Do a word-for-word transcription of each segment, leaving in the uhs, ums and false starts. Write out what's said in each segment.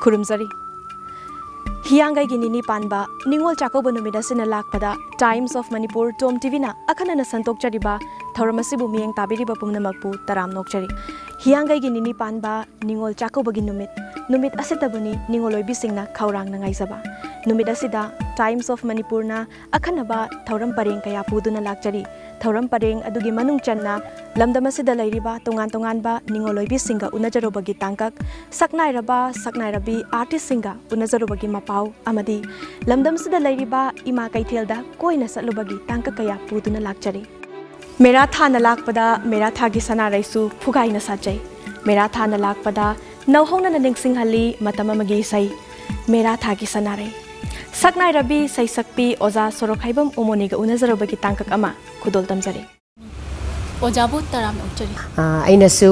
ꯈꯨꯔꯨꯝꯖꯔꯤ꯫ ꯍꯤꯌꯥꯡꯒꯩꯒꯤ ꯅꯤꯅꯤ ꯄꯥꯟꯕ ꯅꯤꯉꯣꯜ ꯆꯥꯛꯀꯧꯕ ꯅꯨꯃꯤꯠ ꯑꯁꯤꯅ ꯂꯥꯛꯄꯗ Times of Manipur ꯇꯣꯝ ꯇꯤꯚꯤꯅ ꯑꯈꯟꯅꯅ ꯁꯟꯗꯣꯛꯆꯔꯤꯕ ꯊꯧꯔꯝ ꯑꯁꯤꯕꯨ ꯃꯤꯠꯌꯦꯡ ꯇꯥꯕꯤꯔꯤꯕ ꯄꯨꯝꯅꯃꯛꯄꯨ ꯇꯔꯥꯝꯅ ꯑꯣꯛꯆꯔꯤ꯫ ꯍꯤꯌꯥꯡꯒꯩꯒꯤ ꯅꯤꯅꯤ ꯄꯥꯟꯕ ꯅꯤꯉꯣꯜ ꯆꯥꯛꯀꯧꯕꯒꯤ ꯅꯨꯃꯤꯠ, ꯅꯨꯃꯤꯠ ꯑꯁꯤꯇꯕꯨꯅꯤ ꯅꯤꯉꯣꯜ ꯑꯣꯏꯕꯤꯁꯤꯡꯅ ꯈꯧꯔꯥꯡꯅ ꯉꯥꯏꯖꯕ꯫ ꯅꯨꯃꯤꯠ ꯑꯁꯤꯗ Times of Manipurꯅ ꯑꯈꯟꯅꯕ ꯊꯧꯔꯝ ꯄꯔꯦꯡ ꯀꯌꯥ ꯄꯨꯗꯨꯅ ꯂꯥꯛꯆꯔꯤ꯫ ꯊꯧꯔꯝ ꯄꯔꯦꯡ ꯑꯗꯨꯒꯤ ꯃꯅꯨꯡ ꯆꯟꯅ ꯂꯝꯗꯝ ꯑꯁꯤꯗ ꯂꯩꯔꯤꯕ ꯇꯣꯉꯥꯟ ꯇꯣꯉꯥꯟꯕ ꯅꯤꯉꯣꯜ ꯑꯣꯏꯕꯤꯁꯤꯡꯒ ꯎꯅꯖꯔꯨꯕꯒꯤ ꯇꯥꯡꯀꯛ, ꯁꯛꯅꯥꯏꯔꯕ ꯁꯛꯅꯥꯏꯔꯕꯤ ꯑꯥꯔꯇꯤꯁꯁꯤꯡꯒ ꯎꯅꯖꯔꯨꯕꯒꯤ ꯃꯄꯥꯎ ꯑꯃꯗꯤ ꯂꯝꯗꯝꯁꯤꯗ ꯂꯩꯔꯤꯕ ꯏꯃꯥ ꯀꯩꯊꯦꯜꯗ ꯀꯣꯏꯅ ꯆꯠꯂꯨꯕꯒꯤ ꯇꯥꯡꯀꯛ ꯀꯌꯥ ꯄꯨꯗꯨꯅ ꯂꯥꯛꯆꯔꯤ꯫ ꯃꯦꯔꯥ ꯊꯥꯅ ꯂꯥꯛꯄꯗ ꯃꯦꯔꯥ ꯊꯥꯒꯤ ꯁꯅꯥꯔꯩꯁꯨ ꯐꯨꯒꯥꯏꯅ ꯁꯥꯠꯆꯩ꯫ ꯃꯦꯔꯥ ꯊꯥꯅ ꯂꯥꯛꯄꯗ ꯅꯧꯍꯧꯅꯅ ꯅꯤꯡꯁꯤꯡꯍꯜꯂꯤ ꯃꯇꯝ ꯑꯃꯒꯤ ꯏꯁꯩ, ꯃꯦꯔꯥ ꯊꯥꯒꯤ ꯁꯅꯥꯔꯩ꯫ ꯁꯛꯅꯥꯏꯔꯕꯤ ꯁꯩꯁꯛꯄꯤ ꯑꯣꯖꯥ ꯁꯣꯔꯣꯛꯈꯥꯏꯕꯝ ꯎꯃꯣꯅꯤꯒ ꯎꯅꯖꯔꯨꯕꯒꯤ ꯇꯥꯡꯀꯛ ꯑꯃ ꯈꯨꯗꯣꯜ ꯇꯝꯖꯔꯤ꯫ ꯑꯣꯖꯥꯕꯨ ꯇꯔꯥꯝꯅ ꯑꯣꯛꯆꯔꯤ꯫ ꯑꯥ, ꯑꯩꯅꯁꯨ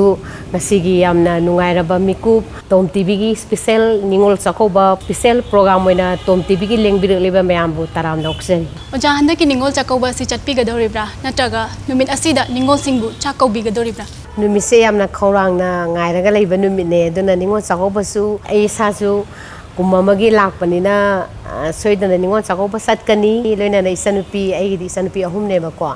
ꯉꯁꯤꯒꯤ ꯌꯥꯝꯅ ꯅꯨꯡꯉꯥꯏꯔꯕ ꯃꯤꯀꯨꯞ, ꯇꯣꯝ ꯇꯤꯚꯤꯒꯤ special Ningol Chakkouba special programme ꯑꯣꯏꯅ ꯇꯣꯝ ꯇꯤꯚꯤꯒꯤ ꯂꯦꯡꯕꯤꯔꯛꯂꯤꯕ ꯃꯌꯥꯝꯕꯨ ꯇꯔꯥꯝꯅ ꯑꯣꯛꯆꯔꯤ꯫ ꯑꯣꯖꯥ, ꯍꯟꯗꯛꯀꯤ ꯅꯤꯉꯣꯜ ꯆꯥꯛꯀꯧꯕ ꯑꯁꯤ ꯆꯠꯄꯤꯒꯗꯧꯔꯤꯕ꯭ꯔꯥ? ꯅꯠꯇ꯭ꯔꯒ ꯅꯨꯃꯤꯠ ꯑꯁꯤꯗ ꯅꯤꯉꯣꯜꯁꯤꯡꯕꯨ ꯆꯥꯛ ꯀꯧꯕꯤꯒꯗꯧꯔꯤꯕ꯭ꯔꯥ? ꯅꯨꯃꯤꯠꯁꯦ ꯌꯥꯝꯅ ꯈꯧꯔꯥꯡꯅ ꯉꯥꯏꯔꯒ ꯂꯩꯕ ꯅꯨꯃꯤꯠꯅꯦ, ꯑꯗꯨꯅ ꯅꯤꯉꯣꯜ ꯆꯥꯛꯀꯧꯕꯁꯨ ꯑꯩ ꯏꯁꯥꯁꯨ ꯀꯨꯝ ꯑꯃꯒꯤ ꯂꯥꯛꯄꯅꯤꯅ, ꯑ, ꯁꯣꯏꯗꯅ ꯅꯤꯉꯣꯜ ꯆꯥꯛꯀꯧꯕ ꯆꯠꯀꯅꯤ, ꯂꯣꯏꯅꯅ ꯏꯆꯟꯅꯨꯄꯤ, ꯑꯩꯒꯤꯗꯤ ꯏꯆꯟꯅꯨꯄꯤ ꯑꯍꯨꯝꯅꯦꯕꯀꯣ,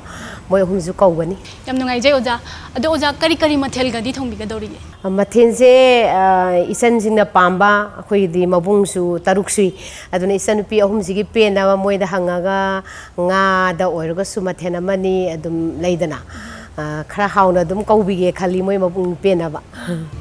ꯃꯣꯏ ꯑꯍꯨꯝꯁꯨ ꯀꯧꯒꯅꯤ꯫ ꯌꯥꯝ ꯅꯨꯡꯉꯥꯏꯖꯩ ꯑꯣꯖꯥ꯫ ꯑꯗꯣ ꯑꯣꯖꯥ, ꯀꯔꯤ ꯀꯔꯤ ꯃꯊꯦꯜꯒꯗꯤ ꯊꯣꯡꯕꯤꯒꯗꯧꯔꯤꯒꯦ? ꯃꯊꯦꯜꯁꯦ, ꯑ, ꯏꯆꯟꯁꯤꯡꯅ ꯄꯥꯝꯕ, ꯑꯩꯈꯣꯏꯒꯤꯗꯤ ꯃꯕꯨꯡꯁꯨ ꯇꯔꯨꯛ ꯁꯨꯏ, ꯑꯗꯨꯅ ꯏꯆꯟꯅꯨꯄꯤ ꯑꯍꯨꯝꯁꯤꯒꯤ ꯄꯦꯟꯅꯕ ꯃꯣꯏꯗ ꯍꯪꯉꯒ ꯉꯥꯗ ꯑꯣꯏꯔꯒꯁꯨ ꯃꯊꯦꯜ ꯑꯃꯅꯤ ꯑꯗꯨꯝ ꯂꯩꯗꯅ, ꯑ, ꯈꯔ ꯍꯥꯎꯅ ꯑꯗꯨꯝ ꯀꯧꯕꯤꯒꯦ ꯈꯜꯂꯤ, ꯃꯣꯏ ꯃꯕꯨꯡ ꯄꯦꯟꯅꯕ꯫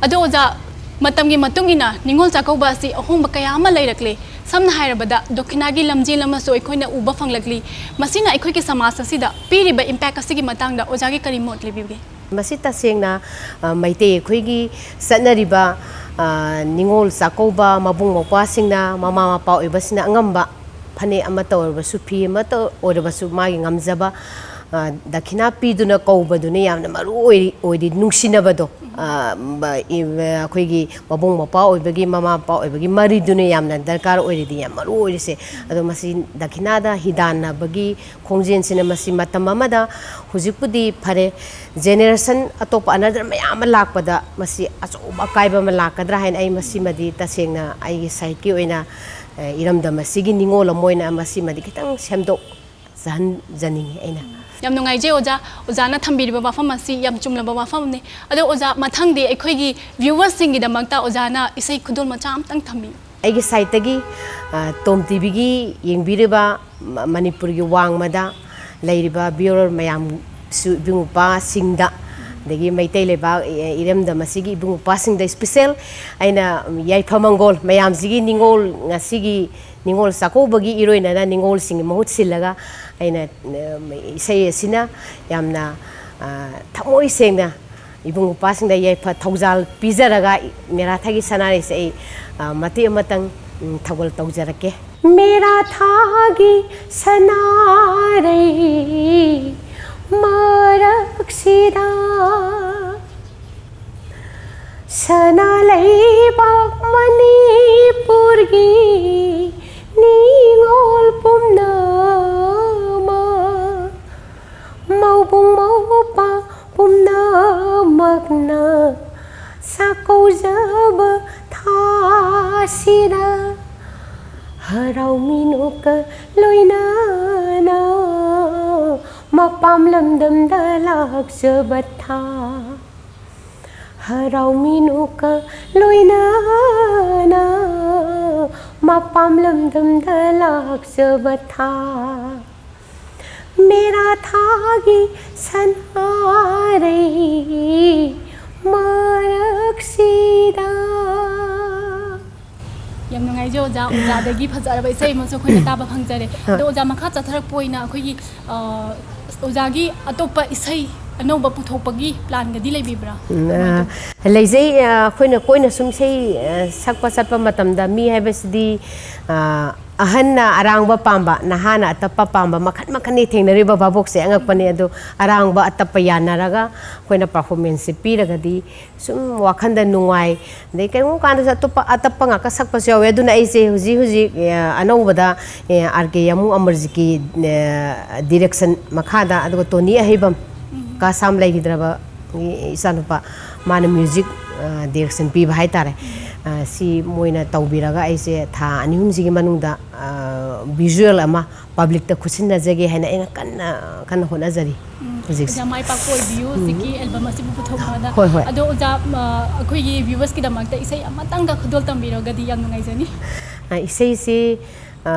ꯑꯗꯣ ꯑꯣꯖꯥ, ꯃꯇꯝꯒꯤ ꯃꯇꯨꯡ ꯏꯟꯅ ꯅꯤꯉꯣꯜ ꯆꯥꯛꯀꯧꯕ ꯑꯁꯤ ꯑꯍꯣꯡꯕ ꯀꯌꯥ ꯑꯃ ꯂꯩꯔꯛꯂꯦ꯫ ꯁꯝꯅ ꯍꯥꯏꯔꯕꯗ ꯗꯣꯈꯤꯅꯥꯒꯤ ꯂꯝꯖꯦꯜ ꯑꯃꯁꯨ ꯑꯩꯈꯣꯏꯅ ꯎꯕ ꯐꯪꯂꯛꯂꯤ꯫ ꯃꯁꯤꯅ ꯑꯩꯈꯣꯏꯒꯤ ꯁꯃꯥꯖ ꯑꯁꯤꯗ ꯄꯤꯔꯤꯕ ꯏꯝꯄꯦꯛ ꯑꯁꯤꯒꯤ ꯃꯇꯥꯡꯗ ꯑꯣꯖꯥꯒꯤ ꯀꯔꯤ ꯃꯣꯠ ꯂꯩꯕꯤꯕꯒꯦ? ꯃꯁꯤ ꯇꯁꯦꯡꯅ, ꯑ, ꯃꯩꯇꯩ ꯑꯩꯈꯣꯏꯒꯤ ꯆꯠꯅꯔꯤꯕ, ꯑ, ꯅꯤꯉꯣꯜ ꯆꯥꯛꯀꯧꯕ, ꯃꯕꯨꯡ ꯃꯧꯄ꯭ꯋꯥꯁꯤꯡꯅ, ꯃꯃꯥ ꯃꯄꯥ ꯑꯣꯏꯕꯁꯤꯡꯅ ꯑꯉꯝꯕ ꯐꯅꯦꯛ ꯑꯃꯠꯇ ꯑꯣꯏꯔꯕꯁꯨ, ꯐꯤ ꯑꯃꯠꯇ ꯑꯣꯏꯔꯕꯁꯨ, ꯃꯥꯒꯤ ꯉꯝꯖꯕ, ꯑ, ꯗꯈꯤꯅꯥ ꯄꯤꯗꯨꯅ ꯀꯧꯕꯗꯨꯅ ꯌꯥꯝꯅ ꯃꯔꯨ ꯑꯣꯏꯔꯤ, ꯑꯣꯏꯔꯤ, ꯅꯨꯡꯁꯤꯅꯕꯗꯣ, ꯑ, ꯕ-, ꯏ-, ꯑꯩꯈꯣꯏꯒꯤ ꯃꯕꯨꯡ ꯃꯧꯄ꯭ꯋꯥ ꯑꯣꯏꯕꯒꯤ, ꯃꯃꯥ ꯃꯄꯥ ꯑꯣꯏꯕꯒꯤ ꯃꯔꯤꯗꯨꯅ ꯌꯥꯝꯅ ꯗꯔꯀꯥꯔ ꯑꯣꯏꯔꯤꯗꯤ ꯌꯥꯝ ꯃꯔꯨ ꯑꯣꯏꯔꯤꯁꯦ꯫ ꯑꯗꯣ ꯃꯁꯤ ꯗꯈꯤꯅꯥꯗ ꯍꯤꯗꯥꯟꯅꯕꯒꯤ ꯈꯣꯡꯖꯦꯜꯁꯤꯅ ꯃꯁꯤ ꯃꯇꯝ ꯑꯃꯗ, ꯍꯧꯖꯤꯛꯄꯨꯗꯤ ꯐꯔꯦ, generation ꯑꯇꯣꯞꯄ another ꯃꯌꯥꯝ ꯑꯃ ꯂꯥꯛꯄꯗ ꯃꯁꯤ ꯑꯆꯧꯕ ꯑꯀꯥꯏꯕ ꯑꯃ ꯂꯥꯛꯀꯗ꯭ꯔꯥ ꯍꯥꯏꯅ ꯑꯩ ꯃꯁꯤꯃꯗꯤ ꯇꯁꯦꯡꯅ ꯑꯩꯒꯤ sideꯀꯤ ꯑꯣꯏꯅ, ꯑ, ꯏꯔꯝꯗꯝ ꯑꯁꯤꯒꯤ ꯅꯤꯡꯉꯣꯜ ꯑꯃ ꯑꯣꯏꯅ ꯃꯁꯤꯃꯗꯤ ꯈꯤꯇꯪ ꯁꯦꯝꯗꯣꯛ ꯆꯍꯟꯖꯅꯤꯡꯉꯤ ꯑꯩꯅ꯫ ꯌꯥꯝ ꯅꯨꯡꯉꯥꯏꯖꯩ ꯑꯣꯖꯥ, ꯑꯣꯖꯥꯅ ꯊꯝꯕꯤꯔꯤꯕ ꯋꯥꯐꯝ ꯑꯁꯤ ꯌꯥꯝ ꯆꯨꯝꯂꯕ ꯋꯥꯐꯝꯅꯤ꯫ ꯑꯗꯣ ꯑꯣꯖꯥ, ꯃꯊꯪꯗꯤ ꯑꯩꯈꯣꯏꯒꯤ viewersꯁꯤꯡꯒꯤꯗꯃꯛꯇ ꯑꯣꯖꯥꯅ ꯏꯁꯩ ꯈꯨꯗꯣꯜ ꯃꯆꯥ ꯑꯝꯇꯪ ꯊꯝꯕꯤꯌꯨ꯫ ꯑꯩꯒꯤ sideꯇꯒꯤ, ꯑ, ꯇꯣꯝ TVꯒꯤ ꯌꯦꯡꯕꯤꯔꯤꯕ ꯃ-, ꯃꯅꯤꯄꯨꯔꯒꯤ ꯋꯥꯡꯃꯗ ꯂꯩꯔꯤꯕ viewer ꯃꯌꯥꯝꯁꯨ, ꯏꯕꯨꯡ ꯏꯄ꯭ꯋꯥꯁꯤꯡꯗ, ꯑꯗꯒꯤ ꯃꯩꯇꯩ ꯂꯩꯕꯥꯛ, ꯑꯦ, ꯏꯔꯝꯗꯝ ꯑꯁꯤꯒꯤ ꯏꯕꯨꯡ ꯏꯄ꯭ꯋꯥꯁꯤꯡꯗ special ꯑꯩꯅ ꯌꯥꯏꯐ ꯃꯪꯒꯣꯜ ꯃꯌꯥꯝꯁꯤꯒꯤ ꯅꯤꯡꯉꯣꯜ, ꯉꯁꯤꯒꯤ ꯅꯤꯡꯉꯣꯜ ꯆꯥꯛꯀꯧꯕꯒꯤ ꯏꯔꯣꯏꯅꯅ ꯅꯤꯡꯉꯣꯜꯁꯤꯡꯒꯤ ꯃꯍꯨꯠ ꯁꯤꯜꯂꯒ ꯑꯩꯅ, ꯑ, ꯏꯁꯩ ꯑꯁꯤꯅ ꯌꯥꯝꯅ, ꯑ, ꯊꯃꯣꯏ ꯁꯦꯡꯅ ꯏꯕꯨꯡ ꯏꯄ꯭ꯋꯥꯁꯤꯡꯗ ꯌꯥꯏꯐ ꯊꯧꯖꯥꯜ ꯄꯤꯖꯔꯒ ꯃꯦꯔꯥ ꯊꯥꯒꯤ ꯁꯅꯥꯔꯩꯁꯦ ꯑꯩ, ꯑ, ꯃꯇꯦꯛ ꯑꯃꯇꯪ, ꯎꯝ, ꯊꯧꯒꯜ ꯇꯧꯖꯔꯛꯀꯦ꯫ ꯃꯦꯔꯥ ꯊꯥꯒꯤ ꯁꯅꯥꯔꯩ ꯃꯔꯛꯁꯤꯗ ꯁꯅꯥ ꯂꯩꯕꯥꯛ ꯃꯅꯤꯄꯨꯔꯒꯤ ꯅꯤꯡꯉꯣꯜ ꯄꯨꯝꯅꯃꯛ, ꯃꯧꯕꯨꯡ ꯃꯧꯄ꯭ꯋꯥ ꯄꯨꯝꯅꯃꯛꯅ ꯆꯥꯛꯀꯧꯖꯕ ꯊꯥꯁꯤꯗ ꯍꯔꯥꯎ ꯃꯤꯅꯣꯛꯀ ꯂꯣꯏꯅꯅ ꯃꯄꯥꯝ ꯂꯝꯗꯝꯗ ꯂꯥꯛꯆꯕ ꯊꯥ꯫ ꯍꯔꯥꯎ ꯃꯤꯅꯣꯛꯀ ꯂꯣꯏꯅꯅ ꯃꯄꯥꯝ ꯂꯝꯗꯝꯗ ꯂꯥꯛꯆꯕ ꯊꯥ꯫ ꯃꯦꯔꯥ ꯊꯥꯒꯤ ꯁꯅꯥꯔꯩ ꯃꯔꯛꯁꯤꯗ꯫ ꯌꯥꯝ ꯅꯨꯡꯉꯥꯏꯖꯩ ꯑꯣꯖꯥ, ꯑꯣꯖꯥꯗꯒꯤ ꯐꯖꯔꯕ ꯏꯁꯩ ꯑꯃꯁꯨ ꯑꯩꯈꯣꯏꯅ ꯇꯥꯕ ꯐꯪꯖꯔꯦ꯫ ꯑꯗꯣ ꯑꯣꯖꯥ, ꯃꯈꯥ ꯆꯠꯊꯔꯛꯄ ꯑꯣꯏꯅ ꯑꯩꯈꯣꯏꯒꯤ, ꯑ, ꯑꯣꯖꯥꯒꯤ ꯑꯇꯣꯞꯄ ꯏꯁꯩ ꯑꯅꯧꯕ ꯄꯨꯊꯣꯛꯄꯒꯤ planꯒꯗꯤ ꯂꯩꯕꯤꯕ꯭ꯔꯥ? ꯎꯝ, ꯑ, ꯂꯩꯖꯩ꯫ ꯑ, ꯑꯩꯈꯣꯏꯅ ꯀꯣꯏꯅ ꯁꯨꯝ ꯏꯁꯩ, ꯑ, ꯁꯛꯄ ꯆꯠꯄ ꯃꯇꯝꯗ ꯃꯤ ꯍꯥꯏꯕꯁꯤꯗꯤ, ꯑ, ꯑꯍꯟꯅ ꯑꯔꯥꯡꯕ ꯄꯥꯝꯕ, ꯅꯍꯥꯅ ꯑꯇꯞꯄ ꯄꯥꯝꯕ, ꯃꯈꯟ ꯃꯈꯟꯅꯤ ꯊꯦꯡꯅꯔꯤꯕ ꯚꯥꯕꯣꯛꯁꯦ꯫ ꯑꯉꯛꯄꯅꯤ꯫ ꯑꯗꯣ ꯑꯔꯥꯡꯕ ꯑꯇꯞꯄ ꯌꯥꯅꯔꯒ ꯑꯩꯈꯣꯏꯅ performanceꯁꯦ ꯄꯤꯔꯒꯗꯤ ꯁꯨꯝ ꯋꯥꯈꯟꯗ ꯅꯨꯡꯉꯥꯏ꯫ ꯑꯗꯩ ꯀꯩꯒꯨꯝꯕ ꯀꯥꯟꯗꯁꯨ ꯑꯇꯣꯞꯄ, ꯑꯇꯞꯄ ꯉꯥꯛꯇ ꯁꯛꯄꯁꯨ ꯌꯥꯎꯋꯦ꯫ ꯑꯗꯨꯅ ꯑꯩꯁꯦ ꯍꯧꯖꯤꯛ ꯍꯧꯖꯤꯛ, ꯑꯦ, ꯑꯅꯧꯕꯗ, ꯑꯦ, ꯑꯥꯔ ꯀꯦ ꯌꯥꯃꯨ ꯑꯃꯔꯖꯤꯠꯀꯤ, ꯑꯦ, direction ꯃꯈꯥꯗ, ꯑꯗꯨꯒ ꯇꯣꯅꯤ ꯑꯍꯩꯕꯝ, ꯀꯥꯁꯥꯝ ꯂꯩꯈꯤꯗ꯭ꯔꯕ ꯏꯆꯥꯅꯨꯄꯥ, ꯃꯥꯅ music, ꯑ, direction ꯄꯤꯕ ꯍꯥꯏꯇꯥꯔꯦ꯫ ꯑ, ꯁꯤ ꯃꯣꯏꯅ ꯇꯧꯕꯤꯔꯒ ꯑꯩꯁꯦ ꯊꯥ ꯑꯅꯤ ꯑꯍꯨꯝꯁꯤꯒꯤ ꯃꯅꯨꯡꯗ, ꯑ, visual ꯑꯃ publicꯇ ꯈꯨꯠꯁꯤꯟꯅꯖꯒꯦ ꯍꯥꯏꯅ ꯑꯩꯅ ꯀꯟꯅ, ꯀꯟꯅ ꯍꯣꯠꯅꯖꯔꯤ ꯎꯝ, ꯍꯧꯖꯤꯛꯁꯦ꯫ ꯑꯣꯖꯥ, ꯃꯥꯏ ꯄꯥꯛꯄ ꯑꯣꯏꯕꯤꯌꯨ ꯍꯧꯖꯤꯛꯀꯤ album ꯑꯁꯤꯕꯨ ꯄꯨꯊꯣꯛꯄꯗ꯫ ꯍꯣꯏ, ꯍꯣꯏ꯫ ꯑꯗꯣ ꯑꯣꯖꯥ, ꯑ, ꯑꯩꯈꯣꯏꯒꯤ viewersꯀꯤꯗꯃꯛꯇ ꯏꯁꯩ ꯑꯃꯇꯪꯒ ꯈꯨꯗꯣꯜ ꯇꯝꯕꯤꯔꯒꯗꯤ ꯌꯥꯝ ꯅꯨꯡꯉꯥꯏꯖꯅꯤ꯫ ꯑ, ꯏꯁꯩꯁꯤ, ꯑ,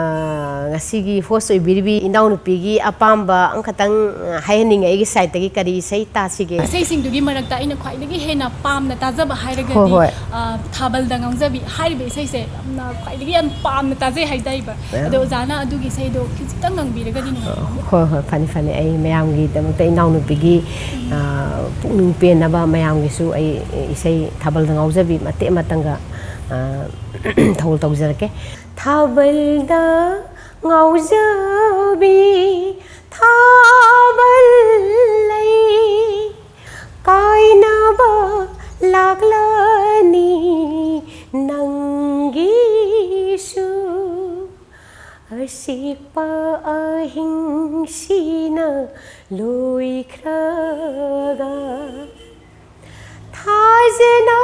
ꯉꯁꯤꯒꯤ host ꯑꯣꯏꯕꯤꯔꯤꯕꯤ ꯏꯅꯥꯎꯅꯨꯄꯤꯒꯤ ꯑꯄꯥꯝꯕ ꯑꯃꯈꯛꯇꯪ, ꯑ, ꯍꯥꯏꯍꯟꯅꯤꯡꯉꯦ꯫ ꯑꯩꯒꯤ sideꯇꯒꯤ ꯀꯔꯤ ꯏꯁꯩ ꯇꯥꯁꯤꯒꯦ? ꯏꯁꯩꯁꯤꯡꯗꯨꯒꯤ ꯃꯔꯛꯇ ꯑꯩꯅ ꯈ꯭ꯋꯥꯏꯗꯒꯤ ꯍꯦꯟꯅ ꯄꯥꯝꯅ ꯇꯥꯖꯕ ꯍꯥꯏꯔꯒꯗꯤ, ꯍꯣꯏ, ꯍꯣꯏ꯫ ꯑ, ꯊꯥꯕꯜꯗ ꯉꯥꯎꯖꯕꯤ ꯍꯥꯏꯔꯤꯕ ꯏꯁꯩꯁꯦ ꯌꯥꯝꯅ ꯈ꯭ꯋꯥꯏꯗꯒꯤ ꯌꯥꯝ ꯄꯥꯝꯅ ꯇꯥꯖꯩ ꯍꯥꯏꯇꯥꯔꯤꯕ꯫ ꯑꯗꯣ ꯑꯣꯖꯥꯅ ꯑꯗꯨꯒꯤ ꯏꯁꯩꯗꯣ ꯈꯤꯖꯤꯛꯇꯪ ꯉꯪꯕꯤꯔꯒꯗꯤ ꯅꯨꯡꯉꯥꯏꯒꯅꯤ꯫ ꯍꯣꯏ, ꯍꯣꯏ, ꯐꯅꯤ, ꯐꯅꯤ꯫ ꯑꯩ ꯃꯌꯥꯝꯒꯤꯗꯃꯛꯇ, ꯏꯅꯥꯎꯅꯨꯄꯤꯒꯤ, ꯎꯝ꯫ ꯑ, ꯄꯨꯛꯅꯤꯡ ꯄꯦꯟꯅꯕ ꯃꯌꯥꯝꯒꯤꯁꯨ ꯑꯩ ꯏꯁꯩ ꯊꯥꯕꯜꯗ ꯉꯥꯎꯖꯕꯤ ꯃꯇꯦꯛ ꯑꯃꯇꯪꯒ, ꯑ, ꯊꯧꯒꯜ ꯇꯧꯖꯔꯛꯀꯦ꯫ ꯊꯥꯕꯜꯗ ꯉꯥꯎꯖꯕꯤ ꯊꯥꯕꯜ ꯂꯩ, ꯀꯥꯏꯅꯕ ꯂꯥꯛꯂꯅꯤ ꯅꯪꯒꯤꯁꯨ꯫ ꯑꯁꯤꯛꯄ ꯑꯍꯤꯡꯁꯤꯅ ꯂꯣꯏꯈ꯭ꯔꯒ, ꯊꯥꯖꯅ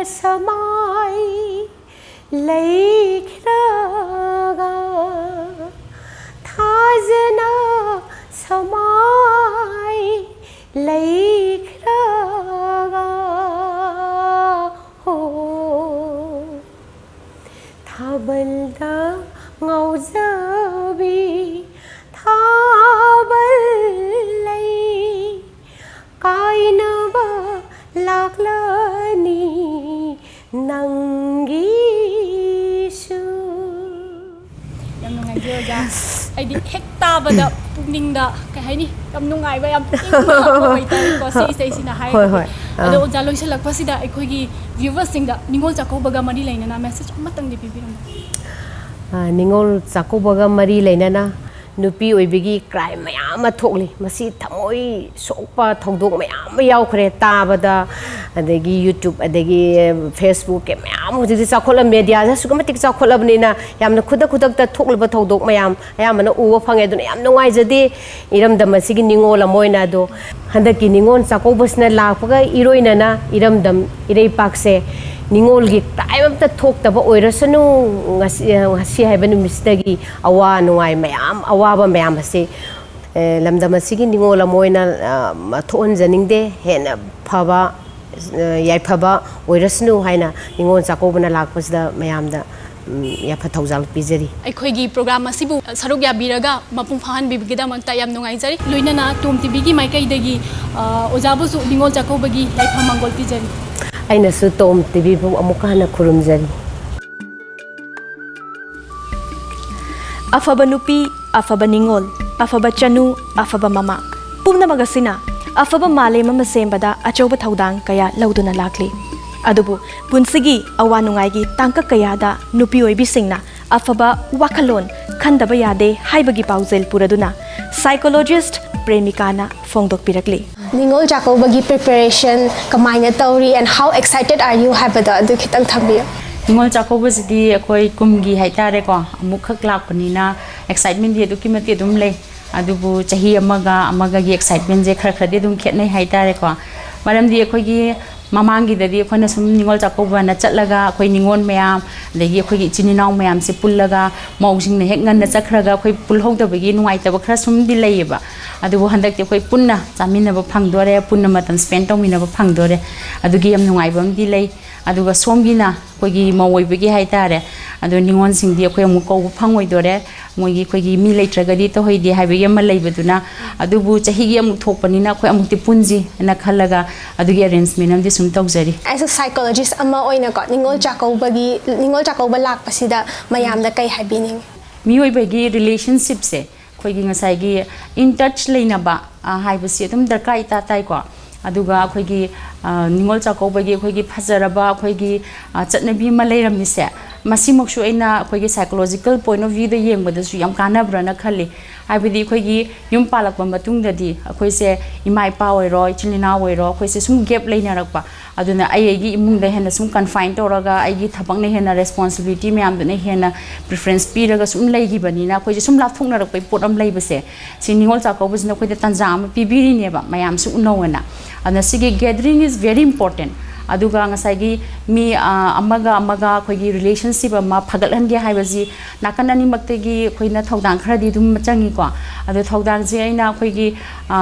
ꯁꯃꯥꯏ ꯂꯩꯈ꯭ꯔꯒ, ꯊꯥꯖꯅ ꯁꯃꯥꯏ ꯂꯩꯈ꯭ꯔꯒ, ꯍꯣ꯫ ꯊꯥꯕꯜꯗ ꯉꯥꯎꯖꯕꯤ ꯊꯥꯕꯜ ꯂꯩ, ꯀꯥꯏꯅꯕ ꯂꯥꯛꯂꯅꯤ ꯅꯪꯒꯤꯁꯨ꯫ ꯌꯥꯝ ꯅꯨꯡꯉꯥꯏꯖꯩ ꯑꯣꯖꯥ꯫ ꯑꯩꯗꯤ ꯍꯦꯛ ꯇꯥꯕꯗ ꯄꯨꯛꯅꯤꯡꯗ, ꯀꯩ ꯍꯥꯏꯅꯤ, ꯌꯥꯝ ꯅꯨꯡꯉꯥꯏꯕ, ꯌꯥꯝ ꯏꯪꯕ ꯍꯥꯞꯄ ꯑꯣꯏꯇꯥꯔꯦꯀꯣ, ꯁꯤ ꯏꯁꯩꯁꯤꯅ ꯍꯣꯏ, ꯍꯥꯏꯔꯒꯗꯤ꯫ ꯍꯣꯏ꯫ ꯑꯗꯣ ꯑꯥ꯫ ꯑꯣꯖꯥ, ꯂꯣꯏꯁꯤꯜꯂꯛꯄꯁꯤꯗ ꯑꯩꯈꯣꯏꯒꯤ viewersꯁꯤꯡꯗ ꯅꯤꯉꯣꯜ ꯆꯥꯛꯀꯧꯕꯒ ꯃꯔꯤ ꯂꯩꯅꯅ message ꯑꯃꯇꯪꯗꯤ ꯄꯤꯕꯤꯔꯝꯃꯨ꯫ ꯑ, ꯅꯤꯉꯣꯜ ꯆꯥꯛꯀꯧꯕꯒ ꯃꯔꯤ ꯂꯩꯅꯅ ꯅꯨꯄꯤ ꯑꯣꯏꯕꯤꯒꯤ ꯀ꯭ꯔꯥꯏꯝ ꯃꯌꯥꯝ ꯑꯃ ꯊꯣꯛꯂꯤ꯫ ꯃꯁꯤ ꯊꯃꯣꯏ ꯁꯣꯛꯄ ꯊꯧꯗꯣꯛ ꯃꯌꯥꯝ ꯑꯃ ꯌꯥꯎꯈ꯭ꯔꯦ ꯇꯥꯕꯗ, ꯑꯗꯒꯤ YouTube, ꯑꯗꯒꯤ Facebook, ꯃꯌꯥꯝ ꯍꯧꯖꯤꯛꯇꯤ ꯆꯥꯎꯈꯠꯂ, ꯃꯦꯗꯤꯌꯥꯁꯦ ꯑꯁꯨꯛꯀꯤ ꯃꯇꯤꯛ ꯆꯥꯎꯈꯠꯂꯕꯅꯤꯅ ꯌꯥꯝꯅ ꯈꯨꯗꯛ ꯈꯨꯗꯛꯇ ꯊꯣꯛꯂꯤꯕ ꯊꯧꯗꯣꯛ ꯃꯌꯥꯝ ꯑꯌꯥꯝꯕꯅ ꯎꯕ ꯐꯪꯉꯦ꯫ ꯑꯗꯨꯅ ꯌꯥꯝ ꯅꯨꯡꯉꯥꯏꯖꯗꯦ꯫ ꯏꯔꯝꯗꯝ ꯑꯁꯤꯒꯤ ꯅꯤꯉꯣꯜ ꯑꯃ ꯑꯣꯏꯅ꯫ ꯑꯗꯣ ꯍꯟꯗꯛꯀꯤ ꯅꯤꯉꯣꯜ ꯆꯥꯛꯀꯧꯕꯁꯤꯅ ꯂꯥꯛꯄꯒ ꯏꯔꯣꯏꯅꯅ ꯏꯔꯝꯗꯝ ꯏꯔꯩꯄꯥꯛꯁꯦ ꯅꯤꯉꯣꯜꯒꯤ ꯀ꯭ꯔꯥꯏꯝ ꯑꯝꯇ ꯊꯣꯛꯇꯕ ꯑꯣꯏꯔꯁꯅꯨ꯫ ꯉꯁꯤ, ꯉꯁꯤ ꯍꯥꯏꯕ ꯅꯨꯃꯤꯠꯁꯤꯗꯒꯤ ꯑꯋꯥ ꯅꯨꯡꯉꯥꯏ ꯃꯌꯥꯝ, ꯑꯋꯥꯕ ꯃꯌꯥꯝ ꯑꯁꯤ, ꯑꯦ, ꯂꯝꯗꯝ ꯑꯁꯤꯒꯤ ꯅꯤꯉꯣꯜ ꯑꯃ ꯑꯣꯏꯅ, ꯑ, ꯊꯣꯛꯍꯟꯖꯅꯤꯡꯗꯦ꯫ ꯍꯦꯟꯅ ꯐꯕ, ꯑ, ꯌꯥꯏꯐꯕ ꯑꯣꯏꯔꯁꯅꯨ ꯍꯥꯏꯅ ꯅꯤꯉꯣꯜ ꯆꯥꯛꯀꯧꯕꯅ ꯂꯥꯛꯄꯁꯤꯗ ꯃꯌꯥꯝꯗ, ꯎꯝ, ꯌꯥꯏꯐ ꯊꯧꯖꯥꯜ ꯄꯤꯖꯔꯤ꯫ ꯑꯩꯈꯣꯏꯒꯤ ꯄ꯭ꯔꯣꯒ꯭ꯔꯥꯝ ꯑꯁꯤꯕꯨ ꯁꯔꯨꯛ ꯌꯥꯕꯤꯔꯒ ꯃꯄꯨꯡ ꯐꯥꯍꯟꯕꯤꯕꯒꯤꯗꯃꯛꯇ ꯌꯥꯝ ꯅꯨꯡꯉꯥꯏꯖꯔꯤ꯫ ꯂꯣꯏꯅꯅ ꯇꯣꯝ ꯇꯤꯚꯤꯒꯤ ꯃꯥꯏꯀꯩꯗꯒꯤ, ꯑ, ꯑꯣꯖꯥꯕꯨꯁꯨ ꯅꯤꯉꯣꯜ ꯆꯥꯛꯀꯧꯕꯒꯤ ꯌꯥꯏꯐ ꯃꯪꯒꯣꯜ ꯄꯤꯖꯔꯤ꯫ ꯑꯩꯅꯁꯨ ꯇꯣꯝ ꯇꯤꯚꯤꯕꯨ ꯑꯃꯨꯛꯀ ꯍꯟꯅ ꯈꯨꯔꯨꯝꯖꯔꯤ꯫ ꯑꯐꯕ ꯅꯨꯄꯤ, ꯑꯐꯕ ꯅꯤꯉꯣꯜ, ꯑꯐꯕ ꯆꯅꯨ, ꯑꯐꯕ ꯃꯃꯥ, ꯄꯨꯝꯅꯃꯛ ꯑꯁꯤꯅ ꯑꯐꯕ ꯃꯥꯂꯦꯝ ꯑꯃ ꯁꯦꯝꯕꯗ ꯑꯆꯧꯕ ꯊꯧꯗꯥꯡ ꯀꯌꯥ ꯂꯧꯗꯨꯅ ꯂꯥꯛꯂꯤ꯫ ꯑꯗꯨꯕꯨ ꯄꯨꯟꯁꯤꯒꯤ ꯑꯋꯥ ꯅꯨꯡꯉꯥꯏꯒꯤ ꯇꯥꯡꯀꯛ ꯀꯌꯥꯗ ꯅꯨꯄꯤ ꯑꯣꯏꯕꯤꯁꯤꯡꯅ ꯑꯐꯕ ꯋꯥꯈꯜꯂꯣꯟ ꯈꯟꯗꯕ ꯌꯥꯗꯦ ꯍꯥꯏꯕꯒꯤ ꯄꯥꯎꯖꯦꯜ ꯄꯨꯔꯗꯨꯅ psychologist ꯄ꯭ꯔꯦꯃꯤꯀꯥꯅ ꯐꯣꯡꯗꯣꯛꯄꯤꯔꯛꯂꯤ꯫ ꯅꯤꯉꯣꯜ ꯆꯥꯛꯀꯧꯕꯒꯤ preparation ꯀꯃꯥꯏꯅ ꯇꯧꯔꯤ and how excited are you ꯍꯥꯏꯕꯗꯣ ꯑꯗꯨ ꯈꯤꯇꯪ ꯊꯝꯕꯤꯌꯨ꯫ ꯅꯤꯉꯣꯜ ꯆꯥꯛꯀꯧꯕꯁꯤꯗꯤ ꯑꯩꯈꯣꯏ ꯀꯨꯝꯒꯤ ꯍꯥꯏꯇꯥꯔꯦꯀꯣ, ꯑꯃꯨꯛꯈꯛ ꯂꯥꯛꯄꯅꯤꯅ excitementꯗꯤ ꯑꯗꯨꯛꯀꯤ ꯃꯇꯤꯛ ꯑꯗꯨꯝ ꯂꯩ꯫ ꯑꯗꯨꯕꯨ ꯆꯍꯤ ꯑꯃꯒ ꯑꯃꯒꯒꯤ excitementꯁꯦ ꯈꯔ ꯈꯔꯗꯤ ꯑꯗꯨꯝ ꯈꯦꯠꯅꯩ ꯍꯥꯏꯇꯥꯔꯦꯀꯣ꯫ ꯃꯔꯝꯗꯤ ꯑꯩꯈꯣꯏꯒꯤ ꯃꯃꯥꯡꯒꯤꯗꯗꯤ ꯑꯩꯈꯣꯏꯅ ꯁꯨꯝ ꯅꯤꯉꯣꯜ ꯆꯥꯛꯀꯧꯕꯅ ꯆꯠꯂꯒ ꯑꯩꯈꯣꯏ ꯅꯤꯉꯣꯜ ꯃꯌꯥꯝ, ꯑꯗꯒꯤ ꯑꯩꯈꯣꯏꯒꯤ ꯏꯆꯤꯟ ꯏꯅꯥꯎ ꯃꯌꯥꯝꯁꯦ ꯄꯨꯜꯂꯒ ꯃꯧꯁꯤꯡꯅ ꯍꯦꯛ ꯉꯟꯅ ꯆꯠꯈ꯭ꯔꯒ ꯑꯩꯈꯣꯏ ꯄꯨꯜꯍꯧꯗꯕꯒꯤ ꯅꯨꯡꯉꯥꯏꯇꯕ ꯈꯔ ꯁꯨꯝꯗꯤ ꯂꯩꯌꯦꯕ꯫ ꯑꯗꯨꯕꯨ ꯍꯟꯗꯛꯇꯤ ꯑꯩꯈꯣꯏ ꯄꯨꯟꯅ ꯆꯥꯃꯤꯟꯅꯕ ꯐꯪꯗꯣꯔꯦ, ꯄꯨꯟꯅ ꯃꯇꯝ spend ꯇꯧꯃꯤꯟꯅꯕ ꯐꯪꯗꯣꯔꯦ꯫ ꯑꯗꯨꯒꯤ ꯌꯥꯝ ꯅꯨꯡꯉꯥꯏꯕ ꯑꯃꯗꯤ ꯂꯩ꯫ ꯑꯗꯨꯒ ꯁꯣꯝꯒꯤꯅ ꯑꯩꯈꯣꯏꯒꯤ ꯃꯧ ꯑꯣꯏꯕꯒꯤ ꯍꯥꯏꯇꯥꯔꯦ, ꯑꯗꯣ ꯅꯤꯉꯣꯜꯁꯤꯡꯗꯤ ꯑꯩꯈꯣꯏ ꯑꯃꯨꯛ ꯀꯧꯕ ꯐꯪꯉꯣꯏꯗꯣꯔꯦ, ꯃꯣꯏꯒꯤ ꯑꯩꯈꯣꯏꯒꯤ ꯃꯤ ꯂꯩꯇ꯭ꯔꯒꯗꯤ ꯇꯧꯍꯩꯗꯦ ꯍꯥꯏꯕꯒꯤ ꯑꯃ ꯂꯩꯕꯗꯨꯅ, ꯑꯗꯨꯕꯨ ꯆꯍꯤꯒꯤ ꯑꯃꯨꯛ ꯊꯣꯛꯄꯅꯤꯅ ꯑꯩꯈꯣꯏ ꯑꯃꯨꯛꯇꯤ ꯄꯨꯟꯁꯤ ꯍꯥꯏꯅ ꯈꯜꯂꯒ ꯑꯗꯨꯒꯤ arrangement ꯑꯃꯗꯤ ꯁꯨꯝ ꯇꯧꯖꯔꯤ꯫ As a psychologist ꯑꯃ ꯑꯣꯏꯅꯀꯣ, ꯅꯤꯉꯣꯜ ꯆꯥꯛꯀꯧꯕꯒꯤ, ꯅꯤꯉꯣꯜ ꯆꯥꯛꯀꯧꯕ ꯂꯥꯛꯄꯁꯤꯗ ꯃꯌꯥꯝꯗ ꯀꯩ ꯍꯥꯏꯕꯤꯅꯤꯡꯉꯤ? ꯃꯤꯑꯣꯏꯕꯒꯤ relationshipꯁꯦ ꯑꯩꯈꯣꯏꯒꯤ ꯉꯁꯥꯏꯒꯤ in touch ꯂꯩꯅꯕ, ꯑ, ꯍꯥꯏꯕꯁꯤ ꯑꯗꯨꯝ ꯗꯔꯀꯥꯔ ꯏꯇꯥ ꯇꯥꯏꯀꯣ꯫ ꯑꯗꯨꯒ ꯑꯩꯈꯣꯏꯒꯤ, ꯅꯤꯉꯣꯜ ꯆꯥꯛꯀꯧꯕꯒꯤ ꯑꯩꯈꯣꯏꯒꯤ ꯐꯖꯔꯕ ꯑꯩꯈꯣꯏꯒꯤ ꯆꯠꯅꯕꯤ ꯑꯃ ꯂꯩꯔꯝꯃꯤꯁꯦ, ꯃꯁꯤꯃꯛꯁꯨ ꯑꯩꯅ ꯑꯩꯈꯣꯏꯒꯤ psychological point of viewꯗ ꯌꯦꯡꯕꯗꯁꯨ ꯌꯥꯝ ꯀꯥꯟꯅꯕ꯭ꯔꯅ ꯈꯜꯂꯤ꯫ ꯍꯥꯏꯕꯗꯤ ꯑꯩꯈꯣꯏꯒꯤ ꯌꯨꯝ ꯄꯥꯜꯂꯛꯄ ꯃꯇꯨꯡꯗꯗꯤ ꯑꯩꯈꯣꯏꯁꯦ ꯏꯃꯥ ꯏꯄꯥ ꯑꯣꯏꯔꯣ, ꯏꯆꯤꯜ ꯏꯅꯥꯎ ꯑꯣꯏꯔꯣ, ꯑꯩꯈꯣꯏꯁꯦ ꯁꯨꯝ gap ꯂꯩꯅꯔꯛꯄ, ꯑꯗꯨꯅ ꯑꯩ ꯑꯩꯒꯤ ꯏꯃꯨꯡꯗ ꯍꯦꯟꯅ ꯁꯨꯝ confine ꯇꯧꯔꯒ ꯑꯩꯒꯤ ꯊꯕꯛꯅ ꯍꯦꯟꯅ responsibility ꯃꯌꯥꯝꯗꯨꯅ ꯍꯦꯟꯅ preference ꯄꯤꯔꯒ ꯁꯨꯝ ꯂꯩꯈꯤꯕꯅꯤꯅ ꯑꯩꯈꯣꯏꯁꯦ ꯁꯨꯝ ꯂꯥꯞꯊꯣꯛꯅꯔꯛꯄꯩ ꯄꯣꯠ ꯑꯃ ꯂꯩꯕꯁꯦ, ꯁꯤ ꯅꯤꯉꯣꯜ ꯆꯥꯛꯀꯧꯕꯁꯤꯅ ꯑꯩꯈꯣꯏꯗ ꯇꯥꯟꯖꯥ ꯑꯃ ꯄꯤꯕꯤꯔꯤꯅꯦꯕ, ꯃꯌꯥꯝꯁꯨ ꯎꯅꯧꯑꯅ꯫ ꯑꯗꯨꯅ ꯁꯤꯒꯤ gathering is very important꯫ ꯑꯗꯨꯒ ꯉꯁꯥꯏꯒꯤ ꯃꯤ ꯑꯃꯒ ꯑꯃꯒ ꯑꯩꯈꯣꯏꯒꯤ relationship ꯑꯃ ꯐꯒꯠꯍꯟꯒꯦ ꯍꯥꯏꯕꯁꯤ ꯅꯥꯀꯟ ꯑꯅꯤꯃꯛꯇꯒꯤ ꯑꯩꯈꯣꯏꯅ ꯊꯧꯗꯥꯡ ꯈꯔꯗꯤ ꯑꯗꯨꯝ ꯆꯪꯉꯤꯀꯣ꯫ ꯑꯗꯣ ꯊꯧꯗꯥꯡꯁꯦ ꯑꯩꯅ ꯑꯩꯈꯣꯏꯒꯤ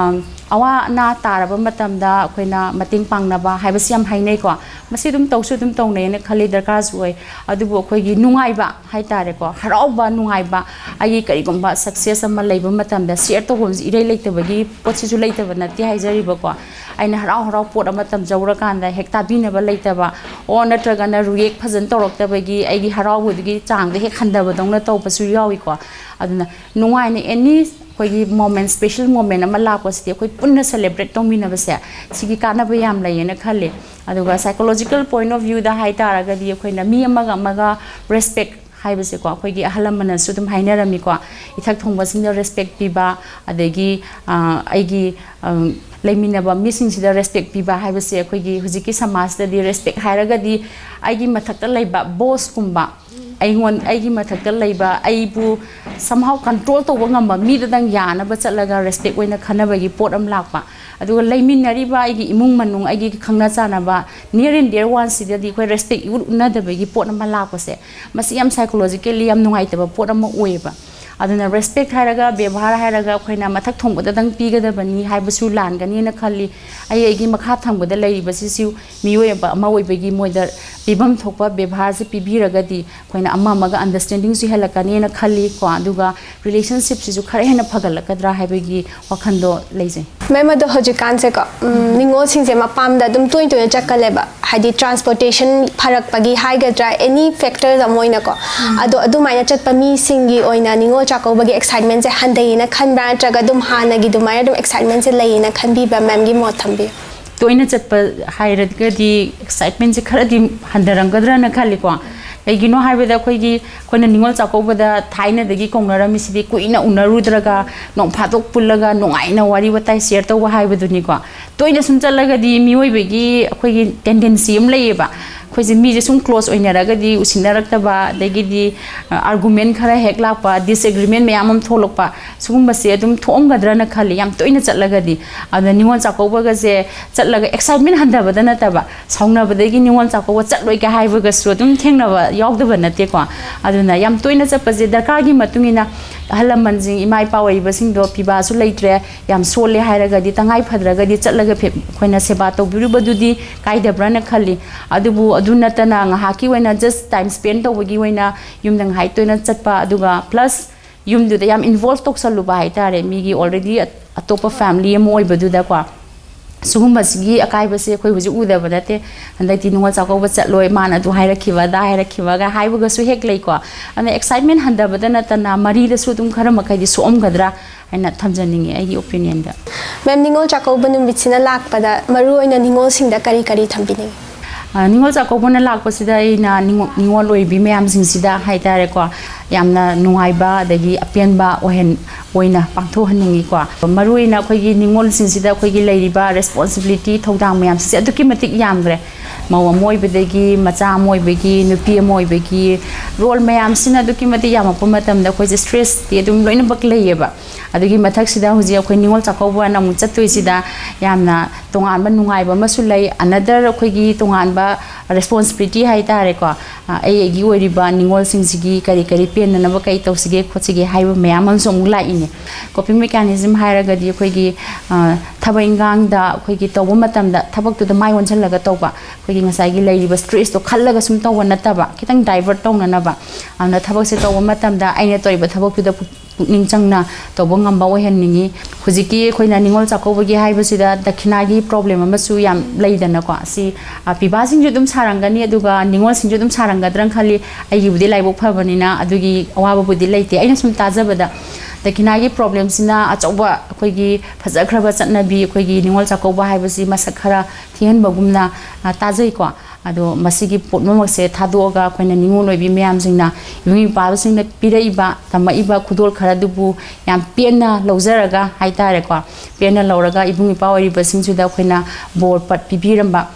ꯑꯋꯥ ꯑꯅꯥ ꯇꯥꯔꯕ ꯃꯇꯝꯗ ꯑꯩꯈꯣꯏꯅ ꯃꯇꯦꯡ ꯄꯥꯡꯅꯕ ꯍꯥꯏꯕꯁꯤ ꯌꯥꯝ ꯍꯥꯏꯅꯩꯀꯣ꯫ ꯃꯁꯤ ꯑꯗꯨꯝ ꯇꯧꯁꯨ ꯑꯗꯨꯝ ꯇꯧꯅꯩꯅ ꯈꯜꯂꯤ, ꯗꯔꯀꯥꯔꯁꯨ ꯑꯣꯏ꯫ ꯑꯗꯨꯕꯨ ꯑꯩꯈꯣꯏꯒꯤ ꯅꯨꯡꯉꯥꯏꯕ ꯍꯥꯏꯇꯥꯔꯦꯀꯣ, ꯍꯔꯥꯎꯕ ꯅꯨꯡꯉꯥꯏꯕ, ꯑꯩꯒꯤ ꯀꯔꯤꯒꯨꯝꯕ success ꯑꯃ ꯂꯩꯕ ꯃꯇꯝꯗ share ꯇꯧꯐꯝꯁꯤ ꯏꯔꯩ ꯂꯩꯇꯕꯒꯤ ꯄꯣꯠꯁꯤꯁꯨ ꯂꯩꯇꯕ ꯅꯠꯇꯦ ꯍꯥꯏꯖꯔꯤꯕꯀꯣ꯫ ꯑꯩꯅ ꯍꯔꯥꯎ ꯍꯔꯥꯎ ꯄꯣꯠ ꯑꯃ ꯇꯝꯖꯧꯔꯀꯥꯟꯗ ꯍꯦꯛ ꯇꯥꯕꯤꯅꯕ ꯂꯩꯇꯕ, ꯑꯣ ꯅꯠꯇ꯭ꯔꯒꯅ react ꯐꯖꯅ ꯇꯧꯔꯛꯇꯕꯒꯤ ꯑꯩꯒꯤ ꯍꯔꯥꯎꯕꯗꯨꯒꯤ ꯆꯥꯡꯗꯣ ꯍꯦꯛ ꯍꯟꯊꯕꯗꯧꯅ ꯇꯧꯕꯁꯨ ꯌꯥꯎꯏꯀꯣ꯫ ꯑꯗꯨꯅ ꯅꯨꯡꯉꯥꯏꯅ any ꯑꯩꯈꯣꯏꯒꯤ moment, special moment ꯑꯃ ꯂꯥꯛꯄꯁꯤꯗꯤ ꯑꯩꯈꯣꯏ ꯄꯨꯟꯅ celebrate ꯇꯧꯃꯤꯟꯅꯕꯁꯦ, ꯁꯤꯒꯤ ꯀꯥꯟꯅꯕ ꯌꯥꯝ ꯂꯩꯌꯦꯅ ꯈꯜꯂꯤ꯫ ꯑꯗꯨꯒ psychological point of viewꯗ ꯍꯥꯏ ꯇꯥꯔꯒꯗꯤ ꯑꯩꯈꯣꯏꯅ ꯃꯤ ꯑꯃꯒ ꯑꯃꯒ respect ꯍꯥꯏꯕꯁꯦꯀꯣ, ꯑꯩꯈꯣꯏꯒꯤ ꯑꯍꯜ ꯂꯃꯟꯅꯁꯨ ꯑꯗꯨꯝ ꯍꯥꯏꯅꯔꯝꯃꯤꯀꯣ, ꯏꯊꯛ ꯊꯣꯡꯕꯁꯤꯡꯗ respect ꯄꯤꯕ, ꯑꯗꯒꯤ ꯑꯩꯒꯤ ꯂꯩꯃꯤꯟꯅꯕ ꯃꯤꯁꯤꯡꯁꯤꯗ respect ꯄꯤꯕ ꯍꯥꯏꯕꯁꯦ ꯑꯩꯈꯣꯏꯒꯤ ꯍꯧꯖꯤꯛꯀꯤ ꯁꯃꯥꯖꯇꯗꯤ respect ꯍꯥꯏꯔꯒꯗꯤ ꯑꯩꯒꯤ ꯃꯊꯛꯇ ꯂꯩꯕ bossꯀꯨꯝꯕ, ꯑꯩꯉꯣꯟ ꯑꯩꯒꯤ ꯃꯊꯛꯇ ꯂꯩꯕ ꯑꯩꯕꯨ somehow control ꯇꯧꯕ ꯉꯝꯕ ꯃꯤꯗꯗꯪ ꯌꯥꯅꯕ ꯆꯠꯂꯒ respect ꯑꯣꯏꯅ ꯈꯟꯅꯕꯒꯤ ꯄꯣꯠ ꯑꯃ ꯂꯥꯛꯄ꯫ ꯑꯗꯨꯒ ꯂꯩꯃꯤꯟꯅꯔꯤꯕ ꯑꯩꯒꯤ ꯏꯃꯨꯡ ꯃꯅꯨꯡ, ꯑꯩꯒꯤ ꯈꯪꯅ ꯆꯥꯟꯅꯕ near and dear oneꯁꯤꯗꯗꯤ ꯑꯩꯈꯣꯏ respect ꯏꯎꯠ ꯎꯠꯅꯗꯕꯒꯤ ꯄꯣꯠ ꯑꯃ ꯂꯥꯛꯄꯁꯦ, ꯃꯁꯤ ꯌꯥꯝ psychologically ꯌꯥꯝ ꯅꯨꯡꯉꯥꯏꯇꯕ ꯄꯣꯠ ꯑꯃ ꯑꯣꯏꯌꯦꯕ꯫ ꯑꯗꯨꯅ respect ꯍꯥꯏꯔꯒ, ꯕꯦꯕꯥꯔ ꯍꯥꯏꯔꯒ ꯑꯩꯈꯣꯏꯅ ꯃꯊꯛ ꯊꯣꯡꯕꯗꯗꯪ ꯄꯤꯒꯗꯕꯅꯤ ꯍꯥꯏꯕꯁꯨ ꯂꯥꯟꯒꯅꯤꯅ ꯈꯜꯂꯤ꯫ ꯑꯩ ꯑꯩꯒꯤ ꯃꯈꯥ ꯊꯪꯕꯗ ꯂꯩꯔꯤꯕꯁꯤꯁꯨ ꯃꯤꯑꯣꯏ ꯑꯃ ꯑꯣꯏꯕꯒꯤ ꯃꯣꯏꯗ ꯄꯤꯐꯝ ꯊꯣꯛꯄ ꯕꯦꯕꯥꯔꯁꯦ ꯄꯤꯕꯤꯔꯒꯗꯤ ꯑꯩꯈꯣꯏꯅ ꯑꯃ ꯑꯃꯒ understandingꯁꯨ ꯍꯦꯜꯂꯛꯀꯅꯤꯅ ꯈꯜꯂꯤ ꯀꯣ꯫ ꯑꯗꯨꯒ relationshipꯁꯤꯁꯨ ꯈꯔ ꯍꯦꯟꯅ ꯐꯒꯠꯂꯛꯀꯗ꯭ꯔꯥ ꯍꯥꯏꯕꯒꯤ ꯋꯥꯈꯜꯗꯣ ꯂꯩꯖꯩ꯫ ꯃꯦꯝ, ꯑꯗꯣ ꯍꯧꯖꯤꯛꯀꯥꯟꯁꯦꯀꯣ, ꯎꯝ, ꯅꯤꯉꯣꯜꯁꯤꯡꯁꯦ ꯃꯄꯥꯝꯗ ꯑꯗꯨꯝ ꯇꯣꯏ ꯇꯣꯏꯅ ꯆꯠꯀꯜꯂꯦꯕ, ꯍꯥꯏꯗꯤ transportation ꯐꯔꯛꯄꯒꯤ ꯍꯥꯏꯒꯗ꯭ꯔꯥ, any factors ꯑꯃ ꯑꯣꯏꯅꯀꯣ꯫ ꯑꯗꯣ ꯑꯗꯨꯃꯥꯏꯅ ꯆꯠꯄ ꯃꯤꯁꯤꯡꯒꯤ ꯑꯣꯏꯅ ꯅꯤꯉꯣꯜ ꯆꯥꯛꯀꯧꯕꯒꯤ excitementꯁꯦ ꯍꯟꯊꯩꯌꯦꯅ ꯈꯟꯕ꯭ꯔꯥ, ꯅꯠꯇ꯭ꯔꯒ ꯑꯗꯨꯝ ꯍꯥꯟꯅꯒꯤ ꯑꯗꯨꯃꯥꯏꯅ ꯑꯗꯨꯝ excitementꯁꯦ ꯂꯩꯌꯦꯅ ꯈꯟꯕꯤꯕ꯭ꯔꯥ? ꯃꯦꯝꯒꯤ ꯃꯣꯠ ꯊꯝꯕꯤꯌꯨ꯫ ꯇꯣꯏꯅ ꯆꯠꯄ ꯍꯥꯏꯔꯒꯗꯤ ꯑꯦꯛꯁꯥꯏꯠꯃꯦꯟꯁꯦ ꯈꯔꯗꯤ ꯍꯟꯊꯔꯝꯒꯗ꯭ꯔꯅ ꯈꯜꯂꯤꯀꯣ꯫ ꯀꯩꯒꯤꯅꯣ ꯍꯥꯏꯕꯗ ꯑꯩꯈꯣꯏꯒꯤ, ꯑꯩꯈꯣꯏꯅ ꯅꯤꯉꯣꯜ ꯆꯥꯛꯀꯧꯕꯗ ꯊꯥꯏꯅꯗꯒꯤ ꯀꯧꯅꯔꯝꯃꯤꯁꯤꯗꯤ ꯀꯨꯏꯅ ꯎꯅꯔꯨꯗ꯭ꯔꯒ ꯅꯣꯡ ꯐꯥꯗꯣꯛ ꯄꯨꯜꯂꯒ ꯅꯨꯡꯉꯥꯏꯅ ꯋꯥꯔꯤ ꯋꯥꯇꯥꯏ ꯁꯤꯌꯔ ꯇꯧꯕ ꯍꯥꯏꯕꯗꯨꯅꯤꯀꯣ꯫ ꯇꯣꯏꯅ ꯁꯨꯝ ꯆꯠꯂꯒꯗꯤ ꯃꯤꯑꯣꯏꯕꯒꯤ ꯑꯩꯈꯣꯏꯒꯤ ꯇꯦꯟꯗꯦꯟꯁꯤ ꯑꯃ ꯂꯩꯌꯦꯕ, ꯑꯩꯈꯣꯏꯁꯦ ꯃꯤꯁꯦ ꯁꯨꯝ ꯀ꯭ꯂꯣꯁ ꯑꯣꯏꯅꯔꯒꯗꯤ ꯎꯁꯤꯟꯅꯔꯛꯇꯕ, ꯑꯗꯒꯤꯗꯤ ꯑꯥꯔꯒꯨꯃꯦꯟ ꯈꯔ ꯍꯦꯛ ꯂꯥꯛꯄ, ꯗꯤꯁꯑꯦꯒ꯭ꯔꯤꯃꯦꯟ ꯃꯌꯥꯝ ꯑꯃ ꯊꯣꯛꯂꯛꯄ, ꯁꯤꯒꯨꯝꯕꯁꯦ ꯑꯗꯨꯝ ꯊꯣꯛꯑꯝꯒꯗ꯭ꯔꯅ ꯈꯜꯂꯤ, ꯌꯥꯝ ꯇꯣꯏꯅ ꯆꯠꯂꯒꯗꯤ꯫ ꯑꯗꯨꯅ ꯅꯤꯉꯣꯜ ꯆꯥꯛꯀꯧꯕꯒꯁꯦ ꯆꯠꯂꯒ ꯑꯦꯛꯁꯥꯏꯠꯃꯦꯟ ꯍꯟꯊꯕꯗ ꯅꯠꯇꯕ, ꯁꯥꯎꯅꯕꯗꯒꯤ ꯅꯤꯉꯣꯜ ꯆꯥꯛꯀꯧꯕ ꯆꯠꯂꯣꯏꯒ ꯍꯥꯏꯕꯒꯁꯨ ꯑꯗꯨꯝ ꯊꯦꯡꯅꯕ ꯌꯥꯎꯗꯕ ꯅꯠꯇꯦꯀꯣ꯫ ꯑꯗꯨꯅ ꯌꯥꯝ ꯇꯣꯏꯅ ꯆꯠꯄꯁꯦ ꯗꯔꯀꯥꯔꯒꯤ ꯃꯇꯨꯡ ꯏꯟꯅ, ꯑꯍꯜ ꯂꯃꯟꯁꯤꯡ, ꯏꯃꯥ ꯏꯄꯥ ꯑꯣꯏꯔꯤꯕꯁꯤꯡꯗꯣ ꯄꯤꯕꯥꯁꯨ ꯂꯩꯇ꯭ꯔꯦ, ꯌꯥꯝ ꯁꯣꯜꯂꯦ ꯍꯥꯏꯔꯒꯗꯤ ꯇꯉꯥꯏ ꯐꯗ꯭ꯔꯒꯗꯤ ꯆꯠꯂꯒ ꯐꯦ-, ꯑꯩꯈꯣꯏꯅ ꯁꯦꯕꯥ ꯇꯧꯕꯤꯔꯨꯕꯗꯨꯗꯤ ꯀꯥꯏꯗꯕ꯭ꯔꯅ ꯈꯜꯂꯤ꯫ ꯑꯗꯨꯕꯨ ꯑꯗꯨ ꯅꯠꯇꯅ ꯉꯥꯏꯍꯥꯛꯀꯤ ꯑꯣꯏꯅ ꯖꯁ ꯇꯥꯏꯝ ꯁ꯭ꯄꯦꯟ ꯇꯧꯕꯒꯤ ꯑꯣꯏꯅ ꯌꯨꯝꯗ ꯉꯥꯏꯍꯥꯛ ꯇꯣꯏꯅ ꯆꯠꯄ, ꯑꯗꯨꯒ ꯄ꯭ꯂꯁ ꯌꯨꯝꯗꯨꯗ ꯌꯥꯝ ꯏꯟꯚꯣꯜꯕ ꯇꯧꯁꯜꯂꯨꯕ ꯍꯥꯏꯇꯥꯔꯦ, ꯃꯤꯒꯤ ꯑꯣꯜꯔꯦꯗꯤ ꯑꯇꯣꯞꯄ ꯐꯦꯃꯤꯂꯤ ꯑꯃ ꯑꯣꯏꯕꯗꯨꯗꯀꯣ꯫ ꯁꯤꯒꯨꯝꯕꯁꯤꯒꯤ ꯑꯀꯥꯏꯕꯁꯦ ꯑꯩꯈꯣꯏ ꯍꯧꯖꯤꯛ ꯎꯗꯕ ꯅꯠꯇꯦ꯫ ꯍꯟꯗꯛꯇꯤ ꯅꯤꯉꯣꯜ ꯆꯥꯛꯀꯧꯕ ꯆꯠꯂꯣꯏ, ꯃꯥꯅ ꯑꯗꯨ ꯍꯥꯏꯔꯛꯈꯤꯕ, ꯑꯗꯥ ꯍꯥꯏꯔꯛꯈꯤꯕꯒ ꯍꯥꯏꯕꯒꯁꯨ ꯍꯦꯛ ꯂꯩꯀꯣ꯫ ꯑꯗꯨꯅ ꯑꯦꯛꯁꯥꯏꯠꯃꯦꯟ ꯍꯟꯊꯕꯗ ꯅꯠꯇꯅ ꯃꯔꯤꯗꯁꯨ ꯑꯗꯨꯝ ꯈꯔ ꯃꯈꯩꯗꯤ ꯁꯣꯛꯑꯝꯒꯗ꯭ꯔꯥ ꯍꯥꯏꯅ ꯊꯝꯖꯅꯤꯡꯉꯤ ꯑꯩꯒꯤ ꯑꯣꯄꯤꯅꯤꯌꯟꯗ꯫ ꯃꯦꯝ, ꯅꯤꯉꯣꯜ ꯆꯥꯛꯀꯧꯕ ꯅꯨꯃꯤꯠꯁꯤꯅ ꯂꯥꯛꯄꯗ ꯃꯔꯨꯑꯣꯏꯅ ꯅꯤꯉꯣꯜꯁꯤꯡꯗ ꯀꯔꯤ ꯀꯔꯤ ꯊꯝꯕꯤꯅꯤꯡꯏ? ꯑ, ꯅꯤꯉꯣꯜ ꯆꯥꯛꯀꯧꯕꯅ ꯂꯥꯛꯄꯁꯤꯗ ꯑꯩꯅ ꯅꯤꯉꯣ-, ꯅꯤꯉꯣꯜ ꯑꯣꯏꯕꯤ ꯃꯌꯥꯝꯁꯤꯡꯁꯤꯗ ꯍꯥꯏꯇꯥꯔꯦꯀꯣ, ꯌꯥꯝꯅ ꯅꯨꯡꯉꯥꯏꯕ ꯑꯗꯒꯤ ꯑꯄꯦꯟꯕ ꯑꯣꯏꯍꯟ-, ꯑꯣꯏꯅ ꯄꯥꯡꯊꯣꯛꯍꯟꯅꯤꯡꯉꯤꯀꯣ꯫ ꯃꯔꯨꯑꯣꯏꯅ ꯑꯩꯈꯣꯏꯒꯤ ꯅꯤꯉꯣꯜꯁꯤꯡꯁꯤꯗ ꯑꯩꯈꯣꯏꯒꯤ ꯂꯩꯔꯤꯕ ꯔꯦꯁꯄꯣꯟꯁꯤꯕꯤꯂꯤꯇꯤ, ꯊꯧꯗꯥꯡ ꯃꯌꯥꯝꯁꯦ ꯑꯗꯨꯛꯀꯤ ꯃꯇꯤꯛ ꯌꯥꯝꯈ꯭ꯔꯦ꯫ ꯃꯧ ꯑꯃ ꯑꯣꯏꯕꯗꯒꯤ, ꯃꯆꯥ ꯑꯃ ꯑꯣꯏꯕꯒꯤ, ꯅꯨꯄꯤ ꯑꯃ ꯑꯣꯏꯕꯒꯤ ꯔꯣꯜ ꯃꯌꯥꯝꯁꯤꯅ ꯑꯗꯨꯛꯀꯤ ꯃꯇꯤꯛ ꯌꯥꯝꯃꯛꯄ ꯃꯇꯝꯗ ꯑꯩꯈꯣꯏꯁꯦ ꯁ꯭ꯇ꯭ꯔꯦꯁꯇꯤ ꯑꯗꯨꯝ ꯂꯣꯏꯅꯃꯛ ꯂꯩꯌꯦꯕ꯫ ꯑꯗꯨꯒꯤ ꯃꯊꯛꯁꯤꯗ ꯍꯧꯖꯤꯛ ꯑꯩꯈꯣꯏ ꯅꯤꯉꯣꯜ ꯆꯥꯛꯀꯧꯕ ꯑꯅ ꯑꯃꯨꯛ ꯆꯠꯇꯣꯏꯁꯤꯗ ꯌꯥꯝꯅ ꯇꯣꯉꯥꯟꯕ ꯅꯨꯡꯉꯥꯏꯕ ꯑꯃꯁꯨ ꯂꯩ꯫ ꯑꯅꯗꯔ ꯑꯩꯈꯣꯏꯒꯤ ꯇꯣꯉꯥꯟꯕ ꯔꯦꯁꯄꯣꯟꯁꯤꯕꯤꯂꯤꯇꯤ ꯍꯥꯏꯇꯥꯔꯦꯀꯣ, ꯑ, ꯑꯩ ꯑꯩꯒꯤ ꯑꯣꯏꯔꯤꯕ ꯅꯤꯉꯣꯜꯁꯤꯡꯁꯤꯒꯤ ꯀꯔꯤ ꯀꯔꯤ ꯄꯦꯟꯅꯅꯕ ꯀꯔꯤ ꯇꯧꯁꯤꯒꯦ ꯈꯣꯠꯁꯤꯒꯦ ꯍꯥꯏꯕ ꯃꯌꯥꯝ ꯑꯃꯁꯨ ꯑꯃꯨꯛ ꯂꯥꯛꯏꯅꯦ꯫ ꯀꯣꯄꯤꯡ ꯃꯦꯀꯥꯅꯤꯖꯝ ꯍꯥꯏꯔꯒꯗꯤ ꯑꯩꯈꯣꯏꯒꯤ, ꯑ, ꯊꯕꯛ ꯏꯟꯈꯥꯡꯗ ꯑꯩꯈꯣꯏꯒꯤ ꯇꯧꯕ ꯃꯇꯝꯗ ꯊꯕꯛꯇꯨꯗ ꯃꯥꯏ ꯑꯣꯟꯁꯤꯜꯂꯒ ꯇꯧꯕ, ꯑꯩꯈꯣꯏꯒꯤ ꯉꯁꯥꯏꯒꯤ ꯂꯩꯔꯤꯕ ꯁ꯭ꯇ꯭ꯔꯦꯁꯇꯣ ꯈꯜꯂꯒ ꯁꯨꯝ ꯇꯧꯕ ꯅꯠꯇꯕ, ꯈꯤꯇꯪ ꯗꯥꯏꯚꯔꯠ ꯇꯧꯅꯅꯕ꯫ ꯑꯗꯨꯅ ꯊꯕꯛꯁꯦ ꯇꯧꯕ ꯃꯇꯝꯗ ꯑꯩꯅ ꯇꯧꯔꯤꯕ ꯊꯕꯛꯇꯨꯗ ꯄꯨꯛꯅꯤꯡ ꯆꯪꯅ ꯇꯧꯕ ꯉꯝꯕ ꯑꯣꯏꯍꯟꯅꯤꯡꯉꯤ꯫ ꯍꯧꯖꯤꯛꯀꯤ ꯑꯩꯈꯣꯏꯅ ꯅꯤꯉꯣꯜ ꯆꯥꯛꯀꯧꯕꯒꯤ ꯍꯥꯏꯕꯁꯤꯗ ꯗꯈꯤꯅꯥꯒꯤ ꯄ꯭ꯔꯣꯕ꯭ꯂꯦꯝ ꯑꯃꯁꯨ ꯌꯥꯝ ꯂꯩꯗꯅꯀꯣ꯫ ꯑꯁꯤ, ꯑ, ꯄꯤꯕꯥꯁꯤꯡꯁꯨ ꯑꯗꯨꯝ ꯁꯥꯔꯝꯒꯅꯤ, ꯑꯗꯨꯒ ꯅꯤꯉꯣꯜꯁꯤꯡꯁꯨ ꯑꯗꯨꯝ ꯁꯥꯔꯝꯒꯗ꯭ꯔꯅ ꯈꯜꯂꯤ꯫ ꯑꯩꯒꯤꯕꯨꯗꯤ ꯂꯥꯏꯕꯛ ꯐꯕꯅꯤꯅ ꯑꯗꯨꯒꯤ ꯑꯋꯥꯕꯕꯨꯗꯤ ꯂꯩꯇꯦ꯫ ꯑꯩꯅ ꯁꯨꯝ ꯇꯥꯖꯕꯗ ꯗꯈꯤꯅꯥꯒꯤ ꯄ꯭ꯔꯣꯕ꯭ꯂꯦꯝꯁꯤꯅ ꯑꯆꯧꯕ ꯑꯩꯈꯣꯏꯒꯤ ꯐꯖꯈ꯭ꯔꯕ ꯆꯠꯅꯕꯤ, ꯑꯩꯈꯣꯏꯒꯤ ꯅꯤꯉꯣꯜ ꯆꯥꯛꯀꯧꯕ ꯍꯥꯏꯕꯁꯤ ꯃꯁꯛ ꯈꯔ ꯊꯤꯍꯟꯕꯒꯨꯝꯅ, ꯑ, ꯇꯥꯖꯩꯀꯣ꯫ ꯑꯗꯣ ꯃꯁꯤꯒꯤ ꯄꯨꯝꯅꯃꯛꯁꯦ ꯊꯥꯗꯣꯛꯑꯒ ꯑꯩꯈꯣꯏꯅ ꯅꯤꯉꯣꯜ ꯑꯣꯏꯕꯤ ꯃꯌꯥꯝꯁꯤꯡꯅ ꯏꯕꯨꯡ ꯏꯄ꯭ꯋꯥꯁꯤꯡꯅ ꯄꯤꯔꯛꯏꯕ, ꯇꯝꯃꯛꯏꯕ ꯈꯨꯗꯣꯜ ꯈꯔꯗꯨꯕꯨ ꯌꯥꯝ ꯄꯦꯟꯅ ꯂꯧꯖꯔꯒ ꯍꯥꯏꯇꯥꯔꯦꯀꯣ, ꯄꯦꯟꯅ ꯂꯧꯔꯒ ꯏꯕꯨꯡ ꯏꯄ꯭ꯋꯥ ꯑꯣꯏꯔꯤꯕꯁꯤꯡꯁꯤꯗ ꯑꯩꯈꯣꯏꯅ ꯕꯣꯔ ꯄꯠ ꯄꯤꯕꯤꯔꯝꯕ꯫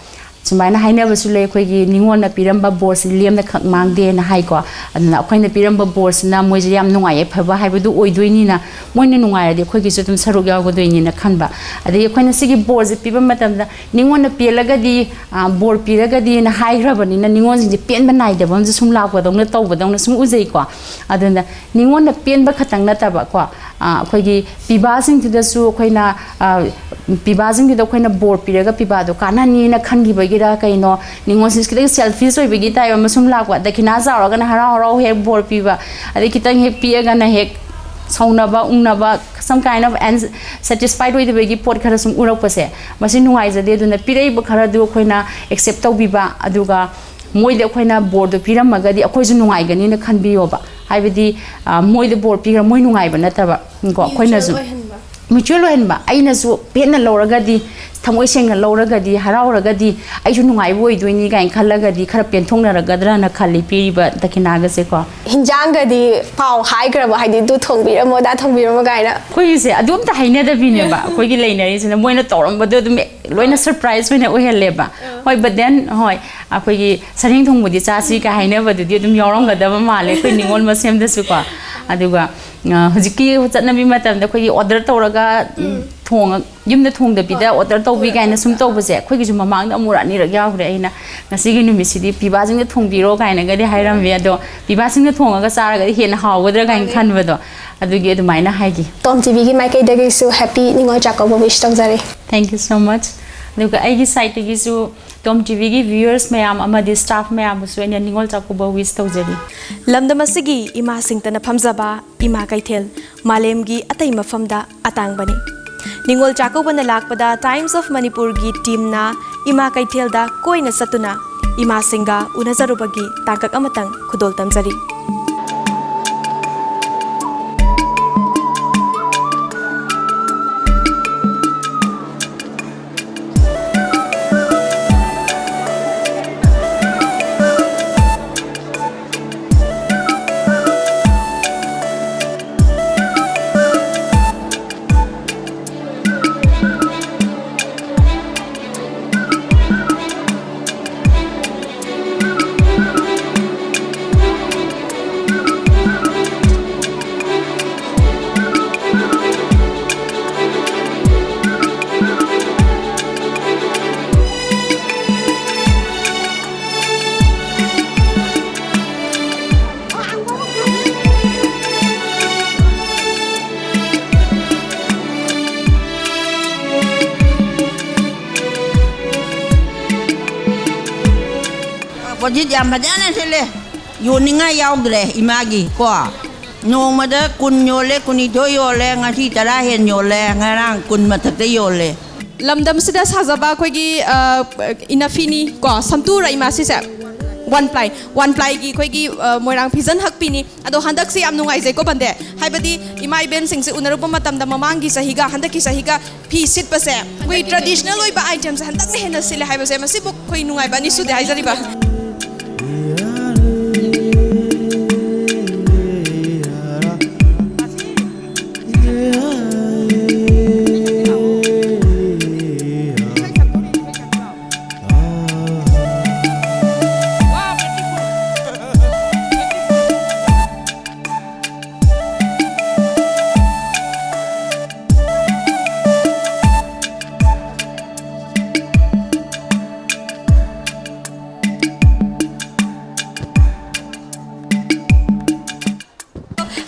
ꯁꯨꯃꯥꯏꯅ ꯍꯥꯏꯅꯕꯁꯨ ꯂꯩ, ꯑꯩꯈꯣꯏꯒꯤ ꯅꯤꯉꯣꯜꯅ ꯄꯤꯔꯝꯕ ꯕꯣꯔꯁꯤ ꯂꯦꯝꯅ ꯈꯛ ꯃꯥꯡꯗꯦꯅ ꯍꯥꯏꯀꯣ꯫ ꯑꯗꯨꯅ ꯑꯩꯈꯣꯏꯅ ꯄꯤꯔꯝꯕ ꯕꯣꯔꯁꯤꯅ ꯃꯣꯏꯁꯦ ꯌꯥꯝ ꯅꯨꯡꯉꯥꯏ ꯌꯥꯏꯐꯕ ꯍꯥꯏꯕꯗꯨ ꯑꯣꯏꯗꯣꯏꯅꯤꯅ, ꯃꯣꯏꯅ ꯅꯨꯡꯉꯥꯏꯔꯗꯤ ꯑꯩꯈꯣꯏꯒꯤꯁꯨ ꯑꯗꯨꯝ ꯁꯔꯨꯛ ꯌꯥꯎꯒꯗꯣꯏꯅꯤꯅ ꯈꯟꯕ꯫ ꯑꯗꯒꯤ ꯑꯩꯈꯣꯏꯅ ꯁꯤꯒꯤ ꯕꯣꯔꯁꯦ ꯄꯤꯕ ꯃꯇꯝꯗ ꯅꯤꯉꯣꯜꯅ ꯄꯦꯜꯂꯒꯗꯤ, ꯑ, ꯕꯣꯔ ꯄꯤꯔꯒꯗꯤꯅ ꯍꯥꯏꯈ꯭ꯔꯕꯅꯤꯅ ꯅꯤꯉꯣꯜꯁꯤꯡꯁꯦ ꯄꯦꯟꯕ ꯅꯥꯏꯗꯕ ꯑꯃꯁꯨ ꯁꯨꯝ ꯂꯥꯛꯄꯗꯧꯅ ꯇꯧꯕꯗꯧꯅ ꯁꯨꯝ ꯎꯖꯩꯀꯣ꯫ ꯑꯗꯨꯅ ꯅꯤꯉꯣꯜꯅ ꯄꯦꯟꯕ ꯈꯛꯇꯪ ꯅꯠꯇꯕꯀꯣ, ꯑ, ꯑꯩꯈꯣꯏꯒꯤ ꯄꯤꯕꯥꯁꯤꯡꯗꯨꯗꯁꯨ ꯑꯩꯈꯣꯏꯅ, ꯑ, ꯄꯤꯕꯥꯁꯤꯡꯗꯨꯗ ꯑꯩꯈꯣꯏꯅ ꯕꯣꯔ ꯄꯤꯔꯒ ꯄꯤꯕꯥꯗꯣ ꯀꯥꯟꯅꯅꯤꯅ ꯈꯟꯈꯤꯕꯒꯤꯔ ꯀꯩꯅꯣ, ꯅꯤꯉꯣꯜꯁꯤꯡꯁꯦ ꯈꯤꯇꯪ ꯁꯦꯜꯐꯤꯁ ꯑꯣꯏꯕꯒꯤ ꯇꯥꯏꯞ ꯑꯃ ꯁꯨꯝ ꯂꯥꯛꯄ꯫ ꯗꯈꯤꯅꯥ ꯆꯥꯎꯔꯒꯅ ꯍꯔꯥꯎ ꯍꯔꯥꯎ ꯍꯦꯛ ꯕꯣꯔ ꯄꯤꯕ, ꯑꯗꯩ ꯈꯤꯇꯪ ꯍꯦꯛ ꯄꯤꯛꯑꯒꯅ ꯍꯦꯛ ꯁꯥꯎꯅꯕ, ꯎꯪꯅꯕ, some kind of unsatisfied ꯑꯣꯏꯗꯕꯒꯤ ꯄꯣꯠ ꯈꯔ ꯁꯨꯝ ꯎꯔꯛꯄꯁꯦ, ꯃꯁꯤ ꯅꯨꯡꯉꯥꯏꯖꯗꯦ꯫ ꯑꯗꯨꯅ ꯄꯤꯔꯛꯏꯕ ꯈꯔꯗꯨ ꯑꯩꯈꯣꯏꯅ ꯑꯦꯛꯁꯦꯞ ꯇꯧꯕꯤꯕ, ꯑꯗꯨꯒ ꯃꯣꯏꯗ ꯑꯩꯈꯣꯏꯅ ꯕꯣꯔꯗꯣ ꯄꯤꯔꯝꯃꯒꯗꯤ ꯑꯩꯈꯣꯏꯁꯨ ꯅꯨꯡꯉꯥꯏꯒꯅꯤꯅ ꯈꯟꯕꯤꯌꯣꯕ꯫ ꯍꯥꯏꯕꯗꯤ, ꯑ, ꯃꯣꯏꯗ ꯕꯣꯔ ꯄꯤꯈ꯭ꯔ ꯃꯣꯏ ꯅꯨꯡꯉꯥꯏꯕ ꯅꯠꯇꯕ, ꯀꯣ, ꯑꯩꯈꯣꯏꯅꯁꯨ mutual ꯑꯣꯏꯍꯟꯕ, ꯑꯩꯅꯁꯨ ꯄꯦꯟꯅ ꯂꯧꯔꯒꯗꯤ, ꯊꯃꯣꯏ ꯁꯦꯡꯅ ꯂꯧꯔꯒꯗꯤ, ꯍꯔꯥꯎꯔꯒꯗꯤ ꯑꯩꯁꯨ ꯅꯨꯡꯉꯥꯏꯕ ꯑꯣꯏꯗꯣꯏꯅꯤ ꯀꯥꯏꯅ ꯈꯜꯂꯒꯗꯤ ꯈꯔ ꯄꯦꯟꯊꯣꯛꯅꯔꯒꯗ꯭ꯔꯅ ꯈꯜꯂꯤ ꯄꯤꯔꯤꯕ ꯗꯈꯤꯅꯥꯒꯁꯦꯀꯣ꯫ ꯍꯤꯟꯖꯥꯡꯒꯗꯤ ꯄꯥꯎ ꯍꯥꯏꯈ꯭ꯔꯕ, ꯍꯥꯏꯗꯤ, "ꯑꯗꯨ ꯊꯣꯡꯕꯤꯔꯝꯃꯣ, ꯑꯗꯥ ꯊꯣꯡꯕꯤꯔꯝꯃꯣ" ꯀꯥꯏꯅ? ꯑꯩꯈꯣꯏꯒꯤꯁꯦ ꯑꯗꯨ ꯑꯝꯇ ꯍꯥꯏꯅꯗꯕꯤꯅꯦꯕ ꯑꯩꯈꯣꯏꯒꯤ ꯂꯩꯅꯔꯤꯁꯤꯅ꯫ ꯃꯣꯏꯅ ꯇꯧꯔꯝꯕꯗꯣ ꯑꯗꯨꯝ ꯂꯣꯏꯅ ꯁꯔꯄ꯭ꯔꯥꯏꯖ ꯑꯣꯏꯅ ꯑꯣꯏꯍꯜꯂꯦꯕ꯫ ꯍꯣꯏ, but then, ꯍꯣꯏ, ꯑꯩꯈꯣꯏꯒꯤ ꯁꯔꯦꯡ ꯊꯣꯡꯕꯗꯤ ꯆꯥꯁꯤ ꯀꯥꯏ ꯍꯥꯏꯅꯕꯗꯨꯗꯤ ꯑꯗꯨꯝ ꯌꯥꯎꯔꯝꯒꯗꯕ ꯃꯥꯜꯂꯦ ꯑꯩꯈꯣꯏ ꯅꯤꯉꯣꯜ ꯃꯁꯦꯝꯗꯁꯨꯀꯣ꯫ ꯑꯗꯨꯒ, ꯑ, ꯍꯧꯖꯤꯛꯀꯤ ꯆꯠꯅꯕꯤ ꯃꯇꯝꯗ ꯑꯩꯈꯣꯏꯒꯤ ꯑꯣꯔꯗꯔ ꯇꯧꯔꯒ, ꯎꯝ, ꯊꯣꯡꯉ-, ꯌꯨꯝꯗ ꯊꯣꯡꯗꯕꯤꯗ ꯑꯣꯔꯗꯔ ꯇꯧꯕꯤ ꯀꯥꯏꯅ ꯁꯨꯝ ꯇꯧꯕꯁꯦ ꯑꯩꯈꯣꯏꯒꯤꯁꯨ ꯃꯃꯥꯡꯗ ꯑꯃꯨꯔꯛ ꯑꯅꯤꯔꯛ ꯌꯥꯎꯈ꯭ꯔꯦ꯫ ꯑꯩꯅ ꯉꯁꯤꯒꯤ ꯅꯨꯃꯤꯠꯁꯤꯗꯤ ꯄꯤꯕꯥꯁꯤꯡꯗ ꯊꯣꯡꯕꯤꯔꯣ ꯀꯥꯏꯅꯒꯗꯤ ꯍꯥꯏꯔꯝꯃꯦ, ꯑꯗꯣ ꯄꯤꯕꯥꯁꯤꯡꯅ ꯊꯣꯡꯉꯒ ꯆꯥꯔꯒꯗꯤ ꯍꯦꯟꯅ ꯍꯥꯎꯒꯗ꯭ꯔꯥ ꯀꯥꯏꯅ ꯈꯟꯕꯗꯣ, ꯑꯗꯨꯒꯤ ꯑꯗꯨꯃꯥꯏꯅ ꯍꯥꯏꯈꯤ꯫ ꯇꯣꯝ ꯇꯤꯚꯤꯒꯤ ꯃꯥꯏꯀꯩꯗꯒꯤꯁꯨ ꯍꯦꯄꯤ ꯅꯤꯉꯣꯜ ꯆꯥꯛꯀꯧꯕ ꯋꯤꯁ ꯇꯧꯖꯔꯤ꯫ Thank you so much. ꯑꯗꯨꯒ ꯑꯩꯒꯤ ꯁꯥꯏꯠꯇꯒꯤꯁꯨ ꯇꯣꯝ ꯇꯤꯚꯤꯒꯤ ꯚ꯭ꯌꯨꯋꯔꯁ ꯃꯌꯥꯝ ꯑꯃꯗꯤ ꯁ꯭ꯇꯥꯐ ꯃꯌꯥꯝꯕꯨꯁꯨ ꯑꯩꯅ ꯅꯤꯉꯣꯜ ꯆꯥꯛꯀꯧꯕ ꯋꯤꯁ ꯇꯧꯖꯔꯤ꯫ ꯂꯝꯗꯝ ꯑꯁꯤꯒꯤ ꯏꯃꯥꯁꯤꯡꯇꯅ ꯐꯝꯖꯕ ꯏꯃꯥ ꯀꯩꯊꯦꯜ ꯃꯥꯂꯦꯝꯒꯤ ꯑꯇꯩ ꯃꯐꯝꯗ ꯑꯇꯥꯡꯕꯅꯤ꯫ ꯅꯤꯉꯣꯜ ꯆꯥꯛꯀꯧꯕꯅ ꯂꯥꯛꯄꯗ Times of Manipurꯒꯤ ꯇꯤꯝꯅ ꯏꯃꯥ ꯀꯩꯊꯦꯜꯗ ꯀꯣꯏꯅ ꯆꯠꯇꯨꯅ ꯏꯃꯥꯁꯤꯡꯒ ꯎꯅꯖꯔꯨꯕꯒꯤ ꯇꯥꯡꯀꯛ ꯑꯃꯇꯪ ꯈꯨꯗꯣꯜ ꯇꯝꯖꯔꯤ꯫ ꯁꯤꯠ ꯌꯥꯝ ꯐꯖꯅ ꯁꯤꯠꯂꯦ꯫ ꯌꯣꯟꯅꯤꯡꯉꯥꯏ ꯌꯥꯎꯗ꯭ꯔꯦ ꯏꯃꯥꯒꯤ ꯀꯣ꯫ ꯅꯣꯡꯃꯗ ꯀꯨꯟ ꯌꯣꯜꯂꯦ, ꯀꯨꯟꯅꯤꯊꯣꯏ ꯌꯣꯜꯂꯦ, ꯉꯁꯤ ꯇꯔꯥ ꯍꯦꯟ ꯌꯣꯜꯂꯦ, ꯉꯔꯥꯡ ꯀꯨꯟ ꯃꯊꯛꯇ ꯌꯣꯜꯂꯦ꯫ ꯂꯝꯗꯝꯁꯤꯗ ꯁꯥꯖꯕ ꯑꯩꯈꯣꯏꯒꯤ, ꯑ, ꯏꯅꯐꯤꯅꯤ ꯀꯣ, ꯁꯝꯇꯨꯔ ꯏꯃꯥ ꯁꯤꯁꯦ? ꯋꯥꯟ ꯄ꯭ꯂꯥꯏ, ꯋꯥꯟ ꯄ꯭ꯂꯥꯏꯒꯤ ꯑꯩꯈꯣꯏꯒꯤ, ꯑ, ꯃꯣꯏꯔꯥꯡ ꯐꯤꯖꯟ ꯍꯛꯄꯤꯅꯤ꯫ ꯑꯗꯣ ꯍꯟꯗꯛꯁꯦ ꯌꯥꯝ ꯅꯨꯡꯉꯥꯏꯖꯩꯀꯣ ꯕꯟꯗꯦ, ꯍꯥꯏꯕꯗꯤ ꯏꯃꯥ ꯏꯕꯦꯟꯁꯤꯡꯁꯦ ꯎꯅꯔꯨꯕ ꯃꯇꯝꯗ ꯃꯃꯥꯡꯒꯤ ꯆꯍꯤꯒ ꯍꯟꯗꯛꯀꯤ ꯆꯍꯤꯒ ꯐꯤ ꯁꯤꯠꯄꯁꯦ, ꯑꯩꯈꯣꯏ ꯇ꯭ꯔꯦꯗꯤꯁꯅꯦꯜ ꯑꯣꯏꯕ ꯏꯇꯦꯝꯁꯦ ꯍꯟꯗꯛꯅ ꯍꯦꯟꯅ ꯁꯤꯠꯂꯦ ꯍꯥꯏꯕꯁꯦ, ꯃꯁꯤꯕꯨ ꯑꯩꯈꯣꯏ ꯅꯨꯡꯉꯥꯏꯕ ꯑꯅꯤꯁꯨꯗꯤ ꯍꯥꯏꯖꯔꯤꯕ꯫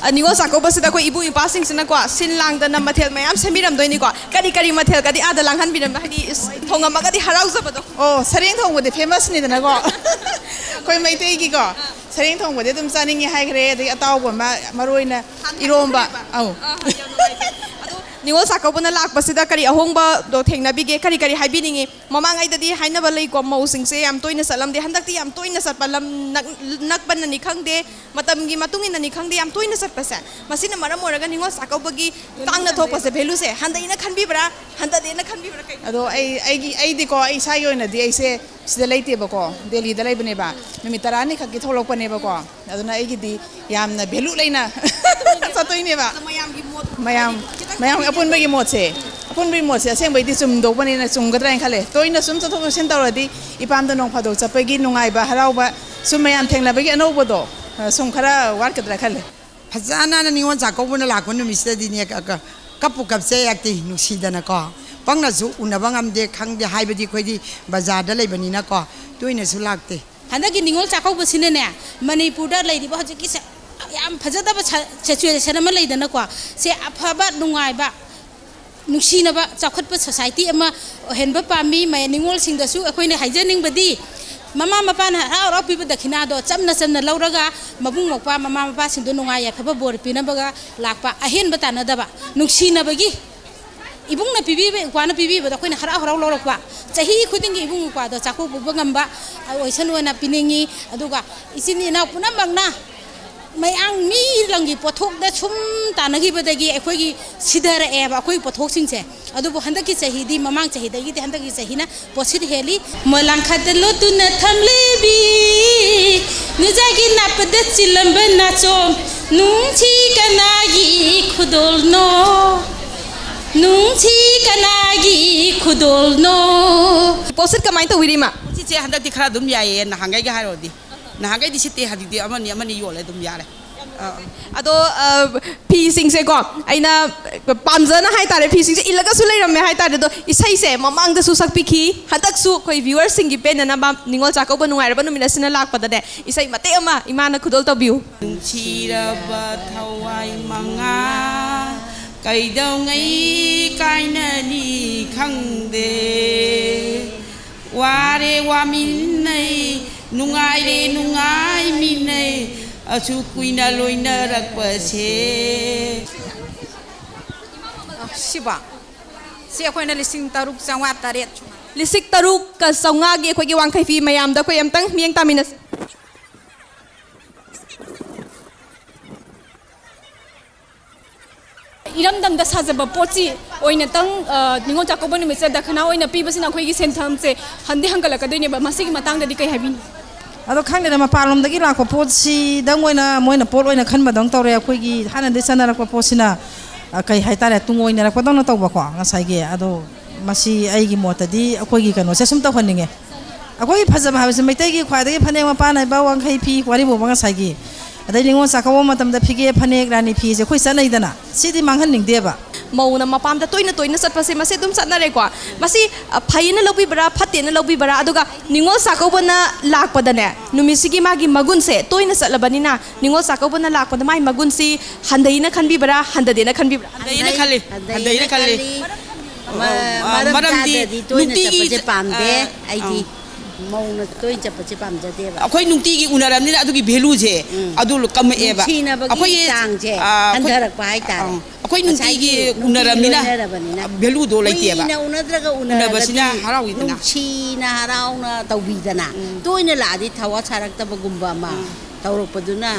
ꯑ, ꯅꯤꯉꯣꯜ ꯆꯥꯛꯀꯧꯕꯁꯤꯗ ꯑꯩꯈꯣꯏ ꯏꯕꯨꯡ ꯏꯄ꯭ꯋꯥꯁꯤꯡꯁꯤꯅꯀꯣ, ꯁꯤꯟ ꯂꯥꯡꯗꯅ ꯃꯊꯦꯜ ꯃꯌꯥꯝ ꯁꯦꯝꯕꯤꯔꯝꯗꯣꯏꯅꯤꯀꯣ꯫ ꯀꯔꯤ ꯀꯔꯤ ꯃꯊꯦꯜꯒꯗꯤ ꯑꯥꯗ ꯂꯥꯡꯍꯟꯕꯤꯔꯝꯕ, ꯍꯥꯏꯗꯤ, ꯏꯁ, ꯊꯣꯡꯉꯝꯃꯒꯗꯤ ꯍꯔꯥꯎꯖꯕꯗꯣ? ꯑꯣ, ꯁꯔꯦꯡ ꯊꯣꯡꯕꯗꯤ ꯐꯦꯃꯁꯅꯤꯗꯅꯀꯣ꯫ ꯑꯩꯈꯣꯏ ꯃꯩꯇꯩꯒꯤꯀꯣ, ꯁꯔꯦꯡ ꯊꯣꯡꯕꯗꯤ ꯑꯗꯨꯝ ꯆꯥꯅꯤꯡꯉꯦ ꯍꯥꯏꯈ꯭ꯔꯦ꯫ ꯑꯗꯒꯤ ꯑꯇꯥꯎꯕ ꯑꯃ, ꯃꯔꯨ ꯑꯣꯏꯅ ꯏꯔꯣꯝꯕ꯫ ꯑꯧ꯫ ꯑꯥ, ꯌꯥꯝ ꯅꯨꯡꯉꯥꯏꯖꯩ꯫ ꯑꯗꯣ ꯅꯤꯉꯣꯜ ꯆꯥꯛꯀꯧꯕꯅ ꯂꯥꯛꯄꯁꯤꯗ ꯀꯔꯤ ꯑꯍꯣꯡꯕꯗꯣ ꯊꯦꯡꯅꯕꯤꯒꯦ? ꯀꯔꯤ ꯀꯔꯤ ꯍꯥꯏꯕꯤꯅꯤꯡꯉꯤ? ꯃꯃꯥꯡꯉꯩꯗꯗꯤ ꯍꯥꯏꯅꯕ ꯂꯩꯀꯣ, ꯃꯧꯁꯤꯡꯁꯦ ꯌꯥꯝ ꯇꯣꯏꯅ ꯆꯠꯂꯝꯗꯦ, ꯍꯟꯗꯛꯇꯤ ꯌꯥꯝ ꯇꯣꯏꯅ ꯆꯠꯄ, ꯂꯝ ꯅꯛ-, ꯅꯛꯄꯅꯅꯤ ꯈꯪꯗꯦ, ꯃꯇꯝꯒꯤ ꯃꯇꯨꯡ ꯏꯟꯅꯅꯤ ꯈꯪꯗꯦ, ꯌꯥꯝ ꯇꯣꯏꯅ ꯆꯠꯄꯁꯦ, ꯃꯁꯤꯅ ꯃꯔꯝ ꯑꯣꯏꯔꯒ ꯅꯤꯉꯣꯜ ꯆꯥꯛꯀꯧꯕꯒꯤ ꯇꯥꯡꯅ ꯊꯣꯛꯄꯁꯦ, ꯚꯦꯂꯨꯁꯦ ꯍꯟꯊꯩꯅ ꯈꯟꯕꯤꯕ꯭ꯔꯥ, ꯍꯟꯊꯗꯦꯅ ꯈꯟꯕꯤꯕ꯭ꯔꯥ, ꯀꯩ? ꯑꯗꯣ ꯑꯩ, ꯑꯩꯒꯤ, ꯑꯩꯗꯤꯀꯣ, ꯑꯩ ꯏꯁꯥꯒꯤ ꯑꯣꯏꯅꯗꯤ ꯑꯩꯁꯦ ꯁꯤꯗ ꯂꯩꯇꯦꯕꯀꯣ, ꯗꯦꯜꯂꯤꯗ ꯂꯩꯕꯅꯦꯕ, ꯅꯨꯃꯤꯠ ꯇꯔꯥꯅꯤ ꯈꯛꯀꯤ ꯊꯣꯛꯂꯛꯄꯅꯦꯕꯀꯣ꯫ ꯑꯗꯨꯅ ꯑꯩꯒꯤꯗꯤ ꯌꯥꯝꯅ ꯚꯦꯂꯨ ꯂꯩꯅ ꯆꯠꯇꯣꯏꯅꯦꯕ꯫ ꯑꯗꯣ ꯃꯌꯥꯝꯒꯤ ꯃꯣꯠ, ꯃꯌꯥꯝ, ꯍꯥꯏꯗꯤ ꯈꯤꯇꯪ ꯃꯌꯥꯝꯒꯤ ꯈꯪꯕꯤꯒꯦ꯫ ꯑꯄꯨꯟꯕꯒꯤ ꯃꯣꯠꯁꯦ, ꯑꯄꯨꯟꯕꯒꯤ ꯃꯣꯠꯁꯦ ꯑꯁꯦꯡꯕꯩꯗꯤ ꯆꯨꯝꯗꯧꯕꯅꯦꯅ, ꯆꯨꯝꯒꯗ꯭ꯔꯥ ꯍꯥꯏꯅ ꯈꯜꯂꯦ꯫ ꯇꯣꯏꯅ ꯁꯨꯝ ꯆꯠꯊꯣꯛ ꯆꯠꯁꯤꯟ ꯇꯧꯔꯗꯤ ꯏꯄꯥꯝꯗ ꯅꯣꯡ ꯐꯥꯗꯣꯛ ꯆꯠꯄꯒꯤ ꯅꯨꯡꯉꯥꯏꯕ, ꯍꯔꯥꯎꯕ, ꯁꯨꯝ ꯃꯌꯥꯝ ꯊꯦꯡꯅꯕꯒꯤ ꯑꯅꯧꯕꯗꯣ, ꯑ, ꯁꯨꯝ ꯈꯔ ꯋꯥꯠꯀꯗ꯭ꯔꯥ ꯈꯜꯂꯦ꯫ ꯐꯖꯅ ꯅꯤꯉꯣꯜ ꯆꯥꯛꯀꯧꯕꯅ ꯂꯥꯛꯄ ꯅꯨꯃꯤꯠꯁꯤꯗꯗꯤꯅꯦ, ꯀ-, ꯀ-, ꯀꯞꯄꯨ ꯀꯞꯆꯩ ꯌꯥꯛꯇꯤ ꯅꯨꯡꯁꯤꯗꯅꯀꯣ꯫ ꯄꯪꯅꯁꯨ ꯎꯅꯕ ꯉꯝꯗꯦ, ꯈꯪꯗꯦ, ꯍꯥꯏꯕꯗꯤ ꯑꯩꯈꯣꯏꯗꯤ ꯕꯖꯥꯔꯗ ꯂꯩꯕꯅꯤꯅꯀꯣ, ꯇꯣꯏꯅꯁꯨ ꯂꯥꯛꯇꯦ꯫ ꯍꯟꯗꯛꯀꯤ ꯅꯤꯉꯣꯜ ꯆꯥꯛꯀꯧꯕꯁꯤꯅꯅꯦ, ꯃꯅꯤꯄꯨꯔꯗ ꯂꯩꯔꯤꯕ ꯍꯧꯖꯤꯛꯀꯤ ꯁ-, ꯌꯥꯝ ꯐꯖꯗꯕ ꯁ-, situation ꯑꯃ ꯂꯩꯗꯅꯀꯣ, ꯁꯦ ꯑꯐꯕ, ꯅꯨꯡꯉꯥꯏꯕ, ꯅꯨꯡꯁꯤꯅꯕ, ꯆꯥꯎꯈꯠꯄ society ꯑꯃ ꯑꯣꯏꯍꯟꯕ ꯄꯥꯝꯃꯤ꯫ ꯃꯌꯥ ꯅꯤꯉꯣꯜꯁꯤꯡꯗꯁꯨ ꯑꯩꯈꯣꯏꯅ ꯍꯥꯏꯖꯅꯤꯡꯕꯗꯤ, ꯃꯃꯥ ꯃꯄꯥꯅ ꯍꯔꯥꯎ ꯍꯔꯥꯎ ꯄꯤꯕ ꯗꯈꯤꯅꯥꯗꯣ ꯆꯝꯅ ꯆꯝꯅ ꯂꯧꯔꯒ, ꯃꯕꯨꯡ ꯃꯧꯄ꯭ꯋꯥ ꯃꯃꯥ ꯃꯄꯥꯁꯤꯡꯗꯣ ꯅꯨꯡꯉꯥꯏ ꯌꯥꯏꯐꯕ ꯕꯣꯔ ꯄꯤꯅꯕꯒ ꯂꯥꯛꯄ, ꯑꯍꯦꯟꯕ ꯇꯥꯟꯅꯗꯕ, ꯅꯨꯡꯁꯤꯅꯕꯒꯤ, ꯏꯕꯨꯡꯅ ꯄꯤꯕꯤꯕ, ꯏꯄ꯭ꯋꯥꯅ ꯄꯤꯕꯤꯕꯗꯣ ꯑꯩꯈꯣꯏꯅ ꯍꯔꯥꯎ ꯍꯔꯥꯎ ꯂꯧꯔꯛꯄ, ꯆꯍꯤ ꯈꯨꯗꯤꯡꯒꯤ ꯏꯕꯨꯡ ꯏꯄ꯭ꯋꯥꯗꯣ ꯆꯥꯛꯀꯧꯕ ꯄꯨꯕ ꯉꯝꯕ ꯑꯣꯏꯁꯅꯨ ꯍꯥꯏꯅ ꯄꯤꯅꯤꯡꯉꯤ꯫ ꯑꯗꯨꯒ ꯏꯆꯤꯟ ꯏꯅꯥꯎ ꯄꯨꯝꯅꯃꯛꯅ, ꯃꯌꯥꯝ ꯃꯤ ꯂꯝꯒꯤ ꯄꯣꯠꯊꯣꯛꯇ ꯁꯨꯝ ꯇꯥꯟꯅꯈꯤꯕꯗꯒꯤ ꯑꯩꯈꯣꯏꯒꯤ ꯁꯤꯊꯔꯛꯑꯦꯕ ꯑꯩꯈꯣꯏꯒꯤ ꯄꯣꯠꯊꯣꯛꯁꯤꯡꯁꯦ꯫ ꯑꯗꯨꯕꯨ ꯍꯟꯗꯛꯀꯤ ꯆꯍꯤꯗꯤ ꯃꯃꯥꯡ ꯆꯍꯤꯗꯒꯤꯗꯤ ꯍꯟꯗꯛꯀꯤ ꯆꯍꯤꯅ ꯄꯣꯠꯁꯤꯠ ꯍꯦꯜꯂꯤ꯫ ꯃꯣꯂꯥꯡꯈꯥꯗ ꯂꯣꯠꯇꯨꯅ ꯊꯝꯂꯤꯕꯤ, ꯅꯨꯖꯥꯒꯤ ꯅꯥꯞꯄꯗ ꯆꯤꯜꯂꯝꯕ ꯅꯥꯆꯣꯝ, ꯅꯨꯡꯁꯤ ꯀꯅꯥꯒꯤ ꯈꯨꯗꯣꯜꯅꯣ? ꯅꯨꯡꯁꯤ ꯀꯅꯥꯒꯤ ꯈꯨꯗꯣꯜꯅꯣ? ꯄꯣꯠꯁꯤꯠ ꯀꯃꯥꯏꯅ ꯇꯧꯕꯤꯔꯤ, ꯏꯃꯥ? ꯁꯤꯁꯦ ꯍꯟꯗꯛꯇꯤ ꯈꯔ ꯑꯗꯨꯝ ꯌꯥꯏꯌꯦ, ꯅꯍꯥꯟꯈꯩꯒ ꯍꯥꯏꯔꯨꯔꯗꯤ꯫ ꯅꯍꯥꯟꯈꯩꯗꯤ ꯁꯤꯠꯇꯦ, ꯍꯧꯖꯤꯛꯇꯤ ꯑꯃꯅꯤ ꯑꯃꯅꯤ ꯌꯣꯜꯂꯦ ꯑꯗꯨꯝ, ꯌꯥꯔꯦ꯫ ꯑꯥ꯫ ꯑꯗꯣ, ꯑ, ꯐꯤꯁꯤꯡꯁꯦꯀꯣ, ꯑꯩꯅ ꯄꯥꯝꯖꯅ ꯍꯥꯏꯇꯥꯔꯦ, ꯐꯤꯁꯤꯡꯁꯦ ꯏꯜꯂꯒꯁꯨ ꯂꯩꯔꯝꯃꯦ ꯍꯥꯏꯇꯥꯔꯦ꯫ ꯑꯗꯣ ꯏꯁꯩꯁꯦ ꯃꯃꯥꯡꯗꯁꯨ ꯁꯛꯄꯤꯈꯤ, ꯍꯟꯗꯛꯁꯨ ꯑꯩꯈꯣꯏ viewerꯁꯤꯡꯒꯤ ꯄꯦꯟꯅꯅꯕ ꯅꯤꯉꯣꯜ ꯆꯥꯛꯀꯧꯕ ꯅꯨꯡꯉꯥꯏꯔꯕ ꯅꯨꯃꯤꯠ ꯑꯁꯤꯅ ꯂꯥꯛꯄꯗꯅꯦ, ꯏꯁꯩ ꯃꯇꯦꯛ ꯑꯃ ꯏꯃꯥꯅ ꯈꯨꯗꯣꯜ ꯇꯧꯕꯤꯌꯨ꯫ ꯅꯨꯡꯁꯤꯔꯕ ꯊꯋꯥꯏ ꯃꯉꯥ ꯀꯩꯗꯧꯉꯩ ꯀꯥꯏꯅꯅꯤ ꯈꯪꯗꯦ꯫ ꯋꯥꯔꯦ ꯋꯥꯃꯤꯟꯅꯩ, ꯅꯨꯡꯉꯥꯏꯔꯦ ꯅꯨꯡꯉꯥꯏꯃꯤꯟꯅꯩ, ꯑꯁꯨꯛ ꯀꯨꯏꯅ ꯂꯣꯏꯅꯔꯛꯄꯁꯦ꯫ ꯑ, ꯁꯤꯕꯣ? ꯁꯤ ꯑꯩꯈꯣꯏꯅ ꯂꯤꯁꯤꯡ ꯇꯔꯨꯛ ꯆꯥꯝꯃꯉꯥ ꯇꯔꯦꯠ ꯁꯨꯃꯥꯏꯅ꯫ ꯂꯤꯁꯤꯡ ꯇꯔꯨꯛꯀ ꯆꯥꯝꯃꯉꯥꯒꯤ ꯑꯩꯈꯣꯏꯒꯤ ꯋꯥꯡꯈꯩ ꯐꯤ ꯃꯌꯥꯝꯗ ꯑꯩꯈꯣꯏ ꯑꯝꯇꯪ ꯃꯤꯠꯌꯦꯡ ꯇꯥꯃꯤꯟꯅꯁꯤ꯫ ꯏꯔꯝꯗꯝꯗ ꯁꯥꯖꯕ ꯄꯣꯠꯁꯤ ꯑꯣꯏꯅꯇꯪ, ꯑ, ꯅꯤꯉꯣꯜ ꯆꯥꯛꯀꯧꯕ ꯅꯨꯃꯤꯠꯁꯤꯗ ꯗꯈꯤꯅꯥ ꯑꯣꯏꯅ ꯄꯤꯕꯁꯤꯅ ꯑꯩꯈꯣꯏꯒꯤ ꯁꯦꯟꯊꯝꯁꯦ ꯍꯟꯗꯤ ꯍꯟꯒꯠꯂꯛꯀꯗꯣꯏꯅꯦꯕ꯫ ꯃꯁꯤꯒꯤ ꯃꯇꯥꯡꯗꯗꯤ ꯀꯩ ꯍꯥꯏꯕꯤꯅꯤ? ꯑꯗꯣ ꯈꯪꯗꯦꯗ, ꯃꯄꯥꯟꯂꯣꯝꯗꯒꯤ ꯂꯥꯛꯄ ꯄꯣꯠꯁꯤꯗꯪ ꯑꯣꯏꯅ ꯃꯣꯏꯅ ꯄꯣꯠ ꯑꯣꯏꯅ ꯈꯟꯕꯗꯧꯅ ꯇꯧꯔꯦ꯫ ꯑꯩꯈꯣꯏꯒꯤ ꯍꯥꯟꯅꯗꯒꯤ ꯆꯠꯅꯔꯛꯄ ꯄꯣꯠꯁꯤꯅ, ꯑ, ꯀꯩ ꯍꯥꯏꯇꯥꯔꯦ, ꯇꯨꯡ ꯑꯣꯏꯅꯔꯛꯄꯗꯧꯅ ꯇꯧꯕꯀꯣ ꯉꯁꯥꯏꯒꯤ꯫ ꯑꯗꯣ ꯃꯁꯤ ꯑꯩꯒꯤ ꯃꯣꯠꯇꯗꯤ ꯑꯩꯈꯣꯏꯒꯤ ꯀꯩꯅꯣꯁꯦ ꯁꯨꯝ ꯇꯧꯍꯟꯅꯤꯡꯉꯦ꯫ ꯑꯩꯈꯣꯏꯒꯤ ꯐꯖꯕ ꯍꯥꯏꯕꯁꯤ ꯃꯩꯇꯩꯒꯤ ꯈ꯭ꯋꯥꯏꯗꯒꯤ ꯐꯅꯦꯛ ꯃꯄꯥꯟ ꯅꯥꯏꯕ, ꯋꯥꯡꯈꯩ ꯐꯤ, ꯋꯥꯔꯤꯕꯣꯕ ꯉꯁꯥꯏꯒꯤ, ꯑꯗꯩ ꯅꯤꯉꯣꯜ ꯆꯥꯛꯀꯧꯕ ꯃꯇꯝꯗ ꯐꯤꯒꯦ ꯐꯅꯦꯛ, ꯔꯥꯅꯤ ꯐꯤꯁꯦ ꯑꯩꯈꯣꯏ ꯆꯠꯅꯩꯗꯅ, ꯁꯤꯗꯤ ꯃꯥꯡꯍꯟꯅꯤꯡꯗꯦꯕ꯫ ꯃꯧꯅ ꯃꯄꯥꯝꯗ ꯇꯣꯏꯅ ꯇꯣꯏꯅ ꯆꯠꯄꯁꯦ ꯃꯁꯤ ꯑꯗꯨꯝ ꯆꯠꯅꯔꯦꯀꯣ꯫ ꯃꯁꯤ, ꯑ, ꯐꯩꯅ ꯂꯧꯕꯤꯕ꯭ꯔꯥ, ꯐꯠꯇꯦꯅ ꯂꯧꯕꯤꯕ꯭ꯔꯥ? ꯑꯗꯨꯒ ꯅꯤꯉꯣꯜ ꯆꯥꯛꯀꯧꯕꯅ ꯂꯥꯛꯄꯗꯅꯦ, ꯅꯨꯃꯤꯠꯁꯤꯒꯤ ꯃꯥꯒꯤ ꯃꯒꯨꯟꯁꯦ, ꯇꯣꯏꯅ ꯆꯠꯂꯕꯅꯤꯅ ꯅꯤꯉꯣꯜ ꯆꯥꯛꯀꯧꯕꯅ ꯂꯥꯛꯄꯗ ꯃꯥꯒꯤ ꯃꯒꯨꯟꯁꯤ ꯍꯟꯊꯩꯅ ꯈꯟꯕꯤꯕ꯭ꯔꯥ, ꯍꯟꯊꯗꯦꯅ ꯈꯟꯕꯤꯕ꯭ꯔꯥ? ꯍꯟꯊꯩꯅ ꯈꯜꯂꯤ, ꯍꯟꯊꯩꯅ ꯍꯟꯊꯩꯅ ꯈꯜꯂꯤ꯫ ꯈꯜꯂꯤ꯫ ꯃ-, ꯑ, ꯃꯔꯝ ꯃꯔꯝꯗꯤ ꯆꯥꯗ꯭ꯔꯗꯤ ꯇꯣꯏꯅ ꯅꯨꯡꯇꯤꯒꯤ ꯆꯠꯄꯁꯦ ꯄꯥꯝꯗꯦ ꯑ, ꯑꯩꯗꯤ꯫ ꯑ꯫ ꯃꯧꯅ ꯇꯣꯏꯅ ꯆꯠꯄꯁꯦ ꯄꯥꯝꯖꯗꯦꯕ꯫ ꯑꯩꯈꯣꯏ ꯅꯨꯡꯇꯤꯒꯤ ꯎꯅꯔꯕꯅꯤꯅ ꯑꯗꯨꯒꯤ ꯚꯦꯂꯨꯁꯦ ꯑꯗꯨ ꯀꯝꯃꯛꯑꯦꯕ꯫ ꯅꯨꯡꯁꯤꯅꯕꯒꯤ ꯑꯩꯈꯣꯏꯒꯤ ꯆꯥꯡꯁꯦ ꯑ, ꯑꯩꯈꯣꯏ- ꯍꯟꯊꯔꯛꯄ ꯍꯥꯏꯇꯥꯔꯦ꯫ ꯑ, ꯑꯩꯈꯣꯏ ꯅꯨꯡꯇꯤꯒꯤ ꯉꯁꯥꯏꯒꯤ ꯅꯨꯡꯇꯤꯒꯤ ꯂꯣꯏꯅꯔꯕꯅꯤꯅ ꯂꯣꯏꯅꯔꯕꯅꯤꯅ ꯚꯦꯂꯨꯗꯣ ꯂꯩꯇꯦꯕ꯫ ꯀꯨꯏꯅ ꯎꯅꯗ꯭ꯔꯒ ꯎꯅꯕꯁꯤꯅ ꯎꯅꯔꯒꯗꯤ ꯍꯔꯥꯎꯏꯗꯅ꯫ ꯅꯨꯡꯁꯤꯅ ꯍꯔꯥꯎꯅ ꯇꯧꯕꯤꯗꯅ ꯇꯣꯏꯅ ꯂꯥꯛꯑꯗꯤ ꯊꯋꯥ ꯁꯥꯔꯛꯇꯕꯒꯨꯝꯕ ꯑꯃ ꯇꯧꯔꯛꯄꯗꯨꯅ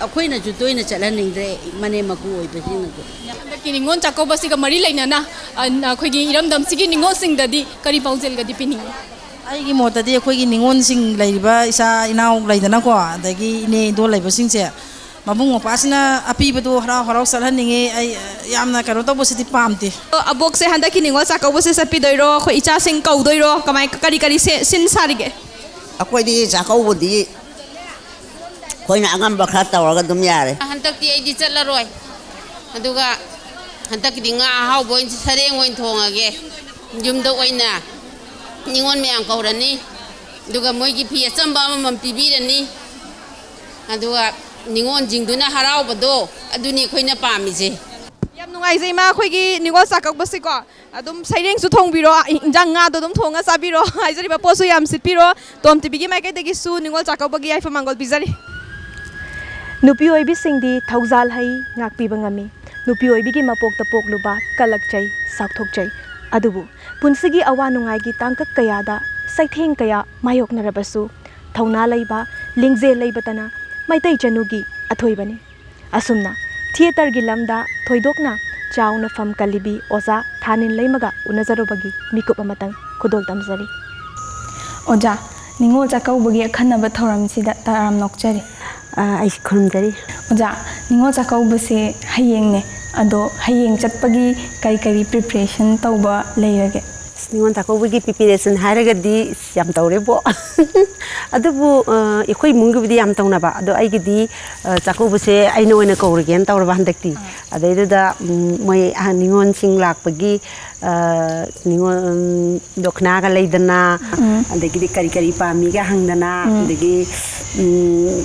ꯑꯩꯈꯣꯏꯅꯁꯨ ꯇꯣꯏꯅ ꯆꯠꯍꯟꯅꯤꯡꯗ꯭ꯔꯦ, ꯃꯅꯦꯝ ꯃꯀꯨ ꯑꯣꯏꯕꯁꯤꯡꯅꯁꯨ꯫ ꯍꯟꯗꯛꯀꯤ ꯅꯤꯉꯣꯜ ꯆꯥꯛꯀꯧꯕꯁꯤꯒ ꯃꯔꯤ ꯂꯩꯅꯅ ꯑ, ꯑꯩꯈꯣꯏꯒꯤ ꯏꯔꯝꯗꯝꯁꯤꯒꯤ ꯅꯤꯉꯣꯜꯁꯤꯡꯗꯗꯤ ꯀꯔꯤ ꯄꯥꯎꯖꯦꯜꯒꯗꯤ ꯄꯤꯅꯤꯡꯉꯤ? ꯑꯩꯒꯤ ꯃꯣꯠꯇꯗꯤ ꯑꯩꯈꯣꯏꯒꯤ ꯅꯤꯉꯣꯜꯁꯤꯡ ꯂꯩꯔꯤꯕ ꯏꯆꯥ ꯏꯅꯥꯎ ꯂꯩꯗꯅꯀꯣ, ꯑꯗꯒꯤ ꯏꯅꯦ ꯏꯟꯗꯣꯜ ꯂꯩꯕꯁꯤꯡꯁꯦ ꯃꯕꯨꯡ ꯃꯧꯄ꯭ꯋꯥꯁꯤꯅ ꯑꯄꯤꯕꯗꯣ ꯍꯔꯥꯎ ꯍꯔꯥꯎ ꯆꯠꯍꯟꯅꯤꯡꯉꯤ꯫ ꯑꯩ ꯌꯥꯝꯅ ꯀꯩꯅꯣ ꯇꯧꯕꯁꯤꯗꯤ ꯄꯥꯝꯗꯦ꯫ ꯑꯕꯣꯛꯁꯦ ꯍꯟꯗꯛꯀꯤ ꯅꯤꯉꯣꯜ ꯆꯥꯛꯀꯧꯕꯁꯦ ꯆꯠꯄꯤꯗꯣꯏꯔꯣ? ꯑꯩꯈꯣꯏ ꯏꯆꯥꯁꯤꯡ ꯀꯧꯗꯣꯏꯔꯣ? ꯀꯃꯥꯏ ꯀꯔꯤ ꯀꯔꯤ ꯁꯦ- ꯁꯤꯟ ꯁꯥꯔꯤꯒꯦ? ꯑꯩꯈꯣꯏꯗꯤ ꯆꯥꯛꯀꯧꯕꯗꯤ ꯑꯩꯈꯣꯏꯅ ꯑꯉꯝꯕ ꯈꯔ ꯇꯧꯔꯒ ꯑꯗꯨꯝ ꯌꯥꯔꯦ꯫ ꯍꯟꯗꯛꯇꯤ ꯑꯩꯗꯤ ꯆꯠꯂꯔꯣꯏ꯫ ꯑꯗꯨꯒ ꯍꯟꯗꯛꯀꯤꯗꯤ ꯉꯥ ꯑꯍꯥꯎꯕ ꯑꯣꯏꯅ, ꯁꯔꯦꯡ ꯑꯣꯏꯅ ꯊꯣꯡꯉꯒꯦ꯫ ꯌꯨꯝꯗ ꯑꯣꯏꯅ ꯅꯤꯉꯣꯜ ꯃꯌꯥꯝ ꯀꯧꯔꯅꯤ꯫ ꯑꯗꯨꯒ ꯃꯣꯏꯒꯤ ꯐꯤ ꯑꯆꯝꯕ ꯑꯃꯃꯝ ꯄꯤꯕꯤꯔꯅꯤ꯫ ꯑꯗꯨꯒ ꯅꯤꯉꯣꯜꯁꯤꯡꯗꯨꯅ ꯍꯔꯥꯎꯕꯗꯣ, ꯑꯗꯨꯅꯤ ꯑꯩꯈꯣꯏꯅ ꯄꯥꯝꯃꯤꯁꯦ꯫ ꯌꯥꯝ ꯅꯨꯡꯉꯥꯏꯖꯩ ꯏꯃꯥ, ꯑꯩꯈꯣꯏꯒꯤ ꯅꯤꯉꯣꯜ ꯆꯥꯛꯀꯧꯕꯁꯤꯀꯣ ꯑꯗꯨꯝ ꯁꯩꯔꯦꯡꯁꯨ ꯊꯣꯡꯕꯤꯔꯣ, ꯏꯟꯖꯥꯡ ꯉꯥꯗꯣ ꯑꯗꯨꯝ ꯊꯣꯡꯉ ꯆꯥꯕꯤꯔꯣ꯫ ꯍꯥꯏꯖꯔꯤꯕ ꯄꯣꯠꯁꯨ ꯌꯥꯝ ꯁꯤꯠꯄꯤꯔꯣ꯫ ꯇꯣꯝ ꯇꯤꯚꯤꯒꯤ ꯃꯥꯏꯀꯩꯗꯒꯤꯁꯨ ꯅꯤꯉꯣꯜ ꯆꯥꯛꯀꯧꯕꯒꯤ ꯌꯥꯏꯐ ꯃꯥꯡꯒꯣꯜ ꯄꯤꯖꯔꯤ꯫ ꯅꯨꯄꯤ ꯑꯣꯏꯕꯤꯁꯤꯡꯗꯤ ꯊꯧꯖꯥꯜ ꯍꯩ ꯉꯥꯛꯄꯤꯕ ꯉꯝꯃꯤ꯫ ꯅꯨꯄꯤ ꯑꯣꯏꯕꯤꯒꯤ ꯃꯄꯣꯛꯇ ꯄꯣꯛꯂꯨꯕ ꯀꯜꯂꯛꯆꯩ, ꯆꯥꯎꯊꯣꯛꯆꯩ꯫ ꯑꯗꯨꯕꯨ ꯄꯨꯟꯁꯤꯒꯤ ꯑꯋꯥ ꯅꯨꯡꯉꯥꯏꯒꯤ ꯇꯥꯡꯀꯛ ꯀꯌꯥꯗ ꯆꯩꯊꯦꯡ ꯀꯌꯥ ꯃꯥꯌꯣꯛꯅꯔꯕꯁꯨ, ꯊꯧꯅꯥ ꯂꯩꯕ, ꯂꯤꯡꯖꯦꯜ ꯂꯩꯕꯇꯅ ꯃꯩꯇꯩ ꯆꯅꯨꯒꯤ ꯑꯊꯣꯏꯕꯅꯤ꯫ ꯑꯁꯨꯝꯅ ꯊꯤꯌꯦꯇꯔꯒꯤ ꯂꯝꯗ ꯊꯣꯏꯗꯣꯛꯅ ꯆꯥꯎꯅ ꯐꯝ ꯀꯜꯂꯤꯕꯤ ꯑꯣꯖꯥ ꯊꯥꯅꯤꯟ ꯂꯩꯃꯒ ꯎꯅꯖꯔꯨꯕꯒꯤ ꯃꯤꯀꯨꯞ ꯑꯃꯇꯪ ꯈꯨꯗꯣꯜ ꯇꯝꯖꯔꯤ꯫ ꯑꯣꯖꯥ, ꯅꯤꯉꯣꯜ ꯆꯥꯛꯀꯧꯕꯒꯤ ꯑꯈꯟꯅꯕ ꯊꯧꯔꯝꯁꯤꯗ ꯇꯔꯥꯝ ꯑꯣꯛꯆꯔꯤ꯫ ꯑ, ꯑꯩꯁꯨ ꯈꯨꯔꯨꯝꯖꯔꯤ꯫ ꯑꯣꯖꯥ, ꯅꯤꯉꯣꯜ ꯆꯥꯛꯀꯧꯕꯁꯦ ꯍꯌꯦꯡꯅꯦ, ꯑꯗꯣ ꯍꯌꯦꯡ ꯆꯠꯄꯒꯤ ꯀꯔꯤ ꯀꯔꯤ preparation ꯇꯧꯕ ꯂꯩꯔꯒꯦ? ꯑꯁ, ꯅꯤꯉꯣꯜ ꯆꯥꯛꯀꯧꯕꯒꯤ preparation ꯍꯥꯏꯔꯒꯗꯤ, ꯑꯁ, ꯌꯥꯝ ꯇꯧꯔꯦꯕꯣ꯫ ꯑꯗꯨꯕꯨ, ꯑ, ꯑꯩꯈꯣꯏ ꯏꯃꯨꯡꯒꯤꯕꯨꯗꯤ ꯌꯥꯝ ꯇꯧꯅꯕ, ꯑꯗꯣ ꯑꯩꯒꯤꯗꯤ, ꯑ, ꯆꯥꯛꯀꯧꯕꯁꯦ ꯑꯩꯅ ꯑꯣꯏꯅ ꯀꯧꯔꯒꯦꯅ ꯇꯧꯔꯕ ꯍꯟꯗꯛꯇꯤ꯫ ꯑꯗꯩꯗꯨꯗ, ꯎꯝ, ꯃꯣꯏ ꯑꯍꯟ ꯅꯤꯉꯣꯜꯁꯤꯡ ꯂꯥꯛꯄꯒꯤ, ꯑ, ꯅꯤꯉꯣꯜ, ꯎꯝ, ꯗꯣꯈꯅꯥꯒ ꯂꯩꯗꯅ, ꯑꯗꯒꯤꯗꯤ ꯀꯔꯤ ꯀꯔꯤ ꯄꯥꯝꯃꯤꯒ ꯍꯪꯗꯅ, ꯑꯗꯒꯤ, ꯎꯝ,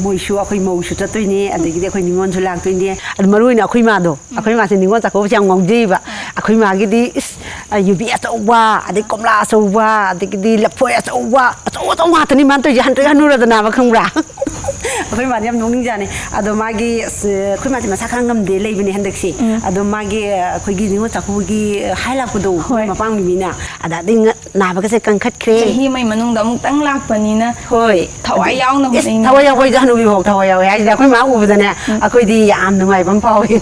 ꯃꯣꯏꯁꯨ ꯑꯩꯈꯣꯏ ꯃꯧꯁꯨ ꯆꯠꯇꯣꯏꯅꯦ, ꯑꯗꯒꯤꯗꯤ ꯑꯩꯈꯣꯏ ꯅꯤꯉꯣꯜꯁꯨ ꯂꯥꯛꯇꯣꯏꯅꯦ꯫ ꯑꯗꯨ ꯃꯔꯨ ꯑꯣꯏꯅ ꯑꯩꯈꯣꯏ ꯃꯥꯗꯣ, ꯑꯩꯈꯣꯏ ꯃꯥꯁꯦ ꯅꯤꯉꯣꯜ ꯆꯥꯛꯀꯧꯕꯁꯦ ꯌꯥꯝ ꯉꯥꯎꯖꯩꯕ꯫ ꯑꯩꯈꯣꯏ ꯃꯥꯒꯤꯗꯤ, ꯏꯁ, ꯑ, ꯌꯨꯕꯤ ꯑꯆꯧꯕ, ꯑꯗꯩ ꯀꯣꯝꯂꯥ ꯑꯆꯧꯕ, ꯑꯗꯒꯤꯗꯤ ꯂꯐꯣꯏ ꯑꯆꯧꯕ, ꯑꯆꯧ ꯑꯆꯧ ꯉꯥꯛꯇꯅꯤ ꯃꯥꯅ ꯇꯧꯔꯤꯁꯦ, ꯍꯟꯇ꯭ꯔꯦ ꯍꯟꯅꯨꯔꯗꯅꯕ, ꯈꯪꯕ꯭ꯔꯥ? ꯑꯩꯈꯣꯏ ꯃꯥꯗꯤ ꯌꯥꯝ ꯅꯣꯛꯅꯤꯡꯖꯥꯅꯤ꯫ ꯑꯗꯣ ꯃꯥꯒꯤ, ꯑꯁ, ꯑꯩꯈꯣꯏ ꯃꯥꯗꯤ ꯃꯁꯥ ꯈꯔ ꯉꯝꯗꯦ ꯂꯩꯕꯅꯦ ꯍꯟꯗꯛꯁꯦ꯫ ꯎꯝ꯫ ꯑꯗꯣ ꯃꯥꯒꯤ, ꯑꯩꯈꯣꯏꯒꯤ ꯅꯤꯉꯣꯜ ꯆꯥꯛꯀꯧꯕꯒꯤ ꯍꯥꯏ ꯂꯥꯛꯄꯗꯣ, ꯍꯣꯏ꯫ ꯃꯄꯥꯝꯒꯤ ꯃꯤꯅ, ꯑꯗ ꯑꯗꯩ ꯉ-, ꯅꯥꯕꯒꯁꯦ ꯀꯟꯈꯠꯈ꯭ꯔꯦ꯫ ꯆꯍꯤ ꯑꯃꯒꯤ ꯃꯅꯨꯡꯗ ꯑꯃꯨꯛꯇꯪ ꯂꯥꯛꯄꯅꯤꯅ꯫ ꯍꯣꯏ꯫ ꯊꯋꯥꯏ ꯑꯗꯨ-, ꯌꯥꯎꯅ ꯏꯁ, ꯍꯣꯠꯅꯩꯅꯦ꯫ ꯊꯋꯥꯏ ꯌꯥꯎꯕ ꯍꯥꯏꯁꯦ ꯍꯅꯨꯕꯤ ꯐꯥꯎ ꯊꯋꯥꯏ ꯌꯥꯎꯋꯦ ꯍꯥꯏꯁꯤꯗꯤ ꯑꯩꯈꯣꯏ ꯃꯥ ꯎꯕꯗꯅꯦ, ꯎꯝ꯫ ꯑꯩꯈꯣꯏꯗꯤ ꯌꯥꯝ ꯅꯨꯡꯉꯥꯏꯕ ꯑꯃ ꯐꯥꯎꯋꯤ꯫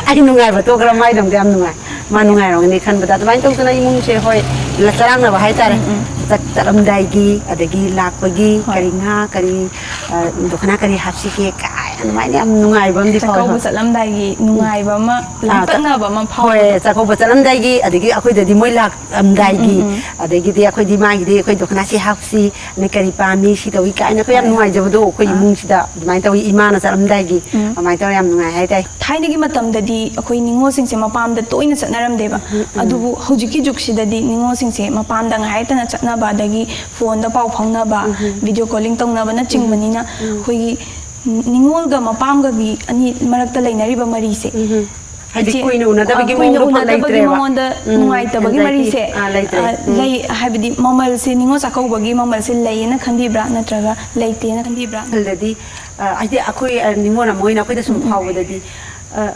ꯑꯩ ꯅꯨꯡꯉꯥꯏꯕ ꯇꯣꯛꯈ꯭ꯔ ꯃꯥꯏꯗꯃꯛꯇ ꯌꯥꯝ ꯅꯨꯡꯉꯥꯏ꯫ ꯃꯥ ꯅꯨꯡꯉꯥꯏꯔꯝꯒꯅꯤ ꯈꯟꯕꯗ꯫ ꯑꯗꯨꯃꯥꯏꯅ ꯇꯧꯗꯅ ꯏꯃꯨꯡꯁꯦ, ꯍꯣꯏ, ꯂ-, ꯆꯔꯥꯡꯅꯕ ꯍꯥꯏꯇꯥꯔꯦ꯫ ꯎꯝ, ꯎꯝ꯫ ꯆꯠ-, ꯆꯠꯂꯝꯗꯥꯏꯒꯤ, ꯑꯗꯒꯤ ꯂꯥꯛꯄꯒꯤ, ꯍꯣꯏ꯫ ꯀꯔꯤ ꯉꯥ, ꯀꯔꯤ, ꯑ, ꯗꯈꯤꯅꯥ ꯀꯔꯤ ꯍꯥꯞꯁꯤꯒꯦ ꯀꯥꯏꯅ ꯑꯗꯨꯃꯥꯏꯅ ꯌꯥꯝ ꯅꯨꯡꯉꯥꯏꯕ ꯑꯃꯗꯤ ꯐꯥꯎꯋꯦ, ꯆꯥꯛꯀꯧꯕ ꯍꯣꯏ꯫ ꯆꯠꯂꯝꯗꯥꯏꯒꯤ ꯎꯝ꯫ ꯅꯨꯡꯉꯥꯏꯕ ꯑꯃ, ꯑꯥ, ꯆ-, ꯂꯥꯡꯇꯛꯅꯕ ꯑꯃ ꯍꯣꯏ, ꯐꯥꯎꯕꯗꯣ꯫ ꯆꯥꯛꯀꯧꯕ ꯆꯠꯂꯝꯗꯥꯏꯒꯤ, ꯑꯗꯒꯤ ꯑꯩꯈꯣꯏꯗꯗꯤ ꯃꯣꯏ ꯂꯥꯛꯑꯝꯗꯥꯏꯒꯤ, ꯎꯝ, ꯎꯝ꯫ ꯑꯗꯒꯤꯗꯤ ꯑꯩꯈꯣꯏꯗꯤ ꯃꯥꯒꯤꯗꯤ ꯑꯩꯈꯣꯏ ꯗꯈꯤꯅꯥ ꯁꯤ ꯍꯥꯞꯁꯤ, ꯅ ꯀꯔꯤ ꯄꯥꯝꯃꯤ, ꯁꯤ ꯇꯧꯏ ꯀꯥꯏꯅ ꯑꯩꯈꯣꯏ ꯌꯥꯝ ꯍꯣꯏ꯫ ꯅꯨꯡꯉꯥꯏꯖꯕꯗꯣ ꯑꯩꯈꯣꯏ ꯑꯥ꯫ ꯏꯃꯨꯡꯁꯤꯗ ꯑꯗꯨꯃꯥꯏꯅ ꯇꯧꯏ꯫ ꯏꯃꯥꯅ ꯆꯠꯂꯝꯗꯥꯏꯒꯤ ꯎꯝ꯫ ꯑꯗꯨꯃꯥꯏꯅ ꯇꯧꯔ ꯌꯥꯝ ꯅꯨꯡꯉꯥꯏ ꯍꯥꯏꯇꯥꯏ꯫ ꯊꯥꯏꯅꯒꯤ ꯃꯇꯝꯗꯗꯤ ꯑꯩꯈꯣꯏ ꯅꯤꯉꯣꯜꯁꯤꯡꯁꯦ ꯃꯄꯥꯝꯗ ꯇꯣꯏꯅ ꯆꯠꯅꯔꯝꯗꯦꯕ꯫ ꯎꯝ, ꯎꯝ꯫ ꯑꯗꯨꯕꯨ ꯍꯧꯖꯤꯛꯀꯤ ꯖꯨꯒꯁꯤꯗꯗꯤ ꯅꯤꯉꯣꯜꯁꯤꯡꯁꯦ ꯃꯄꯥꯝꯗ ꯉꯥꯏꯍꯥꯛꯇꯅ ꯆꯠꯅꯕ, ꯑꯗꯒꯤ ꯐꯣꯟꯗ ꯄꯥꯎ ꯐꯥꯎꯅꯕ, ꯎꯝ, ꯎꯝ꯫ ꯚꯤꯗꯤꯑꯣ ꯀꯣꯂꯤꯡ ꯇꯧꯅꯕꯅꯆꯤꯡꯕꯅꯤꯅ ꯎꯝ, ꯎꯝ꯫ ꯑꯩꯈꯣꯏꯒꯤ ꯅꯤꯉꯣꯜꯒ ꯃꯄꯥꯝꯒꯒꯤ ꯑꯅꯤ ꯃꯔꯛꯇ ꯂꯩꯅꯔꯤꯕ ꯃꯔꯤꯁꯦ꯫ ꯎꯝ, ꯎꯝ꯫ ꯍꯥꯏꯗꯤ ꯏꯆꯦ, ꯀꯨꯏꯅ ꯎꯅꯗꯕꯒꯤ ꯑ, ꯀꯨꯏꯅ ꯃꯑꯣꯡꯗꯣ ꯐꯥꯎ ꯎꯅꯗꯕꯒꯤ ꯂꯩꯇ꯭ꯔꯦꯕ꯫ ꯃꯉꯣꯟꯗ ꯎꯝ, ꯅꯨꯡꯉꯥꯏꯇꯕꯒꯤ anxiety꯫ ꯃꯔꯤꯁꯦ, ꯑꯥ, ꯂꯩꯇ꯭ꯔꯦ꯫ ꯑ, ꯎꯝ꯫ ꯂꯩ, ꯍꯥꯏꯕꯗꯤ ꯃꯃꯜꯁꯦ, ꯅꯤꯉꯣꯜ ꯆꯥꯛꯀꯧꯕꯒꯤ ꯃꯃꯜꯁꯦ ꯂꯩꯌꯦꯅ ꯈꯟꯕꯤꯕ꯭ꯔꯥ ꯅꯠꯇ꯭ꯔꯒ ꯂꯩꯇꯦꯅ ꯈꯟꯕꯤꯕ꯭ꯔꯥ? ꯈꯜꯂꯗꯤ, ꯑ, ꯍꯥꯏꯗꯤ ꯑꯩꯈꯣꯏ, ꯑ, ꯅꯤꯉꯣꯜ ꯑꯃ ꯑꯣꯏꯅ ꯑꯩꯈꯣꯏꯗ ꯁꯨꯝ ꯎꯝ, ꯎꯝ꯫ ꯐꯥꯎꯕꯗꯗꯤ, ꯑ,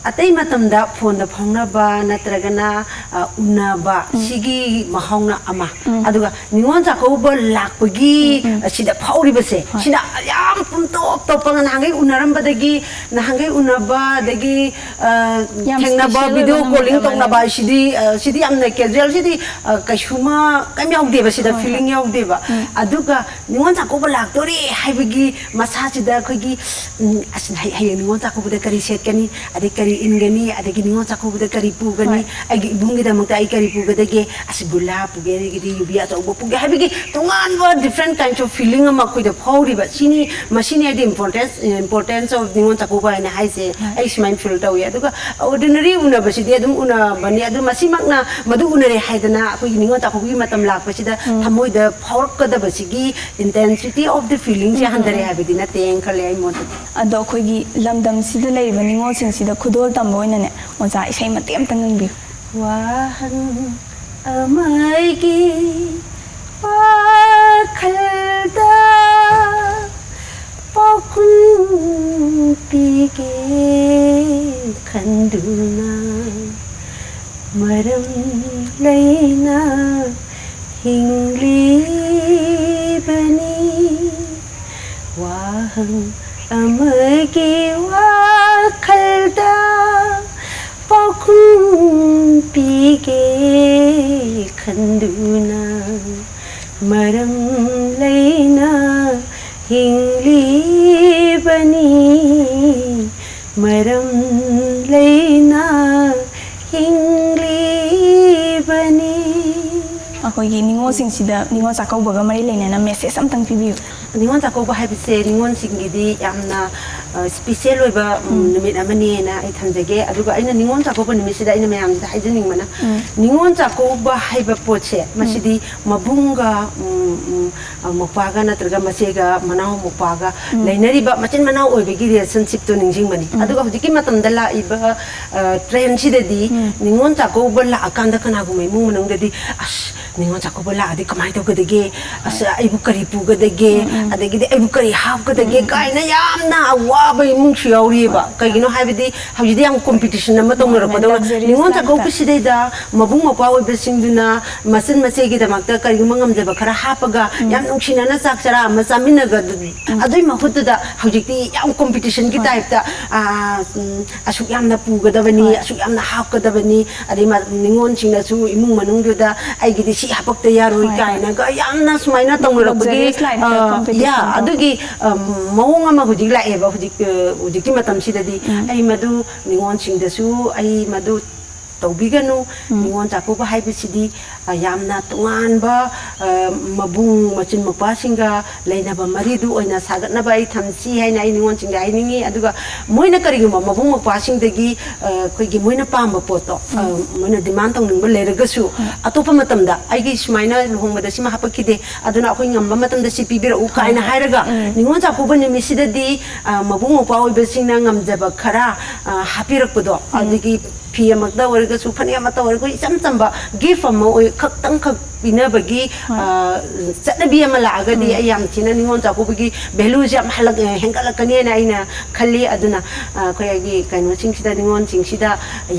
ꯑꯇꯩ ꯃꯇꯝꯗ ꯐꯣꯟꯗ ꯐꯥꯎꯅꯕ ꯅꯠꯇ꯭ꯔꯒꯅ, ꯑ, ꯎꯅꯕ, ꯎꯝ꯫ ꯁꯤꯒꯤ ꯃꯍꯥꯎꯅ ꯑꯃ꯫ ꯎꯝ꯫ ꯑꯗꯨꯒ ꯅꯤꯉꯣꯜ ꯆꯥꯛꯀꯧꯕ ꯂꯥꯛꯄꯒꯤ ꯎꯝ, ꯎꯝ꯫ ꯁꯤꯗ ꯐꯥꯎꯔꯤꯕꯁꯦ, ꯍꯣꯏ꯫ ꯁꯤꯅ ꯌꯥꯝ ꯄꯨꯝꯇꯣꯞ ꯇꯣꯞꯄ, ꯅꯍꯥꯟꯈꯩ ꯎꯅꯔꯝꯕꯗꯒꯤ, ꯅꯍꯥꯟꯈꯩ ꯎꯅꯕ, ꯑꯗꯒꯤ, ꯑ, ꯌꯥꯝ ꯊꯦꯡꯅꯕ, special ꯑꯣꯏꯕ ꯚꯤꯗꯤꯑꯣ ꯅꯨꯃꯤꯠ ꯀꯣꯂꯤꯡ ꯑꯃꯅꯤ꯫ ꯇꯧꯅꯕ, ꯁꯤꯗꯤ, ꯑ, ꯁꯤꯗꯤ ꯌꯥꯝꯅ casual, ꯁꯤꯗꯤ, ꯑ, ꯀꯩꯁꯨꯃ, ꯀꯩꯝ ꯌꯥꯎꯗꯦꯕ ꯁꯤꯗ, ꯍꯣꯏ, ꯍꯣꯏ꯫ Feeling ꯌꯥꯎꯗꯦꯕ꯫ ꯎꯝ꯫ ꯑꯗꯨꯒ ꯅꯤꯉꯣꯜ ꯆꯥꯛꯀꯧꯕ ꯂꯥꯛꯇꯣꯔꯦ ꯍꯥꯏꯕꯒꯤ ꯃꯁꯥꯁꯤꯗ ꯑꯩꯈꯣꯏꯒꯤ, ꯎꯝ, ꯑꯁ, ꯍꯌ-, ꯍꯌꯦꯡ ꯅꯤꯉꯣꯜ ꯆꯥꯛꯀꯧꯕꯗ ꯀꯔꯤ ꯁꯦꯠꯀꯅꯤ, ꯑꯗꯩ ꯀꯔꯤ ꯏꯟꯒꯅꯤ, ꯑꯗꯒꯤ ꯅꯤꯉꯣꯜ ꯆꯥꯛꯀꯧꯕꯗ ꯀꯔꯤ ꯄꯨꯒꯅꯤ, ꯍꯣꯏ꯫ ꯑꯩꯒꯤ ꯏꯕꯨꯡꯒꯤꯗꯃꯛꯇ ꯑꯩ ꯀꯔꯤ ꯄꯨꯒꯗꯒꯦ, ꯑꯁ, ꯒꯨꯂꯥ ꯄꯨꯒꯦ, ꯑꯗꯒꯤꯗꯤ ꯌꯨꯕꯤ ꯑꯆꯧꯕ ꯄꯨꯒꯦ ꯍꯥꯏꯕꯒꯤ ꯇꯣꯉꯥꯟꯕ different kinds of feeling ꯑꯃ ꯑꯩꯈꯣꯏꯗ ꯐꯥꯎꯔꯤꯕ꯫ ꯁꯤꯅꯤ, ꯃꯁꯤꯅꯤ ꯑꯩꯗꯤ importance, importance of Ningol Chakkouba ꯍꯥꯏꯅ ꯍꯥꯏꯁꯦ꯫ ꯍꯣꯏ꯫ ꯑꯩ ꯁꯨꯃꯥꯏꯅ feel ꯇꯧꯏ꯫ ꯑꯗꯨꯒ ordinary ꯎꯅꯕꯁꯤꯗꯤ ꯑꯗꯨꯝ ꯎꯅꯕꯅꯤ, ꯑꯗꯨ ꯃꯁꯤꯃꯛꯅ ꯃꯗꯨ ꯎꯅꯔꯦ ꯍꯥꯏꯗꯅ ꯑꯩꯈꯣꯏꯒꯤ ꯅꯤꯉꯣꯜ ꯆꯥꯛꯀꯧꯕꯒꯤ ꯃꯇꯝ ꯂꯥꯛꯄꯁꯤꯗ ꯎꯝ꯫ ꯊꯃꯣꯏꯗ ꯐꯥꯎꯔꯛꯀꯗꯕꯁꯤꯒꯤ intensity of the feelingꯁꯦ ꯎꯝ, ꯎꯝ, ꯍꯟꯊꯔꯦ ꯎꯝ꯫ ꯍꯥꯏꯕꯗꯤ ꯅꯠꯇꯦꯅ ꯈꯜꯂꯦ ꯑꯩ ꯃꯣꯠꯇꯗꯤ꯫ ꯑꯗꯣ ꯑꯩꯈꯣꯏꯒꯤ ꯂꯝꯗꯝꯁꯤꯗ ꯂꯩꯔꯤꯕ ꯅꯤꯉꯣꯜꯁꯤꯡꯁꯤꯗ ꯈꯨꯗꯣꯜ ꯇꯝꯕ ꯑꯣꯏꯅꯅꯦ, ꯑꯣꯖꯥ, ꯏꯁꯩ ꯃꯇꯦꯛ ꯑꯝꯇ ꯉꯪꯕꯤꯌꯨ꯫ ꯋꯥꯍꯪ ꯑꯃꯒꯤ ꯋꯥꯈꯜꯗ ꯄꯥꯎꯈꯨꯝ ꯄꯤꯒꯦ ꯈꯟꯗꯨꯅ ꯃꯔꯝ ꯂꯩꯅ ꯍꯤꯡꯂꯤꯕꯅꯤ꯫ ꯋꯥꯍꯪ ꯑꯃꯒꯤ ꯋꯥꯈꯜꯗ ꯄꯥꯎꯈꯨꯝ ꯄꯤꯒꯦ ꯈꯟꯗꯨꯅ ꯃꯔꯝ ꯂꯩꯅ ꯍꯤꯡꯂꯤꯕꯅꯤ꯫ ꯃꯔꯝ ꯂꯩꯅ ꯍꯤꯡꯂꯤꯕꯅꯤ꯫ ꯑꯩꯈꯣꯏꯒꯤ ꯅꯤꯉꯣꯜꯁꯤꯡꯁꯤꯗ, ꯅꯤꯉꯣꯜ ꯆꯥꯛꯀꯧꯕꯒ ꯃꯔꯤ ꯂꯩꯅꯅ ꯃꯦꯁꯦꯖ ꯑꯝꯇꯪ ꯄꯤꯕꯤꯌꯨ꯫ ꯅꯤꯉꯣꯜ ꯆꯥꯛꯀꯧꯕ ꯍꯥꯏꯕꯁꯦ ꯅꯤꯉꯣꯜꯁꯤꯡꯒꯤꯗꯤ ꯌꯥꯝꯅ ꯏꯁꯄꯤꯁꯦꯜ ꯑꯣꯏꯕ ꯎꯝ, ꯅꯨꯃꯤꯠ ꯑꯃꯅꯤꯅ ꯑꯩ ꯊꯝꯖꯒꯦ꯫ ꯑꯗꯨꯒ ꯑꯩꯅ ꯅꯤꯉꯣꯜ ꯆꯥꯛꯀꯧꯕ ꯅꯨꯃꯤꯠꯁꯤꯗ ꯑꯩꯅ ꯃꯌꯥꯝꯁꯤꯗ ꯍꯥꯏꯖꯅꯤꯡꯕꯅ, ꯅꯤꯉꯣꯜ ꯆꯥꯛꯀꯧꯕ ꯍꯥꯏꯕ ꯄꯣꯠꯁꯦ ꯃꯁꯤꯗꯤ ꯃꯕꯨꯡꯒ ꯎꯝ, ꯎꯝ, ꯑ, ꯃꯧꯄ꯭ꯋꯥꯒ ꯅꯠꯇ꯭ꯔꯒ ꯃꯆꯦꯒ ꯃꯅꯥꯎ ꯃꯧꯄ꯭ꯋꯥꯒ ꯂꯩꯅꯔꯤꯕ ꯃꯆꯤꯟ ꯃꯅꯥꯎ ꯑꯣꯏꯕꯒꯤ ꯔꯤꯂꯦꯁꯟꯁꯤꯞꯇꯣ ꯅꯤꯡꯁꯤꯡꯕꯅꯤ꯫ ꯑꯗꯨꯒ ꯍꯧꯖꯤꯛꯀꯤ ꯃꯇꯝꯗ ꯂꯥꯛꯏꯕ ꯇ꯭ꯔꯦꯟꯁꯤꯗꯗꯤ ꯅꯤꯉꯣꯜ ꯆꯥꯛꯀꯧꯕ ꯂꯥꯛꯑꯀꯥꯟꯗ ꯀꯅꯥꯒꯨꯝꯕ ꯏꯃꯨꯡ ꯃꯅꯨꯡꯗꯗꯤ, "ꯑꯁ, ꯅꯤꯉꯣꯜ ꯆꯥꯛꯀꯧꯕ ꯂꯥꯛꯑꯗꯤ ꯀꯃꯥꯏꯅ ꯇꯧꯒꯗꯒꯦ? ꯑꯁ, ꯑꯩꯕꯨ ꯀꯔꯤ ꯄꯨꯒꯗꯒꯦ? ꯑꯗꯒꯤꯗꯤ ꯑꯩꯕꯨ ꯀꯔꯤ ꯍꯥꯞꯀꯗꯒꯦ?" ꯀꯥꯏꯅ ꯌꯥꯝꯅ ꯑꯋꯥꯕ ꯏꯃꯨꯡꯁꯨ ꯌꯥꯎꯔꯤꯑꯕ꯫ ꯀꯩꯒꯤꯅꯣ ꯍꯥꯏꯕꯗꯤ ꯍꯧꯖꯤꯛꯇꯤ ꯌꯥꯝ ꯀꯣꯝꯄꯤꯇꯤꯁꯟ ꯑꯃ ꯇꯧꯅꯔꯛꯄꯗꯧꯅ, luxurious ꯅꯤꯉꯣꯜ lifestyle. ꯆꯥꯛꯀꯧꯕꯁꯤꯗꯩꯗ ꯃꯕꯨꯡ ꯃꯧꯄ꯭ꯋꯥ ꯑꯣꯏꯕꯁꯤꯡꯗꯨꯅ ꯃꯆꯟ ꯃꯆꯦꯒꯤꯗꯃꯛꯇ ꯀꯔꯤꯒꯨꯝꯕ ꯉꯝꯖꯕ ꯈꯔ ꯍꯥꯞꯄꯒ ꯌꯥꯝ ꯅꯨꯡꯁꯤꯅꯅ ꯆꯥꯛ ꯆꯔꯥ ꯑꯃ ꯆꯥꯃꯤꯟꯅꯒ ꯑꯗꯨꯒꯤ ꯃꯍꯨꯠꯇꯨꯗ ꯍꯧꯖꯤꯛꯇꯤ ꯌꯥꯝ ꯀꯣꯝꯄꯤꯇꯤꯁꯟꯒꯤ ꯍꯣꯏ꯫ ꯇꯥꯏꯞꯇ, ꯑꯥ, ꯎꯝ, ꯑꯁꯨꯛ ꯌꯥꯝꯅ ꯄꯨꯒꯗꯕꯅꯤ, ꯍꯣꯏ꯫ ꯑꯁꯨꯛ ꯌꯥꯝꯅ ꯍꯥꯞꯀꯗꯕꯅꯤ, ꯑꯗꯩ ꯃ-, ꯅꯤꯉꯣꯜꯁꯤꯡꯅꯁꯨ ꯏꯃꯨꯡ ꯃꯅꯨꯡꯗꯨꯗ ꯑꯩꯒꯤꯗꯤ ꯁꯤ ꯍꯥꯄꯛꯇ ꯌꯥꯔꯣꯏ ꯍꯣꯏ, ꯍꯣꯏ꯫ ꯀꯥꯏꯅꯒ ꯌꯥꯝꯅ ꯁꯨꯃꯥꯏꯅ ꯇꯧꯅꯔꯛꯄꯒꯤ, Luxurious lifeꯇ ꯑ, competition ꯌꯥ, ꯇꯧꯕ꯫ ꯑꯗꯨꯒꯤ, ꯑ, ꯃꯑꯣꯡ ꯑꯃ ꯍꯧꯖꯤꯛ ꯂꯥꯛꯑꯦꯕ ꯍꯧꯖꯤꯛ, ꯑ, ꯍꯧꯖꯤꯛꯀꯤ ꯃꯇꯝꯁꯤꯗꯗꯤ꯫ ꯑꯩ ꯃꯗꯨ ꯅꯤꯉꯣꯜꯁꯤꯡꯗꯁꯨ ꯑꯩ ꯃꯗꯨ ꯇꯧꯕꯤꯒꯅꯨ꯫ ꯅꯤꯉꯣꯜ ꯆꯥꯛꯀꯧꯕ ꯍꯥꯏꯕꯁꯤꯗꯤ, ꯑ, ꯌꯥꯝꯅ ꯇꯣꯉꯥꯟꯕ, ꯑ, ꯃꯕꯨꯡ ꯃꯆꯤꯟ ꯃꯧꯄ꯭ꯋꯥꯁꯤꯡꯒ ꯂꯩꯅꯕ ꯃꯔꯤꯗꯨ ꯑꯣꯏꯅ ꯁꯥꯒꯠꯅꯕ ꯑꯩ ꯊꯝꯁꯤ ꯍꯥꯏꯅ ꯑꯩ ꯅꯤꯉꯣꯜꯁꯤꯡꯗ ꯍꯥꯏꯅꯤꯡꯉꯤ꯫ ꯑꯗꯨꯒ ꯃꯣꯏꯅ ꯀꯔꯤꯒꯨꯝꯕ ꯃꯕꯨꯡ ꯃꯧꯄ꯭ꯋꯥꯁꯤꯡꯗꯒꯤ, ꯑ, ꯑꯩꯈꯣꯏꯒꯤ ꯃꯣꯏꯅ ꯄꯥꯝꯕ ꯄꯣꯠꯇꯣ, ꯑ, ꯃꯣꯏꯅ ꯗꯤꯃꯥꯟ ꯇꯧꯅꯤꯡꯕ ꯂꯩꯔꯒꯁꯨ, ꯑꯇꯣꯞꯄ ꯃꯇꯝꯗ ꯑꯩꯒꯤ ꯁꯨꯃꯥꯏꯅ ꯂꯨꯍꯣꯡꯕꯗ ꯁꯤꯃ ꯍꯥꯄꯛꯈꯤꯗꯦ, ꯑꯗꯨꯅ ꯑꯩꯈꯣꯏ ꯉꯝꯕ ꯃꯇꯝꯗ ꯁꯤ ꯄꯤꯕꯤꯔꯛꯎ ꯀꯥꯏꯅ ꯍꯥꯏꯔꯒ, ꯅꯤꯉꯣꯜ ꯆꯥꯛꯀꯧꯕ ꯅꯨꯃꯤꯠꯁꯤꯗꯗꯤ, ꯑ, ꯃꯕꯨꯡ ꯃꯧꯄ꯭ꯋꯥ ꯑꯣꯏꯕꯁꯤꯡꯅ ꯉꯝꯖꯕ ꯈꯔ, ꯑ, ꯍꯥꯞꯄꯤꯔꯛꯄꯗꯣ, ꯑꯗꯒꯤ ꯐꯤ ꯑꯃꯛꯇ ꯑꯣꯏꯔꯒꯁꯨ, ꯐꯅꯦꯛ ꯑꯃꯠꯇ ꯑꯣꯏꯔꯒꯁꯨ, ꯏꯆꯝ ꯆꯝꯕ ꯒꯤꯐ ꯑꯃ ꯑꯣꯏ ꯈꯛꯇꯪꯈꯛ ꯄꯤꯅꯕꯒꯤ, ꯍꯣꯏ꯫ ꯑ, ꯆꯠꯅꯕꯤ ꯑꯃ ꯂꯥꯛꯑꯒꯗꯤ, ꯎꯝ꯫ ꯑꯩ ꯌꯥꯝ ꯊꯤꯅ ꯅꯤꯉꯣꯜ ꯆꯥꯛꯀꯧꯕꯒꯤ ꯚꯦꯂꯨꯁꯦ ꯌꯥꯝ ꯍꯜꯂꯛ-, ꯍꯦꯟꯒꯠꯂꯛꯀꯅꯤꯅ ꯑꯩꯅ ꯈꯜꯂꯤ꯫ ꯑꯗꯨꯅ, ꯑ, ꯑꯩꯈꯣꯏꯒꯤ ꯀꯩꯅꯣꯁꯤꯡꯁꯤꯗ, ꯅꯤꯉꯣꯜꯁꯤꯡꯁꯤꯗ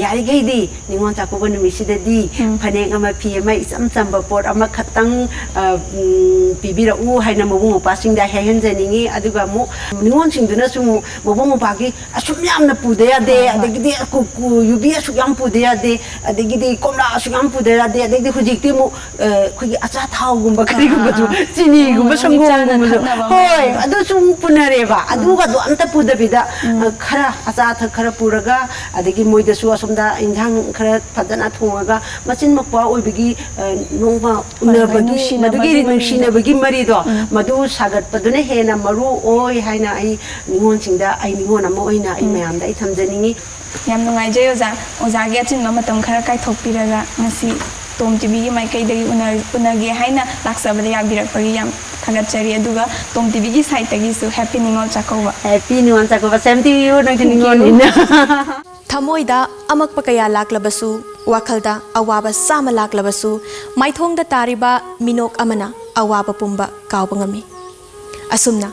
ꯌꯥꯔꯤꯈꯩꯗꯤ ꯅꯤꯉꯣꯜ ꯆꯥꯛꯀꯧꯕ ꯅꯨꯃꯤꯠꯁꯤꯗꯗꯤ, ꯎꯝ꯫ ꯐꯅꯦꯛ ꯑꯃ, ꯐꯤ ꯑꯃ, ꯏꯆꯝ ꯆꯝꯕ ꯄꯣꯠ ꯑꯃꯈꯛꯇꯪ, ꯑ, ꯎꯝ, ꯄꯤꯕꯤꯔꯛꯎ ꯍꯥꯏꯅ ꯃꯕꯨꯡ ꯃꯧꯄ꯭ꯋꯥꯁꯤꯡꯗ ꯍꯥꯏꯍꯟꯖꯅꯤꯡꯉꯤ꯫ ꯑꯗꯨꯒ ꯑꯃꯨꯛ ꯅꯤꯉꯣꯜꯁꯤꯡꯗꯨꯅꯁꯨ ꯑꯃꯨꯛ ꯃꯕꯨꯡ ꯃꯧꯄ꯭ꯋꯥꯒꯤ ꯑꯁꯨꯛ ꯌꯥꯝꯅ ꯄꯨꯗ ꯌꯥꯗꯦ, ꯍꯣꯏ, ꯍꯣꯏ꯫ ꯑꯗꯒꯤꯗꯤ ꯀꯨ-, ꯀꯨ-, ꯌꯨꯕꯤ ꯑꯁꯨꯛ ꯌꯥꯝ ꯄꯨꯗ ꯌꯥꯗꯦ, ꯑꯗꯒꯤꯗꯤ ꯀꯣꯝꯂꯥ ꯑꯁꯨꯛ ꯌꯥꯝ ꯄꯨꯗ ꯌꯥꯗꯦ, ꯑꯗꯒꯤꯗꯤ ꯍꯧꯖꯤꯛꯇꯤ ꯑꯃꯨꯛ, ꯑ, ꯑꯩꯈꯣꯏꯒꯤ ꯑꯆꯥꯊꯥꯎꯒꯨꯝꯕ, ꯑꯥ, ꯀꯔꯤꯒꯨꯝꯕꯁꯨ, ꯑꯥ, ꯑꯥ꯫ ꯆꯤꯅꯤꯒꯨꯝꯕ, ꯏꯃꯨꯡ ꯃꯅꯨꯡꯒꯤ ꯆꯥꯅ ꯁꯪꯒꯣꯝꯒꯨꯝꯕꯁꯨ, ꯊꯛꯅꯕ ꯍꯣꯏ, ꯃꯌꯥꯝꯗꯣ꯫ ꯑꯗꯨꯁꯨ ꯑꯃꯨꯛ ꯄꯨꯅꯔꯦꯕ꯫ ꯑꯥ꯫ ꯑꯗꯨꯒꯗꯣ ꯑꯝꯇ ꯄꯨꯗꯕꯤꯗ, ꯎꯝ꯫ ꯑ, ꯈꯔ ꯑꯆꯥ ꯑꯊꯛ ꯈꯔ ꯄꯨꯔꯒ, ꯑꯗꯒꯤ ꯃꯣꯏꯗꯁꯨ ꯑꯁꯣꯝꯗ ꯏꯟꯖꯥꯡ ꯈꯔ ꯐꯖꯅ ꯊꯣꯡꯉꯒ, ꯃꯆꯤꯟ ꯃꯧꯄ꯭ꯋꯥ ꯑꯣꯏꯕꯒꯤ, ꯑ, ꯅꯣꯡꯃ ꯍꯣꯏ, ꯍꯣꯏ, ꯎꯅꯕꯒꯤ, ꯅꯨꯡꯁꯤꯅꯕꯒꯤ ꯃꯗꯨꯒꯤ ꯃꯔꯤꯗꯣ꯫ ꯅꯨꯡꯁꯤꯅꯕꯒꯤ ꯃꯔꯤꯗꯣ, ꯎꯝ꯫ ꯃꯗꯨ ꯁꯥꯒꯠꯄꯗꯨꯅ ꯍꯦꯟꯅ ꯃꯔꯨ ꯑꯣꯏ ꯍꯥꯏꯅ ꯑꯩ ꯅꯤꯉꯣꯜꯁꯤꯡꯗ, ꯑꯩ ꯅꯤꯉꯣꯜ ꯑꯃ ꯑꯣꯏꯅ ꯑꯩ ꯎꯝ꯫ ꯃꯌꯥꯝꯗ ꯑꯩ ꯊꯝꯖꯅꯤꯡꯉꯤ꯫ ꯌꯥꯝ ꯅꯨꯡꯉꯥꯏꯖꯩ ꯑꯣꯖꯥ꯫ ꯑꯣꯖꯥꯒꯤ ꯑꯆꯤꯟꯕ ꯃꯇꯝ ꯈꯔ ꯀꯥꯏꯊꯣꯛꯄꯤꯔꯒ ꯉꯁꯤ ꯇꯣꯝ ꯇꯤꯚꯤꯒꯤ ꯃꯥꯏꯀꯩꯗꯒꯤ ꯎꯅ-, ꯎꯅꯒꯦ ꯍꯥꯏꯅ ꯂꯥꯛꯆꯕꯗ ꯌꯥꯕꯤꯔꯛꯄꯒꯤ ꯌꯥꯝ ꯊꯥꯒꯠꯆꯔꯤ꯫ ꯑꯗꯨꯒ ꯇꯣꯝ ꯇꯤꯚꯤꯒꯤ ꯁꯥꯏꯠꯇꯒꯤꯁꯨ happy Ningol Chakkouba. Happy Ningol Chakkouba. Same to you, ꯅꯪꯁꯨ ꯊꯥꯒꯠꯆꯔꯤ꯫ ꯅꯤꯉꯣꯜꯅꯤꯅ꯫ ꯊꯃꯣꯏꯗ ꯑꯃꯛꯄ ꯀꯌꯥ ꯂꯥꯛꯂꯕꯁꯨ, ꯋꯥꯈꯜꯗ ꯑꯋꯥꯕ ꯆꯥꯝꯃ ꯂꯥꯛꯂꯕꯁꯨ, ꯃꯥꯏꯊꯣꯡꯗ ꯇꯥꯔꯤꯕ ꯃꯤꯅꯣꯛ ꯑꯃꯅ ꯑꯋꯥꯕ ꯄꯨꯝꯕ ꯀꯥꯎꯕ ꯉꯝꯃꯤ꯫ ꯑꯁꯨꯝꯅ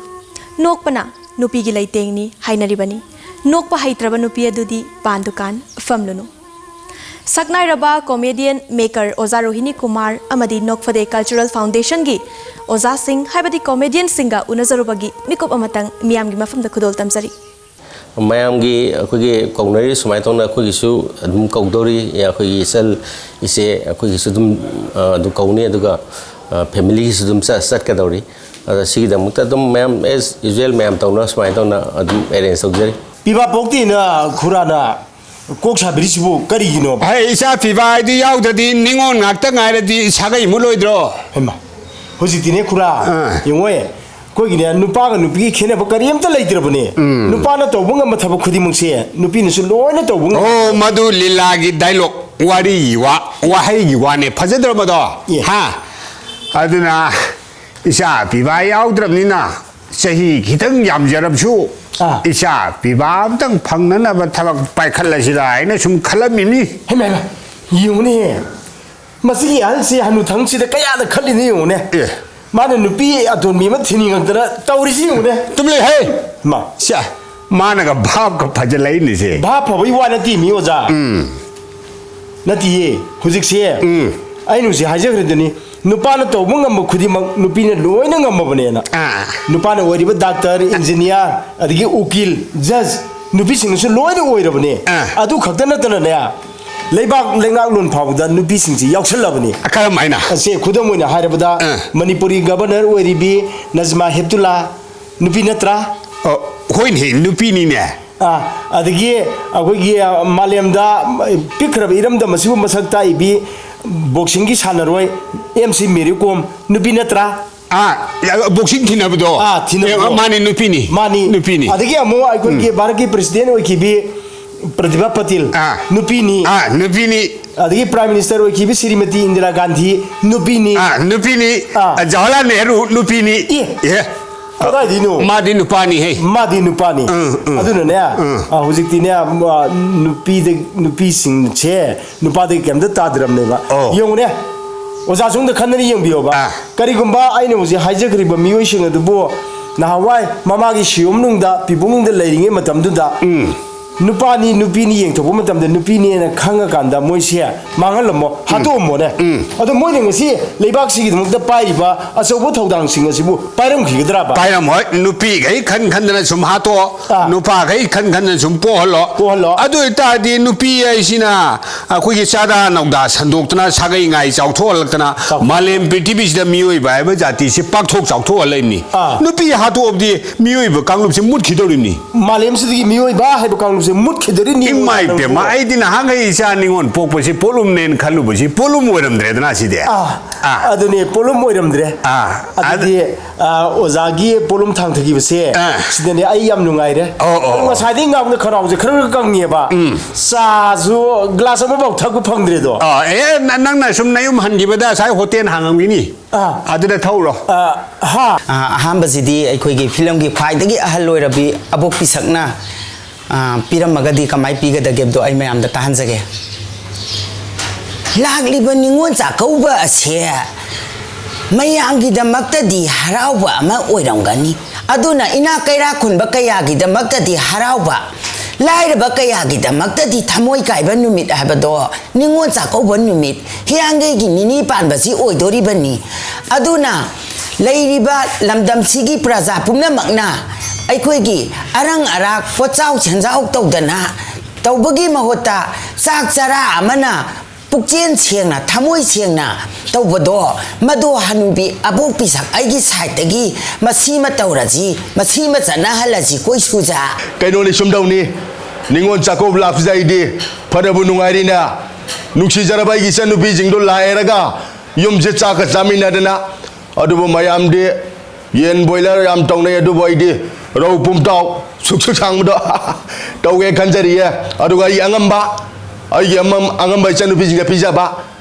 ꯅꯣꯛꯄꯅ ꯅꯨꯄꯤꯒꯤ ꯂꯩꯇꯦꯡꯅꯤ ꯍꯥꯏꯅꯔꯤꯕꯅꯤ꯫ ꯅꯣꯛꯄ ꯍꯩꯇ꯭ꯔꯕ ꯅꯨꯄꯤ ꯑꯗꯨꯗꯤ ꯄꯥꯟ ꯗꯨꯀꯥꯟ ꯐꯝꯂꯨꯅꯨ꯫ ꯁꯛꯅꯥꯏꯔꯕ ꯀꯣꯃꯦꯗꯤꯌꯟ ꯃꯦꯀꯔ ꯑꯣꯖꯥ ꯔꯣꯍꯤꯅꯤ ꯀꯨꯃꯥꯔ ꯑꯃꯗꯤ ꯅꯣꯛꯐꯗꯦ ꯀꯜꯆꯔꯦꯜ ꯐꯥꯎꯟꯗꯦꯁꯟꯒꯤ ꯑꯣꯖꯥꯁꯤꯡ ꯍꯥꯏꯕꯗꯤ ꯀꯣꯃꯦꯗꯤꯌꯟꯁꯤꯡꯒ ꯎꯅꯖꯔꯨꯕꯒꯤ ꯃꯤꯀꯨꯞ ꯑꯃꯇꯪ ꯃꯤꯌꯥꯝꯒꯤ ꯃꯐꯝꯗ ꯈꯨꯗꯣꯜ ꯇꯝꯖꯔꯤ꯫ ꯃꯌꯥꯝꯒꯤ ꯑꯩꯈꯣꯏꯒꯤ ꯀꯧꯅꯔꯤ ꯁꯨꯃꯥꯏꯅ ꯇꯧꯅ ꯑꯩꯈꯣꯏꯒꯤꯁꯨ ꯑꯗꯨꯝ ꯀꯧꯗꯧꯔꯤ꯫ ꯑꯩꯈꯣꯏꯒꯤ ꯏꯆꯜ ꯏꯆꯦ ꯑꯩꯈꯣꯏꯒꯤꯁꯨ ꯑꯗꯨꯝ, ꯑ, ꯑꯗꯨ ꯀꯧꯅꯤ꯫ ꯑꯗꯨꯒ, ꯑ, ꯐꯦꯃꯤꯂꯤꯒꯤꯁꯨ ꯑꯗꯨꯝ ꯆꯠ-, ꯆꯠꯀꯗꯧꯔꯤ꯫ ꯑꯗ ꯁꯤꯒꯤꯗꯃꯛꯇ ꯑꯗꯨꯝ ꯃꯌꯥꯝ, as usual, ꯃꯌꯥꯝ ꯇꯧꯅ ꯁꯨꯃꯥꯏꯅ ꯇꯧꯅ ꯑꯗꯨꯝ ꯑꯦꯔꯦꯟꯖ ꯇꯧꯖꯔꯤ꯫ ꯄꯤꯕꯥ ꯄꯣꯛꯇꯦꯅ ꯈꯨꯔꯥꯅ ꯀꯣꯛ ꯁꯥꯕꯤꯔꯤꯁꯤꯕꯨ ꯀꯔꯤꯒꯤꯅꯣ? ꯍꯩ, ꯏꯆꯥ ꯄꯤꯕ ꯍꯥꯏꯗꯨ ꯌꯥꯎꯗ꯭ꯔꯗꯤ ꯅꯤꯉꯣꯜ ꯉꯥꯛꯇ ꯉꯥꯏꯔꯗꯤ ꯁꯥꯒꯩ ꯃꯨꯠꯂꯣꯏꯗ꯭ꯔꯣ? ꯍꯩꯃꯥ, ꯍꯧꯖꯤꯛꯇꯤꯅꯦ ꯈꯨꯔꯥ, ꯑꯥ꯫ ꯌꯦꯡꯉꯣꯏ, ꯑꯩꯈꯣꯏꯒꯤꯅꯦ ꯅꯨꯄꯥꯒ ꯅꯨꯄꯤꯒꯤ ꯈꯦꯠꯅꯕ ꯀꯔꯤꯝꯇ ꯂꯩꯇ꯭ꯔꯕꯅꯦ꯫ ꯎꯝ꯫ ꯅꯨꯄꯥꯅ ꯇꯧꯕ ꯉꯝꯕ ꯊꯕꯛ ꯈꯨꯗꯤꯡꯃꯛꯁꯦ ꯅꯨꯄꯤꯅꯁꯨ ꯂꯣꯏꯅ ꯇꯧꯕ ꯉꯝꯃꯤ꯫ ꯑꯣ, ꯃꯗꯨ ꯂꯤꯂꯥꯒꯤ ꯗꯥꯏꯂꯣꯛ, ꯋꯥꯔꯤꯒꯤ ꯋꯥ, ꯋꯥꯍꯩꯒꯤ ꯋꯥꯅꯦ꯫ ꯐꯖꯗ꯭ꯔꯣ ꯃꯗꯣ? ꯑꯦ꯫ ꯍꯥ? ꯑꯗꯨꯅ ꯏꯆꯥ ꯄꯤꯕ ꯌꯥꯎꯗ꯭ꯔꯕꯅꯤꯅ ꯆꯍꯤ ꯈꯤꯇꯪ ꯌꯥꯝꯖꯔꯕꯁꯨ ꯑꯥ꯫ ꯏꯆꯥ ꯄꯤꯕ ꯑꯝꯇꯪ ꯐꯪꯅꯅꯕ ꯊꯕꯛ ꯄꯥꯏꯈꯠꯂꯁꯤꯔꯥ ꯍꯥꯏꯅ ꯁꯨꯝ ꯈꯜꯂꯝꯃꯤꯅꯤ꯫ ꯍꯩꯃꯥ, ꯍꯩꯃꯥ, ꯌꯦꯡꯉꯨꯅꯦ, ꯃꯁꯤꯒꯤ ꯑꯍꯜꯁꯤ ꯍꯅꯨꯊꯪꯁꯤꯗ ꯀꯌꯥꯗ ꯈꯜꯂꯤꯅꯣ ꯌꯦꯡꯉꯨꯅꯦ꯫ ꯑꯦ꯫ ꯃꯥꯅ ꯅꯨꯄꯤ ꯑꯇꯣꯟꯕꯤ ꯑꯃ ꯊꯤꯅꯤꯡꯉꯛꯇꯅ ꯇꯧꯔꯤꯁꯤ ꯌꯦꯡꯉꯨꯅꯦ꯫ ꯇꯨꯝ ꯂꯩ ꯍꯦ꯫ ꯃꯥ꯫ ꯁ꯭ꯌꯥ, ꯃꯥꯅꯒ ꯚꯥꯞꯀ ꯐꯖꯜꯂꯛꯏꯅꯤꯁꯦ꯫ ꯚꯥꯞ ꯐꯕꯒꯤ ꯋꯥ ꯅꯠꯇꯦ ꯃꯤ ꯑꯣꯖꯥ꯫ ꯎꯝ꯫ ꯅꯠꯇꯤꯌꯦ, ꯍꯧꯖꯤꯛꯁꯦ ꯎꯝ꯫ ꯑꯩꯅ ꯍꯧꯖꯤꯛ ꯍꯥꯏꯖꯈ꯭ꯔꯗꯨꯅꯤ, ꯅꯨꯄꯥꯅ ꯇꯧꯕ ꯉꯝꯕ ꯈꯨꯗꯤꯡꯃꯛ ꯅꯨꯄꯤꯅ ꯂꯣꯏꯅ ꯉꯝꯃꯕꯅꯦꯅ꯫ ꯑꯥ꯫ ꯅꯨꯄꯥꯅ ꯑꯣꯏꯔꯤꯕ ꯗꯥꯛꯇꯔ, ꯏꯟꯖꯤꯅꯤꯌꯥꯔ, ꯑꯗꯒꯤ ꯎꯀꯤꯜ, ꯖꯖ, ꯅꯨꯄꯤꯁꯤꯡꯅꯁꯨ ꯂꯣꯏꯅ ꯑꯣꯏꯔꯕꯅꯦ꯫ ꯑꯥ꯫ ꯑꯗꯨ ꯈꯛꯇ ꯅꯠꯇꯅꯅꯦ, ꯂꯩꯕꯥꯛ ꯂꯩꯉꯥꯛꯂꯣꯟ ꯐꯥꯎꯕꯗ ꯅꯨꯄꯤꯁꯤꯡꯁꯤ ꯌꯥꯎꯁꯜꯂꯕꯅꯤ꯫ ꯀꯔꯝ ꯍꯥꯏꯅ? ꯑꯁꯦ ꯈꯨꯗꯝ ꯑꯣꯏꯅ ꯍꯥꯏꯔꯕꯗ, ꯑꯥ꯫ ꯃꯅꯤꯄꯨꯔꯒꯤ ꯒꯕꯔꯅꯔ ꯑꯣꯏꯔꯤꯕꯤ ꯅꯖꯃꯥ ꯍꯦꯞꯇꯨꯂꯥ, ꯅꯨꯄꯤ ꯅꯠꯇ꯭ꯔꯥ? ꯑꯣ, ꯍꯣꯏꯅꯦ, ꯅꯨꯄꯤꯅꯤꯅꯦ꯫ ꯑꯥ, ꯑꯗꯒꯤ ꯑꯩꯈꯣꯏꯒꯤ, ꯑ, ꯃꯥꯂꯦꯝꯗ ꯄꯤꯛꯈ꯭ꯔꯕ ꯏꯔꯝꯗꯝ ꯑꯁꯤꯕꯨ ꯃꯁꯛ ꯇꯥꯛꯏꯕꯤ ꯕꯣꯛꯁꯤꯡꯒꯤ ꯁꯥꯟꯅꯔꯣꯏ ꯑꯦꯝ ꯁꯤ ꯃꯦꯔꯤ ꯀꯣꯝ, ꯅꯨꯄꯤ ꯅꯠꯇ꯭ꯔꯥ? ꯑꯥ, ꯕꯣꯛꯁꯤꯡ ꯊꯤꯅꯕꯗꯣ? ꯑꯥ, ꯊꯤꯅꯕꯗꯣ꯫ ꯑꯦ, ꯃꯥꯅꯤ, ꯅꯨꯄꯤꯅꯤ꯫ ꯃꯥꯅꯤ꯫ ꯅꯨꯄꯤꯅꯤ꯫ ꯑꯗꯒꯤ ꯑꯃꯨꯛ ꯑꯩꯈꯣꯏꯒꯤ ꯎꯝ꯫ ꯚꯥꯔꯠꯀꯤ ꯄ꯭ꯔꯁꯤꯗꯦꯟ ꯑꯣꯏꯈꯤꯕꯤ ꯄ꯭ꯔꯇꯤꯚꯥ ꯄꯇꯤꯜ, ꯑꯥ꯫ ꯅꯨꯄꯤꯅꯤ꯫ ꯑꯥ, ꯅꯨꯄꯤꯅꯤ꯫ ꯑꯗꯒꯤ ꯄ꯭ꯔꯥꯏꯝ ꯃꯤꯅꯤꯁꯇꯔ ꯑꯣꯏꯈꯤꯕꯤ ꯁ꯭ꯔꯤꯃꯇꯤ ꯏꯟꯗꯤꯔꯥ ꯒꯥꯟꯙꯤ, ꯅꯨꯄꯤꯅꯤ꯫ ꯑꯥ, ꯅꯨꯄꯤꯅꯤ꯫ ꯑꯥ꯫ ꯑꯥ, ꯖꯋꯥꯍꯔꯂꯥꯜ ꯅꯦꯍꯔꯨ, ꯅꯨꯄꯤꯅꯤ꯫ ꯑꯦ꯫ ꯑꯦ꯫ ꯀꯗꯥꯏꯗꯩꯅꯣ? ꯃꯥꯗꯤ ꯅꯨꯄꯥꯅꯤ ꯍꯦ꯫ ꯃꯥꯗꯤ ꯅꯨꯄꯥꯅꯤ꯫ ꯎꯝ, ꯎꯝ꯫ ꯑꯗꯨꯅꯅꯦ, ꯎꯝ꯫ ꯑ, ꯍꯧꯖꯤꯛꯇꯤꯅꯦ, ꯃ-, ꯅꯨꯄꯤꯗ-, ꯅꯨꯄꯤꯁꯤꯡꯁꯦ ꯅꯨꯄꯥꯗꯒꯤ ꯀꯩꯝꯇ ꯇꯥꯗ꯭ꯔꯕꯅꯦꯕ꯫ ꯑꯣ꯫ ꯌꯦꯡꯉꯨꯅꯦ, ꯑꯣꯖꯥꯁꯨ ꯑꯝꯇ ꯈꯟꯗꯅ ꯌꯦꯡꯕꯤꯌꯣꯕ꯫ ꯑꯥ꯫ ꯀꯔꯤꯒꯨꯝꯕ ꯑꯩꯅ ꯍꯧꯖꯤꯛ ꯍꯥꯏꯖꯈ꯭ꯔꯤꯕ ꯃꯤꯑꯣꯏꯁꯤꯡ ꯑꯗꯨꯕꯨ ꯅꯍꯥꯟꯋꯥꯏ ꯃꯃꯥꯒꯤ ꯁꯤꯌꯣꯝꯅꯨꯡꯗ, ꯄꯤꯕꯨꯡꯅꯨꯡꯗ ꯂꯩꯔꯤꯉꯩ ꯃꯇꯝꯗꯨꯗ, ꯎꯝ꯫ ꯅꯨꯄꯥꯅꯤ, ꯅꯨꯄꯤꯅꯤ ꯌꯦꯡꯊꯣꯛꯄ ꯃꯇꯝꯗ ꯅꯨꯄꯤꯅꯦꯅ ꯈꯪꯉꯀꯥꯟꯗ ꯃꯣꯏꯁꯦ ꯃꯥꯡꯍꯜꯂꯝꯃꯣ, ꯍꯥꯠꯇꯣꯛꯑꯝꯃꯣꯅꯦ꯫ ꯎꯝ꯫ ꯑꯗꯣ ꯃꯣꯏꯅ ꯉꯁꯤ ꯂꯩꯕꯥꯛꯁꯤꯒꯤꯗꯃꯛꯇ ꯄꯥꯏꯔꯤꯕ ꯑꯆꯧꯕ ꯊꯧꯗꯥꯡꯁꯤꯡ ꯑꯁꯤꯕꯨ ꯄꯥꯏꯔꯝꯈꯤꯒꯗ꯭ꯔꯕ? ꯄꯥꯏꯔꯝꯃꯣꯏ꯫ ꯅꯨꯄꯤꯈꯩ ꯈꯟ ꯈꯟꯗꯅ ꯁꯨꯝ ꯍꯥꯠꯇꯣꯛꯑꯣ, ꯑꯥ꯫ ꯅꯨꯄꯥꯈꯩ ꯈꯟ ꯈꯟꯗꯅ ꯁꯨꯝ ꯄꯣꯛꯍꯜꯂꯣ꯫ ꯄꯣꯛꯍꯜꯂꯣ꯫ ꯑꯗꯨ ꯑꯣꯏꯇꯥꯔꯗꯤ ꯅꯨꯄꯤ ꯍꯥꯏꯁꯤꯅ ꯑꯩꯈꯣꯏꯒꯤ ꯆꯥꯗꯥ ꯅꯧꯗꯥ ꯁꯟꯗꯣꯛꯇꯅ, ꯁꯥꯒꯩ ꯉꯥꯏ ꯆꯥꯎꯊꯣꯛꯍꯜꯂꯛꯇꯅ, ꯆꯥꯎꯊꯣꯛ- ꯃꯥꯂꯦꯝ ꯄ꯭ꯔꯤꯊꯤꯕꯤꯁꯤꯗ ꯃꯤꯑꯣꯏꯕ ꯍꯥꯏꯕ ꯖꯥꯇꯤꯁꯤ ꯄꯥꯛꯊꯣꯛ ꯆꯥꯎꯊꯣꯛꯍꯜꯂꯛꯏꯕꯅꯤ꯫ ꯑꯥ꯫ ꯅꯨꯄꯤ ꯍꯥꯠꯇꯣꯛꯑꯕꯗꯤ ꯃꯤꯑꯣꯏꯕ ꯀꯥꯡꯂꯨꯞꯁꯤ ꯃꯨꯠꯈꯤꯗꯧꯔꯤꯕꯅꯤ꯫ ꯃꯥꯂꯦꯝꯁꯤꯗꯒꯤ ꯃꯤꯑꯣꯏꯕ ꯍꯥꯏꯕ ꯀꯥꯡꯂꯨꯞꯁꯤ ꯃꯨꯠꯈꯤꯗꯣꯔꯤꯅꯤ꯫ ꯏꯃꯥꯏ ꯄꯦꯝꯃ, ꯑꯩꯗꯤ ꯅꯍꯥꯟꯈꯩ ꯏꯆꯥ ꯅꯤꯉꯣꯜ ꯄꯣꯛꯄꯁꯤ ꯄꯣꯠꯂꯨꯝꯅꯦꯅ ꯈꯜꯂꯨꯕꯁꯤ ꯄꯣꯠꯂꯨꯝ ꯑꯣꯏꯔꯝꯗ꯭ꯔꯦꯗꯅ ꯁꯤꯗꯤ꯫ ꯑꯥ, ꯑꯥ꯫ ꯑꯗꯨꯅꯤ, ꯄꯣꯠꯂꯨꯝ ꯑꯣꯏꯔꯝꯗ꯭ꯔꯦ꯫ ꯑꯥ, ꯑꯗꯨꯗꯤ, ꯑꯥ, ꯑꯣꯖꯥꯒꯤ ꯄꯣꯠꯂꯨꯝ ꯊꯥꯡꯊꯈꯤꯕꯁꯦ, ꯑꯥ꯫ ꯁꯤꯗꯅꯦ ꯑꯩ ꯌꯥꯝ ꯅꯨꯡꯉꯥꯏꯔꯦ꯫ ꯑꯣ, ꯑꯣ, ꯑꯣ꯫ ꯉꯁꯥꯏꯗꯒꯤ ꯉꯥꯡꯕꯗ ꯈꯅꯥꯎꯁꯦ ꯈꯔ ꯈꯔ ꯀꯪꯉꯦꯕ꯫ ꯎꯝ꯫ ꯆꯥꯁꯨ ꯒ꯭ꯂꯥꯁ ꯑꯃꯐꯥꯎ ꯊꯛꯄ ꯐꯪꯗ꯭ꯔꯦꯗꯣ꯫ ꯑꯥ, ꯑꯦ, ꯅ-, ꯅꯪꯅ ꯁꯨꯝ ꯅꯌꯨꯝ ꯍꯟꯈꯤꯕꯗ ꯉꯁꯥꯏ ꯍꯣꯇꯦꯜ ꯍꯥꯡꯉꯝꯒꯤꯅꯤ꯫ ꯑꯥ꯫ ꯑꯗꯨꯗ ꯊꯧꯔꯣ꯫ ꯑꯥ, ꯍꯥ꯫ ꯑꯥ, ꯑꯍꯥꯟꯕꯁꯤꯗꯤ ꯑꯩꯈꯣꯏꯒꯤ ꯐꯤꯂꯝꯒꯤ ꯈ꯭ꯋꯥꯏꯗꯒꯤ ꯑꯍꯜ ꯑꯣꯏꯔꯕꯤ ꯑꯕꯣꯛꯄꯤ ꯁꯛꯅ, ꯑꯥ, ꯄꯤꯔꯝꯃꯒꯗꯤ ꯀꯃꯥꯏ ꯄꯤꯒꯗꯒꯦꯕꯗꯣ ꯑꯩ ꯃꯌꯥꯝꯗ ꯇꯥꯍꯟꯖꯒꯦ꯫ ꯂꯥꯛꯂꯤꯕ ꯅꯤꯉꯣꯜ ꯆꯥꯛꯀꯧꯕ ꯑꯁꯦ ꯃꯌꯥꯝꯒꯤꯗꯃꯛꯇꯗꯤ ꯍꯔꯥꯎꯕ ꯑꯃ ꯑꯣꯏꯔꯝꯒꯅꯤ꯫ ꯑꯗꯨꯅ ꯏꯅꯥꯛ ꯀꯩꯔꯥꯛ ꯈꯨꯟꯕ ꯀꯌꯥꯒꯤꯗꯃꯛꯇꯗꯤ ꯍꯔꯥꯎꯕ, ꯂꯥꯏꯔꯕ ꯀꯌꯥꯒꯤꯗꯃꯛꯇꯗꯤ ꯊꯃꯣꯏ ꯀꯥꯏꯕ ꯅꯨꯃꯤꯠ ꯍꯥꯏꯕꯗꯣ ꯅꯤꯉꯣꯜ ꯆꯥꯛꯀꯧꯕ ꯅꯨꯃꯤꯠ, ꯍꯤꯌꯥꯡꯒꯩꯒꯤ ꯅꯤꯅꯤ ꯄꯥꯟꯕꯁꯤ ꯑꯣꯏꯗꯣꯔꯤꯕꯅꯤ꯫ ꯑꯗꯨꯅ ꯂꯩꯔꯤꯕ ꯂꯝꯗꯝꯁꯤꯒꯤ ꯄ꯭ꯔꯖꯥ ꯄꯨꯝꯅꯃꯛꯅ ꯑꯩꯈꯣꯏꯒꯤ ꯑꯔꯪ ꯑꯔꯥꯛ ꯄꯣꯠꯆꯥꯎ ꯁꯦꯟꯖꯥꯎ ꯇꯧꯗꯅ ꯇꯧꯕꯒꯤ ꯃꯍꯨꯠꯇ ꯆꯥꯛ ꯆꯔꯥ ꯑꯃꯅ ꯄꯨꯛꯆꯦꯜ ꯁꯦꯡꯅ, ꯊꯃꯣꯏ ꯁꯦꯡꯅ ꯇꯧꯕꯗꯣ, ꯃꯗꯣ ꯍꯅꯨꯕꯤ ꯑꯕꯣꯛꯄꯤ ꯁꯛ ꯑꯩꯒꯤ ꯁꯥꯏꯠꯇꯒꯤ ꯃꯁꯤꯃ ꯇꯧꯔꯁꯤ, ꯃꯁꯤꯃ ꯆꯠꯅꯍꯜꯂꯁꯤ ꯀꯣꯏꯁꯨꯖꯥ꯫ ꯀꯩꯅꯣꯅꯤ, ꯁꯨꯝ ꯇꯧꯅꯤ, ꯅꯤꯉꯣꯜ ꯆꯥꯛꯀꯧꯕ ꯂꯥꯛꯄꯁꯤꯗ ꯑꯩꯗꯤ ꯐꯅꯕꯨ ꯅꯨꯡꯉꯥꯏꯔꯤꯅꯦ꯫ ꯅꯨꯡꯁꯤꯖꯔꯕ ꯑꯩꯒꯤ ꯏꯆꯟꯅꯨꯄꯤꯁꯤꯡꯗꯣ ꯂꯥꯛꯑꯦꯔꯒ ꯌꯨꯝꯁꯦ ꯆꯥꯛꯀ ꯆꯥꯃꯤꯟꯅꯗꯅ, ꯑꯗꯨꯕꯨ ꯃꯌꯥꯝꯗꯤ ꯌꯦꯟ ꯕꯣꯏꯂꯔ ꯌꯥꯝ ꯇꯧꯅꯩ, ꯑꯗꯨꯕꯨ ꯑꯩꯗꯤ ꯔꯧ ꯄꯨꯝꯇꯥꯎ ꯁꯨꯛ ꯁꯨꯛ ꯁꯥꯡꯕꯗꯣ ꯇꯧꯒꯦ ꯈꯟꯖꯔꯤꯌꯦ꯫ ꯑꯗꯨꯒ ꯑꯩꯒꯤ ꯑꯉꯝꯕ, ꯑꯩꯒꯤ ꯑꯃꯝ-, ꯑꯉꯝꯕ ꯏꯆꯟꯅꯨꯄꯤꯁꯤꯡꯗ ꯄꯤꯖꯕ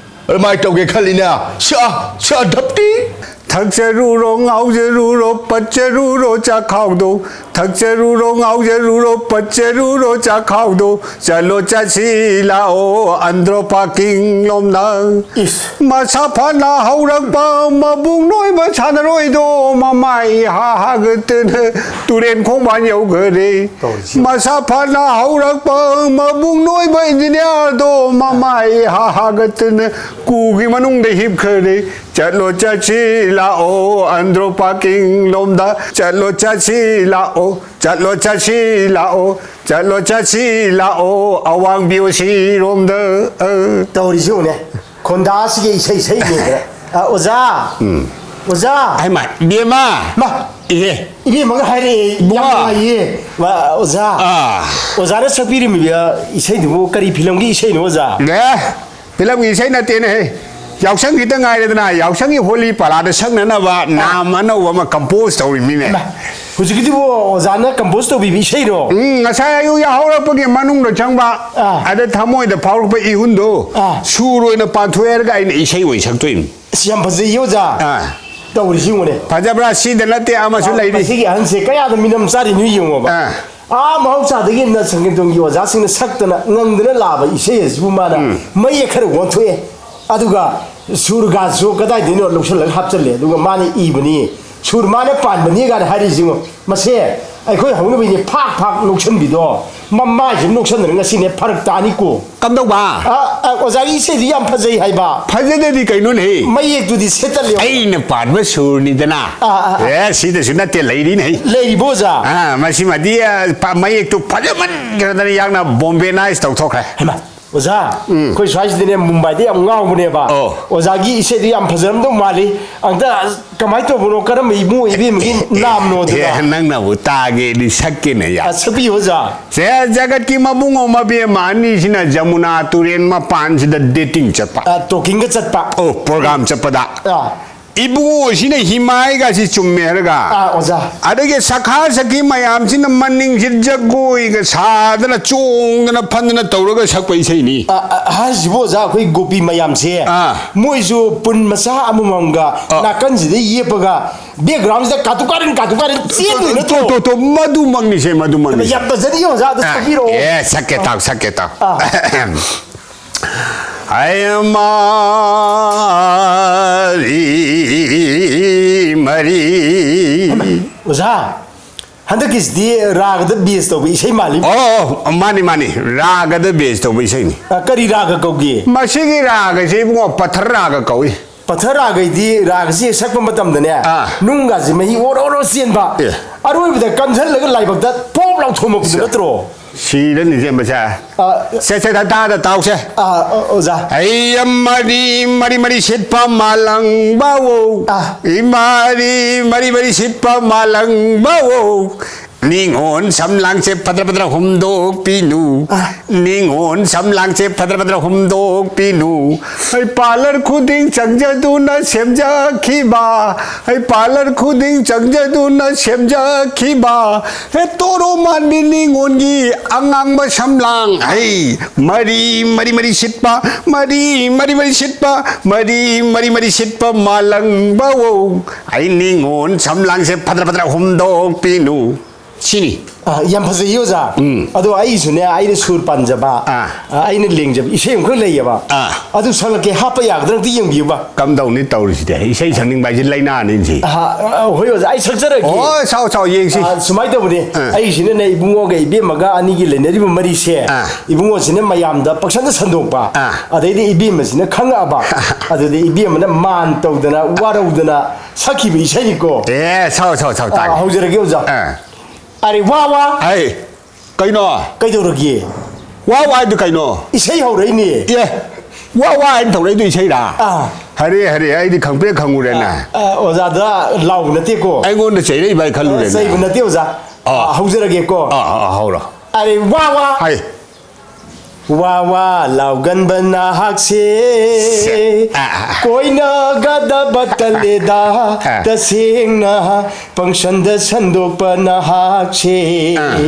ꯑꯗꯨꯃꯥꯏꯅ ꯇꯧꯒꯦ ꯈꯜꯂꯤꯅꯦ꯫ ꯁꯥ, ꯁꯥ ꯙꯞꯇꯤ꯫ ꯊꯛꯆꯔꯨꯔꯣ, ꯉꯥꯎꯖꯔꯨꯔꯣ, ꯄꯠꯆꯔꯨꯔꯣ ꯆꯥꯛꯈꯥꯎꯗꯣ꯫ ꯊꯛꯆꯔꯨꯔꯣ, ꯉꯥꯎꯖꯔꯨꯔꯣ, ꯄꯠꯆꯔꯨꯔꯣ ꯆꯥꯛꯈꯥꯎꯗꯣ꯫ ꯆꯠꯂꯣ ꯆꯠꯁꯤ ꯂꯥꯛꯑꯣ ꯑꯟꯗ꯭ꯔꯣ ꯄꯥꯔꯀꯤꯡ ꯂꯣꯝꯗ꯫ ꯏꯁ꯫ ꯃꯁꯥ ꯐꯅ ꯍꯧꯔꯛꯄ ꯃꯕꯨꯡ ꯅꯣꯏꯕ ꯁꯥꯟꯅꯔꯣꯏꯗꯣ ꯃꯃꯥꯏ ꯍꯥ ꯍꯥꯒꯠꯇꯅ ꯇꯨꯔꯦꯟ ꯈꯣꯡꯕꯥꯟ ꯌꯧꯈꯔꯦ꯫ ꯇꯧꯔꯤꯁꯤ꯫ ꯃꯁꯥ ꯐꯅ ꯍꯧꯔꯛꯄ ꯃꯕꯨꯡ ꯅꯣꯏꯕ ꯏꯟꯖꯤꯅꯤꯌꯥꯔꯗꯣ ꯃꯃꯥꯏ ꯍꯥ ꯍꯥꯒꯠꯇꯅ ꯀꯨꯒꯤ ꯃꯅꯨꯡꯗ ꯍꯤꯞꯈꯔꯦ꯫ ꯆꯠꯂꯣ ꯆꯠꯁꯤ ꯂꯥꯛꯑꯣ ꯑꯟꯗ꯭ꯔꯣ ꯄꯥꯔꯀꯤꯡ ꯂꯣꯝꯗ꯫ ꯆꯠꯂꯣ ꯆꯠꯁꯤ ꯂꯥꯛꯑꯣ, ꯆꯠꯂꯣ ꯆꯠꯁꯤ ꯂꯥꯛꯑꯣ, ꯆꯠꯂꯣ ꯆꯠꯁꯤ ꯂꯥꯛꯑꯣ ꯑꯋꯥꯡ ꯕꯤ ꯑꯣ ꯁꯤ ꯔꯣꯝꯗ꯫ ꯑ꯫ ꯇꯧꯔꯤꯁꯤ ꯎꯅꯦ꯫ ꯈꯣꯟꯗꯥꯁꯤꯒ ꯏꯁꯩ ꯁꯛꯏꯅꯦꯗꯅ꯫ ꯑ, ꯑꯣꯖꯥ꯫ ꯎꯝ꯫ ꯑꯣꯖꯥ! ꯍꯥꯏꯃ, ꯏꯕꯦꯝꯃ! ꯃꯥ! ꯏꯍꯦ! ꯏꯕꯦꯝꯃꯒ ꯍꯥꯏꯔꯛꯑꯦ, ꯌꯥꯝ ꯏꯕꯨꯡꯉꯣ! ꯅꯨꯡꯉꯥꯏꯌꯦ꯫ ꯋꯥ, ꯑꯣꯖꯥ! ꯑꯥ꯫ ꯑꯣꯖꯥꯅ ꯁꯛꯄꯤꯔꯝꯃꯤꯕ ꯏꯁꯩꯗꯨꯕꯨ ꯀꯔꯤ ꯐꯤꯂꯝꯒꯤ ꯏꯁꯩꯅꯣ, ꯑꯣꯖꯥ? ꯑꯦ, ꯐꯤꯂꯝꯒꯤ ꯏꯁꯩ ꯅꯠꯇꯦꯅꯦꯍꯦ꯫ ꯌꯥꯎꯁꯪ ꯈꯤꯇ ꯉꯥꯏꯔꯦꯗꯅ, ꯌꯥꯎꯁꯪꯒꯤ ꯍꯣꯂꯤ ꯄꯥꯂꯥꯗ ꯁꯛꯅꯅꯕ ꯑꯥ꯫ ꯅꯥꯝ ꯑꯅꯧꯕ ꯑꯃ compose ꯇꯧꯔꯤꯃꯤꯅꯦ꯫ ꯍꯩꯃꯥ, ꯍꯧꯖꯤꯛꯀꯤꯗꯨꯕꯨ ꯑꯣꯖꯥꯅ compose ꯇꯧꯕꯤꯕ ꯏꯁꯩꯔꯣ? ꯎꯝ, ꯉꯁꯥꯏ ꯑꯌꯨꯛ ꯌꯥꯍꯧꯔꯛꯄꯒꯤ ꯃꯅꯨꯡꯗ ꯆꯪꯕ, ꯑꯥ꯫ ꯑꯗ ꯊꯃꯣꯏꯗ ꯐꯥꯎꯔꯛꯄ ꯏꯍꯨꯟꯗꯣ ꯑꯥ꯫ ꯁꯨꯔ ꯑꯣꯏꯅ ꯄꯥꯟꯊꯣꯛꯑꯦ ꯍꯥꯏꯔꯒ ꯑꯩꯅ ꯏꯁꯩ ꯑꯣꯏꯅ ꯁꯛꯇꯣꯏꯅꯤ꯫ ꯑꯁ, ꯌꯥꯝ ꯐꯖꯩꯌꯦ, ꯑꯣꯖꯥ꯫ ꯑꯥ꯫ ꯇꯧꯔꯤꯁꯤ ꯌꯦꯡꯉꯨꯅꯦ꯫ ꯐꯖꯕ꯭ꯔꯥ? ꯁꯤꯗ ꯅꯠꯇꯦ, ꯑꯃꯁꯨ ꯑꯥ, ꯂꯩꯔꯤ꯫ ꯃꯁꯤꯒꯤ ꯑꯍꯟꯁꯦ ꯀꯌꯥꯗ ꯃꯤꯅꯝ ꯆꯥꯔꯤꯅꯣ ꯌꯦꯡꯉꯣꯕ꯫ ꯑꯥ꯫ ꯑꯥ, ꯃꯍꯧꯁꯥꯗꯒꯤ ꯅ ꯁꯪꯒꯤꯠꯇꯣꯡꯒꯤ ꯑꯣꯖꯥꯁꯤꯡꯅ ꯁꯛꯇꯅ ꯉꯪꯗꯅ ꯂꯥꯛꯑꯕ ꯏꯁꯩ ꯑꯁꯤꯕꯨ ꯃꯥꯅ ꯎꯝ꯫ ꯃꯌꯦꯛ ꯈꯔ ꯑꯣꯟꯊꯣꯛꯑꯦ꯫ ꯑꯗꯨꯒ ꯁꯨꯔꯒꯥꯁꯨ ꯀꯗꯥꯏꯗꯩꯅꯣ ꯂꯧꯁꯜꯂꯒ ꯍꯥꯞꯆꯜꯂꯦ꯫ ꯑꯗꯨꯒ ꯃꯥꯅ ꯏꯕꯅꯤ, ꯁꯨꯔ ꯃꯥꯅ ꯄꯥꯟꯕꯅꯤ ꯀꯥꯏꯅ ꯍꯥꯏꯔꯤꯁꯤ ꯌꯦꯡꯉꯣ꯫ ꯃꯁꯦ ꯑꯩꯈꯣꯏ ꯍꯧꯅꯕꯤꯅꯤ, ꯐꯥꯛ ꯐꯥꯛ ꯅꯣꯛꯁꯟꯕꯤꯗꯣ꯫ ꯃꯃꯥꯏꯁꯤ ꯅꯣꯛꯁꯟꯗꯅ ꯉꯁꯤꯅꯦ ꯐꯔꯛ ꯇꯥꯅꯤꯀꯣ꯫ ꯀꯝꯗꯧꯕ? ꯑ, ꯑ, ꯑꯣꯖꯥꯒꯤ ꯏꯁꯩꯗꯤ ꯌꯥꯝ ꯐꯖꯩ ꯍꯥꯏꯕ꯫ ꯐꯖꯗꯗꯤ ꯀꯩꯅꯣꯅꯦꯍꯦ? ꯃꯌꯦꯛꯇꯨꯗꯤ ꯁꯦꯠꯇꯠꯂꯦ꯫ ꯑꯩꯅ ꯄꯥꯟꯕ ꯁꯨꯔꯅꯤꯗꯅ꯫ ꯑꯥ, ꯑꯥ, ꯑꯥ꯫ ꯑꯦ, ꯁꯤꯗꯁꯨ ꯅꯠꯇꯦ, ꯂꯩꯔꯤꯅꯦꯍꯦ꯫ ꯂꯩꯔꯤꯕꯣ, ꯑꯣꯖꯥ? ꯑꯥ, ꯃꯁꯤꯃꯗꯤ, ꯑ, ꯄ-, ꯃꯌꯦꯛꯇꯨ ꯐꯖꯃꯟꯈ꯭ꯔꯗꯅ ꯌꯥꯝꯅ Bombayized ꯇꯧꯊꯣꯛꯈ꯭ꯔꯦ꯫ ꯍꯩꯃꯥ, ꯑꯣꯖꯥ, ꯎꯝ꯫ ꯑꯩꯈꯣꯏ ꯁ꯭ꯋꯥꯏꯁꯤꯗꯅꯦ ꯃꯨꯝꯕꯥꯏꯗ ꯌꯥꯝ ꯉꯥꯎꯕꯅꯦꯕ꯫ ꯑꯣ꯫ ꯑꯣꯖꯥꯒꯤ ꯏꯁꯩꯗꯨ ꯌꯥꯝ ꯐꯖꯔꯝꯗꯧ ꯃꯥꯜꯂꯤ꯫ ꯑꯝꯇ ꯀꯃꯥꯏꯅ ꯇꯧꯕꯅꯣ? ꯀꯔꯝꯕ ꯏꯕꯨꯡ ꯏꯕꯦꯝꯃꯒꯤ ꯅꯥꯝꯅꯣ ꯑꯗꯨꯅ? ꯑꯦ, ꯅꯪꯅꯕꯨ ꯇꯥꯒꯦꯗꯤ ꯁꯛꯀꯦꯅꯦ ꯌꯥ꯫ ꯑ, ꯁꯛꯄꯤꯌꯨ, ꯑꯣꯖꯥ꯫ ꯁꯦ, ꯖꯒꯠꯀꯤ ꯃꯕꯨꯡꯉꯣ ꯃꯕꯦꯝꯃ ꯑꯅꯤꯁꯤꯅ ꯖꯃꯨꯅꯥ ꯇꯨꯔꯦꯟ ꯃꯄꯥꯟꯁꯤꯗ dating ꯆꯠꯄ꯫ ꯑ, talking ꯒ ꯆꯠꯄ꯫ ꯑꯣ, program ꯆꯠꯄꯗ꯫ ꯑ꯫ ꯏꯕꯨꯡꯉꯣꯁꯤꯅ ꯍꯤꯃꯥꯏꯒꯁꯤ ꯆꯨꯝꯃꯦ ꯍꯥꯏꯔꯒ꯫ ꯑ, ꯑꯣꯖꯥ꯫ ꯑꯗꯒꯤ ꯁꯈꯥ ꯁꯈꯤ ꯃꯌꯥꯝꯁꯤꯅ ꯃꯅꯤꯡꯁꯤ ꯖꯒꯣꯏꯒ ꯁꯥꯗꯅ ꯆꯣꯡꯗꯅ ꯐꯟꯗꯅ ꯇꯧꯔꯒ ꯁꯛꯄ ꯏꯁꯩꯅꯤ꯫ ꯑ, ꯑ, ꯍꯥꯏꯁꯤꯕꯨ ꯑꯣꯖꯥ, ꯑꯩꯈꯣꯏ ꯒꯣꯄꯤ ꯃꯌꯥꯝꯁꯦ, ꯑꯥ꯫ ꯃꯣꯏꯁꯨ ꯄꯨꯟ ꯃꯆꯥ ꯑꯃꯃꯝꯒ ꯑꯥ꯫ ꯅꯥꯀꯟꯁꯤꯗ ꯌꯦꯞꯄꯒ background ꯁꯤꯗ ꯀꯥꯇꯨ ꯀꯥꯔꯟ, ꯀꯥꯇꯨ ꯀꯥꯔꯟ ꯆꯦꯟꯗꯣꯏ ꯅꯠꯇ꯭ꯔꯣ? ꯇꯣ, ꯇꯣ, ꯇꯣ, ꯃꯗꯨꯃꯛꯅꯤꯁꯦ, ꯃꯗꯨꯃꯛꯅꯤꯁꯦ꯫ ꯌꯥꯝ ꯐꯖꯅꯤ ꯑꯣꯖꯥ, ꯑꯗꯨ ꯑꯥ, ꯁꯛꯄꯤꯔꯛꯑꯣ꯫ ꯑꯦ, ꯁꯛꯀꯦ ꯇꯥꯎ, ꯁꯛꯀꯦ ꯇꯥꯎ꯫ ꯑꯥ꯫ ꯑꯍꯦꯝ꯫ ꯑꯩ ꯃꯥꯔꯤ ꯃꯔꯤ꯫ ꯑꯣꯖꯥ, ꯍꯟꯗꯛꯀꯤꯁꯤꯗꯤ ꯔꯥꯒꯗ base ꯇꯧꯕ ꯏꯁꯩ ꯃꯥꯜꯂꯤ꯫ ꯑꯣ, ꯑꯣ, ꯃꯥꯅꯤ, ꯃꯥꯅꯤ, ꯔꯥꯒꯗ base ꯇꯧꯕ ꯏꯁꯩꯅꯤ꯫ ꯑ, ꯀꯔꯤ ꯔꯥꯒ ꯀꯧꯒꯦ? ꯃꯁꯤꯒꯤ ꯔꯥꯒꯁꯤ ꯏꯕꯨꯡꯉꯣ ꯄꯊꯔ ꯔꯥꯒ ꯀꯧꯏ꯫ ꯄꯊꯔ ꯔꯥꯒꯩꯗꯤ ꯔꯥꯒꯁꯤ ꯁꯛꯄ ꯃꯇꯝꯗꯅꯦ, ꯑꯥ꯫ ꯅꯨꯡꯒꯁꯤ ꯃꯍꯤ ꯑꯣꯔꯣ ꯑꯣꯔꯣ ꯆꯦꯟꯕ꯫ ꯑꯦ꯫ ꯑꯔꯣꯏꯕꯗ ꯀꯟꯁꯤꯜꯂꯒ ꯂꯥꯏꯕꯛꯇ ꯄꯣꯞ ꯂꯥꯎ ꯊꯣꯝꯃꯛꯄꯗꯨ ꯁ-, ꯅꯠꯇ꯭ꯔꯣ? ꯁꯤꯔꯅꯤꯁꯦ ꯃꯁꯦ꯫ ꯑ, ꯁꯦ ꯁꯦ ꯇꯥ- ꯇꯥꯗ ꯇꯥꯎꯁꯦ꯫ ꯑ, ꯑ, ꯑꯣꯖꯥ꯫ ꯑꯩ ꯃꯔꯤ ꯃꯔꯤ ꯃꯔꯤ ꯁꯤꯠꯄ ꯃꯥꯂꯪꯕꯋꯣ꯫ ꯑꯥ꯫ ꯏ ꯃꯔꯤ ꯃꯔꯤ ꯃꯔꯤ ꯁꯤꯠꯄ ꯃꯥꯂꯪꯕꯋꯣ꯫ ꯅꯤꯉꯣꯜ ꯁꯝꯂꯥꯡꯁꯦ ꯐꯗ꯭ꯔ ꯐꯗ꯭ꯔ ꯍꯨꯝꯗꯣꯛꯄꯤꯅꯨ꯫ ꯑꯥ꯫ ꯅꯤꯉꯣꯜ ꯁꯝꯂꯥꯡꯁꯦ ꯐꯗ꯭ꯔ ꯐꯗ꯭ꯔ ꯍꯨꯝꯗꯣꯛꯄꯤꯅꯨ꯫ ꯍꯩ ꯄꯥꯂꯔ ꯈꯨꯗꯤꯡ ꯆꯪꯖꯗꯨꯅ ꯁꯦꯝꯖꯈꯤꯕ꯫ ꯍꯩ ꯄꯥꯂꯔ ꯈꯨꯗꯤꯡ ꯆꯪꯖꯗꯨꯅ ꯁꯦꯝꯖꯈꯤꯕ꯫ ꯍꯦ ꯇꯣꯔꯣ ꯃꯥꯟꯕꯤ ꯅꯤꯉꯣꯜꯒꯤ ꯑꯉꯥꯡꯕ ꯁꯝꯂꯥꯡ꯫ ꯍꯩ ꯃꯔꯤ ꯃꯔꯤ ꯃꯔꯤ ꯁꯤꯠꯄ꯫ ꯃꯔꯤ ꯃꯔꯤ ꯃꯔꯤ ꯁꯤꯠꯄ꯫ ꯃꯔꯤ ꯃꯔꯤ ꯃꯔꯤ ꯁꯤꯠꯄ ꯃꯥꯂꯪꯕꯋꯣ꯫ ꯑꯩ ꯅꯤꯉꯣꯜ ꯁꯝꯂꯥꯡꯁꯦ ꯐꯗ꯭ꯔ ꯐꯗ꯭ꯔ ꯍꯨꯝꯗꯣꯛꯄꯤꯅꯨ꯫ ꯁꯤꯅꯤ꯫ ꯑ, ꯌꯥꯝ ꯐꯖꯩ ꯑꯣꯖꯥ꯫ ꯎꯝ꯫ ꯑꯗꯣ ꯑꯩꯁꯨꯅꯦ, ꯑꯩꯅ ꯁꯨꯔ ꯄꯥꯟꯖꯕ, ꯑꯥ꯫ ꯑ, ꯑꯩꯅ ꯂꯦꯡꯖꯕ ꯏꯁꯩ ꯑꯃꯈꯛ ꯂꯩꯌꯦꯕ꯫ ꯑꯥ꯫ ꯑꯗꯨ ꯁꯛꯂꯛꯀꯦ, ꯍꯥꯞꯄ ꯌꯥꯒꯗ꯭ꯔꯥ ꯑꯝꯇ ꯌꯦꯡꯕꯤꯌꯨꯕ꯫ ꯀꯝꯗꯧꯅꯤ ꯇꯧꯔꯤꯁꯤꯗꯤ? ꯏꯁꯩ ꯁꯛꯅꯤꯡꯕ ꯍꯥꯏꯁꯦ ꯂꯥꯏꯅꯥꯅꯤ ꯁꯤ꯫ ꯑ, ꯑ, ꯍꯣꯏ ꯑꯣꯖꯥ, ꯑꯩ ꯁꯛꯆꯔꯒꯦ꯫ ꯑꯣ, ꯁꯥꯎ, ꯁꯥꯎ, ꯌꯦꯡꯁꯤ꯫ ꯑ, ꯁꯨꯃꯥꯏꯅ ꯇꯧꯕꯅꯦ, ꯑꯥ꯫ ꯑꯩꯁꯤꯅꯅꯦ, ꯏꯕꯨꯡꯉꯣꯒ ꯏꯕꯦꯝꯃꯒ ꯑꯅꯤꯒꯤ ꯂꯩꯅꯔꯤꯕ ꯃꯔꯤꯁꯦ, ꯑꯥ꯫ ꯏꯕꯨꯡꯉꯣꯁꯤꯅ ꯃꯌꯥꯝꯗ ꯄꯪꯁꯟꯗ ꯁꯟꯗꯣꯛꯄ, ꯑꯥ꯫ ꯑꯗꯩꯗꯤ ꯏꯕꯦꯝꯃꯁꯤꯅ ꯈꯪꯉꯛꯑꯕ, ꯑꯗꯨꯗꯤ ꯏꯕꯦꯝꯃꯅ ꯃꯥꯟ ꯇꯧꯗꯅ, ꯋꯥꯔꯧꯗꯅ ꯁꯛꯈꯤꯕ ꯏꯁꯩꯅꯤꯀꯣ꯫ ꯑꯦ, ꯁꯥꯎ, ꯁꯥꯎ, ꯁꯥꯎ, ꯑ, ꯇꯥꯒꯦ꯫ ꯍꯧꯖꯔꯒꯦ ꯑꯣꯖꯥ꯫ ꯑꯥ꯫ ꯑꯔꯦ ꯋꯥ ꯋꯥ꯫ ꯑꯩ, ꯀꯩꯅꯣ? ꯀꯩꯗꯧꯔꯒꯦ? ꯋꯥ ꯋꯥ ꯍꯥꯏꯗꯨ ꯀꯩꯅꯣ? ꯏꯁꯩ ꯍꯧꯔꯛꯏꯅꯦ꯫ ꯑꯦ, ꯋꯥ ꯋꯥ ꯍꯥꯏꯅ ꯊꯧꯔꯛꯏꯗꯨ ꯏꯁꯩꯔꯥ? ꯑꯥ꯫ ꯍꯔꯦ, ꯍꯔꯦ, ꯑꯩꯗꯤ ꯈꯪꯄ꯭ꯔꯦꯛ ꯈꯪꯉꯨꯔꯦꯅꯦ꯫ ꯑ, ꯑꯣꯖꯥꯗ ꯂꯥꯎꯕ ꯅꯠꯇꯦꯀꯣ꯫ ꯑꯩꯉꯣꯟꯗ ꯆꯩꯔꯛꯏꯕ ꯍꯥꯏ ꯈꯜꯂꯨꯔꯦꯅꯦ꯫ ꯆꯩꯕ ꯅꯠꯇꯦ ꯑꯣꯖꯥ꯫ ꯑꯥ꯫ ꯑ, ꯍꯧꯖꯔꯒꯦꯀꯣ꯫ ꯑꯥ, ꯑꯥ, ꯑꯥ, ꯍꯧꯔꯣ꯫ ꯑꯔꯦ ꯋꯥ ꯋꯥ꯫ ꯍꯥꯏ꯫ ꯋꯥ ꯋꯥ ꯂꯥꯎꯒꯟꯕ ꯅꯍꯥꯛꯁꯦ ꯁꯦ, ꯑꯥ, ꯑꯥ꯫ ꯀꯣꯏꯅꯒꯗꯕ ꯇꯜꯂꯦꯗ꯫ ꯑꯥ꯫ ꯇꯁꯦꯡꯅ ꯄꯪꯁꯟꯗ ꯁꯟꯗꯣꯛꯄ ꯅꯍꯥꯛꯁꯦ ꯑꯥ꯫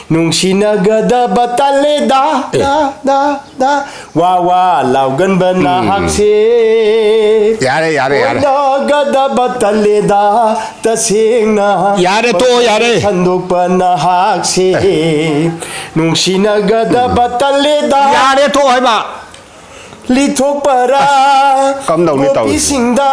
ꯅꯨꯡꯁꯤꯅꯒꯗꯕ ꯇꯜꯂꯦꯗ꯫ ꯑꯦ꯫ ꯗ, ꯗ, ꯗ꯫ ꯋꯥ ꯋꯥ ꯂꯥꯎꯒꯟꯕ ꯅꯍꯥꯛꯁꯦ ꯌꯥꯔꯦ, ꯌꯥꯔꯦ, ꯌꯥꯔꯦ꯫ ꯀꯣꯏꯅꯒꯗꯕ ꯇꯜꯂꯦꯗ ꯇꯁꯦꯡꯅ꯫ ꯌꯥꯔꯦ, ꯇꯣꯛꯑꯣ, ꯌꯥꯔꯦ꯫ ꯁꯟꯗꯣꯛꯄ ꯅꯍꯥꯛꯁꯦ ꯅꯨꯡꯁꯤꯅꯒꯗꯕ ꯇꯜꯂꯦꯗ꯫ ꯌꯥꯔꯦ, ꯇꯣꯛꯑꯣ ꯍꯥꯏꯕ꯫ ꯂꯤꯊꯣꯛꯄꯔꯥ ꯀꯝꯗꯧꯅꯤ ꯇꯧꯔꯤꯁꯤ? ꯒꯣꯄꯤꯁꯤꯡꯗ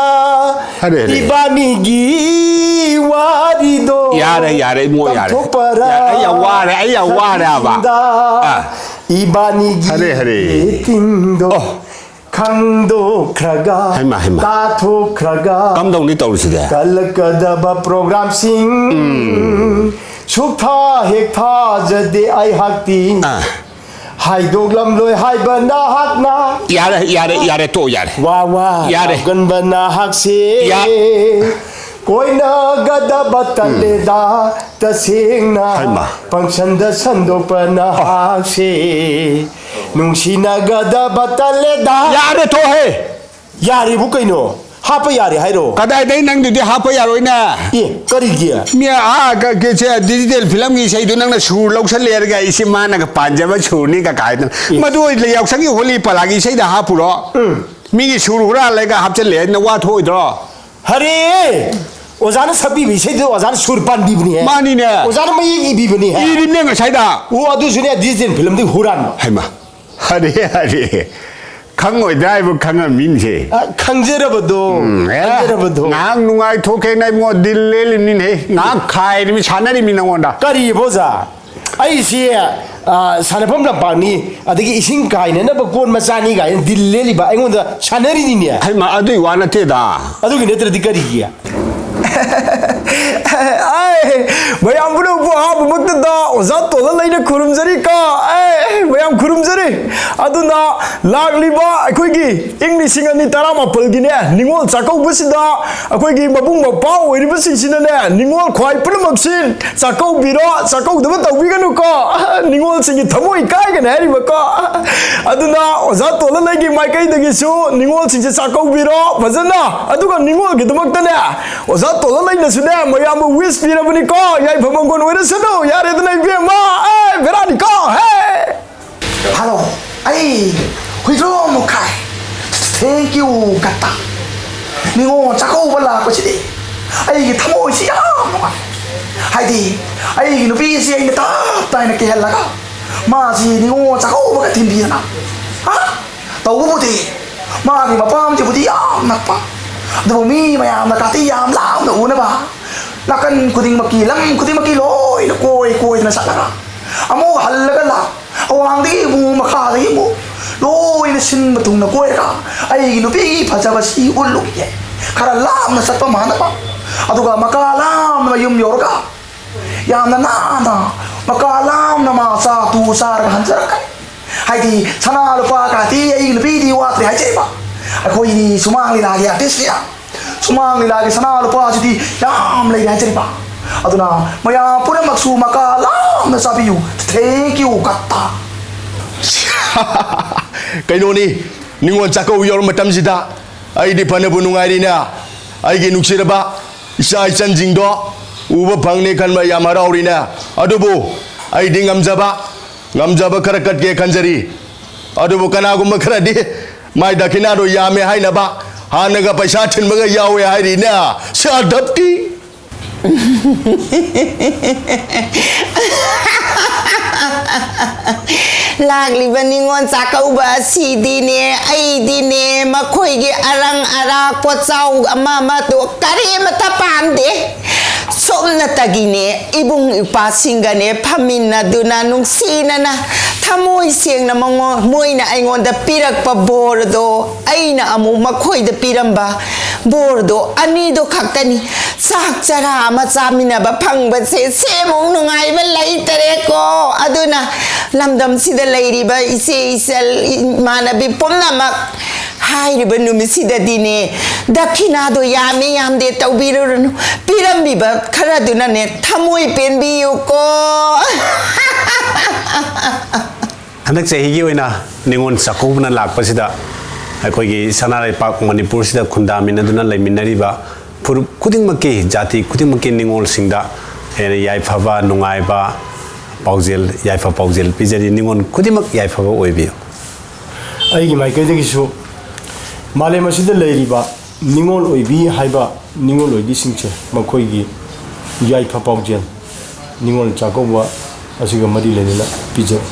ꯑꯔꯦ, ꯑꯔꯦ꯫ ꯏꯕꯥꯅꯤꯒꯤ ꯋꯥꯔꯤꯗꯣ꯫ ꯌꯥꯔꯦ, ꯌꯥꯔꯦ, ꯏꯕꯨꯡꯉꯣ, ꯌꯥꯔꯦ꯫ ꯇꯝꯊꯣꯛꯄꯔꯥ ꯌꯥꯔꯦ, ꯑꯩ ꯌꯥꯝ ꯋꯥꯔꯦ, ꯑꯩ ꯌꯥꯝ ꯋꯥꯔꯦ ꯍꯥꯏꯕ꯫ ꯁꯛꯄꯤꯁꯤꯡꯗ ꯑꯥ꯫ ꯏꯕꯥꯅꯤꯒꯤ ꯑꯔꯦ, ꯑꯔꯦ꯫ ꯇꯤꯡꯗꯣ ꯑꯣ꯫ ꯈꯪꯗꯣꯛꯈ꯭ꯔꯒ ꯍꯩꯃꯥ, ꯍꯩꯃꯥ꯫ ꯇꯥꯊꯣꯛꯈ꯭ꯔꯒ ꯀꯝꯗꯧꯅꯤ ꯇꯧꯔꯤꯁꯤꯗꯤ? ꯀꯜꯂꯛꯀꯗꯕ ꯄ꯭ꯔꯣꯒ꯭ꯔꯥꯝꯁꯤꯡ ꯁꯨꯛꯊꯥ ꯍꯦꯛ ꯊꯥꯖꯗꯦ ꯑꯩꯍꯥꯛꯇꯤ꯫ ꯑꯥ꯫ ꯍꯥꯏꯗꯣꯛꯂꯝꯂꯣꯏ ꯍꯥꯏꯕ ꯅꯍꯥꯛꯅ꯫ ꯌꯥꯔꯦ, ꯌꯥꯔꯦ, ꯌꯥꯔꯦ, ꯇꯣꯛꯑꯣ, ꯌꯥꯔꯦ꯫ ꯋꯥ ꯋꯥ ꯌꯥꯔꯦ꯫ ꯂꯥꯎꯒꯟꯕ ꯅꯍꯥꯛꯁꯦ꯫ ꯌꯥ- ꯀꯣꯏꯅꯒꯗꯕ ꯇꯜꯂꯦꯗ ꯇꯁꯦꯡꯅ꯫ ꯍꯩꯃꯥ꯫ ꯄꯪꯁꯟꯗ ꯁꯟꯗꯣꯛꯄ ꯅꯍꯥꯛꯁꯦ꯫ ꯅꯨꯡꯁꯤꯅꯒꯗꯕ ꯇꯜꯂꯦꯗ꯫ ꯌꯥꯔꯦ, ꯇꯣꯛꯑꯣꯍꯦ꯫ ꯌꯥꯔꯦꯕꯨ ꯀꯩꯅꯣ? ꯍꯥꯞꯄ ꯌꯥꯔꯦ ꯍꯥꯏꯔꯣ? ꯀꯗꯥꯏꯗꯩ ꯅꯪꯗꯨꯗꯤ ꯍꯥꯞꯄ ꯌꯥꯔꯣꯏꯅꯦ? ꯑꯦ, ꯀꯔꯤꯒꯤ? ꯃꯤ ꯑꯥ ꯀ-, ꯀ-, ꯁꯦ, ꯗꯤꯖꯤꯇꯦꯜ ꯐꯤꯂꯝꯒꯤ ꯏꯁꯩꯗꯨ ꯅꯪꯅ ꯁꯨꯔ ꯂꯧꯁꯜꯂꯦ ꯍꯥꯏꯔꯒ ꯑꯩꯁꯦ ꯃꯥꯅꯒ ꯄꯥꯟꯖꯕ ꯁꯨꯔꯅꯤ ꯀ ꯀꯥꯏꯗꯅ꯫ ꯏꯁ꯫ ꯃꯗꯨ ꯑꯣꯏ ꯌꯥꯎꯁꯪꯒꯤ ꯍꯣꯂꯤ ꯄꯂꯥꯒꯤ ꯏꯁꯩꯗ ꯍꯥꯞꯄꯨꯔꯣ? ꯎꯝ꯫ ꯃꯤꯒꯤ ꯁꯨꯔ ꯍꯨꯔꯥꯜꯂꯒ ꯍꯥꯞꯆꯜꯂꯦ ꯍꯥꯏꯗꯅ ꯋꯥ ꯊꯣꯛꯑꯣꯏꯗ꯭ꯔꯣ? ꯍꯔꯦ! ꯑꯣꯖꯥꯅ ꯁꯛꯄꯤꯕ ꯏꯁꯩꯗꯨ ꯑꯣꯖꯥꯅ ꯁꯨꯔ ꯄꯥꯟꯕꯤꯕꯅꯤꯍꯦ꯫ ꯃꯥꯅꯤꯅꯦ꯫ ꯑꯣꯖꯥꯅ ꯃꯌꯦꯛ ꯏꯕꯤꯕꯅꯤꯍꯦ꯫ ꯏꯔꯤꯕꯅꯦ ꯉꯁꯥꯏꯗ꯫ ꯑꯣ, ꯑꯗꯨꯁꯨꯅꯦ ꯗꯤꯖꯤꯇꯦꯜ ꯐꯤꯂꯝꯗꯒꯤ ꯍꯨꯔꯥꯟꯕ꯫ ꯍꯩꯃꯥ꯫ ꯑꯔꯦ, ꯑꯔꯦ꯫ ꯈꯪꯉꯣꯏꯗ꯭ꯔꯥ ꯍꯥꯏꯕꯨ ꯈꯪꯉꯝꯃꯤꯅꯦ꯫ ꯑ, ꯈꯪꯖꯔꯕꯗꯣ, ꯎꯝ, ꯑꯦ, ꯈꯪꯖꯔꯕꯗꯣ꯫ ꯉꯥꯏꯍꯥꯛ ꯅꯨꯡꯉꯥꯏꯊꯣꯛꯀꯦꯅ ꯏꯕꯨꯡꯉꯣ ꯗꯤꯜ ꯂꯦꯜꯂꯤꯕꯅꯤꯅꯦ꯫ ꯉꯥꯏꯍꯥꯛ ꯈꯥꯏꯔꯤꯃꯤ, ꯁꯥꯟꯅꯔꯤꯃꯤ ꯅꯉꯣꯟꯗ꯫ ꯀꯔꯤꯕ ꯑꯣꯖꯥ? ꯑꯩꯁꯤ, ꯑ, ꯁꯥꯟꯅꯐꯝ ꯂꯝꯄꯥꯛꯅꯤ, ꯑꯗꯒꯤ ꯏꯁꯤꯡ ꯀꯥꯏꯅꯅꯕ ꯀꯣꯟ ꯃꯆꯥꯅꯤ ꯀꯥꯏꯅ ꯗꯤꯜ ꯂꯦꯜꯂꯤꯕ ꯑꯩꯉꯣꯟꯗ ꯁꯥꯟꯅꯔꯤꯅꯤꯅꯦ꯫ ꯍꯩꯃꯥ, ꯑꯗꯨꯏ ꯋꯥ ꯅꯠꯇꯦꯗ꯫ ꯑꯗꯨꯒꯤ ꯅꯠꯇ꯭ꯔꯗꯤ ꯀꯔꯤꯒꯤ? ꯑꯦ, ꯃꯌꯥꯝ ꯄꯨꯝꯅꯃꯛꯄꯨ ꯑꯍꯥꯟꯕꯃꯛꯇꯗ ꯑꯣꯖꯥ ꯇꯣꯜꯍꯟ ꯑꯩꯅ ꯈꯨꯔꯨꯝꯖꯔꯤꯀꯣ꯫ ꯑꯦ, ꯃꯌꯥꯝ ꯈꯨꯔꯨꯝꯖꯔꯤ꯫ ꯑꯗꯨꯅ ꯂꯥꯛꯂꯤꯕ ꯑꯩꯈꯣꯏꯒꯤ ꯏꯪ ꯂꯤꯁꯤꯡ ꯑꯅꯤ ꯇꯔꯥꯃꯥꯄꯜꯒꯤꯅꯦ, ꯅꯤꯉꯣꯜ ꯆꯥꯛꯀꯧꯕꯁꯤꯗ ꯑꯩꯈꯣꯏꯒꯤ ꯃꯕꯨꯡ ꯃꯧꯄ꯭ꯋꯥ ꯑꯣꯏꯔꯤꯕꯁꯤꯡꯁꯤꯅꯅꯦ, ꯅꯤꯉꯣꯜ ꯈ꯭ꯋꯥꯏ ꯄꯨꯝꯅꯃꯛꯁꯤ ꯆꯥꯛꯀꯧꯕꯤꯔꯣ, ꯆꯥꯛꯀꯧꯗꯕ ꯇꯧꯕꯤꯒꯅꯨꯀꯣ꯫ ꯅꯤꯉꯣꯜꯁꯤꯡꯒꯤ ꯊꯃꯣꯏ ꯀꯥꯏꯒꯅꯤ ꯍꯥꯏꯔꯤꯕꯀꯣ꯫ ꯑꯗꯨꯅ ꯑꯣꯖꯥ ꯇꯣꯜꯍꯟ ꯑꯩꯒꯤ ꯃꯥꯏꯀꯩꯗꯒꯤꯁꯨ ꯅꯤꯉꯣꯜꯁꯤꯡꯁꯦ ꯆꯥꯛꯀꯧꯕꯤꯔꯣ ꯐꯖꯅ, ꯑꯗꯨꯒ ꯅꯤꯉꯣꯜꯒꯤꯗꯃꯛꯇꯅꯦ ꯑꯣꯖꯥ ꯇꯣꯜꯍꯟ ꯑꯩꯅꯁꯨꯅꯦ ꯃꯌꯥꯝꯕꯨ wish ꯄꯤꯔꯕꯅꯤꯀꯣ꯫ ꯌꯥꯏꯐ ꯃꯪꯒꯣꯜ ꯑꯣꯏꯔꯁꯅꯨ꯫ ꯌꯥꯔꯦꯗꯅ ꯏꯕꯦꯝꯃ, ꯑꯦ, ꯕꯦꯔꯥꯅꯤꯀꯣ꯫ ꯍꯦ! ꯍꯜꯂꯣ, ꯑꯩ ꯍꯨꯏꯗ꯭ꯔꯣꯝ ꯃꯨꯛꯈꯥꯏ꯫ Thank you, ꯒꯠꯇ꯫ ꯅꯤꯉꯣꯜ ꯆꯥꯛꯀꯧꯕ ꯂꯥꯛꯄꯁꯤꯗꯤ ꯑꯩꯒꯤ ꯊꯃꯣꯏꯁꯤ ꯌꯥꯝ ꯅꯨꯡꯉꯥꯏ꯫ ꯍꯥꯏꯗꯤ ꯑꯩꯒꯤ ꯅꯨꯄꯤꯁꯤ ꯑꯩꯅ ꯇꯞ ꯇꯥꯏꯅ ꯀꯤꯍꯜꯂꯒ ꯃꯥꯁꯤ ꯅꯤꯉꯣꯜ ꯆꯥꯛꯀꯧꯕꯒ ꯊꯤꯟꯕꯤꯗꯅ꯫ ꯍꯥ? ꯇꯧꯕꯕꯨꯗꯤ ꯃꯥꯒꯤ ꯃꯄꯥꯝꯁꯤꯕꯨꯗꯤ ꯌꯥꯝ ꯅꯛꯄ, ꯑꯗꯨꯕꯨ ꯃꯤ ꯃꯌꯥꯝꯅ ꯀꯥꯇꯤ ꯌꯥꯝ ꯂꯥꯞꯅ ꯎꯅꯕ ꯅꯥꯀꯟ ꯈꯨꯗꯤꯡꯃꯛꯀꯤ, ꯂꯝ ꯈꯨꯗꯤꯡꯃꯛꯀꯤ ꯂꯣꯏꯅ ꯀꯣꯏ ꯀꯣꯏꯗꯅ ꯆꯠꯂꯒ ꯑꯃꯨꯛ ꯍꯜꯂꯒ ꯂꯥꯛ-, ꯑꯋꯥꯡꯗꯒꯤ ꯑꯃꯨꯛ, ꯃꯈꯥꯗꯒꯤ ꯑꯃꯨꯛ ꯂꯣꯏꯅ ꯁꯤꯟꯕ ꯊꯨꯡꯅ ꯀꯣꯏꯔꯒ ꯑꯩꯒꯤ ꯅꯨꯄꯤꯒꯤ ꯐꯖꯕꯁꯤ ꯎꯠꯂꯨꯒꯦ꯫ ꯈꯔ ꯂꯥꯞꯅ ꯆꯠꯄ ꯃꯥꯟꯅꯕ, ꯑꯗꯨꯒ ꯃꯀꯥ ꯂꯥꯝꯅ ꯌꯨꯝ ꯌꯧꯔꯒ ꯌꯥꯝꯅ ꯅꯥꯟꯅ, ꯃꯀꯥ ꯂꯥꯝꯅ ꯃꯥ ꯆꯥꯛꯇꯨ ꯆꯥꯔꯒ ꯍꯟꯖꯔꯛꯀꯅꯤ꯫ ꯍꯥꯏꯗꯤ ꯁꯅꯥ ꯂꯨꯄꯥ ꯀꯥꯇꯤ ꯑꯩꯒꯤ ꯅꯨꯄꯤꯗꯤ ꯋꯥꯠꯇ꯭ꯔꯦ ꯍꯥꯏꯖꯔꯤꯕ꯫ ꯑꯩꯈꯣꯏꯗꯤ ꯁꯨꯃꯥꯡ ꯂꯤꯂꯥꯒꯤ ꯑꯥꯔꯇꯤꯁꯅꯤ꯫ ꯁꯨꯃꯥꯡ ꯂꯤꯂꯥꯒꯤ ꯁꯅꯥ ꯂꯨꯄꯥꯁꯤꯗꯤ ꯌꯥꯝ ꯂꯩꯔꯦ ꯍꯥꯏꯖꯔꯤꯕ꯫ ꯑꯗꯨꯅ ꯃꯌꯥꯝ ꯄꯨꯝꯅꯃꯛꯁꯨ ꯃꯀꯥ ꯂꯥꯝꯅ ꯆꯥꯕꯤꯌꯨ꯫ Thank you, ꯀꯠꯇ꯫ ꯀꯩꯅꯣꯅꯤ, ꯅꯤꯉꯣꯜ ꯆꯥꯛꯀꯧꯕ ꯌꯧꯔ ꯃꯇꯝꯁꯤꯗ ꯑꯩꯗꯤ ꯐꯅꯕꯨ ꯅꯨꯡꯉꯥꯏꯔꯤꯅꯦ꯫ ꯑꯩꯒꯤ ꯅꯨꯡꯁꯤꯔꯕ ꯏꯆꯥ ꯏꯆꯟꯁꯤꯡꯗꯣ ꯎꯕ ꯐꯪꯅꯤ ꯈꯟꯕ ꯌꯥꯝ ꯍꯔꯥꯎꯔꯤꯅꯦ꯫ ꯑꯗꯨꯕꯨ ꯑꯩꯗꯤ ꯉꯝꯖꯕ, ꯉꯝꯖꯕ ꯈꯔ ꯀꯠꯀꯦ ꯈꯟꯖꯔꯤ꯫ ꯑꯗꯨꯕꯨ ꯀꯅꯥꯒꯨꯝꯕ ꯈꯔꯗꯤ ꯃꯥꯏ ꯗꯈꯤꯅꯥꯗꯣ ꯌꯥꯝꯃꯦ ꯍꯥꯏꯅꯕ, ꯍꯥꯟꯅꯒ ꯄꯩꯁꯥ ꯊꯤꯟꯕꯒ ꯌꯥꯎꯋꯦ ꯍꯥꯏꯔꯤꯅꯦ꯫ ꯁꯥꯗꯞꯇꯤ꯫ ꯂꯥꯛꯂꯤꯕ ꯅꯤꯉꯣꯜ ꯆꯥꯛꯀꯧꯕ ꯑꯁꯤꯗꯤꯅꯦ, ꯑꯩꯗꯤꯅꯦ, ꯃꯈꯣꯏꯒꯤ ꯑꯔꯪ ꯑꯔꯥꯛ ꯄꯣꯠꯆꯥꯎ ꯑꯃ ꯑꯃꯗꯣ ꯀꯔꯤꯃꯠꯇ ꯄꯥꯝꯗꯦ꯫ ꯁꯣꯝꯅꯇꯒꯤꯅꯦ, ꯏꯕꯨꯡ ꯏꯄ꯭ꯋꯥꯁꯤꯡꯒꯅꯦ ꯐꯝꯃꯤꯟꯅꯗꯨꯅ ꯅꯨꯡꯁꯤꯅꯅ ꯊꯃꯣꯏ ꯁꯦꯡꯅ ꯃꯉꯣ-, ꯃꯣꯏꯅ ꯑꯩꯉꯣꯟꯗ ꯄꯤꯔꯛꯄ ꯕꯣꯔꯗꯣ ꯑꯩꯅ ꯑꯃꯨꯛ ꯃꯈꯣꯏꯗ ꯄꯤꯔꯝꯕ ꯕꯣꯔꯗꯣ ꯑꯅꯤꯗꯣ ꯈꯛꯇꯅꯤ꯫ ꯆꯥꯛ ꯆꯔꯥ ꯑꯃ ꯆꯥꯃꯤꯟꯅꯕ ꯐꯪꯕꯁꯦ ꯁꯤꯃꯨꯛ ꯅꯨꯡꯉꯥꯏꯕ ꯂꯩꯇꯔꯦꯀꯣ꯫ ꯑꯗꯨꯅ ꯂꯝꯗꯝꯁꯤꯗ ꯂꯩꯔꯤꯕ ꯏꯆꯦ ꯏꯆꯜ ꯏꯃꯥꯟꯅꯕꯤ ꯄꯨꯝꯅꯃꯛ, ꯍꯥꯏꯔꯤꯕ ꯅꯨꯃꯤꯠꯁꯤꯗꯗꯤꯅꯦ, ꯗꯈꯤꯅꯥꯗꯣ ꯌꯥꯝꯃꯦ ꯌꯥꯝꯗꯦ ꯇꯧꯕꯤꯔꯨꯔꯅꯨ꯫ ꯄꯤꯔꯝꯃꯤꯕ ꯈꯔꯗꯨꯅꯅꯦ ꯊꯃꯣꯏ ꯄꯦꯟꯕꯤꯌꯨꯀꯣ꯫ ꯍꯟꯗꯛ ꯆꯍꯤꯒꯤ ꯑꯣꯏꯅ ꯅꯤꯉꯣꯜ ꯆꯥꯛꯀꯧꯕꯅ ꯂꯥꯛꯄꯁꯤꯗ ꯑꯩꯈꯣꯏꯒꯤ ꯁꯅꯥ ꯂꯩꯄꯥꯛ ꯃꯅꯤꯄꯨꯔꯁꯤꯗ ꯈꯨꯟꯗꯥꯃꯤꯟꯅꯗꯨꯅ ꯂꯩꯃꯤꯟꯅꯔꯤꯕ ꯐꯨꯔꯨꯞ ꯈꯨꯗꯤꯡꯃꯛꯀꯤ, ꯖꯥꯇꯤ ꯈꯨꯗꯤꯡꯃꯛꯀꯤ ꯅꯤꯉꯣꯜꯁꯤꯡꯗ ꯍꯦꯟꯅ ꯌꯥꯏꯐꯕ, ꯅꯨꯡꯉꯥꯏꯕ ꯄꯥꯎꯖꯦꯜ, ꯌꯥꯏꯐ ꯄꯥꯎꯖꯦꯜ ꯄꯤꯖꯔꯤ꯫ ꯅꯤꯉꯣꯜ ꯈꯨꯗꯤꯡꯃꯛ ꯌꯥꯏꯐꯕ ꯑꯣꯏꯕꯤꯌꯨ꯫ ꯑꯩꯒꯤ ꯃꯥꯏꯀꯩꯗꯒꯤꯁꯨ ꯃꯥꯂꯦꯝ ꯑꯁꯤꯗ ꯂꯩꯔꯤꯕ ꯅꯤꯉꯣꯜ ꯑꯣꯏꯕꯤ ꯍꯥꯏꯕ ꯅꯤꯉꯣꯜ ꯑꯣꯏꯕꯤꯁꯤꯡꯁꯦ ꯃꯈꯣꯏꯒꯤ ꯌꯥꯏꯐ ꯄꯥꯎꯖꯦꯜ ꯅꯤꯉꯣꯜ ꯆꯥꯛꯀꯧꯕ ꯑꯁꯤꯒ ꯃꯔꯤ ꯂꯩꯅꯅ ꯄꯤꯖꯔꯤ꯫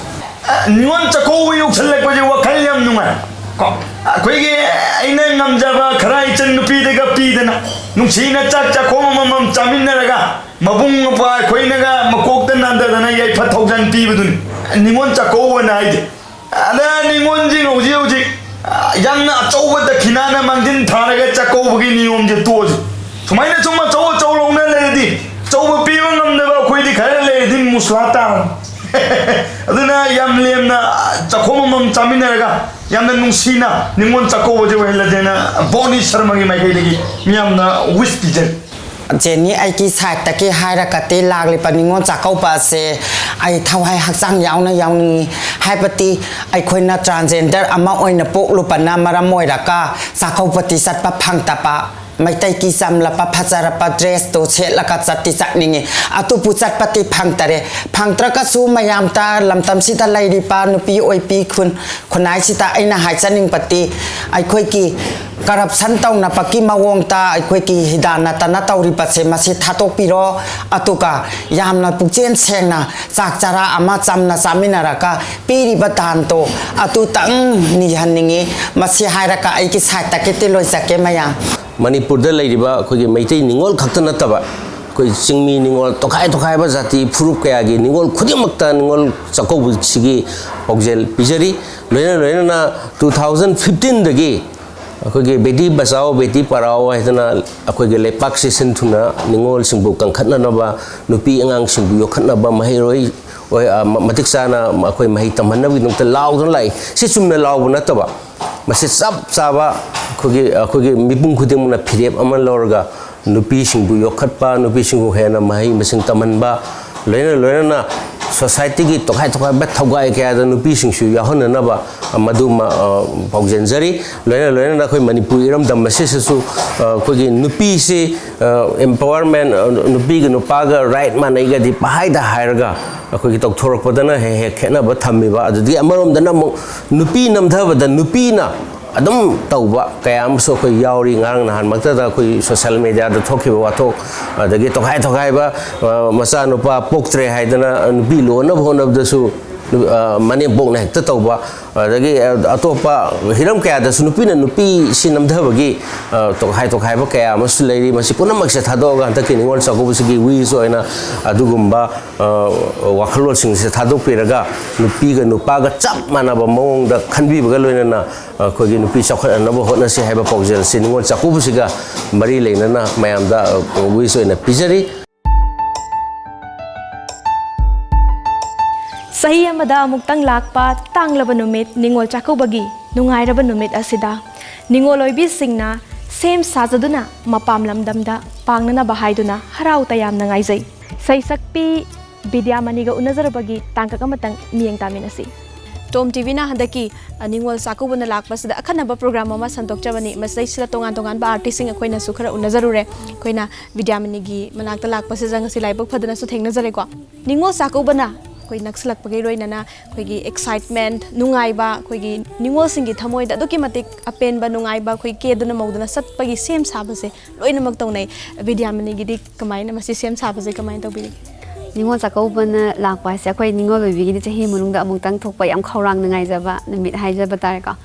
ꯅꯤꯉꯣꯜ ꯆꯥꯛꯀꯧꯕ ꯌꯧꯁꯜꯂꯛꯄꯁꯦ ꯋꯥꯈꯜ ꯌꯥꯝ ꯅꯨꯡꯉꯥꯏ ꯀꯣ꯫ ꯑꯩꯈꯣꯏꯒꯤ ꯑꯩꯅ ꯉꯝꯖꯕ ꯈꯔ ꯏꯆꯟ ꯅꯨꯄꯤꯗꯒ ꯄꯤꯗꯅ ꯅꯨꯡꯁꯤꯅ ꯆꯥꯛ ꯆꯥꯛꯈꯣꯝ ꯑꯃꯃꯝ ꯆꯥꯃꯤꯟꯅꯔꯒ ꯃꯕꯨꯡ ꯃꯧꯄ꯭ꯋꯥ ꯑꯩꯈꯣꯏꯅꯒ ꯃꯀꯣꯛꯇ ꯅꯥꯟꯊꯗꯅ ꯌꯥꯏꯐ ꯊꯧꯖꯥꯟ ꯄꯤꯕꯗꯨꯅꯤ ꯅꯤꯉꯣꯜ ꯆꯥꯛꯀꯧꯕꯅ ꯍꯥꯏꯁꯦ꯫ ꯑꯗ ꯅꯤꯉꯣꯜꯁꯤꯡ ꯍꯧꯖꯤꯛ ꯍꯧꯖꯤꯛ ꯌꯥꯝꯅ ꯑꯆꯧꯕ ꯗꯈꯤꯅꯥꯅ ꯃꯥꯡꯖꯤꯟ ꯊꯥꯔꯒ ꯆꯥꯛꯀꯧꯕꯒꯤ ꯅꯤꯌꯣꯝꯁꯦ ꯇꯣꯛꯑꯁꯤ꯫ ꯁꯨꯃꯥꯏꯅ ꯁꯨꯝ ꯑꯆꯧ ꯑꯆꯧ ꯂꯧꯅ ꯂꯩꯔꯗꯤ ꯑꯆꯧꯕ ꯄꯤꯕ ꯉꯝꯗꯕ ꯑꯩꯈꯣꯏꯗꯤ ꯁꯨꯂꯥꯇꯥꯟ꯫ ꯑꯗꯨꯅ ꯌꯥꯝ ꯂꯦꯝꯅ ꯆꯥꯛꯈꯣꯝ ꯑꯃꯃꯝ ꯆꯥꯃꯤꯟꯅꯔꯒ ꯌꯥꯝꯅ ꯅꯨꯡꯁꯤꯅ ꯅꯤꯉꯣꯜ ꯆꯥꯛꯀꯧꯕꯁꯦ ꯑꯣꯏꯍꯜꯂꯁꯦꯅ ꯕꯣꯅꯤ ꯁꯔꯃꯒꯤ ꯃꯥꯏꯀꯩꯗꯒꯤ ꯃꯤꯌꯥꯝꯅ ꯋꯤꯁ ꯄꯤꯖꯔꯤ꯫ ꯖꯦꯅꯤ, ꯑꯩꯒꯤ ꯁꯥꯏꯠꯇꯒꯤ ꯍꯥꯏꯔꯒꯗꯤ ꯂꯥꯛꯂꯤꯕ ꯅꯤꯉꯣꯜ ꯆꯥꯛꯀꯧꯕ ꯑꯁꯦ ꯑꯩ ꯊꯋꯥꯏ ꯍꯛꯆꯥꯡ ꯌꯥꯎꯅ ꯌꯥꯎꯅꯤꯡꯉꯤ꯫ ꯍꯥꯏꯕꯗꯤ ꯑꯩꯈꯣꯏꯅ ꯇ꯭ꯔꯥꯟꯖꯦꯟꯗꯔ ꯑꯃ ꯑꯣꯏꯅ ꯄꯣꯛꯂꯨꯕꯅ ꯃꯔꯝ ꯑꯣꯏꯔꯒ ꯆꯥꯛꯀꯧꯕꯗꯤ ꯆꯠꯄ ꯐꯪꯗꯕ꯫ ꯃꯩꯇꯩꯒꯤ ꯆꯝꯂꯕ ꯐꯖꯔꯕ ꯗ꯭ꯔꯦꯁꯇꯨ ꯁꯦꯠꯂꯒ ꯆꯠꯇꯤ ꯆꯠꯅꯤꯡꯉꯤ, ꯑꯗꯨꯕꯨ ꯆꯠꯄꯗꯤ ꯐꯪꯗꯔꯦ꯫ ꯐꯪꯗ꯭ꯔꯒꯁꯨ ꯃꯌꯥꯝꯗ, ꯂꯝꯗꯝꯁꯤꯗ ꯂꯩꯔꯤꯕ ꯅꯨꯄꯤ ꯑꯣꯏꯕꯤ ꯈꯨꯟ ꯈꯨꯟꯅꯥꯏꯁꯤꯗ ꯑꯩꯅ ꯍꯥꯏꯖꯅꯤꯡꯕꯗꯤ, ꯑꯩꯈꯣꯏꯒꯤ ꯀꯔꯞꯁꯟ ꯇꯧꯅꯕꯒꯤ ꯃꯑꯣꯡꯗ ꯑꯩꯈꯣꯏꯒꯤ ꯍꯤꯗꯥꯟꯅꯗꯅ ꯇꯧꯔꯤꯕꯁꯦ ꯃꯁꯤ ꯊꯥꯗꯣꯛꯄꯤꯔꯣ꯫ ꯑꯗꯨꯒ ꯌꯥꯝꯅ ꯄꯨꯛꯆꯦꯜ ꯁꯦꯡꯅ ꯆꯥꯛ ꯆꯔꯥ ꯑꯃ ꯆꯝꯅ ꯆꯥꯃꯤꯟꯅꯔꯒ ꯄꯤꯔꯤꯕ ꯗꯥꯟꯗꯣ ꯑꯗꯨꯇꯪ ꯅꯤꯍꯟꯅꯤꯡꯉꯤ꯫ ꯃꯁꯤ ꯍꯥꯏꯔꯒ ꯑꯩꯒꯤ ꯁꯥꯏꯠꯇꯒꯤꯗꯤ ꯂꯣꯏꯖꯒꯦ ꯃꯌꯥꯝ꯫ ꯃꯅꯤꯄꯨꯔꯗ ꯂꯩꯔꯤꯕ ꯑꯩꯈꯣꯏꯒꯤ ꯃꯩꯇꯩ ꯅꯤꯉꯣꯜ ꯈꯛꯇ ꯅꯠꯇꯕ, ꯑꯩꯈꯣꯏ ꯆꯤꯡꯃꯤ ꯅꯤꯉꯣꯜ, ꯇꯣꯈꯥꯏ ꯇꯣꯈꯥꯏꯕ ꯖꯥꯇꯤ ꯐꯨꯔꯨꯞ ꯀꯌꯥꯒꯤ ꯅꯤꯉꯣꯜ ꯈꯨꯗꯤꯡꯃꯛꯇ ꯅꯤꯉꯣꯜ ꯆꯥꯛꯀꯧꯕꯁꯤꯒꯤ ꯄꯥꯎꯖꯦꯜ ꯄꯤꯖꯔꯤ꯫ ꯂꯣꯏꯅ ꯂꯣꯏꯅꯅ ꯇꯨ ꯊꯥꯎꯖꯟ ꯐꯤꯐꯇꯤꯟꯗꯒꯤ ꯑꯩꯈꯣꯏꯒꯤ ꯕꯦꯇꯤ ꯕꯆꯥꯎ ꯕꯦꯇꯤ ꯄꯔꯥꯎ ꯍꯥꯏꯗꯅ ꯑꯩꯈꯣꯏꯒꯤ ꯂꯩꯄꯥꯛꯁꯤ ꯁꯤꯟ ꯊꯨꯡꯅ ꯅꯤꯉꯣꯜꯁꯤꯡꯕꯨ ꯀꯟꯈꯠꯅꯅꯕ, ꯅꯨꯄꯤ ꯑꯉꯥꯡꯁꯤꯡꯕꯨ ꯌꯣꯛꯈꯠꯅꯕ, ꯃꯍꯩꯔꯣꯏ ꯑꯣꯏ-, ꯑ, ꯃ-, ꯃꯇꯤꯛ ꯆꯥꯅ ꯑꯩꯈꯣꯏ ꯃꯍꯩ ꯇꯝꯍꯟꯅꯕꯒꯤꯗꯃꯛꯇ ꯂꯥꯎꯗꯨꯅ ꯂꯥꯛꯏ꯫ ꯁꯤ ꯆꯨꯝꯅ ꯂꯥꯎꯕ ꯅꯠꯇꯕ, ꯃꯁꯤ ꯆꯞ ꯆꯥꯕ ꯑꯩꯈꯣꯏꯒꯤ, ꯑꯩꯈꯣꯏꯒꯤ ꯃꯤꯄꯨꯝ ꯈꯨꯗꯤꯡꯃꯛꯅ ꯐꯤꯔꯦꯞ ꯑꯃ ꯂꯧꯔꯒ ꯅꯨꯄꯤꯁꯤꯡꯕꯨ ꯌꯣꯛꯈꯠꯄ, ꯅꯨꯄꯤꯁꯤꯡꯕꯨ ꯍꯦꯟꯅ ꯃꯍꯩ ꯃꯁꯤꯡ ꯇꯝꯍꯟꯕ, ꯂꯣꯏꯅ ꯂꯣꯏꯅꯅ ꯁꯣꯁꯥꯏꯇꯤꯒꯤ ꯇꯣꯈꯥꯏ ꯇꯣꯈꯥꯏꯕ ꯊꯧꯒꯥꯏ ꯀꯌꯥꯗ ꯅꯨꯄꯤꯁꯤꯡꯁꯨ ꯌꯥꯎꯍꯟꯅꯅꯕ ꯃꯗꯨꯃ, ꯑ, ꯄꯥꯎꯖꯦꯟꯖꯔꯤ꯫ ꯂꯣꯏꯅ ꯂꯣꯏꯅꯅ ꯑꯩꯈꯣꯏ ꯃꯅꯤꯄꯨꯔ ꯏꯔꯝꯗꯝ ꯑꯁꯤꯁꯤꯁꯨ, ꯑ, ꯑꯩꯈꯣꯏꯒꯤ ꯅꯨꯄꯤꯁꯤ, ꯑ, empowerment, ꯑ, ꯅꯨꯄꯤꯒ ꯅꯨꯄꯥꯒ right ꯃꯥꯟꯅꯩꯒꯗꯤ ꯄꯍꯥꯏꯗ ꯍꯥꯏꯔꯒ ꯑꯩꯈꯣꯏꯒꯤ ꯇꯧꯊꯣꯔꯛꯄꯗꯅ ꯍꯦꯛ ꯍꯦꯛ ꯈꯦꯠꯅꯕ ꯊꯝꯃꯤꯕ꯫ ꯑꯗꯨꯗꯒꯤ ꯑꯃꯔꯣꯝꯗꯅ ꯑꯃꯨꯛ ꯅꯨꯄꯤ ꯅꯝꯊꯕꯗ ꯅꯨꯄꯤꯅ ꯑꯗꯨꯝ ꯇꯧꯕ ꯀꯌꯥ ꯑꯃꯁꯨ ꯑꯩꯈꯣꯏ ꯌꯥꯎꯔꯤ꯫ ꯉꯔꯥꯡ ꯅꯍꯥꯟꯃꯛꯇꯗ ꯑꯩꯈꯣꯏ ꯁꯣꯁꯦꯜ ꯃꯦꯗꯤꯌꯥꯗ ꯊꯣꯛꯈꯤꯕ ꯋꯥꯊꯣꯛ, ꯑꯗꯒꯤ ꯇꯣꯈꯥꯏ ꯇꯣꯈꯥꯏꯕ, ꯑ, ꯃꯆꯥꯅꯨꯄꯥ ꯄꯣꯛꯇ꯭ꯔꯦ ꯍꯥꯏꯗꯅ ꯅꯨꯄꯤ ꯂꯣꯟꯅꯕ ꯍꯣꯠꯅꯕꯗꯁꯨ, ꯑ, ꯃꯅꯦꯝꯄꯣꯛꯅ ꯍꯦꯛꯇ ꯇꯧꯕ, ꯑꯗꯒꯤ, ꯑ, ꯑꯇꯣꯞꯄ ꯍꯤꯔꯝ ꯀꯌꯥꯗꯁꯨ ꯅꯨꯄꯤꯅ ꯅꯨꯄꯤ ꯁꯤ ꯅꯝꯊꯕꯒꯤ, ꯑ, ꯇꯣꯈꯥꯏ ꯇꯣꯈꯥꯏꯕ ꯀꯌꯥ ꯑꯃꯁꯨ ꯂꯩꯔꯤ꯫ ꯃꯁꯤ ꯄꯨꯝꯅꯃꯛꯁꯦ ꯊꯥꯗꯣꯛꯑꯒ ꯍꯟꯗꯛꯀꯤ ꯅꯤꯉꯣꯜ ꯆꯥꯛꯀꯧꯕꯁꯤꯒꯤ wish ꯑꯣꯏꯅ ꯑꯗꯨꯒꯨꯝꯕ, ꯑ, ꯋꯥꯈꯜꯂꯣꯟꯁꯤꯡꯁꯦ ꯊꯥꯗꯣꯛꯄꯤꯔꯒ ꯅꯨꯄꯤꯒ ꯅꯨꯄꯥꯒ ꯆꯞ ꯃꯥꯟꯅꯕ ꯃꯑꯣꯡꯗ ꯈꯟꯕꯤꯕꯒ ꯂꯣꯏꯅꯅ ꯑꯩꯈꯣꯏꯒꯤ ꯅꯨꯄꯤ ꯆꯥꯎꯈꯠꯅꯅꯕ ꯍꯣꯠꯅꯁꯤ ꯍꯥꯏꯕ ꯄꯥꯎꯖꯦꯜꯁꯤ ꯅꯤꯉꯣꯜ ꯆꯥꯛꯀꯧꯕꯁꯤꯒ ꯃꯔꯤ ꯂꯩꯅꯅ ꯃꯌꯥꯝꯗ, ꯑ, wish ꯑꯣꯏꯅ ꯄꯤꯖꯔꯤ꯫ ꯆꯍꯤ ꯑꯃꯗ ꯑꯃꯨꯛꯇꯪ ꯂꯥꯛꯄ ꯇꯥꯡꯂꯕ ꯅꯨꯃꯤꯠ ꯅꯤꯉꯣꯜ ꯆꯥꯛꯀꯧꯕꯒꯤ ꯅꯨꯡꯉꯥꯏꯔꯕ ꯅꯨꯃꯤꯠ ꯑꯁꯤꯗ ꯅꯤꯉꯣꯜ ꯑꯣꯏꯕꯤꯁꯤꯡꯅ ꯁꯦꯝ ꯁꯥꯖꯗꯨꯅ ꯃꯄꯥꯝ ꯂꯝꯗꯝꯗ ꯄꯥꯡꯅꯅꯕ ꯍꯥꯏꯗꯨꯅ ꯍꯔꯥꯎ ꯇꯌꯥꯝꯅ ꯉꯥꯏꯖꯩ꯫ ꯁꯩꯁꯛꯄꯤ ꯕꯤꯗ꯭ꯌꯥꯃꯅꯤꯒ ꯎꯅꯖꯔꯨꯕꯒꯤ ꯇꯥꯡꯀꯛ ꯑꯃꯇꯪ ꯃꯤꯠꯌꯦꯡ ꯇꯥꯃꯤꯟꯅꯁꯤ꯫ ꯇꯣꯝ ꯇꯤꯚꯤꯅ ꯍꯟꯗꯛꯀꯤ, ꯑ, ꯅꯤꯉꯣꯜ ꯆꯥꯛꯀꯧꯕꯅ ꯂꯥꯛꯄꯁꯤꯗ ꯑꯈꯟꯅꯕ ꯄ꯭ꯔꯣꯒ꯭ꯔꯥꯝ ꯑꯃ ꯁꯟꯗꯣꯛꯆꯕꯅꯤ꯫ ꯃꯁꯤꯗꯩꯁꯤꯗ ꯇꯣꯉꯥꯟ ꯇꯣꯉꯥꯟꯕ ꯑꯥꯔꯇꯤꯁꯁꯤꯡ ꯑꯩꯈꯣꯏꯅꯁꯨ ꯈꯔ ꯎꯅꯖꯔꯨꯔꯦ꯫ ꯑꯩꯈꯣꯏꯅ ꯕꯤꯗ꯭ꯌꯥꯃꯅꯤꯒꯤ ꯃꯅꯥꯛꯇ ꯂꯥꯛꯄꯁꯤꯗ ꯉꯁꯤ ꯂꯥꯏꯕꯛ ꯐꯗꯅꯁꯨ ꯊꯦꯡꯅꯖꯔꯦꯀꯣ꯫ ꯅꯤꯉꯣꯜ ꯆꯥꯛꯀꯧꯕꯅ ꯑꯩꯈꯣꯏ ꯅꯛꯁꯤꯜꯂꯛꯄꯒꯤ ꯂꯣꯏꯅꯅ ꯑꯩꯈꯣꯏꯒꯤ ꯑꯦꯛꯁꯥꯏꯠꯃꯦꯟꯠ, ꯅꯨꯡꯉꯥꯏꯕ, ꯑꯩꯈꯣꯏꯒꯤ ꯅꯤꯉꯣꯜꯁꯤꯡꯒꯤ ꯊꯃꯣꯏꯗ ꯑꯗꯨꯛꯀꯤ ꯃꯇꯤꯛ ꯑꯄꯦꯟꯕ, ꯅꯨꯡꯉꯥꯏꯕ, ꯑꯩꯈꯣꯏ ꯀꯦꯗꯨꯅ ꯃꯧꯗꯨꯅ ꯆꯠꯄꯒꯤ ꯁꯦꯝ ꯁꯥꯕꯁꯦ ꯂꯣꯏꯅꯃꯛ ꯇꯧꯅꯩ꯫ ꯕꯤꯗ꯭ꯌꯥꯃꯅꯤꯒꯤꯗꯤ ꯀꯃꯥꯏꯅ, ꯃꯁꯤ ꯁꯦꯝ ꯁꯥꯕꯁꯦ ꯀꯃꯥꯏꯅ ꯇꯧꯕꯤꯔꯤꯒꯦ? ꯅꯤꯉꯣꯜ ꯆꯥꯛꯀꯧꯕꯅ ꯂꯥꯛꯄ ꯍꯥꯏꯁꯦ ꯑꯩꯈꯣꯏ ꯅꯤꯉꯣꯜ ꯑꯣꯏꯕꯤꯒꯤꯗꯤ ꯆꯍꯤ ꯃꯅꯨꯡꯗ ꯑꯃꯨꯛꯇꯪ ꯊꯣꯛꯄ ꯌꯥꯝ ꯈꯧꯔꯥꯡꯅ ꯉꯥꯏꯖꯕ ꯅꯨꯃꯤꯠ ꯍꯥꯏꯖꯕ ꯇꯥꯔꯦꯀꯣ꯫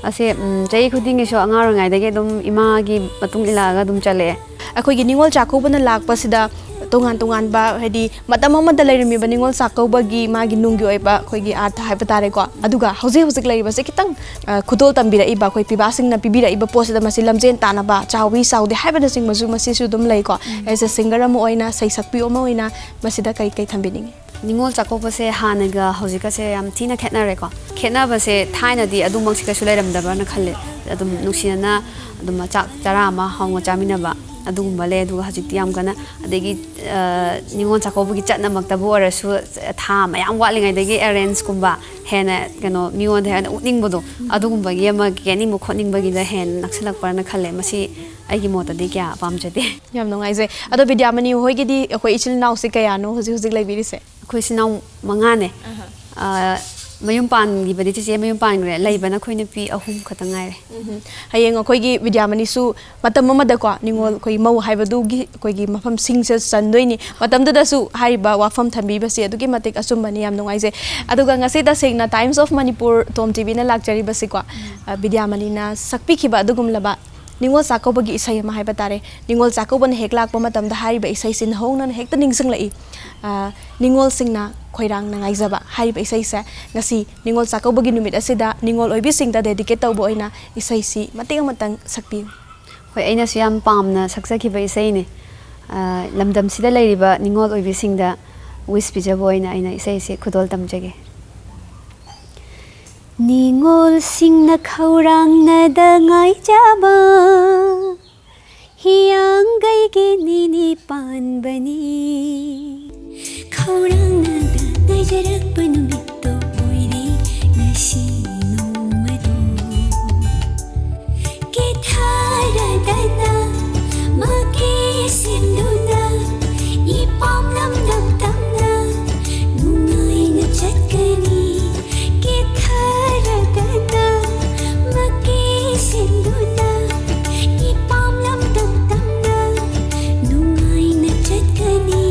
ꯑꯁꯦ, ꯎꯝ, ꯆꯍꯤ ꯈꯨꯗꯤꯡꯒꯤꯁꯨ ꯑꯉꯥꯡ ꯑꯣꯏꯔꯤꯉꯩꯗꯒꯤ ꯑꯗꯨꯝ ꯏꯃꯥꯒꯤ ꯃꯇꯨꯡ ꯏꯜꯂꯛꯑꯒ ꯑꯗꯨꯝ ꯆꯠꯂꯛꯑꯦ꯫ ꯑꯩꯈꯣꯏꯒꯤ ꯅꯤꯉꯣꯜ ꯆꯥꯛꯀꯧꯕꯅ ꯂꯥꯛꯄꯁꯤꯗ ꯇꯣꯉꯥꯟ ꯇꯣꯉꯥꯟꯕ, ꯍꯥꯏꯗꯤ ꯃꯇꯝ ꯑꯃꯗ ꯂꯩꯔꯝꯃꯤꯕ ꯅꯤꯉꯣꯜ ꯆꯥꯛꯀꯧꯕꯒꯤ ꯃꯥꯒꯤ ꯅꯨꯡꯒꯤ ꯑꯣꯏꯕ ꯑꯩꯈꯣꯏꯒꯤ ꯑꯥꯔꯊ ꯍꯥꯏꯕ ꯇꯥꯔꯦꯀꯣ, ꯑꯗꯨꯒ ꯍꯧꯖꯤꯛ ꯍꯧꯖꯤꯛ ꯂꯩꯔꯤꯕꯁꯦ ꯈꯤꯇꯪ, ꯑ, ꯈꯨꯗꯣꯜ ꯇꯝꯕꯤꯔꯛꯏꯕ ꯑꯩꯈꯣꯏ ꯄꯤꯕꯥꯁꯤꯡꯅ ꯄꯤꯕꯤꯔꯛꯏꯕ ꯄꯣꯠꯁꯤꯗ ꯃꯁꯤ ꯂꯝꯖꯦꯟ ꯇꯥꯟꯅꯕ, ꯆꯥꯎꯋꯤ ꯆꯥꯎꯗꯦ ꯍꯥꯏꯕꯅꯆꯤꯡꯕꯁꯨ ꯃꯁꯤꯁꯨ ꯑꯗꯨꯝ ꯂꯩꯀꯣ꯫ As a singer ꯑꯃ ꯑꯣꯏꯅ, ꯁꯩꯁꯛꯄꯤ ꯑꯃ ꯑꯣꯏꯅ ꯃꯁꯤꯗ ꯀꯩ ꯀꯩ ꯊꯝꯕꯤꯅꯤꯡꯉꯤ? ꯅꯤꯉꯣꯜ ꯆꯥꯛꯀꯧꯕꯁꯦ ꯍꯥꯟꯅꯒ ꯍꯧꯖꯤꯛꯀꯁꯦ ꯌꯥꯝ ꯊꯤꯅ ꯈꯦꯠꯅꯔꯦꯀꯣ꯫ ꯈꯦꯠꯅꯕꯁꯦ ꯊꯥꯏꯅꯗꯤ ꯑꯗꯨꯃꯛꯁꯦ ꯀꯩꯁꯨ ꯂꯩꯔꯝꯗꯕ꯭ꯔꯅ ꯈꯜꯂꯦ꯫ ꯑꯗꯨꯝ ꯅꯨꯡꯁꯤꯅꯅ ꯑꯗꯨꯝ ꯆꯥꯛ ꯆꯔꯥ ꯑꯃ ꯍꯥꯎꯅ ꯆꯥꯃꯤꯟꯅꯕ ꯑꯗꯨꯒꯨꯝꯕ ꯂꯩ꯫ ꯑꯗꯨꯒ ꯍꯧꯖꯤꯛꯇꯤ ꯌꯥꯝ ꯀꯟꯅ, ꯑꯗꯒꯤ, ꯑ, ꯅꯤꯉꯣꯜ ꯆꯥꯛꯀꯧꯕꯒꯤ ꯆꯠꯅꯃꯛꯇꯕꯨ ꯑꯣꯏꯔꯁꯨ, ꯊꯥ ꯃꯌꯥꯝ ꯋꯥꯠꯂꯤꯉꯩꯗꯒꯤ ꯑꯦꯔꯦꯟꯖꯀꯨꯝꯕ ꯍꯦꯟꯅ, ꯀꯩꯅꯣ, ꯃꯤꯉꯣꯟꯗ ꯍꯦꯟꯅ ꯎꯠꯅꯤꯡꯕꯗꯣ, ꯑꯗꯨꯒꯨꯝꯕꯒꯤ ꯑꯃ ꯀꯦꯅꯤꯡꯕ ꯈꯣꯠꯅꯤꯡꯕꯒꯤꯗ ꯍꯦꯟꯅ ꯅꯛꯁꯤꯜꯂꯛꯄ꯭ꯔꯅ ꯈꯜꯂꯦ꯫ ꯃꯁꯤ ꯑꯩꯒꯤ ꯃꯣꯠꯇꯗꯤ ꯀꯌꯥ ꯄꯥꯝꯖꯗꯦ꯫ ꯌꯥꯝ ꯅꯨꯡꯉꯥꯏꯖꯩ꯫ ꯑꯗꯣ ꯕꯤꯗ꯭ꯌꯥꯃꯅꯤ ꯍꯣꯏꯒꯤꯗꯤ ꯑꯩꯈꯣꯏ ꯏꯆꯤꯜ ꯏꯅꯥꯎꯁꯦ ꯀꯌꯥꯅꯣ ꯍꯧꯖꯤꯛ ꯍꯧꯖꯤꯛ ꯂꯩꯕꯤꯔꯤꯁꯦ? ꯑꯩꯈꯣꯏ ꯏꯆꯤꯜ ꯏꯅꯥꯎ ꯃꯉꯥꯅꯦ꯫ ꯑꯍꯥ꯫ ꯑ, ꯃꯌꯨꯝ ꯄꯥꯟꯈꯤꯕꯗꯤ ꯆꯦꯆꯦ ꯃꯌꯨꯝ ꯄꯥꯟꯈ꯭ꯔꯦ꯫ ꯂꯩꯕꯅ ꯑꯩꯈꯣꯏ ꯅꯨꯄꯤ ꯑꯍꯨꯝ ꯈꯛꯇ ꯉꯥꯏꯔꯦ꯫ ꯎꯝꯍꯨꯝ꯫ ꯍꯌꯦꯡ ꯑꯩꯈꯣꯏꯒꯤ ꯕꯤꯗ꯭ꯌꯥꯃꯅꯤꯁꯨ ꯃꯇꯝ ꯑꯃꯗꯀꯣ ꯅꯤꯉꯣꯜ, ꯑꯩꯈꯣꯏꯒꯤ ꯃꯧ ꯍꯥꯏꯕꯗꯨꯒꯤ ꯑꯩꯈꯣꯏꯒꯤ ꯃꯐꯝꯁꯤꯡꯁꯦ ꯆꯟꯗꯣꯏꯅꯤ꯫ ꯃꯇꯝꯗꯨꯗꯁꯨ ꯍꯥꯏꯔꯤꯕ ꯋꯥꯐꯝ ꯊꯝꯕꯤꯕꯁꯦ ꯑꯗꯨꯛꯀꯤ ꯃꯇꯤꯛ ꯑꯆꯨꯝꯕꯅꯤ꯫ ꯌꯥꯝ ꯅꯨꯡꯉꯥꯏꯖꯩ꯫ ꯑꯗꯨꯒ ꯉꯁꯤ ꯇꯁꯦꯡꯅ Times of Manipur ꯇꯣꯝ ꯇꯤꯚꯤꯅ ꯂꯥꯛꯆꯔꯤꯕꯁꯤꯀꯣ, ꯎꯝ꯫ ꯑ, ꯕꯤꯗ꯭ꯌꯥꯃꯅꯤꯅ ꯁꯛꯄꯤꯈꯤꯕ ꯑꯗꯨꯒꯨꯝꯂꯕ ꯅꯤꯉꯣꯜ ꯆꯥꯛꯀꯧꯕꯒꯤ ꯏꯁꯩ ꯑꯃ ꯍꯥꯏꯕ ꯇꯥꯔꯦ꯫ ꯅꯤꯉꯣꯜ ꯆꯥꯛꯀꯧꯕꯅ ꯍꯦꯛ ꯂꯥꯛꯄ ꯃꯇꯝꯗ ꯍꯥꯏꯔꯤꯕ ꯏꯁꯩꯁꯤ ꯅꯧꯍꯧꯅꯅ ꯍꯦꯛꯇ ꯅꯤꯡꯁꯤꯡꯂꯛꯏ꯫ ꯑ, ꯅꯤꯉꯣꯜꯁꯤꯡꯅ ꯈꯣꯏꯔꯥꯡꯅ ꯉꯥꯏꯖꯕ ꯍꯥꯏꯔꯤꯕ ꯏꯁꯩꯁꯦ ꯉꯁꯤ ꯅꯤꯉꯣꯜ ꯆꯥꯛꯀꯧꯕꯒꯤ ꯅꯨꯃꯤꯠ ꯑꯁꯤꯗ ꯅꯤꯉꯣꯜ ꯑꯣꯏꯕꯤꯁꯤꯡꯗ dedicate ꯇꯧꯕ ꯑꯣꯏꯅ ꯏꯁꯩꯁꯤ ꯃꯇꯦꯛ ꯑꯃꯇꯪ ꯁꯛꯄꯤꯌꯨ꯫ ꯍꯣꯏ, ꯑꯩꯅꯁꯨ ꯌꯥꯝ ꯄꯥꯝꯅ ꯁꯛꯆꯈꯤꯕ ꯏꯁꯩꯅꯤ꯫ ꯑ, ꯂꯝꯗꯝꯁꯤꯗ ꯂꯩꯔꯤꯕ ꯅꯤꯉꯣꯜ ꯑꯣꯏꯕꯤꯁꯤꯡꯗ Wish ꯄꯤꯖꯕ ꯑꯣꯏꯅ ꯑꯩꯅ ꯏꯁꯩꯁꯦ ꯈꯨꯗꯣꯜ ꯇꯝꯖꯒꯦ꯫ ꯅꯤꯉꯣꯜꯁꯤꯡꯅ ꯈꯧꯔꯥꯡꯅꯗ ꯉꯥꯏꯖꯕ ꯍꯤꯌꯥꯡꯒꯩꯒꯤ ꯅꯤꯅꯤ ꯄꯥꯟꯕꯅꯤ꯫ ꯈꯧꯔꯥꯡꯅꯗ ꯉꯥꯏꯖꯔꯛꯄ ꯅꯨꯃꯤꯠꯇꯣ ꯑꯣꯏꯔꯦ ꯉꯁꯤ ꯅꯣꯡꯃꯗꯣ꯫ ꯀꯦꯊꯔꯗꯅ ꯃꯀꯦ ꯁꯦꯝꯗꯨꯅ ꯏꯄꯥꯝ ꯂꯝꯗꯝ ꯇꯝꯅ ꯅꯨꯡꯉꯥꯏꯅ ꯆꯠꯀꯅꯤ꯫ ꯀꯦꯊꯔꯗꯅ ꯃꯀꯦ ꯁꯦꯝꯗꯨꯅ ꯏꯄꯥꯝ ꯂꯝꯗꯝ ꯇꯝꯅ ꯅꯨꯡꯉꯥꯏꯅ ꯆꯠꯀꯅꯤ꯫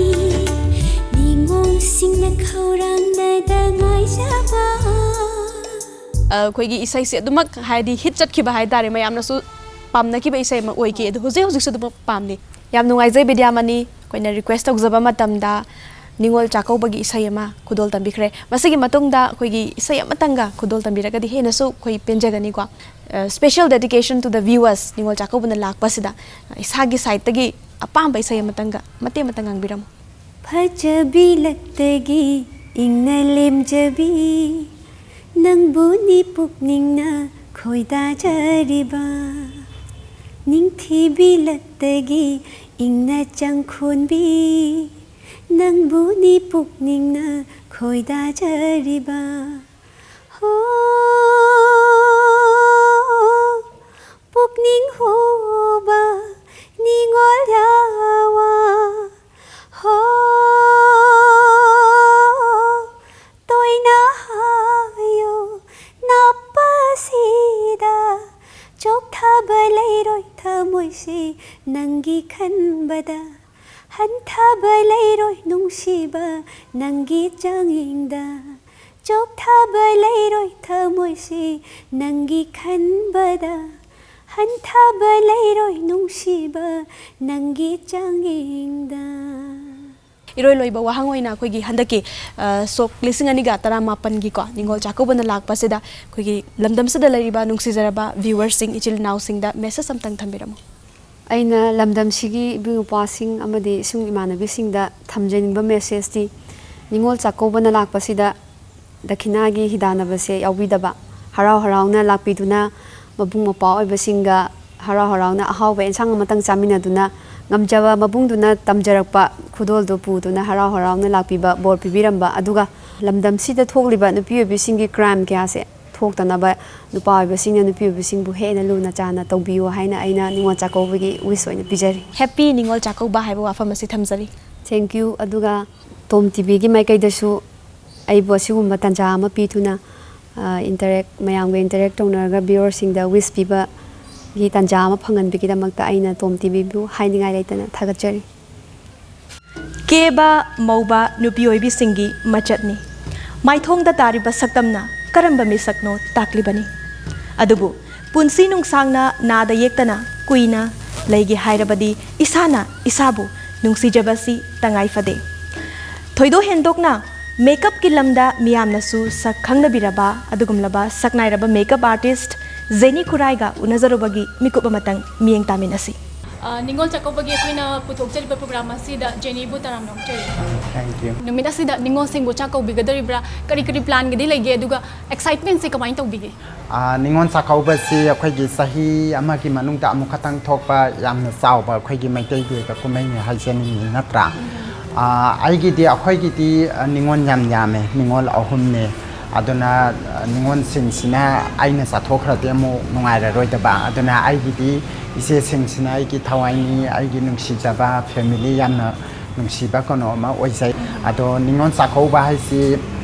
ꯅꯤꯉꯣꯜꯁꯤꯡꯅ ꯈꯧꯔꯥꯡꯅꯗ ꯉꯥꯏꯖꯕ꯫ ꯑꯩꯈꯣꯏꯒꯤ ꯏꯁꯩꯁꯦ ꯑꯗꯨꯃꯛ ꯍꯥꯏꯗꯤ ꯍꯤꯠ ꯆꯠꯈꯤꯕ ꯍꯥꯏꯇꯥꯔꯦ, ꯃꯌꯥꯝꯅꯁꯨ ꯄꯥꯝꯅꯈꯤꯕ ꯏꯁꯩ ꯑꯃ ꯑꯣꯏꯈꯤ꯫ ꯑꯗꯣ ꯍꯧꯖꯤꯛ ꯍꯧꯖꯤꯛꯁꯨ ꯑꯗꯨꯃꯛ ꯄꯥꯝꯂꯤ꯫ ꯌꯥꯝ ꯅꯨꯡꯉꯥꯏꯖꯩ ꯕꯤꯗ꯭ꯌꯥꯃꯅꯤ, ꯑꯩꯈꯣꯏꯅ ꯔꯤꯀ꯭ꯋꯦꯁ ꯇꯧꯖꯕ ꯃꯇꯝꯗ ꯅꯤꯉꯣꯜ ꯆꯥꯛꯀꯧꯕꯒꯤ ꯏꯁꯩ ꯑꯃ ꯈꯨꯗꯣꯜ ꯇꯝꯕꯤꯈ꯭ꯔꯦ꯫ ꯃꯁꯤꯒꯤ ꯃꯇꯨꯡꯗ ꯑꯩꯈꯣꯏꯒꯤ ꯏꯁꯩ ꯑꯃꯇꯪꯒ ꯈꯨꯗꯣꯜ ꯇꯝꯕꯤꯔꯒꯗꯤ ꯍꯦꯟꯅꯁꯨ ꯑꯩꯈꯣꯏ ꯄꯦꯟꯖꯒꯅꯤꯀꯣ꯫ ꯑ, special dedication to the viewers, ꯅꯤꯉꯣꯜ ꯆꯥꯛꯀꯧꯕꯅ ꯂꯥꯛꯄꯁꯤꯗ ꯏꯁꯥꯒꯤ ꯁꯥꯏꯠꯇꯒꯤ ꯑꯄꯥꯝꯕ ꯏꯁꯩ ꯑꯃꯇꯪꯒ ꯃꯇꯦꯛ ꯑꯃꯇꯪ ꯉꯥꯡꯕꯤꯔꯝꯃꯨ꯫ ꯐꯖꯕꯤ ꯂꯛꯇꯒꯤ ꯏꯪꯅ ꯂꯦꯝꯖꯕꯤ, ꯅꯪꯕꯨꯅꯤ ꯄꯨꯛꯅꯤꯡꯅ ꯈꯣꯏꯗꯥꯖꯔꯤꯕ꯫ ꯅꯤꯡꯊꯤꯕꯤ ꯂꯛꯇꯒꯤ ꯏꯪꯅ ꯆꯪꯈꯣꯟꯕꯤ, ꯅꯪꯕꯨꯅꯤ ꯄꯨꯛꯅꯤꯡꯅ ꯈꯣꯏꯗꯥꯖꯔꯤꯕ꯫ ꯍꯣ, ꯄꯨꯛꯅꯤꯡ ꯍꯨꯕ ꯅꯤꯡꯉꯣꯜ ꯌꯥꯋꯥ꯫ ꯍꯣ, ꯇꯣꯏꯅ ꯍꯥꯏꯌꯨ ꯅꯞꯄꯁꯤꯗ, ꯆꯣꯛꯊꯕ ꯂꯩꯔꯣꯏ ꯊꯃꯣꯏꯁꯤ ꯅꯪꯒꯤ ꯈꯟꯕꯗ꯫ ꯍꯟꯊꯕ ꯂꯩꯔꯣꯏ ꯅꯨꯡꯁꯤꯕ ꯅꯪꯒꯤ ꯆꯥꯡꯌꯦꯡꯗ꯫ ꯆꯣꯛꯊꯕ ꯂꯩꯔꯣꯏ ꯊꯃꯣꯏꯁꯤ ꯅꯪꯒꯤ ꯈꯟꯕꯗ꯫ ꯍꯟꯊꯕ ꯂꯩꯔꯣꯏ ꯅꯨꯡꯁꯤꯕ ꯅꯪꯒꯤ ꯆꯥꯡꯌꯦꯡꯗ꯫ ꯏꯔꯣꯏ ꯂꯣꯏꯕ ꯋꯥꯍꯪ ꯑꯣꯏꯅ ꯑꯩꯈꯣꯏꯒꯤ ꯍꯟꯗꯛꯀꯤ, ꯑ, ꯁꯣꯛ ꯂꯤꯁꯤꯡ ꯑꯅꯤꯒ ꯇꯔꯥꯃꯥꯄꯟꯒꯤꯀꯣ ꯅꯤꯉꯣꯜ ꯆꯥꯛꯀꯧꯕꯅ ꯂꯥꯛꯄꯁꯤꯗ ꯑꯩꯈꯣꯏꯒꯤ ꯂꯝꯗꯝꯁꯤꯗ ꯂꯩꯔꯤꯕ ꯅꯨꯡꯁꯤꯖꯔꯕ ꯚ꯭ꯌꯨꯋꯔꯁꯤꯡ, ꯏꯆꯤꯜ ꯏꯅꯥꯎꯁꯤꯡꯗ ꯃꯦꯁꯦꯖ ꯑꯝꯇꯪ ꯊꯝꯕꯤꯔꯝꯃꯨ꯫ ꯑꯩꯅ ꯂꯝꯗꯝꯁꯤꯒꯤ ꯏꯕꯨꯡ ꯏꯄ꯭ꯋꯥꯁꯤꯡ ꯑꯃꯗꯤ ꯏꯁꯨꯡ ꯏꯃꯥꯟꯅꯕꯤꯁꯤꯡꯗ ꯊꯝꯖꯅꯤꯡꯕ ꯃꯦꯁꯦꯖꯇꯤ, ꯅꯤꯉꯣꯜ ꯆꯥꯛꯀꯧꯕꯅ ꯂꯥꯛꯄꯁꯤꯗ ꯗꯈꯤꯅꯥꯒꯤ ꯍꯤꯗꯥꯟꯅꯕꯁꯦ ꯌꯥꯎꯕꯤꯗꯕ, ꯍꯔꯥꯎ ꯍꯔꯥꯎꯅ ꯂꯥꯛꯄꯤꯗꯨꯅ ꯃꯕꯨꯡ ꯃꯧꯄ꯭ꯋꯥ ꯑꯣꯏꯕꯁꯤꯡꯒ ꯍꯔꯥꯎ ꯍꯔꯥꯎꯅ ꯑꯍꯥꯎꯕ ꯑꯦꯟꯁꯥꯡ ꯑꯃꯇꯪ ꯆꯥꯃꯤꯟꯅꯗꯨꯅ ꯉꯝꯖꯕ ꯃꯕꯨꯡꯗꯨꯅ ꯇꯝꯖꯔꯛꯄ ꯈꯨꯗꯣꯜꯗꯨ ꯄꯨꯗꯨꯅ ꯍꯔꯥꯎ ꯍꯔꯥꯎꯅ ꯂꯥꯛꯄꯤꯕ ꯕꯣꯔ ꯄꯤꯕꯤꯔꯝꯕ, ꯑꯗꯨꯒ ꯂꯝꯗꯝꯁꯤꯗ ꯊꯣꯛꯂꯤꯕ ꯅꯨꯄꯤ ꯑꯣꯏꯕꯤꯁꯤꯡꯒꯤ ꯀ꯭ꯔꯥꯏꯝ ꯀꯌꯥꯁꯦ ꯊꯣꯛꯇꯅꯕ ꯅꯨꯄꯥ ꯑꯣꯏꯕꯁꯤꯡꯅ ꯅꯨꯄꯤ ꯑꯣꯏꯕꯁꯤꯡꯕꯨ ꯍꯦꯟꯅ ꯂꯨꯅ ꯆꯥꯟꯅ ꯇꯧꯕꯤꯌꯨ ꯍꯥꯏꯅ ꯑꯩꯅ ꯅꯤꯉꯣꯜ ꯆꯥꯛꯀꯧꯕꯒꯤ ꯋꯤꯁ ꯑꯣꯏꯅ ꯄꯤꯖꯔꯤ꯫ ꯍꯦꯄꯤ ꯅꯤꯉꯣꯜ ꯆꯥꯛꯀꯧꯕ ꯍꯥꯏꯕ ꯋꯥꯐꯝ ꯑꯁꯤ ꯊꯝꯖꯔꯤ꯫ ꯊꯦꯡꯀ꯭ꯌꯨ꯫ ꯑꯗꯨꯒ ꯇꯣꯝ ꯇꯤꯚꯤꯒꯤ ꯃꯥꯏꯀꯩꯗꯁꯨ ꯑꯩꯕꯨ ꯑꯁꯤꯒꯨꯝꯕ ꯇꯥꯟꯖꯥ ꯑꯃ ꯄꯤꯗꯨꯅ, ꯑ, ꯏꯟꯇꯔꯦꯛ, ꯃꯌꯥꯝꯒ ꯏꯟꯇꯔꯦꯛ ꯇꯧꯅꯔꯒ ꯚ꯭ꯌꯨꯋꯔꯁꯤꯡꯗ ꯋꯤꯁ ꯄꯤꯕꯒꯤ ꯇꯥꯟꯖꯥ ꯑꯃ ꯐꯪꯍꯟꯕꯒꯤꯗꯃꯛꯇ ꯑꯩꯅ ꯇꯣꯝ ꯇꯤꯚꯤꯕꯨ ꯍꯥꯏꯅꯤꯡꯉꯥꯏ ꯂꯩꯇꯅ ꯊꯥꯒꯠꯆꯔꯤ꯫ ꯀꯦꯕ ꯃꯧꯕ ꯅꯨꯄꯤ ꯑꯣꯏꯕꯤꯁꯤꯡꯒꯤ ꯃꯆꯠꯅꯤ꯫ ꯃꯥꯏꯊꯣꯡꯗ ꯇꯥꯔꯤꯕ ꯁꯛꯇꯝꯅ ꯀꯔꯝꯕ ꯃꯤꯁꯛꯅꯣ ꯇꯥꯛꯂꯤꯕꯅꯤ꯫ ꯑꯗꯨꯕꯨ ꯄꯨꯟꯁꯤ ꯅꯨꯡꯁꯥꯡꯅ ꯅꯥꯗ ꯌꯦꯛꯇꯅ ꯀꯨꯏꯅ ꯂꯩꯒꯦ ꯍꯥꯏꯔꯕꯗꯤ ꯏꯁꯥꯅ ꯏꯁꯥꯕꯨ ꯅꯨꯡꯁꯤꯖꯕꯁꯤ ꯇꯉꯥꯏ ꯐꯗꯦ꯫ ꯊꯣꯏꯗꯣꯛ ꯍꯦꯟꯗꯣꯛꯅ ꯃꯦꯀꯞꯀꯤ ꯂꯝꯗ ꯃꯤꯌꯥꯝꯅꯁꯨ ꯁꯛ ꯈꯪꯅꯕꯤꯔꯕ ꯑꯗꯨꯒꯨꯝꯂꯕ ꯁꯛꯅꯥꯏꯔꯕ ꯃꯦꯀꯞ ꯑꯥꯔꯇꯤꯁ꯭ꯠ ꯖꯦꯅꯤ ꯈꯨꯔꯥꯏꯒ ꯎꯅꯖꯔꯨꯕꯒꯤ ꯃꯤꯀꯨꯞ ꯑꯃꯇꯪ ꯃꯤꯠꯌꯦꯡ ꯇꯥꯃꯤꯟꯅꯁꯤ꯫ ꯑ, ꯅꯤꯉꯣꯜ ꯆꯥꯛꯀꯧꯕꯒꯤ ꯑꯩꯈꯣꯏꯅ ꯄꯨꯊꯣꯛꯆꯔꯤꯕ ꯄ꯭ꯔꯣꯒ꯭ꯔꯥꯝ ꯑꯁꯤꯗ ꯖꯦꯅꯤꯕꯨ ꯇꯔꯥꯝꯅ ꯑꯣꯛꯆꯔꯤ꯫ Thank you. ꯅꯨꯃꯤꯠ ꯑꯁꯤꯗ ꯅꯤꯉꯣꯜꯁꯤꯡꯕꯨ ꯆꯥꯛ ꯀꯧꯕꯤꯒꯗꯧꯔꯤꯕ꯭ꯔꯥ? ꯀꯔꯤ ꯀꯔꯤ ꯄ꯭ꯂꯥꯟꯒꯗꯤ ꯂꯩꯒꯦ? ꯑꯗꯨꯒ ꯑꯦꯛꯁꯥꯏꯠꯃꯦꯟꯁꯦ ꯀꯃꯥꯏꯅ ꯇꯧꯕꯤꯒꯦ? ꯑ, ꯅꯤꯉꯣꯜ ꯆꯥꯛꯀꯧꯕꯁꯤ ꯑꯩꯈꯣꯏꯒꯤ ꯆꯍꯤ ꯑꯃꯒꯤ ꯃꯅꯨꯡꯗ ꯑꯃꯨꯛ ꯈꯛꯇꯪ ꯊꯣꯛꯄ ꯌꯥꯝꯅ ꯆꯥꯎꯕ ꯑꯩꯈꯣꯏꯒꯤ ꯃꯩꯇꯩꯒꯤ ꯑꯣꯏꯕ ꯀꯨꯝꯍꯩꯅꯤ ꯍꯥꯏꯖꯅꯤꯡꯉꯤ, ꯅꯠꯇ꯭ꯔꯥ? ꯑ, ꯑꯩꯒꯤꯗꯤ, ꯑꯩꯈꯣꯏꯒꯤꯗꯤ, ꯑ, ꯅꯤꯉꯣꯜ ꯌꯥꯝ ꯌꯥꯝꯃꯦ, ꯅꯤꯉꯣꯜ ꯑꯍꯨꯝꯅꯦ꯫ ꯑꯗꯨꯅ, ꯑ, ꯅꯤꯉꯣꯜꯁꯤꯡꯁꯤꯅ ꯑꯩꯅ ꯆꯠꯊꯣꯛꯈ꯭ꯔꯗꯤ ꯑꯃꯨꯛ ꯅꯨꯡꯉꯥꯏꯔꯔꯣꯏꯗꯕ꯫ ꯑꯗꯨꯅ ꯑꯩꯒꯤꯗꯤ ꯏꯆꯦꯁꯤꯡꯁꯤꯅ ꯑꯩꯒꯤ ꯊꯋꯥꯏꯅꯤ, ꯑꯩꯒꯤ ꯅꯨꯡꯁꯤꯖꯕ ꯐꯦꯃꯤꯂꯤ, ꯌꯥꯝꯅ ꯅꯨꯡꯁꯤꯕ ꯀꯩꯅꯣ ꯑꯃ ꯑꯣꯏꯖꯩ꯫ ꯑꯗꯣ ꯅꯤꯉꯣꯜ ꯆꯥꯛꯀꯧꯕ ꯍꯥꯏꯁꯤ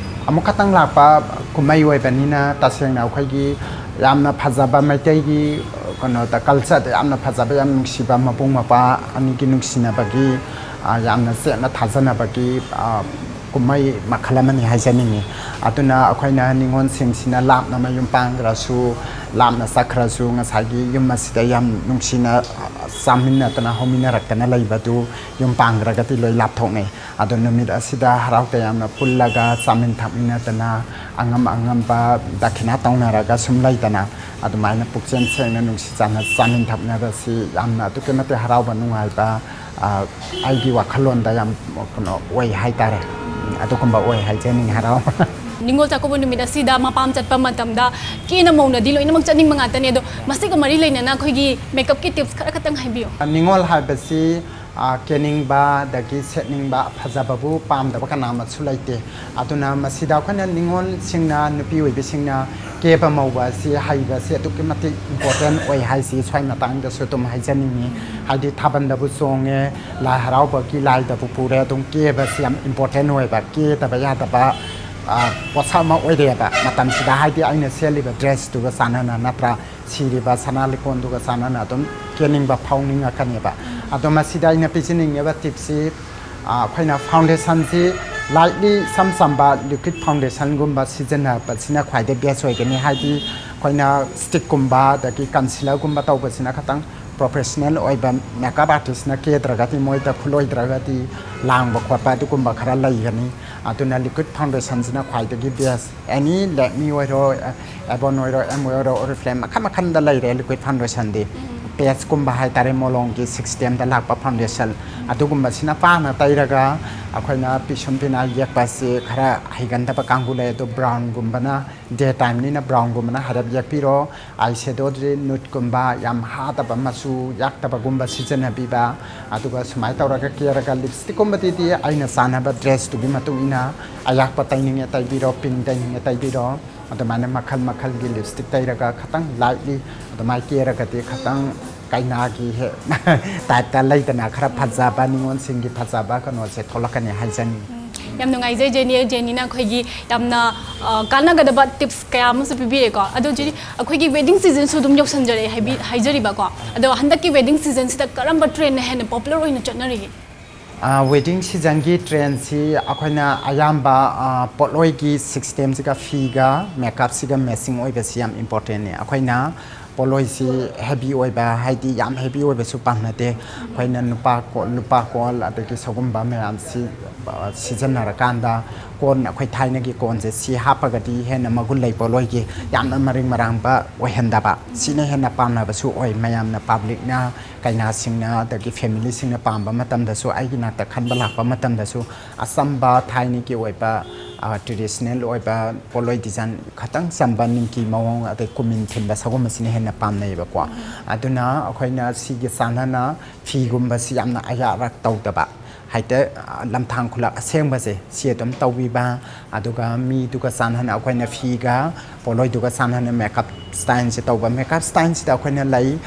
ꯑꯃꯨꯛ ꯈꯛꯇꯪ ꯂꯥꯛꯄ ꯀꯨꯝꯍꯩ ꯑꯣꯏꯕꯅꯤꯅ ꯇꯁꯦꯡꯅ ꯑꯩꯈꯣꯏꯒꯤ ꯌꯥꯝꯅ ꯐꯖꯕ ꯃꯩꯇꯩꯒꯤ ꯀꯩꯅꯣꯗ, ꯀꯜꯆꯔꯗ ꯌꯥꯝꯅ ꯐꯖꯕ, ꯌꯥꯝ ꯅꯨꯡꯁꯤꯕ ꯃꯕꯨꯡ ꯃꯧꯄ꯭ꯋꯥ ꯑꯅꯤꯒꯤ ꯅꯨꯡꯁꯤꯅꯕꯒꯤ, ꯑ, ꯌꯥꯝꯅ ꯆꯦꯠꯅ ꯊꯥꯖꯅꯕꯒꯤ, ꯑ, ꯀꯨꯝꯍꯩ ꯃꯈꯜ ꯑꯃꯅꯤ ꯍꯥꯏꯖꯅꯤꯡꯉꯤ꯫ ꯑꯗꯨꯅ ꯑꯩꯈꯣꯏꯅ ꯅꯤꯉꯣꯜꯁꯤꯡꯁꯤꯅ ꯂꯥꯞꯅ ꯃꯌꯨꯝ ꯄꯥꯟꯈ꯭ꯔꯁꯨ, ꯂꯥꯞꯅ ꯆꯠꯈ꯭ꯔꯁꯨ, ꯉꯁꯥꯏꯒꯤ ꯌꯨꯝ ꯑꯁꯤꯗ ꯌꯥꯝ ꯅꯨꯡꯁꯤꯅ, ꯑ, ꯆꯥꯃꯤꯟꯅꯗꯅ ꯍꯧꯃꯤꯟꯅꯔꯛꯇꯅ ꯂꯩꯕꯗꯨ ꯌꯨꯝ ꯄꯥꯟꯈ꯭ꯔꯒꯗꯤ ꯂꯣꯏ ꯂꯥꯞꯊꯣꯛꯅꯩ꯫ ꯑꯗꯣ ꯅꯨꯃꯤꯠ ꯑꯁꯤꯗ ꯍꯔꯥꯎ ꯇꯌꯥꯝꯅ ꯄꯨꯜꯂꯒ ꯆꯥꯃꯤꯟ ꯊꯛꯃꯤꯟꯅꯗꯅ ꯑꯉꯝ ꯑꯉꯝꯕ ꯗꯈꯤꯅꯥ ꯇꯧꯅꯔꯒ ꯁꯨꯝ ꯂꯩꯗꯅ, ꯑꯗꯨꯃꯥꯏꯅ ꯄꯨꯛꯆꯦꯜ ꯁꯦꯡꯅ ꯅꯨꯡꯁꯤ ꯆꯥꯟꯅ ꯆꯥꯃꯤꯟ ꯊꯛꯃꯤꯟꯅꯕꯁꯤ ꯌꯥꯝꯅ ꯑꯗꯨꯛꯀꯤ ꯃꯇꯤꯛ ꯍꯔꯥꯎꯕ, ꯅꯨꯡꯉꯥꯏꯕ, ꯑ, ꯑꯩꯒꯤ ꯋꯥꯈꯜꯂꯣꯟꯗ ꯌꯥꯝ ꯀꯩꯅꯣ ꯑꯣꯏ ꯍꯥꯏꯇꯥꯔꯦ꯫ ꯑꯗꯨꯒꯨꯝꯕ ꯑꯣꯏ ꯍꯥꯏꯖꯅꯤꯡꯉꯤ ꯍꯔꯥꯎ꯫ ꯅꯤꯉꯣꯜ ꯆꯥꯛꯀꯧꯕ ꯅꯨꯃꯤꯠ ꯑꯁꯤꯗ ꯃꯄꯥꯝ ꯆꯠꯄ ꯃꯇꯝꯗ ꯀꯦꯅ ꯃꯧꯅꯗꯤ ꯂꯣꯏꯅꯃꯛ ꯆꯠꯅꯤꯡꯕ ꯉꯥꯛꯇꯅꯦ꯫ ꯑꯗꯣ ꯃꯁꯤꯒ ꯃꯔꯤ ꯂꯩꯅꯅ ꯑꯩꯈꯣꯏꯒꯤ makeupꯀꯤ tips ꯈꯔ ꯈꯛꯇꯪ ꯍꯥꯏꯕꯤꯌꯨ꯫ ꯅꯤꯉꯣꯜ ꯍꯥꯏꯕꯁꯤ, ꯑ, ꯀꯦꯅꯤꯡꯕ ꯑꯗꯒꯤ ꯁꯦꯠꯅꯤꯡꯕ ꯐꯖꯕꯕꯨ ꯄꯥꯝꯗꯕ ꯀꯅꯥꯃꯠꯁꯨ ꯂꯩꯇꯦ꯫ ꯑꯗꯨꯅ ꯃꯁꯤꯗ ꯑꯩꯈꯣꯏꯅ ꯅꯤꯉꯣꯜꯁꯤꯡꯅ, ꯅꯨꯄꯤ ꯑꯣꯏꯕꯤꯁꯤꯡꯅ ꯀꯦꯕ ꯃꯧꯕ ꯑꯁꯤ ꯍꯩꯕꯁꯤ ꯑꯗꯨꯛꯀꯤ ꯃꯇꯤꯛ important ꯑꯣꯏ ꯍꯥꯏꯁꯤ ꯁ꯭ꯋꯥꯏ ꯃꯇꯥꯡꯗꯁꯨ ꯑꯗꯨꯝ ꯍꯥꯏꯖꯅꯤꯡꯉꯤ꯫ ꯍꯥꯏꯗꯤ ꯊꯥꯕꯜꯗꯕꯨ ꯆꯣꯡꯉꯦ, ꯂꯥꯏ ꯍꯔꯥꯎꯕꯒꯤ ꯂꯥꯏꯗꯕꯨ ꯄꯨꯔꯦ, ꯑꯗꯨꯝ ꯀꯦꯕꯁꯤ ꯌꯥꯝ important ꯑꯣꯏꯕ, ꯀꯦꯗꯕ ꯌꯥꯗꯕ, ꯑ, ꯄꯣꯠꯁꯛ ꯑꯃ ꯑꯣꯏꯔꯦꯕ ꯃꯇꯝꯁꯤꯗ꯫ ꯍꯥꯏꯗꯤ ꯑꯩꯅ ꯁꯦꯠꯂꯤꯕ dressꯇꯨꯒ ꯆꯥꯟꯅꯅ, ꯅꯠꯇ꯭ꯔꯥ? ꯁꯤꯔꯤꯕ ꯁꯅꯥ ꯂꯤꯛꯀꯣꯟꯗꯨꯒ ꯆꯥꯟꯅꯅ ꯑꯗꯨꯝ ꯀꯦꯅꯤꯡꯕ ꯐꯥꯎꯅꯤꯡꯉꯛꯀꯅꯦꯕ꯫ ꯑꯗꯣ ꯃꯁꯤꯗ ꯑꯩꯅ ꯄꯤꯖꯅꯤꯡꯉꯤꯕ tipꯁꯤ, ꯑ, ꯑꯩꯈꯣꯏꯅ foundationꯁꯤ lightly ꯏꯆꯝ ꯆꯝꯕ liquid foundationꯒꯨꯝꯕ ꯁꯤꯖꯤꯟꯅꯕꯁꯤꯅ ꯈ꯭ꯋꯥꯏꯗꯒꯤ best ꯑꯣꯏꯒꯅꯤ꯫ ꯍꯥꯏꯗꯤ ꯑꯩꯈꯣꯏꯅ stickꯀꯨꯝꯕ ꯑꯗꯒꯤ concealerꯒꯨꯝꯕ ꯇꯧꯕꯁꯤꯅ ꯈꯇꯪ professional ꯑꯣꯏꯕ makeup artistꯅ ꯀꯦꯗ꯭ꯔꯒꯗꯤ ꯃꯣꯏꯗ ꯈꯨꯠꯂꯣꯏꯗ꯭ꯔꯒꯗꯤ ꯂꯥꯡꯕ ꯈꯣꯠꯄ ꯑꯗꯨꯒꯨꯝꯕ ꯈꯔ ꯂꯩꯒꯅꯤ꯫ ꯑꯗꯨꯅ liquid foundationꯁꯤꯅ ꯈ꯭ꯋꯥꯏꯗꯒꯤ best꯫ Any Lakme ꯑꯣꯏꯔꯣ, Avon ꯑꯣꯏꯔꯣ, ꯑꯦꯝ ꯑꯣꯏꯔꯣ, Oriflame ꯃꯈꯜ ꯃꯈꯜꯗ ꯂꯩꯔꯦ liquid foundationꯗꯤ꯫ Patchꯀꯨꯝꯕ ꯍꯥꯏꯇꯥꯔꯦ, ꯃꯣꯂꯣꯝꯒꯤ systemꯗ ꯂꯥꯛꯄ foundation ꯑꯗꯨꯒꯨꯝꯕꯁꯤꯅ ꯄꯥꯅ ꯇꯩꯔꯒ ꯑꯩꯈꯣꯏꯅ ꯄꯤꯁꯨꯝ ꯄꯤꯅꯥ ꯌꯦꯛꯄ ꯑꯁꯤ ꯈꯔ ꯍꯩꯒꯟꯗꯕ ꯀꯥꯡꯕꯨ ꯂꯩ꯫ ꯑꯗꯣ brownꯒꯨꯝꯕꯅ, day timeꯅꯤꯅ brownꯒꯨꯝꯕꯅ ꯍꯥꯏꯔꯞ ꯌꯦꯛꯄꯤꯔꯣ꯫ Eyeshadowꯗꯤ nudeꯀꯨꯝꯕ, ꯌꯥꯝ ꯍꯥꯗꯕ ꯃꯆꯨ ꯌꯥꯛꯇꯕꯒꯨꯝꯕ ꯁꯤꯖꯤꯟꯅꯕꯤꯕ꯫ ꯑꯗꯨꯒ ꯁꯨꯃꯥꯏꯅ ꯇꯧꯔꯒ ꯀꯦꯔꯒ lipstickꯀꯨꯝꯕꯗꯤ ꯑꯩꯅ ꯆꯥꯟꯅꯕ dressꯇꯨꯒꯤ ꯃꯇꯨꯡ ꯏꯟꯅ ꯑꯌꯥꯛꯄ ꯇꯩꯅꯤꯡꯉꯦ ꯇꯩꯕꯤꯔꯣ, pink ꯇꯩꯅꯤꯡꯉꯦ ꯇꯩꯕꯤꯔꯣ꯫ ꯑꯗꯨꯃꯥꯏꯅ ꯃꯈꯜ ꯃꯈꯜꯒꯤ lipstick ꯇꯩꯔꯒ ꯈꯇꯪ lightly ꯑꯗꯨꯃꯥꯏꯅ ꯀꯦꯔꯒꯗꯤ ꯈꯇꯪ ꯀꯩꯅꯥꯒꯤ ꯍꯦꯛ typeꯇ ꯂꯩꯗꯅ ꯈꯔ ꯐꯖꯕ, ꯅꯤꯉꯣꯜꯁꯤꯡꯒꯤ ꯐꯖꯕ ꯀꯩꯅꯣꯁꯦ ꯊꯣꯛꯂꯛꯀꯅꯤ ꯍꯥꯏꯖꯅꯤꯡꯉꯤ꯫ ꯌꯥꯝ ꯅꯨꯡꯉꯥꯏꯖꯩ ꯖꯦꯅꯤ꯫ ꯖꯦꯅꯤꯅ ꯑꯩꯈꯣꯏꯒꯤ ꯌꯥꯝꯅ, ꯑ, ꯀꯥꯟꯅꯒꯗꯕ tips ꯀꯌꯥ ꯑꯃꯁꯨ ꯄꯤꯕꯤꯔꯦꯀꯣ꯫ ꯑꯗꯣ ꯖꯦꯅꯤ, ꯑꯩꯈꯣꯏꯒꯤ wedding seasonꯁꯨ ꯑꯗꯨꯝ ꯌꯧꯁꯟꯖꯔꯛꯑꯦ ꯍꯥꯏꯕꯤ-, ꯍꯥꯏꯖꯔꯤꯕꯀꯣ꯫ ꯑꯗꯣ ꯍꯟꯗꯛꯀꯤ wedding seasonꯁꯤꯗ ꯀꯔꯝꯕ trendꯅ ꯍꯦꯟꯅ popular ꯑꯣꯏꯅ ꯆꯠꯅꯔꯤꯒꯦ? ꯑ, wedding seasonꯒꯤ trendꯁꯤ ꯑꯩꯈꯣꯏꯅ ꯑꯌꯥꯝꯕ, ꯑ, ꯄꯣꯠꯂꯣꯏꯒꯤ systemꯁꯤꯒ, ꯐꯤꯒ, makeupꯁꯤꯒ matching ꯑꯣꯏꯕꯁꯤ ꯌꯥꯝ importantꯅꯦ꯫ ꯑꯩꯈꯣꯏꯅ ꯄꯣꯠꯂꯣꯏꯁꯤ ꯍꯦꯕꯤ ꯑꯣꯏꯕ, ꯍꯥꯏꯗꯤ ꯌꯥꯝ ꯍꯦꯕꯤ ꯑꯣꯏꯕꯁꯨ ꯄꯥꯝꯅꯗꯦ꯫ ꯑꯩꯈꯣꯏꯅ ꯅꯨꯄꯥ ꯀꯣ-, ꯂꯨꯄꯥ ꯀꯣꯜ ꯑꯗꯒꯤ ꯁꯒꯨꯝꯕ ꯃꯌꯥꯝꯁꯤ, ꯑ, ꯁꯤꯖꯤꯟꯅꯔꯀꯥꯟꯗ ꯀꯣꯟ ꯑꯩꯈꯣꯏ ꯊꯥꯏꯅꯒꯤ ꯀꯣꯟꯁꯦ ꯁꯤ ꯍꯥꯞꯄꯒꯗꯤ ꯍꯦꯟꯅ ꯃꯒꯨꯟ ꯂꯩ, ꯄꯣꯠꯂꯣꯏꯒꯤ ꯌꯥꯝꯅ ꯃꯔꯤꯡ ꯃꯔꯥꯡꯕ ꯑꯣꯏꯍꯟꯗꯕ, ꯁꯤꯅ ꯍꯦꯟꯅ ꯄꯥꯝꯅꯕꯁꯨ ꯑꯣꯏ꯫ ꯃꯌꯥꯝꯅ, ꯄꯕ꯭ꯂꯤꯛꯅ, ꯀꯩꯅꯥꯁꯤꯡꯅ ꯑꯗꯒꯤ ꯐꯦꯃꯤꯂꯤꯁꯤꯡꯅ ꯄꯥꯝꯕ ꯃꯇꯝꯗꯁꯨ, ꯑꯩꯒꯤ ꯅꯥꯛꯇ ꯈꯟꯕ ꯂꯥꯛꯄ ꯃꯇꯝꯗꯁꯨ ꯑꯆꯝꯕ ꯊꯥꯏꯅꯒꯤ ꯑꯣꯏꯕ, ꯑ, ꯇ꯭ꯔꯦꯗꯤꯁꯅꯦꯜ ꯑꯣꯏꯕ ꯄꯣꯠꯂꯣꯏ ꯗꯤꯖꯥꯏꯟ ꯈꯇꯪ ꯆꯝꯕ, ꯅꯤꯡꯀꯤ ꯃꯑꯣꯡ, ꯑꯗꯩ ꯀꯨꯃꯤꯟ ꯊꯤꯟꯕ ꯁꯒꯨꯝꯕꯁꯤꯅ ꯍꯦꯟꯅ ꯄꯥꯝꯅꯩꯌꯦꯕꯀꯣ꯫ ꯑꯗꯨꯅ ꯑꯩꯈꯣꯏꯅ ꯁꯤꯒꯤ ꯆꯥꯟꯅꯅ ꯐꯤꯒꯨꯝꯕꯁꯤ ꯌꯥꯝꯅ ꯑꯌꯥꯔꯛ ꯇꯧꯗꯕ, ꯍꯥꯏꯗꯤ, ꯑ, ꯂꯝꯊꯥꯡ ꯈꯨꯂꯛ ꯑꯁꯦꯡꯕꯁꯦ ꯁꯤ ꯑꯗꯨꯝ ꯇꯧꯕꯤꯕ, ꯑꯗꯨꯒ ꯃꯤꯗꯨꯒ ꯆꯥꯟꯅꯅ ꯑꯩꯈꯣꯏꯅ ꯐꯤꯒ ꯄꯣꯠꯂꯣꯏꯗꯨꯒ ꯆꯥꯟꯅꯅ ꯃꯦꯀꯞ ꯁ꯭ꯇꯥꯏꯜꯁꯦ ꯇꯧꯕ꯫ ꯃꯦꯀꯞ ꯁ꯭ꯇꯥꯏꯜꯁꯤꯗ ꯑꯩꯈꯣꯏꯅ ꯂꯩ,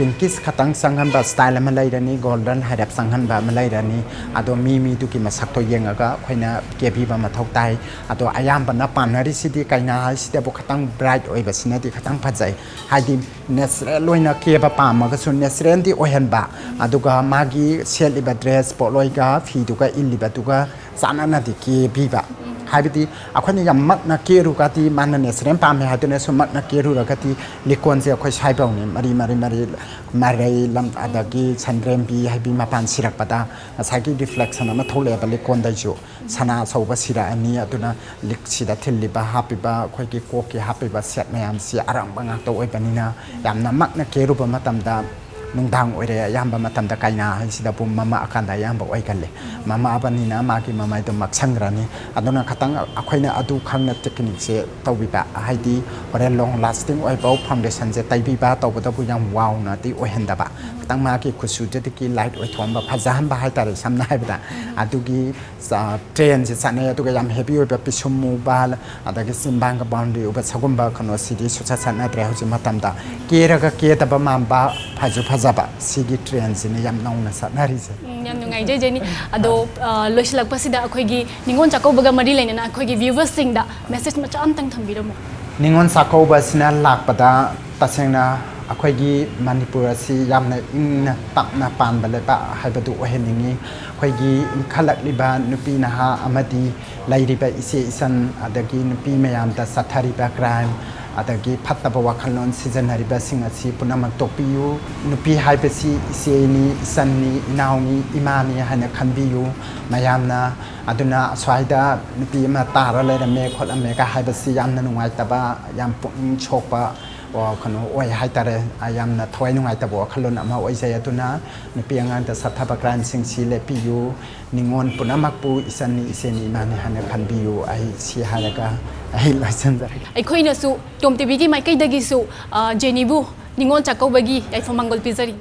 ꯄꯤꯡꯀꯤꯁ ꯈꯇꯪ ꯆꯪꯍꯟꯕ ꯁ꯭ꯇꯥꯏꯜ ꯑꯃ ꯂꯩꯔꯅꯤ, ꯒꯣꯜꯗꯟ ꯍꯥꯏꯔꯞ ꯆꯪꯍꯟꯕ ꯑꯃ ꯂꯩꯔꯅꯤ꯫ ꯑꯗꯣ ꯃꯤ ꯃꯤꯗꯨꯒꯤ ꯃꯁꯛꯇꯣ ꯌꯦꯡꯉꯒ ꯑꯩꯈꯣꯏꯅ ꯀꯦꯕꯤꯕ ꯃꯊꯧ ꯇꯥꯏ꯫ ꯑꯗꯣ ꯑꯌꯥꯝꯕꯅ ꯄꯥꯝꯅꯔꯤꯁꯤꯗꯤ ꯀꯩꯅꯥ ꯍꯥꯏꯁꯤꯗꯕꯨ ꯈꯇꯪ ꯕ꯭ꯔꯥꯏꯠ ꯑꯣꯏꯕꯁꯤꯅꯗꯤ ꯈꯇꯪ ꯐꯖꯩ꯫ ꯍꯥꯏꯗꯤ ꯅꯦꯆꯔꯦꯜ ꯑꯣꯏꯅ ꯀꯦꯕ ꯄꯥꯝꯃꯒꯁꯨ ꯅꯦꯆꯔꯦꯜꯗꯤ ꯑꯣꯏꯍꯟꯕ, ꯑꯗꯨꯒ ꯃꯥꯒꯤ ꯁꯦꯠꯂꯤꯕ ꯗ꯭ꯔꯦꯁ, ꯄꯣꯠꯂꯣꯏꯒ ꯐꯤꯗꯨꯒ ꯏꯜꯂꯤꯕꯗꯨꯒ ꯆꯥꯟꯅꯅꯗꯤ ꯀꯦꯕꯤꯕ꯫ ꯍꯥꯏꯕꯗꯤ ꯑꯩꯈꯣꯏꯅ ꯌꯥꯝ ꯃꯛꯅ ꯀꯦꯔꯨꯔꯒꯗꯤ, ꯃꯥꯅ ꯅꯦꯆꯔꯦꯜ ꯄꯥꯝꯃꯦ ꯍꯥꯏꯗꯨꯅꯁꯨ ꯃꯛꯅ ꯀꯦꯔꯨꯔꯒꯗꯤ ꯂꯤꯀꯣꯟꯁꯦ ꯑꯩꯈꯣꯏ ꯁ꯭ꯋꯥꯏꯐꯥꯎꯅꯤ, ꯃꯔꯤ ꯃꯔꯤ ꯃꯔꯤ, ꯃꯔꯩ ꯂꯝ, ꯑꯗꯒꯤ ꯁꯟꯗ꯭ꯔꯦꯝꯕꯤ ꯍꯥꯏꯕꯤ ꯃꯄꯥꯟ ꯁꯤꯔꯛꯄꯗ ꯉꯁꯥꯏꯒꯤ ꯔꯤꯐ꯭ꯂꯦꯛꯁꯟ ꯑꯃ ꯊꯣꯛꯂꯛꯑꯦꯕ ꯂꯤꯀꯣꯟꯗꯩꯁꯨ꯫ ꯁꯅꯥ ꯑꯆꯧꯕ ꯁꯤꯔꯛꯑꯅꯤ, ꯑꯗꯨꯅ ꯂꯤꯛꯁꯤꯗ ꯊꯤꯜꯂꯤꯕ, ꯍꯥꯞꯄꯤꯕ, ꯑꯩꯈꯣꯏꯒꯤ ꯀꯣꯛꯀꯤ ꯍꯥꯞꯄꯤꯕ ꯁꯦꯠ ꯃꯌꯥꯝꯁꯤ ꯑꯔꯪꯕ ꯉꯥꯛꯇ ꯑꯣꯏꯕꯅꯤꯅ ꯌꯥꯝꯅ ꯃꯛꯅ ꯀꯦꯔꯨꯕ ꯃꯇꯝꯗ ꯅꯨꯡꯗꯥꯡ ꯑꯣꯏꯔꯦ, ꯑꯌꯥꯝꯕ ꯃꯇꯝꯗ ꯀꯩꯅꯥ ꯍꯥꯏꯁꯤꯗꯕꯨ ꯃꯝꯃꯛꯑꯀꯥꯟꯗ ꯑꯌꯥꯝꯕ ꯑꯣꯏꯒꯜꯂꯦ꯫ ꯃꯝꯃꯛꯑꯕꯅꯤꯅ ꯃꯥꯒꯤ ꯃꯃꯥꯏꯗꯣ ꯃꯛꯁꯟꯈ꯭ꯔꯅꯤ꯫ ꯑꯗꯨꯅ ꯈꯇꯪ ꯑꯩꯈꯣꯏꯅ ꯑꯗꯨ ꯈꯪꯅ ꯇꯦꯛꯅꯤꯛꯁꯦ ꯇꯧꯕꯤꯕ, ꯍꯥꯏꯗꯤ ꯍꯣꯔꯦꯟ ꯂꯣꯡ ꯂꯥꯁꯇꯤꯡ ꯑꯣꯏꯕ ꯐꯥꯎꯟꯗꯦꯁꯟꯁꯦ ꯇꯩꯕꯤꯕ ꯇꯧꯕꯗꯕꯨ ꯌꯥꯝ ꯋꯥꯎꯅꯗꯤ ꯑꯣꯏꯍꯟꯗꯕ, ꯈꯇꯪ ꯃꯥꯒꯤ ꯀꯨꯆꯨꯗꯨꯗꯒꯤ ꯂꯥꯏꯠ ꯑꯣꯏꯊꯣꯛꯍꯟꯕ, ꯐꯖꯍꯟꯕ ꯍꯥꯏꯇꯥꯔꯦ, ꯁꯝꯅ ꯍꯥꯏꯔꯕꯗ꯫ ꯑꯗꯨꯒꯤ ꯆ-, ꯇ꯭ꯔꯦꯟꯁꯦ ꯆꯠꯅꯩ꯫ ꯑꯗꯨꯒ ꯌꯥꯝ ꯍꯦꯕꯤ ꯑꯣꯏꯕ ꯄꯤꯁꯨꯝ ꯃꯨꯕ, ꯑꯗꯒꯤ ꯆꯤꯟꯕꯥꯡꯒ ꯕꯥꯎꯟꯗ꯭ꯔꯤ ꯎꯕ, ꯁꯒꯨꯝꯕ ꯀꯩꯅꯣꯁꯤꯗꯤ ꯁꯨꯡꯆꯠ ꯆꯠꯅꯗ꯭ꯔꯦ ꯍꯧꯖꯤꯛ ꯃꯇꯝꯗ꯫ ꯀꯦꯔꯒ ꯀꯦꯗꯕ ꯃꯥꯟꯕ, ꯐꯖ ꯐꯖꯕ, ꯁꯤꯒꯤ ꯇ꯭ꯔꯦꯟꯁꯤꯅ ꯌꯥꯝ ꯅꯧꯅ ꯆꯠꯅꯔꯤꯁꯦ꯫ ꯎꯝ, ꯌꯥꯝ ꯅꯨꯡꯉꯥꯏꯖꯩ, ꯖꯦꯅꯤ꯫ ꯑꯗꯣ, ꯑ, ꯂꯣꯏꯁꯤꯜꯂꯛꯄꯁꯤꯗ ꯑꯩꯈꯣꯏꯒꯤ ꯅꯤꯉꯣꯜ ꯆꯥꯛꯀꯧꯕꯒ ꯃꯔꯤ ꯂꯩꯅꯅ ꯑꯩꯈꯣꯏꯒꯤ ꯚ꯭ꯌꯨꯋꯔꯁꯤꯡꯗ ꯃꯦꯁꯦꯖ ꯃꯆꯥ ꯑꯝꯇꯪ ꯊꯝꯕꯤꯔꯝꯃꯣ꯫ ꯅꯤꯉꯣꯜ ꯆꯥꯛꯀꯧꯕꯁꯤꯅ ꯂꯥꯛꯄꯗ ꯇꯁꯦꯡꯅ ꯑꯩꯈꯣꯏꯒꯤ ꯃꯅꯤꯄꯨꯔ ꯑꯁꯤ ꯌꯥꯝꯅ ꯏꯪꯅ ꯇꯞꯅ ꯄꯥꯟꯕ ꯂꯩꯕꯥꯛ ꯍꯥꯏꯕꯗꯨ ꯑꯣꯏꯍꯟꯅꯤꯡꯉꯤ꯫ ꯑꯩꯈꯣꯏꯒꯤ ꯏꯟꯈꯠꯂꯛꯂꯤꯕ ꯅꯨꯄꯤ ꯅꯍꯥ ꯑꯃꯗꯤ ꯂꯩꯔꯤꯕ ꯏꯆꯦ ꯏꯆꯟ, ꯑꯗꯒꯤ ꯅꯨꯄꯤ ꯃꯌꯥꯝꯗ ꯆꯠꯊꯔꯤꯕ ꯀ꯭ꯔꯥꯏꯝ, ꯑꯗꯒꯤ ꯐꯠꯇꯕ ꯋꯥꯈꯜꯂꯣꯟ ꯁꯤꯖꯤꯟꯅꯔꯤꯕꯁꯤꯡ ꯑꯁꯤ ꯄꯨꯝꯅꯃꯛ ꯇꯣꯛꯄꯤꯌꯨ꯫ ꯅꯨꯄꯤ ꯍꯥꯏꯕꯁꯤ ꯏꯆꯦꯅꯤ, ꯏꯆꯟꯅꯤ, ꯏꯅꯥꯎꯅꯤ, ꯏꯃꯥꯅꯤ ꯍꯥꯏꯅ ꯈꯟꯕꯤꯌꯨ ꯃꯌꯥꯝꯅ꯫ ꯑꯗꯨꯅ ꯑꯁ꯭ꯋꯥꯏꯗ ꯅꯨꯄꯤ ꯑꯃ ꯇꯥꯔ ꯂꯩꯔꯝꯃꯦ ꯈꯣꯠꯂꯝꯃꯦꯒ ꯍꯥꯏꯕꯁꯤ ꯌꯥꯝꯅ ꯅꯨꯡꯉꯥꯏꯇꯕ, ꯌꯥꯝ ꯄꯨꯛꯅꯤꯡ ꯁꯣꯛꯄ, ꯑꯣ, ꯀꯩꯅꯣ ꯑꯣꯏ ꯍꯥꯏꯇꯥꯔꯦ꯫ ꯑ, ꯌꯥꯝꯅ ꯊꯋꯥꯏ ꯅꯨꯡꯉꯥꯏꯇꯕ ꯋꯥꯈꯜꯂꯣꯟ ꯑꯃ ꯑꯣꯏꯖꯩ꯫ ꯑꯗꯨꯅ ꯅꯨꯄꯤ ꯑꯉꯥꯡꯗ ꯆꯠꯊꯕ ꯀ꯭ꯔꯥꯏꯝꯁꯤꯡꯁꯤ ꯂꯦꯞꯄꯤꯌꯨ꯫ ꯅꯤꯉꯣꯜ ꯄꯨꯝꯅꯃꯛꯄꯨ ꯏꯆꯟꯅꯤ, ꯏꯆꯦꯅꯤ, ꯏꯃꯥꯅꯤ ꯍꯥꯏꯅ ꯈꯟꯕꯤꯌꯨ꯫ ꯑꯩ ꯁꯤ ꯍꯥꯏꯔꯒ ꯑꯩ ꯂꯣꯏꯁꯤꯟꯖꯔꯒꯦ꯫ ꯑꯩꯈꯣꯏꯅꯁꯨ ꯇꯣꯝ ꯇꯤꯚꯤꯒꯤ ꯃꯥꯏꯀꯩꯗꯒꯤꯁꯨ, ꯑ, ꯖꯦꯅꯤꯕꯨ ꯅꯤꯉꯣꯜ ꯆꯥꯛꯀꯧꯕꯒꯤ ꯌꯥꯏꯐ ꯃꯪꯒꯣꯜ ꯄꯤꯖꯔꯤ꯫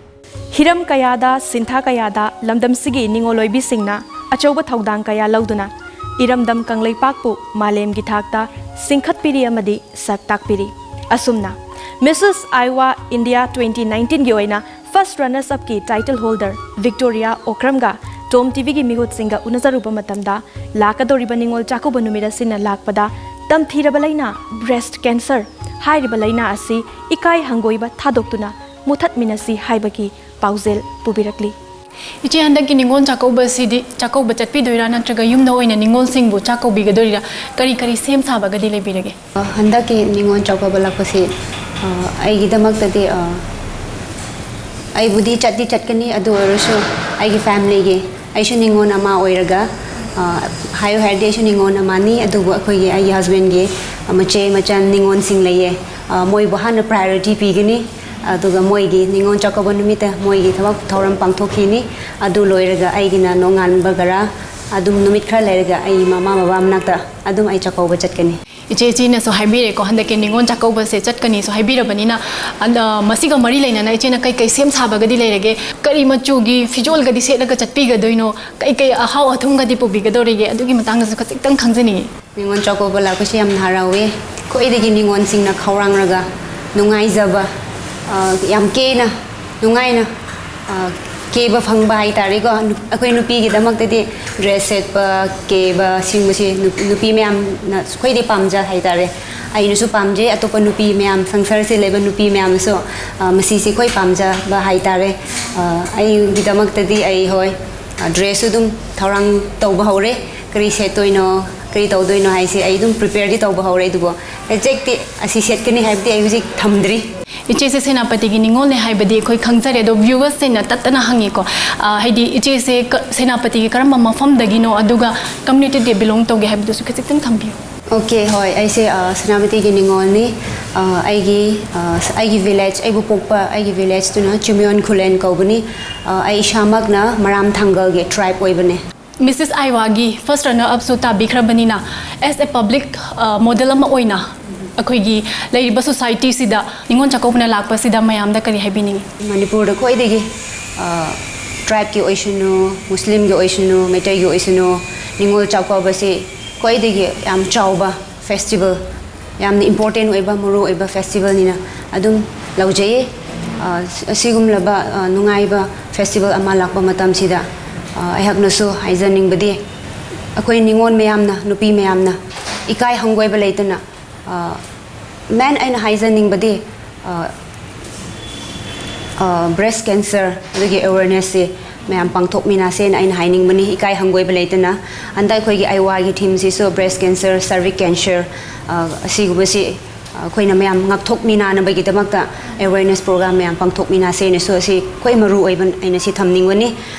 ꯍꯤꯔꯝ ꯀꯌꯥꯗ, ꯁꯤꯟꯊꯥ ꯀꯌꯥꯗ ꯂꯝꯗꯝꯁꯤꯒꯤ ꯅꯤꯉꯣꯜ ꯑꯣꯏꯕꯤꯁꯤꯡꯅ ꯑꯆꯧꯕ ꯊꯧꯗꯥꯡ ꯀꯌꯥ ꯂꯧꯗꯨꯅ ꯏꯔꯝꯗꯝ ꯀꯪꯂꯩꯄꯥꯛꯄꯨ ꯃꯥꯂꯦꯝꯒꯤ ꯊꯥꯛꯇ ꯆꯤꯡꯈꯠꯄꯤꯔꯤ ꯑꯃꯗꯤ ꯁꯛ ꯇꯥꯛꯄꯤꯔꯤ꯫ ꯑꯁꯨꯝꯅ Missus Iowa India twenty nineteenꯒꯤ ꯑꯣꯏꯅ first runners upꯀꯤ title holder Victoria Okramꯒ ꯇꯣꯝ ꯇꯤꯚꯤꯒꯤ ꯃꯤꯍꯨꯠꯁꯤꯡꯒ ꯎꯅꯖꯔꯨꯕ ꯃꯇꯝꯗ, ꯂꯥꯛꯀꯗꯧꯔꯤꯕ ꯅꯤꯉꯣꯜ ꯆꯥꯛꯀꯧꯕ ꯅꯨꯃꯤꯠ ꯑꯁꯤꯅ ꯂꯥꯛꯄꯗ ꯇꯝꯊꯤꯔꯕ ꯂꯥꯏꯅꯥ, breast cancer ꯍꯥꯏꯔꯤꯕ ꯂꯥꯏꯅꯥ ꯑꯁꯤ ꯏꯀꯥꯏ ꯍꯪꯒꯣꯏꯕ ꯊꯥꯗꯣꯛꯇꯨꯅ ꯃꯨꯊꯠꯃꯤꯟꯅꯁꯤ ꯍꯥꯏꯕꯒꯤ ꯄꯥꯎꯖꯦꯜ ꯄꯨꯕꯤꯔꯛꯂꯤ꯫ ꯏꯆꯦ, ꯍꯟꯗꯛꯀꯤ ꯅꯤꯉꯣꯜ ꯆꯥꯛꯀꯧꯕꯁꯤꯗꯤ ꯆꯥꯛꯀꯧꯕ ꯆꯠꯄꯤꯗꯣꯏꯔꯥ ꯅꯠꯇ꯭ꯔꯒ ꯌꯨꯝꯗ ꯑꯣꯏꯅ ꯅꯤꯉꯣꯜꯁꯤꯡꯕꯨ ꯆꯥꯛ ꯀꯧꯕꯤꯒꯗꯣꯏꯔꯥ? ꯀꯔꯤ ꯀꯔꯤ ꯁꯦꯝ ꯁꯥꯕꯒꯗꯤ ꯂꯩꯕꯤꯔꯒꯦ? ꯍꯟꯗꯛꯀꯤ ꯅꯤꯉꯣꯜ ꯆꯥꯛꯀꯧꯕ ꯂꯥꯛꯄꯁꯤ, ꯑ, ꯑꯩꯒꯤꯗꯃꯛꯇꯗꯤ, ꯑ, ꯑꯩꯕꯨꯗꯤ ꯆꯠꯇꯤ ꯆꯠꯀꯅꯤ, ꯑꯗꯨ ꯑꯣꯏꯔꯁꯨ ꯑꯩꯒꯤ familyꯒꯤ, ꯑꯩꯁꯨ ꯅꯤꯉꯣꯜ ꯑꯃ ꯑꯣꯏꯔꯒ, ꯑ, ꯍꯥꯏꯌꯨ ꯍꯥꯏꯔꯗꯤ ꯑꯩꯁꯨ ꯅꯤꯉꯣꯜ ꯑꯃꯅꯤ, ꯑꯗꯨꯕꯨ ꯑꯩꯈꯣꯏꯒꯤ, ꯑꯩꯒꯤ husbandꯒꯤ ꯃꯆꯦ ꯃꯆꯟ ꯅꯤꯉꯣꯜꯁꯤꯡ ꯂꯩꯌꯦ꯫ ꯑ, ꯃꯣꯏꯕꯨ ꯍꯥꯟꯅ priority ꯄꯤꯒꯅꯤ, ꯑꯗꯨꯒ ꯃꯣꯏꯒꯤ ꯅꯤꯉꯣꯜ ꯆꯥꯛꯀꯧꯕ ꯅꯨꯃꯤꯠꯇ ꯃꯣꯏꯒꯤ ꯊꯕꯛ ꯊꯧꯔꯝ ꯄꯥꯡꯊꯣꯛꯈꯤꯅꯤ꯫ ꯑꯗꯨ ꯂꯣꯏꯔꯒ ꯑꯩꯒꯤꯅ ꯅꯣꯡꯉꯥꯟꯕꯒꯔꯥ ꯑꯗꯨꯝ ꯅꯨꯃꯤꯠ ꯈꯔ ꯂꯩꯔꯒ ꯑꯩ ꯃꯃꯥ ꯕꯕꯥ ꯃꯅꯥꯛꯇ ꯑꯗꯨꯝ ꯑꯩ ꯆꯥꯛꯀꯧꯕ ꯆꯠꯀꯅꯤ꯫ ꯏꯆꯦ, ꯏꯆꯦꯅꯁꯨ ꯍꯥꯏꯕꯤꯔꯦꯀꯣ, ꯍꯟꯗꯛꯀꯤ ꯅꯤꯉꯣꯜ ꯆꯥꯛꯀꯧꯕꯁꯦ ꯆꯠꯀꯅꯤꯁꯨ ꯍꯥꯏꯕꯤꯔꯕꯅꯤꯅ, ꯑꯗ, ꯃꯁꯤꯒ ꯃꯔꯤ ꯂꯩꯅꯅ ꯏꯆꯦꯅ ꯀꯩꯀꯩ ꯁꯦꯝ ꯁꯥꯕꯒꯗꯤ ꯂꯩꯔꯒꯦ? ꯀꯔꯤ ꯃꯆꯨꯒꯤ ꯐꯤꯖꯣꯜꯒꯗꯤ ꯁꯦꯠꯂꯒ ꯆꯠꯄꯤꯒꯗꯣꯏꯅꯣ? ꯀꯩꯀꯩ ꯑꯍꯥꯎ ꯑꯊꯨꯝꯒꯗꯤ ꯄꯨꯕꯤꯒꯗꯧꯔꯤꯒꯦ? ꯑꯗꯨꯒꯤ ꯃꯇꯥꯡꯗꯁꯨ ꯈꯖꯤꯛꯇꯪ ꯈꯪꯖꯅꯤꯡꯉꯤ꯫ ꯅꯤꯉꯣꯜ ꯆꯥꯛꯀꯧꯕ ꯂꯥꯛꯄꯁꯦ ꯌꯥꯝꯅ ꯍꯔꯥꯎꯋꯦ꯫ ꯈ꯭ꯋꯥꯏꯗꯒꯤ ꯅꯤꯉꯣꯜꯁꯤꯡꯅ ꯈꯧꯔꯥꯡꯂꯒ ꯅꯨꯡꯉꯥꯏꯖꯕ, ꯑ, ꯌꯥꯝ ꯀꯦꯅ, ꯅꯨꯡꯉꯥꯏꯅ, ꯑ, ꯀꯦꯕ ꯐꯪꯕ ꯍꯥꯏꯇꯥꯔꯦꯀꯣ꯫ ꯑꯩꯈꯣꯏ ꯅꯨꯄꯤꯒꯤꯗꯃꯛꯇꯗꯤ dress ꯁꯦꯠꯄ, ꯀꯦꯕ ꯁꯤꯒꯨꯝꯕꯁꯤ ꯅꯨ-, ꯅꯨꯄꯤ ꯃꯌꯥꯝꯅ ꯈ꯭ꯋꯥꯏꯗꯒꯤ ꯄꯥꯝꯖ ꯍꯥꯏꯇꯥꯔꯦ꯫ ꯑꯩꯅꯁꯨ ꯄꯥꯝꯖꯩ, ꯑꯇꯣꯞꯄ ꯅꯨꯄꯤ ꯃꯌꯥꯝ, ꯁꯪꯁꯥꯔꯁꯤ ꯂꯩꯕ ꯅꯨꯄꯤ ꯃꯌꯥꯝꯅꯁꯨ, ꯑ, ꯃꯁꯤꯁꯤ ꯈ꯭ꯋꯥꯏ ꯄꯥꯝꯖꯕ ꯍꯥꯏꯇꯥꯔꯦ꯫ ꯑ, ꯑꯩꯒꯤꯗꯃꯛꯇꯗꯤ ꯑꯩ, ꯍꯣꯏ, ꯑ, dress ꯁꯨ ꯑꯗꯨꯝ ꯊꯧꯔꯥꯡ ꯇꯧꯕ ꯍꯧꯔꯦ꯫ ꯀꯔꯤ ꯁꯦꯠꯇꯣꯏꯅꯣ, ꯀꯔꯤ ꯇꯧꯗꯣꯏꯅꯣ ꯍꯥꯏꯁꯦ ꯑꯩ ꯑꯗꯨꯝ prepare ꯗꯤ ꯇꯧꯕ ꯍꯧꯔꯦ, ꯑꯗꯨꯕꯨ ꯑꯦꯛꯖꯦꯛꯇꯤ ꯑꯁꯤ ꯁꯦꯠꯀꯅꯤ ꯍꯥꯏꯕꯗꯤ ꯑꯩ ꯍꯧꯖꯤꯛ ꯊꯝꯗ꯭ꯔꯤ꯫ ꯏꯆꯦꯁꯦ ꯁꯦꯅꯥꯄꯇꯤꯒꯤ ꯅꯤꯉꯣꯜꯅꯦ ꯍꯥꯏꯕꯗꯤ ꯑꯩꯈꯣꯏ ꯈꯪꯖꯔꯦ, ꯑꯗꯣ ꯚ꯭ꯌꯨꯋꯔꯁꯁꯤꯡꯅ ꯇꯠꯇꯅ ꯍꯪꯉꯤꯀꯣ, ꯑ, ꯍꯥꯏꯗꯤ ꯏꯆꯦꯁꯦ ꯀ-, ꯁꯦꯅꯥꯄꯇꯤꯒꯤ ꯀꯔꯝꯕ ꯃꯐꯝꯗꯒꯤꯅꯣ, ꯑꯗꯨꯒ ꯀꯝꯃ꯭ꯌꯨꯅꯤꯇꯤꯗ ꯕꯤꯂꯣꯡ ꯇꯧꯒꯦ ꯍꯥꯏꯕꯗꯨꯁꯨ ꯈꯖꯤꯛꯇꯪ ꯊꯝꯕꯤꯌꯨ꯫ ꯑꯣꯀꯦ, ꯍꯣꯏ, ꯑꯩꯁꯦ, ꯑ, ꯁꯦꯅꯥꯄꯇꯤꯒꯤ ꯅꯤꯉꯣꯜꯅꯤ꯫ ꯑ, ꯑꯩꯒꯤ, ꯑ, ꯁ-, ꯑꯩꯒꯤ ꯚꯤꯂꯦꯖ, ꯑꯩꯕꯨ ꯄꯣꯛꯄ ꯑꯩꯒꯤ ꯚꯤꯂꯦꯖꯇꯨꯅ ꯆꯤꯃꯤꯌꯣꯟ ꯈꯨꯂꯦꯟ ꯀꯧꯕꯅꯤ꯫ ꯑ, ꯑꯩ ꯏꯁꯥꯃꯛꯅ ꯃꯔꯥꯝ ꯊꯥꯡꯒꯜꯒꯤ ꯇ꯭ꯔꯥꯏꯕ ꯑꯣꯏꯕꯅꯦ꯫ ꯃꯤꯁꯦꯁ ꯑꯥꯏꯋꯥꯒꯤ ꯐꯥꯔꯁ ꯔꯟꯅꯔ ꯑꯞꯁꯨ ꯇꯥꯕꯤꯈ꯭ꯔꯕꯅꯤꯅ, ꯑꯦꯁ ꯑꯦ ꯄꯕ꯭ꯂꯤꯛ, ꯑ, ꯃꯣꯗꯦꯜ ꯑꯃ ꯑꯣꯏꯅ ꯑꯩꯈꯣꯏꯒꯤ ꯂꯩꯔꯤꯕ ꯁꯣꯁꯥꯏꯇꯤꯁꯤꯗ ꯅꯤꯉꯣꯜ ꯆꯥꯛꯀꯧꯕꯅ ꯂꯥꯛꯄꯁꯤꯗ ꯃꯌꯥꯝꯗ ꯀꯔꯤ ꯍꯥꯏꯕꯤꯅꯤꯡꯉꯤ? ꯃꯅꯤꯄꯨꯔꯗ ꯈ꯭ꯋꯥꯏꯗꯒꯤ, ꯑ, ꯇ꯭ꯔꯥꯏꯕꯀꯤ ꯑꯣꯏꯁꯅꯨ, ꯃꯨꯁꯂꯤꯝꯒꯤ ꯑꯣꯏꯁꯅꯨ, ꯃꯩꯇꯩꯒꯤ ꯑꯣꯏꯁꯅꯨ, ꯅꯤꯉꯣꯜ ꯆꯥꯛꯀꯧꯕꯁꯤ ꯈ꯭ꯋꯥꯏꯗꯒꯤ ꯌꯥꯝ ꯆꯥꯎꯕ ꯐꯦꯁꯇꯤꯚꯦꯜ, ꯌꯥꯝꯅ ꯏꯝꯄꯣꯔꯇꯦꯟ ꯑꯣꯏꯕ, ꯃꯔꯨ ꯑꯣꯏꯕ ꯐꯦꯁꯇꯤꯚꯦꯜꯅꯤꯅ ꯑꯗꯨꯝ ꯂꯧꯖꯩꯌꯦ꯫ ꯑ, ꯑꯁꯤꯒꯨꯝꯂꯕ, ꯑ, ꯅꯨꯡꯉꯥꯏꯕ ꯐꯦꯁꯇꯤꯚꯦꯜ ꯑꯃ ꯂꯥꯛꯄ ꯃꯇꯝꯁꯤꯗ, ꯑ, ꯑꯩꯍꯥꯛꯅꯁꯨ ꯍꯥꯏꯖꯅꯤꯡꯕꯗꯤ, ꯑꯩꯈꯣꯏ ꯅꯤꯉꯣꯜ ꯃꯌꯥꯝꯅ, ꯅꯨꯄꯤ ꯃꯌꯥꯝꯅ ꯏꯀꯥꯏ ꯍꯪꯒꯣꯏꯕ ꯂꯩꯇꯅ, ꯑ, ꯃꯦꯟ ꯑꯩꯅ ꯍꯥꯏꯖꯅꯤꯡꯕꯗꯤ, ꯑ, ꯑ, ꯕ꯭ꯔꯦꯁ ꯀꯦꯟꯁꯔ ꯑꯗꯨꯒꯤ ꯑꯦꯋꯦꯔꯅꯦꯁꯁꯦ ꯃꯌꯥꯝ ꯄꯥꯡꯊꯣꯛꯃꯤꯟꯅꯁꯦꯅ ꯑꯩꯅ ꯍꯥꯏꯅꯤꯡꯕꯅꯤ, ꯏꯀꯥꯏ ꯍꯪꯒꯣꯏꯕ ꯂꯩꯇꯅ꯫ ꯍꯟꯗꯛ ꯑꯩꯈꯣꯏꯒꯤ ꯑꯥꯏꯋꯥꯒꯤ ꯊꯤꯝꯁꯤꯁꯨ ꯕ꯭ꯔꯦꯁ ꯀꯦꯟꯁꯔ, ꯁꯔꯚꯤꯛ ꯀꯦꯟꯁꯔ, ꯑ, ꯑꯁꯤꯒꯨꯝꯕꯁꯤ, ꯑ, ꯑꯩꯈꯣꯏꯅ ꯃꯌꯥꯝ ꯉꯥꯛꯊꯣꯛꯃꯤꯟꯅꯅꯕꯒꯤꯗꯃꯛꯇ ꯑꯦꯋꯦꯔꯅꯦꯁ ꯄ꯭ꯔꯣꯒ꯭ꯔꯥꯝ ꯃꯌꯥꯝ ꯄꯥꯡꯊꯣꯛꯃꯤꯟꯅꯁꯦꯅꯁꯨ ꯑꯁꯤ ꯈ꯭ꯋꯥꯏ ꯃꯔꯨ ꯑꯣꯏꯕ ꯑꯩꯅ ꯁꯤ ꯊꯝꯅꯤꯡꯕꯅꯤ꯫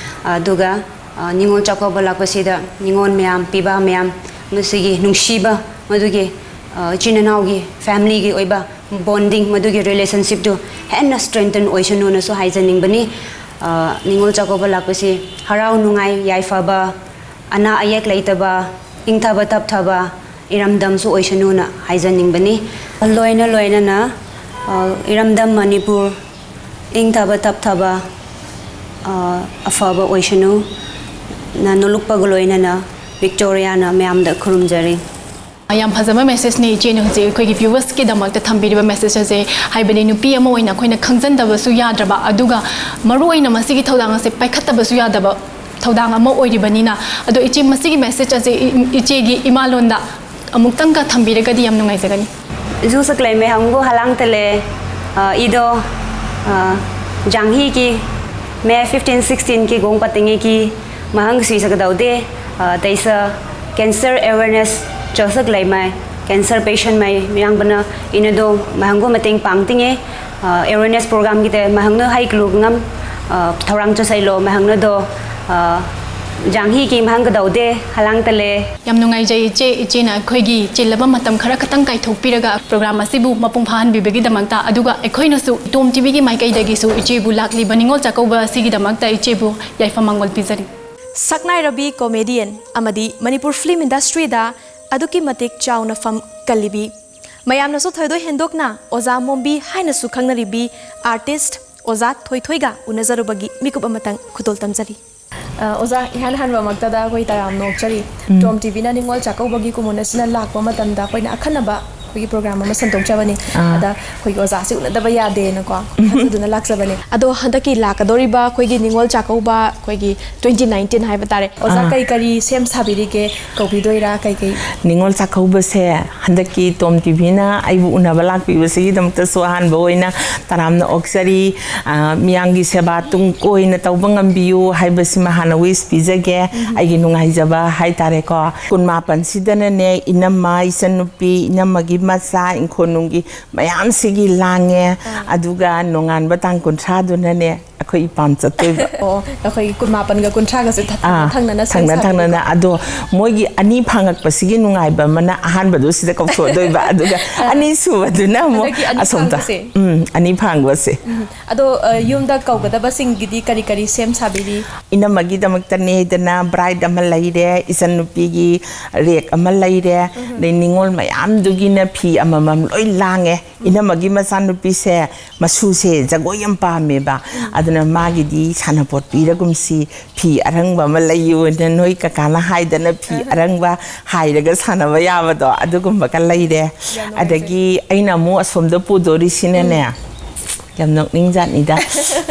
ꯑꯗꯨꯒ, ꯑ, ꯅꯤꯉꯣꯜ ꯆꯥꯛꯀꯧꯕ ꯂꯥꯛꯄꯁꯤꯗ ꯅꯤꯉꯣꯜ ꯃꯌꯥꯝ, ꯄꯤꯕꯥ ꯃꯌꯥꯝ, ꯃꯁꯤꯒꯤ ꯅꯨꯡꯁꯤꯕ, ꯃꯗꯨꯒꯤ, ꯑ, ꯏꯆꯤꯟ ꯏꯅꯥꯎꯒꯤ, ꯐꯦꯃꯤꯂꯤꯒꯤ ꯑꯣꯏꯕ ꯕꯣꯟꯗꯤꯡ, ꯃꯗꯨꯒꯤ ꯔꯤꯂꯦꯁꯟꯁꯤꯞꯇꯨ ꯍꯦꯟꯅ ꯁ꯭ꯇ꯭ꯔꯦꯡꯊꯟ ꯑꯣꯏꯁꯅꯨꯅꯁꯨ ꯍꯥꯏꯖꯅꯤꯡꯕꯅꯤ꯫ ꯑ, ꯅꯤꯉꯣꯜ ꯆꯥꯛꯀꯧꯕ ꯂꯥꯛꯄꯁꯤ ꯍꯔꯥꯎ ꯅꯨꯡꯉꯥꯏ, ꯌꯥꯏꯐꯕ, ꯑꯅꯥ ꯑꯌꯦꯛ ꯂꯩꯇꯕ, ꯏꯪꯊꯕ ꯇꯞꯊꯕ, ꯏꯔꯝꯗꯝꯁꯨ ꯑꯣꯏꯁꯅꯨꯅ ꯍꯥꯏꯖꯅꯤꯡꯕꯅꯤ꯫ ꯂꯣꯏꯅ ꯂꯣꯏꯅꯅ, ꯑ, ꯏꯔꯝꯗꯝ ꯃꯅꯤꯄꯨꯔ ꯏꯪꯊꯕ ꯇꯞꯊꯕ, ꯑ, ꯑꯐꯕ ꯑꯣꯏꯁꯅꯨ꯫ ꯅ ꯅꯣꯂꯨꯛꯄꯒ ꯂꯣꯏꯅꯅ ꯚꯤꯛꯇꯣꯔꯤꯌꯥꯅ ꯃꯌꯥꯝꯗ ꯈꯨꯔꯨꯝꯖꯔꯤ꯫ ꯌꯥꯝ ꯐꯖꯕ ꯃꯦꯁꯦꯖꯅꯤ ꯏꯆꯦꯅ ꯍꯧꯖꯤꯛ ꯑꯩꯈꯣꯏꯒꯤ ꯚ꯭ꯌꯨꯋꯔꯁꯀꯤꯗꯃꯛꯇ ꯊꯝꯕꯤꯔꯤꯕ ꯃꯦꯁꯦꯖ ꯑꯁꯦ꯫ ꯍꯥꯏꯕꯗꯤ ꯅꯨꯄꯤ ꯑꯃ ꯑꯣꯏꯅ ꯑꯩꯈꯣꯏꯅ ꯈꯪꯖꯟꯗꯕꯁꯨ ꯌꯥꯗ꯭ꯔꯕ, ꯑꯗꯨꯒ ꯃꯔꯨꯑꯣꯏꯅ ꯃꯁꯤꯒꯤ ꯊꯧꯗꯥꯡ ꯑꯁꯦ ꯄꯥꯏꯈꯠꯇꯕꯁꯨ ꯌꯥꯗꯕ ꯊꯧꯗꯥꯡ ꯑꯃ ꯑꯣꯏꯔꯤꯕꯅꯤꯅ꯫ ꯑꯗꯣ ꯏꯆꯦ, ꯃꯁꯤꯒꯤ ꯃꯦꯁꯦꯖ ꯑꯁꯦ ꯏ-, ꯏꯆꯦꯒꯤ ꯏꯃꯥꯂꯣꯟꯗ ꯑꯃꯨꯛꯇꯪꯒ ꯊꯝꯕꯤꯔꯒꯗꯤ ꯌꯥꯝ ꯅꯨꯡꯉꯥꯏꯖꯒꯅꯤ꯫ Ju saklai mai hanggu halang tele, uh, ido, uh, janghi ki, May fifteen sixteen ki gong patingi ki, mahang sui sakadau de, uh, taisa cancer awareness cho saklai mai, Cancer patient mai mayang bana inado mahanggo mateng pang tinge, uh, awareness program gite mahangno hai klu ngam, uh, thaurang cho sailo mahangno do, uh, janghi ki mahang kadau de halang tale. ꯌꯥꯝ ꯅꯨꯡꯉꯥꯏꯖꯩ ꯏꯆꯦ, ꯏꯆꯦꯅ ꯑꯩꯈꯣꯏꯒꯤ ꯆꯤꯜꯂꯕ ꯃꯇꯝ ꯈꯔ ꯈꯛꯇꯪ ꯀꯥꯏꯊꯣꯛꯄꯤꯔꯒ program ꯑꯁꯤꯕꯨ ꯃꯄꯨꯡ ꯐꯥꯍꯟꯕꯤꯕꯒꯤꯗꯃꯛꯇ꯫ ꯑꯗꯨꯒ ꯑꯩꯈꯣꯏꯅꯁꯨ ꯏꯇꯣꯝ ꯇꯤꯚꯤꯒꯤ ꯃꯥꯏꯀꯩꯗꯒꯤꯁꯨ ꯏꯆꯦꯕꯨ ꯂꯥꯛꯂꯤꯕ ꯅꯤꯉꯣꯜ ꯆꯥꯛꯀꯧꯕ ꯑꯁꯤꯒꯤꯗꯃꯛꯇ ꯏꯆꯦꯕꯨ ꯌꯥꯏꯐ ꯃꯪꯒꯣꯜ ꯄꯤꯖꯔꯤ꯫ ꯁꯛꯅꯥꯏꯔꯕꯤ comedian ꯑꯃꯗꯤ ꯃꯅꯤꯄꯨꯔ film industryꯗ ꯑꯗꯨꯛꯀꯤ ꯃꯇꯤꯛ ꯆꯥꯎꯅ ꯐꯝ ꯀꯜꯂꯤꯕꯤ, ꯃꯌꯥꯝꯅꯁꯨ ꯊꯣꯏꯗꯣꯛ ꯍꯦꯟꯗꯣꯛꯅ ꯑꯣꯖꯥ ꯃꯣꯝꯕꯤ ꯍꯥꯏꯅꯁꯨ ꯈꯪꯅꯔꯤꯕꯤ artist ꯑꯣꯖꯥ ꯊꯣꯏꯊꯣꯏꯒ ꯎꯅꯖꯔꯨꯕꯒꯤ ꯃꯤꯀꯨꯞ ꯑꯃꯇꯪ ꯈꯨꯗꯣꯜ ꯇꯝꯖꯔꯤ꯫ ꯑ, ꯑꯣꯖꯥ, ꯏꯍꯥꯟ ꯍꯥꯟꯕꯃꯛꯇꯗ ꯑꯩꯈꯣꯏ ꯇꯔꯥꯝꯅ ꯑꯣꯛꯆꯔꯤ꯫ ꯎꯝ꯫ ꯇꯣꯝ ꯇꯤꯚꯤꯅ ꯅꯤꯉꯣꯜ ꯆꯥꯛꯀꯧꯕꯒꯤ ꯀꯨꯝꯑꯣꯟ ꯑꯁꯤꯅ ꯂꯥꯛꯄ ꯃꯇꯝꯗ ꯑꯩꯈꯣꯏꯅ ꯑꯈꯟꯅꯕ ꯑꯩꯈꯣꯏꯒꯤ program ꯑꯃ ꯁꯟꯗꯣꯛꯆꯕꯅꯤ꯫ ꯑꯥ꯫ ꯑꯗ ꯑꯩꯈꯣꯏꯒꯤ ꯑꯣꯖꯥꯁꯤ ꯎꯅꯗꯕ ꯌꯥꯗꯦꯅꯀꯣ, ꯎꯝ꯫ ꯈꯟꯖꯗꯨꯅ ꯂꯥꯛꯆꯕꯅꯤ꯫ ꯑꯗꯣ ꯍꯟꯗꯛꯀꯤ ꯂꯥꯛꯀꯗꯧꯔꯤꯕ ꯑꯩꯈꯣꯏꯒꯤ ꯅꯤꯉꯣꯜ ꯆꯥꯛꯀꯧꯕ, ꯑꯩꯈꯣꯏꯒꯤ twenty nineteen ꯍꯥꯏꯕ ꯇꯥꯔꯦ꯫ ꯑꯣꯖꯥ, ꯑꯥ꯫ ꯀꯔꯤ ꯀꯔꯤ ꯁꯦꯝ ꯁꯥꯕꯤꯔꯤꯒꯦ? ꯀꯧꯕꯤꯗꯣꯏꯔꯥ? ꯀꯩ ꯀꯩ? ꯅꯤꯉꯣꯜ ꯆꯥꯛꯀꯧꯕꯁꯦ ꯍꯟꯗꯛꯀꯤ ꯇꯣꯝ ꯇꯤꯚꯤꯅ ꯑꯩꯕꯨ ꯎꯅꯕ ꯂꯥꯛꯄꯤꯕꯁꯤꯒꯤꯗꯃꯛꯇꯁꯨ ꯑꯍꯥꯟꯕ ꯑꯣꯏꯅ ꯇꯔꯥꯝꯅ ꯑꯣꯛꯆꯔꯤ꯫ ꯑ, ꯃꯤꯌꯥꯝꯒꯤ ꯁꯦꯕꯥ ꯇꯨꯡ ꯀꯣꯏꯅ ꯇꯧꯕ ꯉꯝꯕꯤꯌꯨ ꯍꯥꯏꯕꯁꯤꯃ ꯍꯥꯟꯅ wish ꯄꯤꯖꯒꯦ꯫ ꯎꯝ꯫ ꯑꯩꯒꯤ ꯅꯨꯡꯉꯥꯏꯖꯕ ꯍꯥꯏꯇꯥꯔꯦꯀꯣ꯫ ꯀꯨꯟꯃꯥꯄꯟꯁꯤꯗꯅꯅꯦ, ꯏꯅꯝꯃ, ꯏꯆꯟꯅꯨꯄꯤ, ꯏꯅꯝꯃꯒꯤ ꯃꯆꯥ, ꯏꯪꯈꯣꯜ ꯅꯨꯡꯒꯤ ꯃꯌꯥꯝꯁꯤꯒꯤ ꯂꯥꯡꯉꯦ꯫ ꯑꯥ꯫ ꯑꯗꯨꯒ ꯅꯣꯡꯉꯥꯟꯕ ꯇꯥꯡ ꯀꯨꯟꯊ꯭ꯔꯥꯗꯨꯅꯅꯦ, ꯑꯩꯈꯣꯏ ꯏꯄꯥꯝ ꯆꯠꯇꯣꯏꯕ꯫ ꯑꯣ, ꯑꯩꯈꯣꯏꯒꯤ ꯀꯨꯟꯃꯥꯄꯟꯒ ꯀꯨꯟꯊ꯭ꯔꯥꯒꯁꯦ ꯊ-, ꯑꯥ, ꯊꯪꯅꯅ ꯁꯦꯝ ꯊꯪꯅ ꯁꯥꯕꯤꯕ꯫ ꯊꯪꯅꯅ꯫ ꯑꯗꯣ ꯃꯣꯏꯒꯤ ꯑꯅꯤ ꯐꯥꯡꯉꯛꯄꯁꯤꯒꯤ ꯅꯨꯡꯉꯥꯏꯕ ꯑꯃꯅ ꯑꯍꯥꯟꯕꯗꯨ ꯁꯤꯗ ꯀꯧꯊꯣꯛꯑꯗꯣꯏꯕ, ꯑꯗꯨꯒ ꯑꯥ꯫ ꯑꯅꯤꯁꯨꯕꯗꯨꯅ ꯑꯃꯨꯛ ꯍꯟꯗꯛꯀꯤ ꯑꯅꯤ ꯑꯁꯣꯝꯗ꯫ ꯐꯥꯡꯕꯁꯦ? ꯎꯝ, ꯑꯅꯤ ꯐꯥꯡꯕꯁꯦ꯫ ꯎꯝ꯫ ꯑꯗꯣ, ꯑ, ꯌꯨꯝꯗ ꯀꯧꯒꯗꯕꯁꯤꯡꯒꯤꯗꯤ ꯀꯔꯤ ꯀꯔꯤ ꯁꯦꯝ ꯁꯥꯕꯤꯔꯤ? ꯏꯅꯝꯃꯒꯤꯗꯃꯛꯇꯅꯦꯗꯅ bride ꯑꯃ ꯂꯩꯔꯦ, ꯏꯆꯟꯅꯨꯄꯤꯒꯤ rack ꯑꯃ ꯂꯩꯔꯦ, ꯎꯝ꯫ ꯑꯗꯩ ꯅꯤꯉꯣꯜ ꯃꯌꯥꯝꯗꯨꯒꯤꯅ ꯐꯤ ꯑꯃꯃꯝ ꯂꯣꯏ ꯂꯥꯡꯉꯦ꯫ ꯎꯝ꯫ ꯏꯅꯝꯃꯒꯤ ꯃꯆꯥꯅꯨꯄꯤꯁꯦ ꯃꯁꯨꯁꯦ ꯖꯒꯣꯏ ꯌꯥꯝ ꯄꯥꯝꯃꯦꯕ꯫ ꯎꯝ꯫ ꯑꯗꯨꯅ ꯃꯥꯒꯤꯗꯤ ꯁꯥꯟꯅꯄꯣꯠ ꯄꯤꯔꯒꯨꯝꯁꯤ, ꯐꯤ ꯑꯔꯪꯕ ꯑꯃ ꯂꯩꯌꯨꯅ ꯅꯣꯏ ꯀꯀꯥꯅ ꯍꯥꯏꯗꯅ ꯐꯤ ꯑꯍ꯫ ꯑꯔꯪꯕ ꯍꯥꯏꯔꯒ ꯁꯥꯟꯅꯕ ꯌꯥꯕꯗꯣ ꯑꯗꯨꯒꯨꯝꯕꯒ ꯂꯩꯔꯦ꯫ ꯌꯥꯝ ꯅꯨꯡꯉꯥꯏꯖꯔꯦ꯫ ꯑꯗꯒꯤ ꯑꯩꯅ ꯑꯃꯨꯛ ꯑꯁꯣꯝꯗ ꯄꯨꯗꯣꯔꯤꯁꯤꯅꯅꯦ, ꯎꯝ꯫ ꯌꯥꯝ ꯅꯣꯛꯅꯤꯡꯖꯥꯠꯅꯤꯗ꯫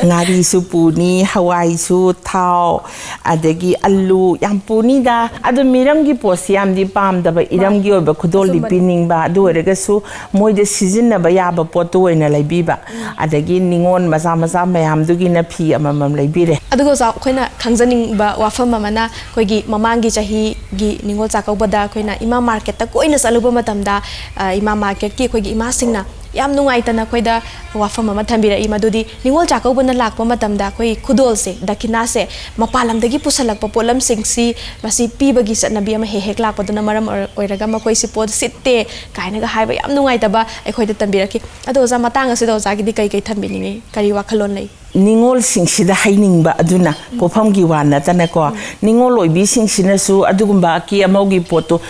ꯉꯥꯔꯤꯁꯨ ꯄꯨꯅꯤ, ꯍꯋꯥꯏꯁꯨ, ꯊꯥꯎ, ꯑꯗꯒꯤ ꯑꯂꯨ ꯌꯥꯝ ꯄꯨꯅꯤꯗ꯫ ꯑꯗꯨ ꯃꯤꯔꯝꯒꯤ ꯄꯣꯠꯁꯤ ꯌꯥꯝꯗꯤ ꯄꯥꯝꯗꯕ, ꯏꯔꯝꯒꯤ ꯑꯣꯏꯕ ꯈꯨꯗꯣꯜꯗꯤ ꯑꯆꯨꯝꯕꯅꯤ꯫ ꯄꯤꯅꯤꯡꯕ, ꯑꯗꯨ ꯑꯣꯏꯔꯒꯁꯨ ꯃꯣꯏꯗ ꯁꯤꯖꯤꯟꯅꯕ ꯌꯥꯕ ꯄꯣꯠꯇꯨ ꯑꯣꯏꯅ ꯂꯩꯕꯤꯕ꯫ ꯑꯗꯒꯤ ꯅꯤꯉꯣꯜ ꯃꯆꯥ ꯃꯆꯥ ꯃꯌꯥꯝꯗꯨꯒꯤꯅ ꯐꯤ ꯑꯃꯃꯝ ꯂꯩꯕꯤꯔꯦ꯫ ꯑꯗꯨꯒ ꯑꯣꯖꯥ, ꯑꯩꯈꯣꯏꯅ ꯈꯪꯖꯅꯤꯡꯕ ꯋꯥꯐꯝ ꯑꯃꯅ, ꯑꯩꯈꯣꯏꯒꯤ ꯃꯃꯥꯡꯒꯤ ꯆꯍꯤꯒꯤ ꯅꯤꯉꯣꯜ ꯆꯥꯛꯀꯧꯕꯗ ꯑꯩꯈꯣꯏꯅ ꯏꯃꯥ ꯃꯥꯔꯀꯦꯠꯇ ꯀꯣꯏꯅ ꯆꯠꯂꯨꯕ ꯃꯇꯝꯗ, ꯑ, ꯏꯃꯥ ꯃꯥꯔꯀꯦꯠꯀꯤ ꯑꯩꯈꯣꯏꯒꯤ ꯏꯃꯥꯁꯤꯡꯅ ꯌꯥꯝ ꯅꯨꯡꯉꯥꯏꯇꯅ ꯑꯩꯈꯣꯏꯗ ꯋꯥꯐꯝ ꯑꯃ ꯊꯝꯕꯤꯔꯛꯏ, ꯃꯗꯨꯗꯤ ꯅꯤꯉꯣꯜ ꯆꯥꯛꯀꯧꯕꯅ ꯂꯥꯛꯄ ꯃꯇꯝꯗ ꯑꯩꯈꯣꯏ ꯈꯨꯗꯣꯜꯁꯦ, ꯗꯈꯤꯅꯥꯁꯦ, ꯃꯄꯥꯟ ꯂꯝꯗꯒꯤ ꯄꯨꯁꯜꯂꯛꯄ ꯄꯣꯠꯂꯝꯁꯤꯡꯁꯤ ꯃꯁꯤ ꯄꯤꯕꯒꯤ ꯆꯠꯅꯕꯤ ꯑꯃ ꯍꯦꯛ ꯍꯦꯛ ꯂꯥꯛꯄꯗꯨꯅ ꯃꯔꯝ ꯑꯣꯏꯔ-, ꯑꯣꯏꯔꯒ ꯃꯈꯣꯏꯁꯤ ꯄꯣꯠ ꯁꯤꯠꯇꯦ ꯀꯥꯏꯅꯒ ꯍꯥꯏꯕ ꯌꯥꯝ ꯅꯨꯡꯉꯥꯏꯇꯕ ꯑꯩꯈꯣꯏꯗ ꯇꯝꯕꯤꯔꯛꯈꯤ꯫ ꯑꯗꯣ ꯑꯣꯖꯥ, ꯃꯇꯥꯡ ꯑꯁꯤꯗ ꯑꯣꯖꯥꯒꯤꯗꯤ ꯀꯩ ꯀꯩ ꯊꯝꯕꯤꯅꯤꯡꯉꯤ? ꯀꯔꯤ ꯋꯥꯈꯜꯂꯣꯟ ꯂꯩ? ꯅꯤꯉꯣꯜꯁꯤꯡꯁꯤꯗ ꯍꯥꯏꯅꯤꯡꯕ ꯑꯗꯨꯅ, ꯄꯣꯠꯐꯝꯒꯤ ꯋꯥ ꯅꯠꯇꯅꯀꯣ, ꯅꯤꯉꯣꯜ ꯑꯣꯏꯕꯤꯁꯤꯡꯁꯤꯅꯁꯨ ꯑꯗꯨꯒꯨꯝꯕ ꯑꯀꯦ ꯑꯃꯧꯒꯤ ꯄꯣꯠꯇꯣ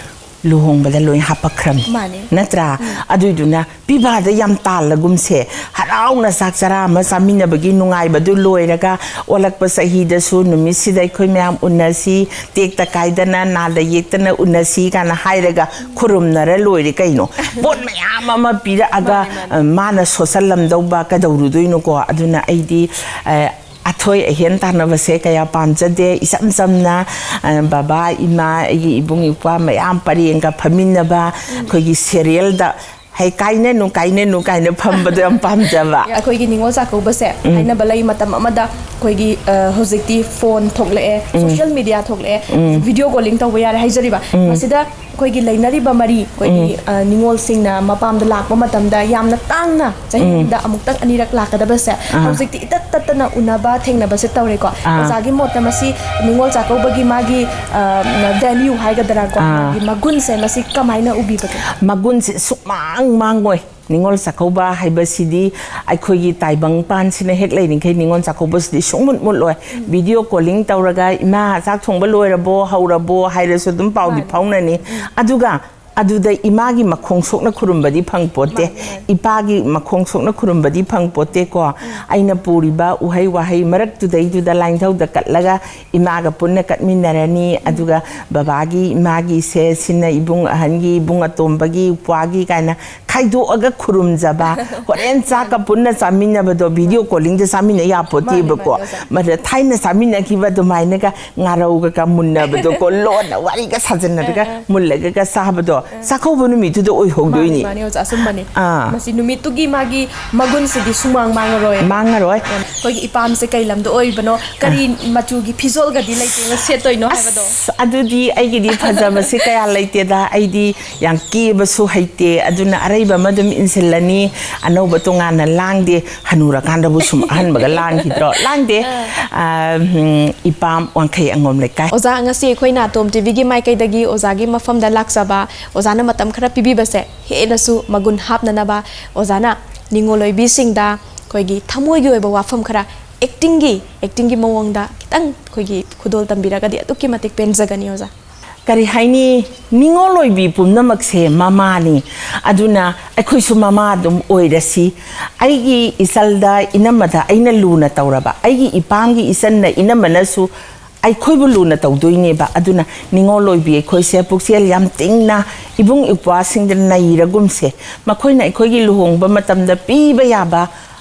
ꯂꯨꯍꯣꯡꯕꯗ ꯂꯣꯏ ꯍꯥꯄꯛꯈ꯭ꯔꯕꯅꯤ, ꯃꯥꯅꯦ꯫ ꯅꯠꯇ꯭ꯔꯥ? ꯑꯗꯨꯏꯗꯨꯅ ꯄꯤꯕꯥꯗ ꯌꯥꯝ ꯇꯥꯜꯂꯒꯨꯝꯁꯦ, ꯍꯔꯥꯎꯅ ꯆꯥꯛ ꯆꯔꯥ ꯑꯃ ꯆꯥꯃꯤꯟꯅꯕꯒꯤ ꯅꯨꯡꯉꯥꯏꯕꯗꯨ ꯂꯣꯏꯔꯒ, ꯑꯣꯜꯂꯛꯄ ꯆꯍꯤꯗꯁꯨ ꯅꯨꯃꯤꯠꯁꯤꯗ ꯑꯩꯈꯣꯏ ꯃꯌꯥꯝ ꯎꯅꯁꯤ, ꯇꯦꯛꯇ ꯀꯥꯏꯗꯅ ꯅꯥꯗ ꯌꯦꯛꯇꯅ ꯎꯅꯁꯤ ꯀꯥꯏꯅ ꯍꯥꯏꯔꯒ ꯈꯨꯔꯨꯝꯅꯔ ꯂꯣꯏꯔꯦ ꯀꯩꯅꯣ꯫ ꯄꯣꯠ ꯃꯌꯥꯝ ꯑꯃ ꯄꯤꯔꯛꯑꯒ, ꯃꯥꯅꯦ, ꯃꯥꯅꯦ꯫ ꯑ, ꯃꯥꯅ ꯁꯣꯠꯆꯜꯂꯝꯗꯧꯕ ꯀꯩꯗꯧꯔꯨꯗꯣꯏꯅꯣꯀꯣ? ꯑꯗꯨꯅ ꯑꯩꯗꯤ, ꯑ, ꯑꯊꯣꯏ ꯑꯍꯦꯟ ꯇꯥꯟꯅꯕꯁꯦ ꯀꯌꯥ ꯄꯥꯝꯖꯗꯦ꯫ ꯏꯆꯝ ꯆꯝꯅ, ꯑ, ꯕꯕꯥ, ꯏꯃꯥ, ꯑꯩꯒꯤ ꯏꯕꯨꯡ ꯏꯄ꯭ꯋꯥ ꯃꯌꯥꯝ ꯄꯔꯦꯡꯒ ꯐꯝꯃꯤꯟꯅꯕ, ꯑꯩꯈꯣꯏꯒꯤ ꯁꯦꯔꯤꯌꯦꯜꯗ, "ꯍꯩ, ꯀꯥꯏꯅꯅꯨ, ꯀꯥꯏꯅꯅꯨ" ꯀꯥꯏꯅ ꯐꯝꯕꯗꯣ ꯌꯥꯝ ꯄꯥꯝꯖꯕ꯫ ꯑꯩꯈꯣꯏꯒꯤ ꯅꯤꯉꯣꯜ ꯆꯥꯛꯀꯧꯕꯁꯦ ꯍꯥꯏꯅꯕ ꯂꯩ, ꯃꯇꯝ ꯑꯃꯗ ꯑꯩꯈꯣꯏꯒꯤ, ꯑ, ꯍꯧꯖꯤꯛꯇꯤ ꯐꯣꯟ ꯊꯣꯛꯂꯛꯑꯦ, ꯁꯣꯁꯤꯌꯦꯜ ꯃꯤꯗꯤꯌꯥ ꯊꯣꯛꯂꯛꯑꯦ, ꯚꯤꯗꯤꯑꯣ ꯀꯣꯂꯤꯡ ꯇꯧꯕ ꯌꯥꯔꯦ ꯍꯥꯏꯖꯔꯤꯕ꯫ ꯃꯁꯤꯗ ꯑꯩꯈꯣꯏꯒꯤ ꯂꯩꯅꯔꯤꯕ ꯃꯔꯤ, ꯑꯩꯈꯣꯏꯒꯤ, ꯑ, ꯅꯤꯉꯣꯜꯁꯤꯡꯅ ꯃꯄꯥꯝꯗ ꯂꯥꯛꯄ ꯃꯇꯝꯗ ꯌꯥꯝꯅ ꯇꯥꯡꯅ ꯆꯍꯤ ꯑꯃꯗ ꯑꯃꯨꯛꯇꯪ ꯑꯅꯤꯔꯛ ꯂꯥꯛꯀꯗꯕꯁꯦ, ꯑꯥ꯫ ꯍꯧꯖꯤꯛꯇꯤ ꯏꯇꯠ ꯇꯠꯇꯅ ꯎꯅꯕ ꯊꯦꯡꯅꯕꯁꯦ ꯇꯧꯔꯦꯀꯣ꯫ ꯑꯥ꯫ ꯑꯣꯖꯥꯒꯤ ꯃꯣꯠꯇ ꯃꯁꯤ ꯅꯤꯉꯣꯜ ꯆꯥꯛꯀꯧꯕꯒꯤ ꯃꯥꯒꯤ, ꯑ, ꯚꯦꯂ꯭ꯌꯨ ꯍꯥꯏꯒꯗ꯭ꯔꯥꯀꯣ, ꯑꯥ꯫ ꯃꯥꯒꯤ ꯃꯒꯨꯟꯁꯦ ꯃꯁꯤ ꯀꯃꯥꯏꯅ ꯎꯕꯤꯕꯒꯦ? ꯃꯒꯨꯟꯁꯦ ꯁꯨꯛꯃꯥꯡ ꯃꯥꯡꯉꯣꯏ꯫ ꯅꯤꯉꯣꯜ ꯆꯥꯛꯀꯧꯕ ꯍꯥꯏꯕꯁꯤꯗꯤ ꯑꯩꯈꯣꯏꯒꯤ ꯇꯥꯏꯕꯪ ꯄꯥꯟꯁꯤꯅ ꯍꯦꯛ ꯂꯩꯔꯤꯈꯩ ꯅꯤꯉꯣꯜ ꯆꯥꯛꯀꯧꯕꯁꯤꯗꯤ ꯁꯨꯡꯃꯨꯠ ꯃꯨꯠꯂꯣꯏ꯫ ꯚꯤꯗꯤꯑꯣ ꯀꯣꯂꯤꯡ ꯇꯧꯔꯒ, "ꯏꯃꯥ, ꯆꯥꯛ ꯊꯣꯡꯕ ꯂꯣꯏꯔꯕꯣ, ꯍꯧꯔꯕꯣ?" ꯍꯥꯏꯔꯁꯨ ꯑꯗꯨꯝ ꯄꯥꯎꯗꯤ ꯃꯥꯅꯦ꯫ ꯐꯥꯎꯅꯅꯤ꯫ ꯑꯗꯨꯒ ꯑꯗꯨꯗ ꯏꯃꯥꯒꯤ ꯃꯈꯣꯡ ꯁꯣꯛꯅ ꯈꯨꯔꯨꯝꯕꯗꯤ ꯐꯪ ꯄꯣꯠꯇꯦ꯫ ꯃꯥꯅꯤ, ꯃꯥꯅꯤ꯫ ꯏꯄꯥꯒꯤ ꯃꯈꯣꯡ ꯁꯣꯛꯅ ꯈꯨꯔꯨꯝꯕꯗꯤ ꯐꯪ ꯄꯣꯠꯇꯦꯀꯣ꯫ ꯑꯩꯅ ꯄꯨꯔꯤꯕ ꯎꯍꯩ ꯋꯥꯍꯩ ꯃꯔꯛꯇꯨꯗꯩꯗꯨꯗ ꯂꯥꯏꯅꯤꯡꯊꯧꯗ ꯀꯠꯂꯒ ꯏꯃꯥꯒ ꯄꯨꯟꯅ ꯀꯠꯃꯤꯟꯅꯔꯅꯤ꯫ ꯑꯗꯨꯒ ꯕꯕꯥꯒꯤ, ꯏꯃꯥꯒꯤꯁꯦ ꯁꯤꯅ ꯏꯕꯨꯡ ꯑꯍꯟꯒꯤ, ꯏꯕꯨꯡ ꯑꯇꯣꯝꯕꯒꯤ, ꯏꯄ꯭ꯋꯥꯒꯤ ꯀꯥꯏꯅ ꯈꯥꯏꯗꯣꯛꯑꯒ ꯈꯨꯔꯨꯝꯖꯕ, ꯍꯣꯔꯦꯟ ꯆꯥꯛꯀ ꯄꯨꯟꯅ ꯆꯥꯃꯤꯟꯅꯕꯗꯣ, ꯚꯤꯗꯤꯑꯣ ꯀꯣꯂꯤꯡꯗ ꯆꯥꯃꯤꯟꯅ ꯌꯥꯄꯣꯠꯇꯦꯕꯀꯣ꯫ ꯃꯥꯅꯤ, ꯃꯥꯅꯤ, ꯑꯣꯖꯥ꯫ ꯃꯗ ꯊꯥꯏꯅ ꯆꯥꯃꯤꯟꯅꯈꯤꯕ ꯑꯗꯨꯃꯥꯏꯅꯒ ꯉꯥꯔꯧꯒ ꯀ ꯃꯨꯟꯅꯕꯗꯣꯀꯣ, ꯂꯣꯟꯅ ꯋꯥꯔꯤꯒ ꯁꯥꯖꯟꯅꯔꯒ ꯑꯥ, ꯑꯥ꯫ ꯃꯨꯜꯂꯒꯒ ꯆꯥꯕꯗꯣ, ꯑꯥ꯫ ꯆꯥꯛꯀꯧꯕ ꯅꯨꯃꯤꯠꯇꯨꯗ ꯑꯣꯏꯍꯧꯗꯣꯏꯅꯤ꯫ ꯃꯥꯅꯤ, ꯃꯥꯅꯤ, ꯑꯣꯖꯥ, ꯑꯆꯨꯝꯕꯅꯤ꯫ ꯑꯥ꯫ ꯃꯁꯤ ꯅꯨꯃꯤꯠꯇꯨꯒꯤ ꯃꯥꯒꯤ ꯃꯒꯨꯟꯁꯤꯗꯤ ꯁꯨꯡꯃꯥꯡ ꯃꯥꯡꯉꯔꯣꯏ꯫ ꯃꯥꯡꯉꯔꯣꯏ꯫ ꯑꯩꯈꯣꯏꯒꯤ ꯏꯄꯥꯝꯁꯦ ꯀꯩ ꯂꯝꯗ ꯑꯣꯏꯕꯅꯣ, ꯀꯔꯤ ꯑꯥ꯫ ꯃꯆꯨꯒꯤ ꯐꯤꯖꯣꯜꯒꯗꯤ ꯂꯩꯇꯦꯡꯉ ꯁꯦꯠꯇꯣꯏꯅꯣ ꯍꯥꯏꯕꯗꯣ? ꯑꯁ, ꯑꯗꯨꯗꯤ ꯑꯩꯒꯤꯗꯤ ꯐꯖꯕꯁꯦ ꯀꯌꯥ ꯂꯩꯇꯦꯗ꯫ ꯑꯩꯗꯤ ꯌꯥꯝ ꯀꯦꯕꯁꯨ ꯍꯩꯇꯦ, ꯑꯗꯨꯅ ꯑꯔꯩꯕ ꯑꯃ ꯑꯗꯨꯝ ꯏꯟꯁꯤꯜꯂꯅꯤ꯫ ꯑꯅꯧꯕ ꯇꯣꯉꯥꯟꯅ ꯂꯥꯡꯗꯦ꯫ ꯍꯅꯨꯔꯀꯥꯟꯗꯕꯨ ꯁꯨꯝ ꯑꯍꯟꯕꯒ ꯂꯥꯡꯈꯤꯗ꯭ꯔꯣ? ꯂꯥꯡꯗꯦ꯫ ꯑꯥ꯫ ꯑꯥ, ꯎꯝ, ꯏꯄꯥꯝ ꯋꯥꯡꯈꯩ ꯑꯉꯣꯝ ꯂꯩꯀꯥꯏ꯫ ꯑꯣꯖꯥ, ꯉꯁꯤ ꯑꯩꯈꯣꯏ ꯅꯥꯇꯣꯝ ꯇꯤꯚꯤꯒꯤ ꯃꯥꯏꯀꯩꯗꯒꯤ ꯑꯣꯖꯥꯒꯤ ꯃꯐꯝꯗ ꯂꯥꯛꯆꯕ, ꯑꯣꯖꯥꯅ ꯃꯇꯝ ꯈꯔ ꯄꯤꯕꯤꯕꯁꯦ ꯍꯦꯟꯅꯁꯨ ꯃꯒꯨꯟ ꯍꯥꯞꯅꯅꯕ, ꯑꯣꯖꯥꯅ ꯅꯤꯉꯣꯜ ꯑꯣꯏꯕꯤꯁꯤꯡꯗ ꯑꯩꯈꯣꯏꯒꯤ ꯊꯃꯣꯏꯒꯤ ꯑꯣꯏꯕ ꯋꯥꯐꯝ ꯈꯔ, ꯑꯦꯛꯇꯤꯡꯒꯤ, ꯑꯦꯛꯇꯤꯡꯒꯤ ꯃꯑꯣꯡꯗ ꯈꯤꯇꯪ ꯑꯩꯈꯣꯏꯒꯤ ꯈꯨꯗꯣꯜ ꯇꯝꯕꯤꯔꯒꯗꯤ ꯑꯗꯨꯛꯀꯤ ꯃꯇꯤꯛ ꯄꯦꯟꯖꯒꯅꯤ, ꯑꯣꯖꯥ꯫ ꯀꯔꯤ ꯍꯥꯏꯅꯤ? ꯅꯤꯉꯣꯜ ꯑꯣꯏꯕꯤ ꯄꯨꯝꯅꯃꯛꯁꯦ ꯃꯃꯥꯅꯤ꯫ ꯑꯗꯨꯅ ꯑꯩꯈꯣꯏꯁꯨ ꯃꯃꯥ ꯑꯗꯨꯝ ꯑꯣꯏꯔꯁꯤ꯫ ꯑꯩꯒꯤ ꯏꯆꯜꯗ, ꯏꯅꯝꯃꯗ ꯑꯩꯅ ꯂꯨꯅ ꯇꯧꯔꯕ, ꯑꯩꯒꯤ ꯏꯄꯥꯝꯒꯤ ꯏꯆꯟꯅ, ꯏꯅꯝꯃꯅꯁꯨ ꯑꯩꯈꯣꯏꯕꯨ ꯂꯨꯅ ꯇꯧꯗꯣꯏꯅꯦꯕ꯫ ꯑꯗꯨꯅ ꯅꯤꯉꯣꯜ ꯑꯣꯏꯕꯤ ꯑꯩꯈꯣꯏꯁꯦ ꯄꯨꯛꯆꯦꯜ ꯌꯥꯝ ꯇꯤꯡꯅ ꯏꯕꯨꯡ ꯏꯄ꯭ꯋꯥꯁꯤꯡꯗ ꯅꯩꯔꯒꯨꯝꯁꯦ꯫ ꯃꯈꯣꯏꯅ ꯑꯩꯈꯣꯏꯒꯤ ꯂꯨꯍꯣꯡꯕ ꯃꯇꯝꯗ ꯄꯤꯕ ꯌꯥꯕ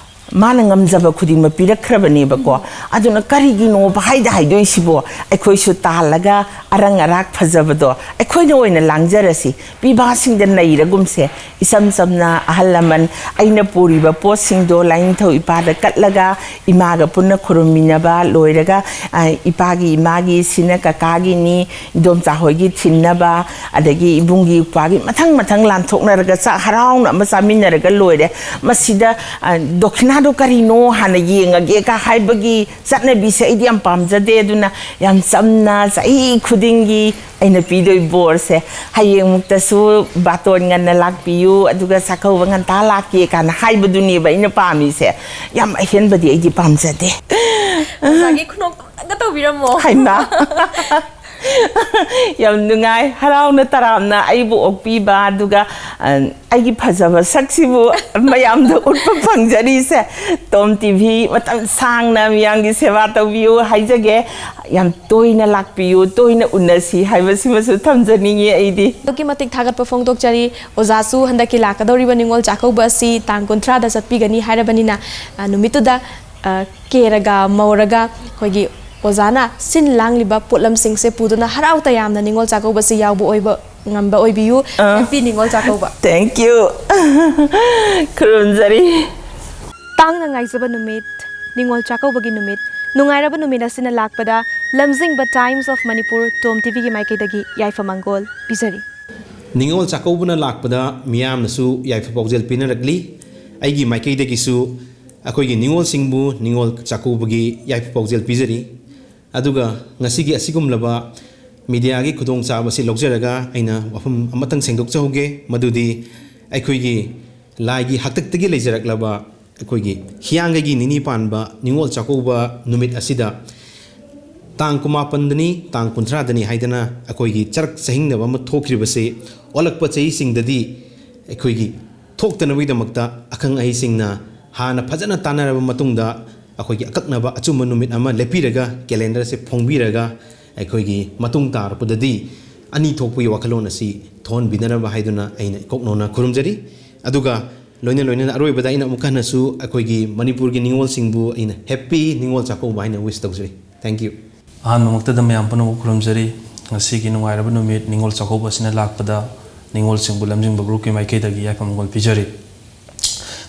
ꯃꯥꯅ ꯉꯝꯖꯕ ꯈꯨꯗꯤꯡꯃꯛ ꯄꯤꯔꯛꯈ꯭ꯔꯕꯅꯦꯕꯀꯣ꯫ ꯎꯝ꯫ ꯑꯗꯨꯅ ꯀꯔꯤꯒꯤꯅꯣꯕ ꯍꯥꯏꯗ ꯍꯥꯏꯗꯣꯏꯁꯤꯕꯣ? ꯑꯩꯈꯣꯏꯁꯨ ꯇꯥꯜꯂꯒ ꯑꯔꯪ ꯑꯔꯥꯛ ꯐꯖꯕꯗꯣ ꯑꯩꯈꯣꯏꯅ ꯑꯣꯏꯅ ꯂꯥꯡꯖꯔꯁꯤ, ꯄꯤꯕꯥꯁꯤꯡꯗ ꯅꯩꯔꯒꯨꯝꯁꯦ꯫ ꯏꯆꯝ ꯆꯝꯅ ꯑꯍꯜ ꯂꯃꯟ ꯑꯩꯅ ꯄꯨꯔꯤꯕ ꯄꯣꯠꯁꯤꯡꯗꯣ ꯂꯥꯏꯅꯤꯡꯊꯧ ꯏꯄꯥꯗ ꯀꯠꯂꯒ ꯏꯃꯥꯒ ꯄꯨꯟꯅ ꯈꯨꯔꯨꯝꯃꯤꯟꯅꯕ ꯂꯣꯏꯔꯒ, ꯑ, ꯏꯄꯥꯒꯤ, ꯏꯃꯥꯒꯤ, ꯁꯤꯅ ꯀꯀꯥꯒꯤꯅꯤ, ꯏꯗꯣꯝꯆꯥ ꯍꯣꯏꯒꯤ ꯊꯤꯟꯅꯕ, ꯑꯗꯒꯤ ꯏꯕꯨꯡꯒꯤ ꯏꯄ꯭ꯋꯥꯒꯤ ꯃꯊꯪ ꯃꯊꯪ ꯂꯥꯟꯊꯣꯛꯅꯔꯒ ꯆꯥꯛ ꯍꯔꯥꯎꯅ ꯑꯃ ꯆꯥꯃꯤꯟꯅꯔꯒ ꯂꯣꯏꯔꯦ꯫ ꯃꯁꯤꯗ, ꯑ, ꯗꯣꯈꯤꯅꯥꯗꯣ ꯀꯔꯤꯅꯣ ꯍꯥꯟꯅ ꯌꯦꯡꯉꯒꯦꯒ ꯍꯥꯏꯕꯒꯤ ꯆꯠꯅꯕꯤꯁꯦ ꯑꯩꯗꯤ ꯌꯥꯝ ꯄꯥꯝꯖꯗꯦ꯫ ꯑꯗꯨꯅ ꯌꯥꯝ ꯆꯝꯅ ꯆꯍꯤ ꯈꯨꯗꯤꯡꯒꯤ ꯑꯩꯅ ꯄꯤꯗꯣꯏ ꯕꯣꯔꯁꯦ, "ꯍꯌꯦꯡꯃꯨꯛꯇꯁꯨ ꯕꯥꯇꯣꯟ ꯉꯟꯅ ꯂꯥꯛꯄꯤꯌꯨ, ꯑꯗꯨꯒ ꯆꯥꯛꯀꯧꯕ ꯉꯟꯇꯥ ꯂꯥꯛꯀꯦ" ꯀꯥꯏꯅ ꯍꯥꯏꯕꯗꯨꯅꯦꯕ ꯑꯩꯅ ꯄꯥꯝꯃꯤꯁꯦ꯫ ꯌꯥꯝ ꯑꯍꯦꯟꯕꯗꯤ ꯑꯩꯗꯤ ꯄꯥꯝꯖꯗꯦ꯫ ꯑꯣꯖꯥꯒꯤ ꯈꯨꯅꯣꯛꯇꯣ ꯑꯝꯇꯪꯒ ꯇꯧꯕꯤꯔꯝꯃꯣ꯫ ꯍꯩꯃꯥ꯫ ꯌꯥꯝ ꯅꯨꯡꯉꯥꯏ, ꯍꯔꯥꯎꯅ ꯇꯔꯥꯝꯅ ꯑꯩꯕꯨ ꯑꯣꯛꯄꯤꯕ, ꯑꯗꯨꯒ ꯑ, ꯑꯩꯒꯤ ꯐꯖꯕ ꯁꯛꯁꯤꯕꯨ ꯃꯌꯥꯝꯗ ꯎꯠꯄ ꯐꯪꯖꯔꯤꯁꯦ ꯇꯣꯝ ꯇꯤꯚꯤ ꯃꯇꯝ ꯁꯥꯡꯅ ꯃꯤꯌꯥꯝꯒꯤ ꯁꯦꯕꯥ ꯇꯧꯕꯤꯌꯨ ꯍꯥꯏꯖꯒꯦ꯫ ꯌꯥꯝ ꯇꯣꯏꯅ ꯂꯥꯛꯄꯤꯌꯨ, ꯇꯣꯏꯅ ꯎꯅꯁꯤ ꯍꯥꯏꯕꯁꯤꯃꯁꯨ ꯊꯝꯖꯅꯤꯡꯉꯤ ꯑꯩꯗꯤ꯫ ꯑꯗꯨꯛꯀꯤ ꯃꯇꯤꯛ ꯊꯥꯒꯠꯄ ꯐꯣꯡꯗꯣꯛꯆꯔꯤ꯫ ꯑꯣꯖꯥꯁꯨ ꯍꯟꯗꯛꯀꯤ ꯂꯥꯛꯀꯗꯧꯔꯤꯕ ꯅꯤꯉꯣꯜ ꯆꯥꯛꯀꯧꯕ ꯑꯁꯤ ꯇꯥꯡ ꯀꯨꯟꯊ꯭ꯔꯥꯗ ꯆꯠꯄꯤꯒꯅꯤ ꯍꯥꯏꯔꯕꯅꯤꯅ, ꯑ, ꯅꯨꯃꯤꯠꯇꯨꯗ, ꯑ, ꯀꯦꯔꯒ ꯃꯧꯔꯒ ꯑꯩꯈꯣꯏꯒꯤ ꯑꯣꯖꯥꯅ ꯁꯤꯟ ꯂꯥꯡꯂꯤꯕ ꯄꯣꯠꯂꯝꯁꯤꯡꯁꯦ ꯄꯨꯗꯨꯅ ꯍꯔꯥꯎ ꯇꯌꯥꯝꯅ ꯅꯤꯉꯣꯜ ꯆꯥꯛꯀꯧꯕꯁꯤ ꯌꯥꯎꯕ ꯑꯣꯏꯕ ꯉꯝꯕ ꯑꯣꯏꯕꯤꯌꯨ꯫ ꯑ꯫ Happy Ningol Chakkouba. Thank you꯫ ꯈꯨꯔꯨꯝꯖꯔꯤ꯫ ꯇꯥꯡꯅ ꯉꯥꯏꯖꯕ ꯅꯨꯃꯤꯠ, ꯅꯤꯉꯣꯜ ꯆꯥꯛꯀꯧꯕꯒꯤ ꯅꯨꯃꯤꯠ, ꯅꯨꯡꯉꯥꯏꯔꯕ ꯅꯨꯃꯤꯠ ꯑꯁꯤꯅ ꯂꯥꯛꯄꯗ ꯂꯝꯖꯤꯡꯕ Times of Manipur ꯇꯣꯝ ꯇꯤꯚꯤꯒꯤ ꯃꯥꯏꯀꯩꯗꯒꯤ ꯌꯥꯏꯐ ꯃꯪꯒꯣꯜ ꯄꯤꯖꯔꯤ꯫ ꯅꯤꯉꯣꯜ ꯆꯥꯛꯀꯧꯕꯅ ꯂꯥꯛꯄꯗ ꯃꯤꯌꯥꯝꯅꯁꯨ ꯌꯥꯏꯐ ꯄꯥꯎꯖꯦꯜ ꯄꯤꯅꯔꯛꯂꯤ꯫ ꯑꯩꯒꯤ ꯃꯥꯏꯀꯩꯗꯒꯤꯁꯨ ꯑꯩꯈꯣꯏꯒꯤ ꯅꯤꯉꯣꯜꯁꯤꯡꯕꯨ ꯅꯤꯉꯣꯜ ꯆꯥꯛꯀꯧꯕꯒꯤ ꯌꯥꯏꯐ ꯄꯥꯎꯖꯦꯜ ꯄꯤꯖꯔꯤ꯫ ꯑꯗꯨꯒ ꯉꯁꯤꯒꯤ ꯑꯁꯤꯒꯨꯝꯂꯕ ꯃꯤꯗꯤꯌꯥꯒꯤ ꯈꯨꯗꯣꯡꯆꯥꯕ ꯑꯁꯤ ꯂꯧꯖꯔꯒ ꯑꯩꯅ ꯋꯥꯐꯝ ꯑꯃꯇꯪ ꯁꯦꯡꯗꯣꯛꯆꯍꯧꯒꯦ, ꯃꯗꯨꯗꯤ ꯑꯩꯈꯣꯏꯒꯤ ꯂꯥꯏꯒꯤ ꯍꯥꯛꯇꯛꯇꯒꯤ ꯂꯩꯖꯔꯛꯂꯕ ꯑꯩꯈꯣꯏꯒꯤ ꯍꯤꯌꯥꯡꯒꯩꯒꯤ ꯅꯤꯅꯤ ꯄꯥꯟꯕ ꯅꯤꯉꯣꯜ ꯆꯥꯛꯀꯧꯕ ꯅꯨꯃꯤꯠ ꯑꯁꯤꯗ ꯇꯥꯡ ꯀꯨꯟꯃꯥꯄꯟꯗꯅꯤ, ꯇꯥꯡ ꯀꯨꯟꯊ꯭ꯔꯥꯗꯅꯤ ꯍꯥꯏꯗꯅ ꯑꯩꯈꯣꯏꯒꯤ ꯆꯔꯛ ꯆꯍꯤꯡꯅꯕ ꯑꯃ ꯊꯣꯛꯈ꯭ꯔꯤꯕꯁꯤ ꯑꯣꯜꯂꯛꯄ ꯆꯍꯤꯁꯤꯡꯗꯗꯤ ꯑꯩꯈꯣꯏꯒꯤ ꯊꯣꯛꯇꯅꯕꯒꯤꯗꯃꯛꯇ ꯑꯈꯪ ꯑꯍꯩꯁꯤꯡꯅ ꯍꯥꯟꯅ ꯐꯖꯅ ꯇꯥꯟꯅꯔꯕ ꯃꯇꯨꯡꯗ ꯑꯩꯈꯣꯏꯒꯤ ꯑꯀꯛꯅꯕ ꯑꯆꯨꯝꯕ ꯅꯨꯃꯤꯠ ꯑꯃ ꯂꯦꯞꯄꯤꯔꯒ, ꯀꯦꯂꯦꯟꯗꯔꯁꯦ ꯐꯣꯡꯕꯤꯔꯒ ꯑꯩꯈꯣꯏꯒꯤ ꯃꯇꯨꯡ ꯇꯥꯔꯛꯄꯗꯗꯤ ꯑꯅꯤ ꯊꯣꯛꯄꯒꯤ ꯋꯥꯈꯜꯂꯣꯟ ꯑꯁꯤ ꯊꯣꯛꯍꯟꯕꯤꯅꯅꯕ ꯍꯥꯏꯗꯨꯅ ꯑꯩꯅ ꯏꯀꯣꯛꯅꯧꯅ ꯈꯨꯔꯨꯝꯖꯔꯤ꯫ ꯑꯗꯨꯒ ꯂꯣꯏꯅ ꯂꯣꯏꯅꯅ ꯑꯔꯣꯏꯕꯗ ꯑꯩꯅ ꯑꯃꯨꯛ ꯍꯟꯅꯁꯨ ꯑꯩꯈꯣꯏꯒꯤ ꯃꯅꯤꯄꯨꯔꯒꯤ ꯅꯤꯉꯣꯜꯁꯤꯡꯕꯨ ꯑꯩꯅ Happy ꯅꯤꯉꯣꯜ ꯆꯥꯛꯀꯧꯕ ꯍꯥꯏꯅ wish ꯇꯧꯖꯔꯤ꯫ Thank you꯫ ꯑꯍꯥꯟꯕꯃꯛꯇꯗ ꯃꯌꯥꯝ ꯄꯨꯝꯅꯃꯛ ꯈꯨꯔꯨꯝꯖꯔꯤ꯫ ꯉꯁꯤꯒꯤ ꯅꯨꯡꯉꯥꯏꯔꯕ ꯅꯨꯃꯤꯠ ꯅꯤꯉꯣꯜ ꯆꯥꯛꯀꯧꯕ ꯑꯁꯤꯅ ꯂꯥꯛꯄꯗ ꯅꯤꯉꯣꯜꯁꯤꯡꯕꯨ ꯂꯝꯖꯤꯡꯕ groupꯀꯤ ꯃꯥꯏꯀꯩꯗꯒꯤ ꯌꯥꯏꯐ ꯃꯪꯒꯣꯜ ꯄꯤꯖꯔꯤ꯫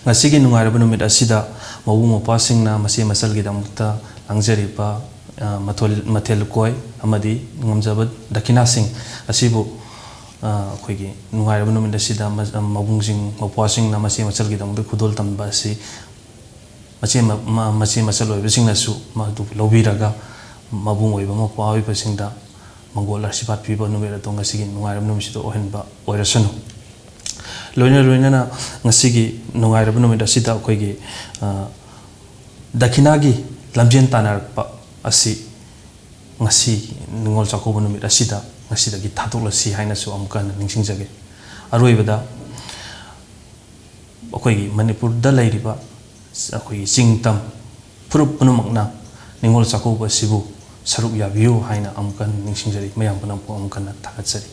ꯉꯁꯤꯒꯤ ꯅꯨꯡꯉꯥꯏꯔꯕ ꯅꯨꯃꯤꯠ ꯑꯁꯤꯗ ꯃꯕꯨꯡ ꯃꯧꯄ꯭ꯋꯥꯁꯤꯡꯅ ꯃꯆꯦ ꯃꯆꯜꯒꯤꯗꯃꯛꯇ ꯂꯥꯡꯖꯔꯤꯕ, ꯑ, ꯃꯊꯣꯜ-, ꯃꯊꯦꯜ ꯂꯨꯀꯣꯏ ꯑꯃꯗꯤ ꯉꯝꯖꯕ ꯗꯈꯤꯅꯥꯁꯤꯡ ꯑꯁꯤꯕꯨ, ꯑ, ꯑꯩꯈꯣꯏꯒꯤ ꯅꯨꯡꯉꯥꯏꯔꯕ ꯅꯨꯃꯤꯠ ꯑꯁꯤꯗ ꯃ-, ꯃꯕꯨꯡꯁꯤꯡ ꯃꯧꯄ꯭ꯋꯥꯁꯤꯡꯅ ꯃꯆꯦ ꯃꯆꯜꯒꯤꯗꯃꯛꯇ ꯈꯨꯗꯣꯜ ꯇꯝꯕ ꯑꯁꯤ ꯃꯆꯦ ꯃ-, ꯃ-, ꯃꯆꯦ ꯃꯆꯜ ꯑꯣꯏꯕꯁꯤꯡꯅꯁꯨ ꯃꯗꯨ ꯂꯧꯕꯤꯔꯒ ꯃꯕꯨꯡ ꯑꯣꯏꯕ ꯃꯧꯄ꯭ꯋꯥ ꯑꯣꯏꯕꯁꯤꯡꯗ ꯃꯪꯒꯣꯜ ꯑꯥꯁꯤꯔꯕꯥꯗ ꯄꯤꯕ ꯅꯨꯃꯤꯠ ꯑꯗꯣ ꯉꯁꯤꯒꯤ ꯅꯨꯡꯉꯥꯏꯔꯕ ꯅꯨꯃꯤꯠꯁꯤꯗ ꯑꯣꯏꯍꯟꯕ ꯑꯣꯏꯔꯁꯅꯨ꯫ ꯂꯣꯏꯅ ꯂꯣꯏꯅꯅ ꯉꯁꯤꯒꯤ ꯅꯨꯡꯉꯥꯏꯔꯕ ꯅꯨꯃꯤꯠ ꯑꯁꯤꯗ ꯑꯩꯈꯣꯏꯒꯤ, ꯑ, ꯗꯈꯤꯅꯥꯒꯤ ꯂꯝꯖꯦꯟ ꯇꯥꯟꯅꯔꯛꯄ ꯑꯁꯤ ꯉꯁꯤ ꯅꯤꯉꯣꯜ ꯆꯥꯛꯀꯧꯕ ꯅꯨꯃꯤꯠ ꯑꯁꯤꯗ ꯉꯁꯤꯗꯒꯤ ꯊꯥꯗꯣꯛꯂꯁꯤ ꯍꯥꯏꯅꯁꯨ ꯑꯃꯨꯛꯀ ꯍꯟꯅ ꯅꯤꯡꯁꯤꯡꯖꯒꯦ꯫ ꯑꯔꯣꯏꯕꯗ ꯑꯩꯈꯣꯏꯒꯤ ꯃꯅꯤꯄꯨꯔꯗ ꯂꯩꯔꯤꯕ ꯑꯩꯈꯣꯏꯒꯤ ꯆꯤꯡ ꯇꯝ ꯐꯨꯔꯨꯞ ꯄꯨꯝꯅꯃꯛꯅ ꯅꯤꯉꯣꯜ ꯆꯥꯛꯀꯧꯕ ꯑꯁꯤꯕꯨ ꯁꯔꯨꯛ ꯌꯥꯕꯤꯌꯨ ꯍꯥꯏꯅ ꯑꯃꯨꯛꯀ ꯍꯟꯅ ꯅꯤꯡꯁꯤꯡꯖꯔꯤ꯫ ꯃꯌꯥꯝ ꯄꯨꯝꯅꯃꯛꯄꯨ ꯑꯃꯨꯛꯀ ꯍꯟꯅ ꯊꯥꯒꯠꯆꯔꯤ꯫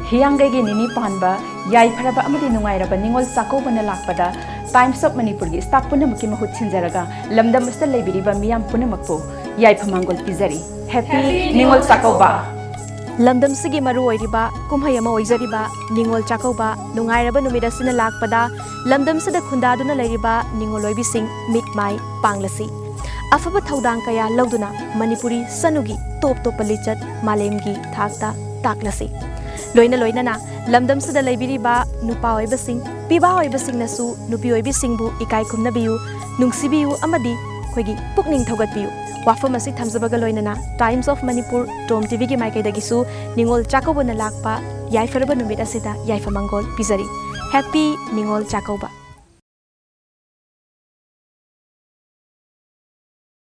ꯍꯤꯌꯥꯡꯒꯩꯒꯤ ꯅꯤꯅꯤ ꯄꯥꯟꯕ ꯌꯥꯏꯐꯔꯕ ꯑꯃꯗꯤ ꯅꯨꯡꯉꯥꯏꯔꯕ ꯅꯤꯉꯣꯜ ꯆꯥꯛꯀꯧꯕꯅ ꯂꯥꯛꯄꯗ Times of ꯃꯅꯤꯄꯨꯔꯒꯤ staff ꯄꯨꯝꯅꯃꯛꯀꯤ ꯃꯍꯨꯠ ꯁꯤꯟꯖꯔꯒ ꯂꯝꯗꯝ ꯑꯁꯤꯗ ꯂꯩꯕꯤꯔꯤꯕ ꯃꯤꯌꯥꯝ ꯄꯨꯝꯅꯃꯛꯄꯨ ꯌꯥꯏꯐ ꯃꯥꯡꯒꯣꯜ ꯄꯤꯖꯔꯤ꯫ Happy ꯅꯤꯉꯣꯜ ꯆꯥꯛꯀꯧꯕ꯫ ꯂꯝꯗꯝꯁꯤꯒꯤ ꯃꯔꯨ ꯑꯣꯏꯔꯤꯕ ꯀꯨꯝꯍꯩ ꯑꯃ ꯑꯣꯏꯖꯔꯤꯕ ꯅꯤꯉꯣꯜ ꯆꯥꯛꯀꯧꯕ ꯅꯨꯡꯉꯥꯏꯔꯕ ꯅꯨꯃꯤꯠ ꯑꯁꯤꯅ ꯂꯥꯛꯄꯗ ꯂꯝꯗꯝꯁꯤꯗ ꯈꯨꯟꯗꯥꯗꯨꯅ ꯂꯩꯔꯤꯕ ꯅꯤꯉꯣꯜ ꯑꯣꯏꯕꯤꯁꯤꯡ ꯃꯤꯠ ꯃꯥꯏ ꯄꯥꯡꯂꯁꯤ꯫ ꯑꯐꯕ ꯊꯧꯗꯥꯡ ꯀꯌꯥ ꯂꯧꯗꯨꯅ ꯃꯅꯤꯄꯨꯔꯤ ꯁꯅꯨꯒꯤ ꯇꯣꯞ ꯇꯣꯞꯄ ꯂꯤꯆꯠ ꯃꯥꯂꯦꯝꯒꯤ ꯊꯥꯛꯇ ꯇꯥꯛꯂꯁꯤ꯫ ꯂꯣꯏꯅ ꯂꯣꯏꯅꯅ ꯂꯝꯗꯝꯁꯤꯗ ꯂꯩꯕꯤꯔꯤꯕ ꯅꯨꯄꯥ ꯑꯣꯏꯕꯁꯤꯡ, ꯄꯤꯕꯥ ꯑꯣꯏꯕꯁꯤꯡꯅꯁꯨ ꯅꯨꯄꯤ ꯑꯣꯏꯕꯤꯁꯤꯡꯕꯨ ꯏꯀꯥꯏ ꯈꯨꯝꯅꯕꯤꯌꯨ, ꯅꯨꯡꯁꯤꯕꯤꯌꯨ ꯑꯃꯗꯤ ꯑꯩꯈꯣꯏꯒꯤ ꯄꯨꯛꯅꯤꯡ ꯊꯧꯒꯠꯄꯤꯌꯨ꯫ ꯋꯥꯐꯝ ꯑꯁꯤ ꯊꯝꯖꯕꯒ ꯂꯣꯏꯅꯅ Times of ꯃꯅꯤꯄꯨꯔ ꯇꯣꯝ ꯇꯤꯚꯤꯒꯤ ꯃꯥꯏꯀꯩꯗꯒꯤꯁꯨ ꯅꯤꯉꯣꯜ ꯆꯥꯛꯀꯧꯕꯅ ꯂꯥꯛꯄ ꯌꯥꯏꯐꯔꯕ ꯅꯨꯃꯤꯠ ꯑꯁꯤꯗ ꯌꯥꯏꯐ ꯃꯪꯒꯣꯜ ꯄꯤꯖꯔꯤ꯫ Happy ꯅꯤꯉꯣꯜ ꯆꯥꯛꯀꯧꯕ꯫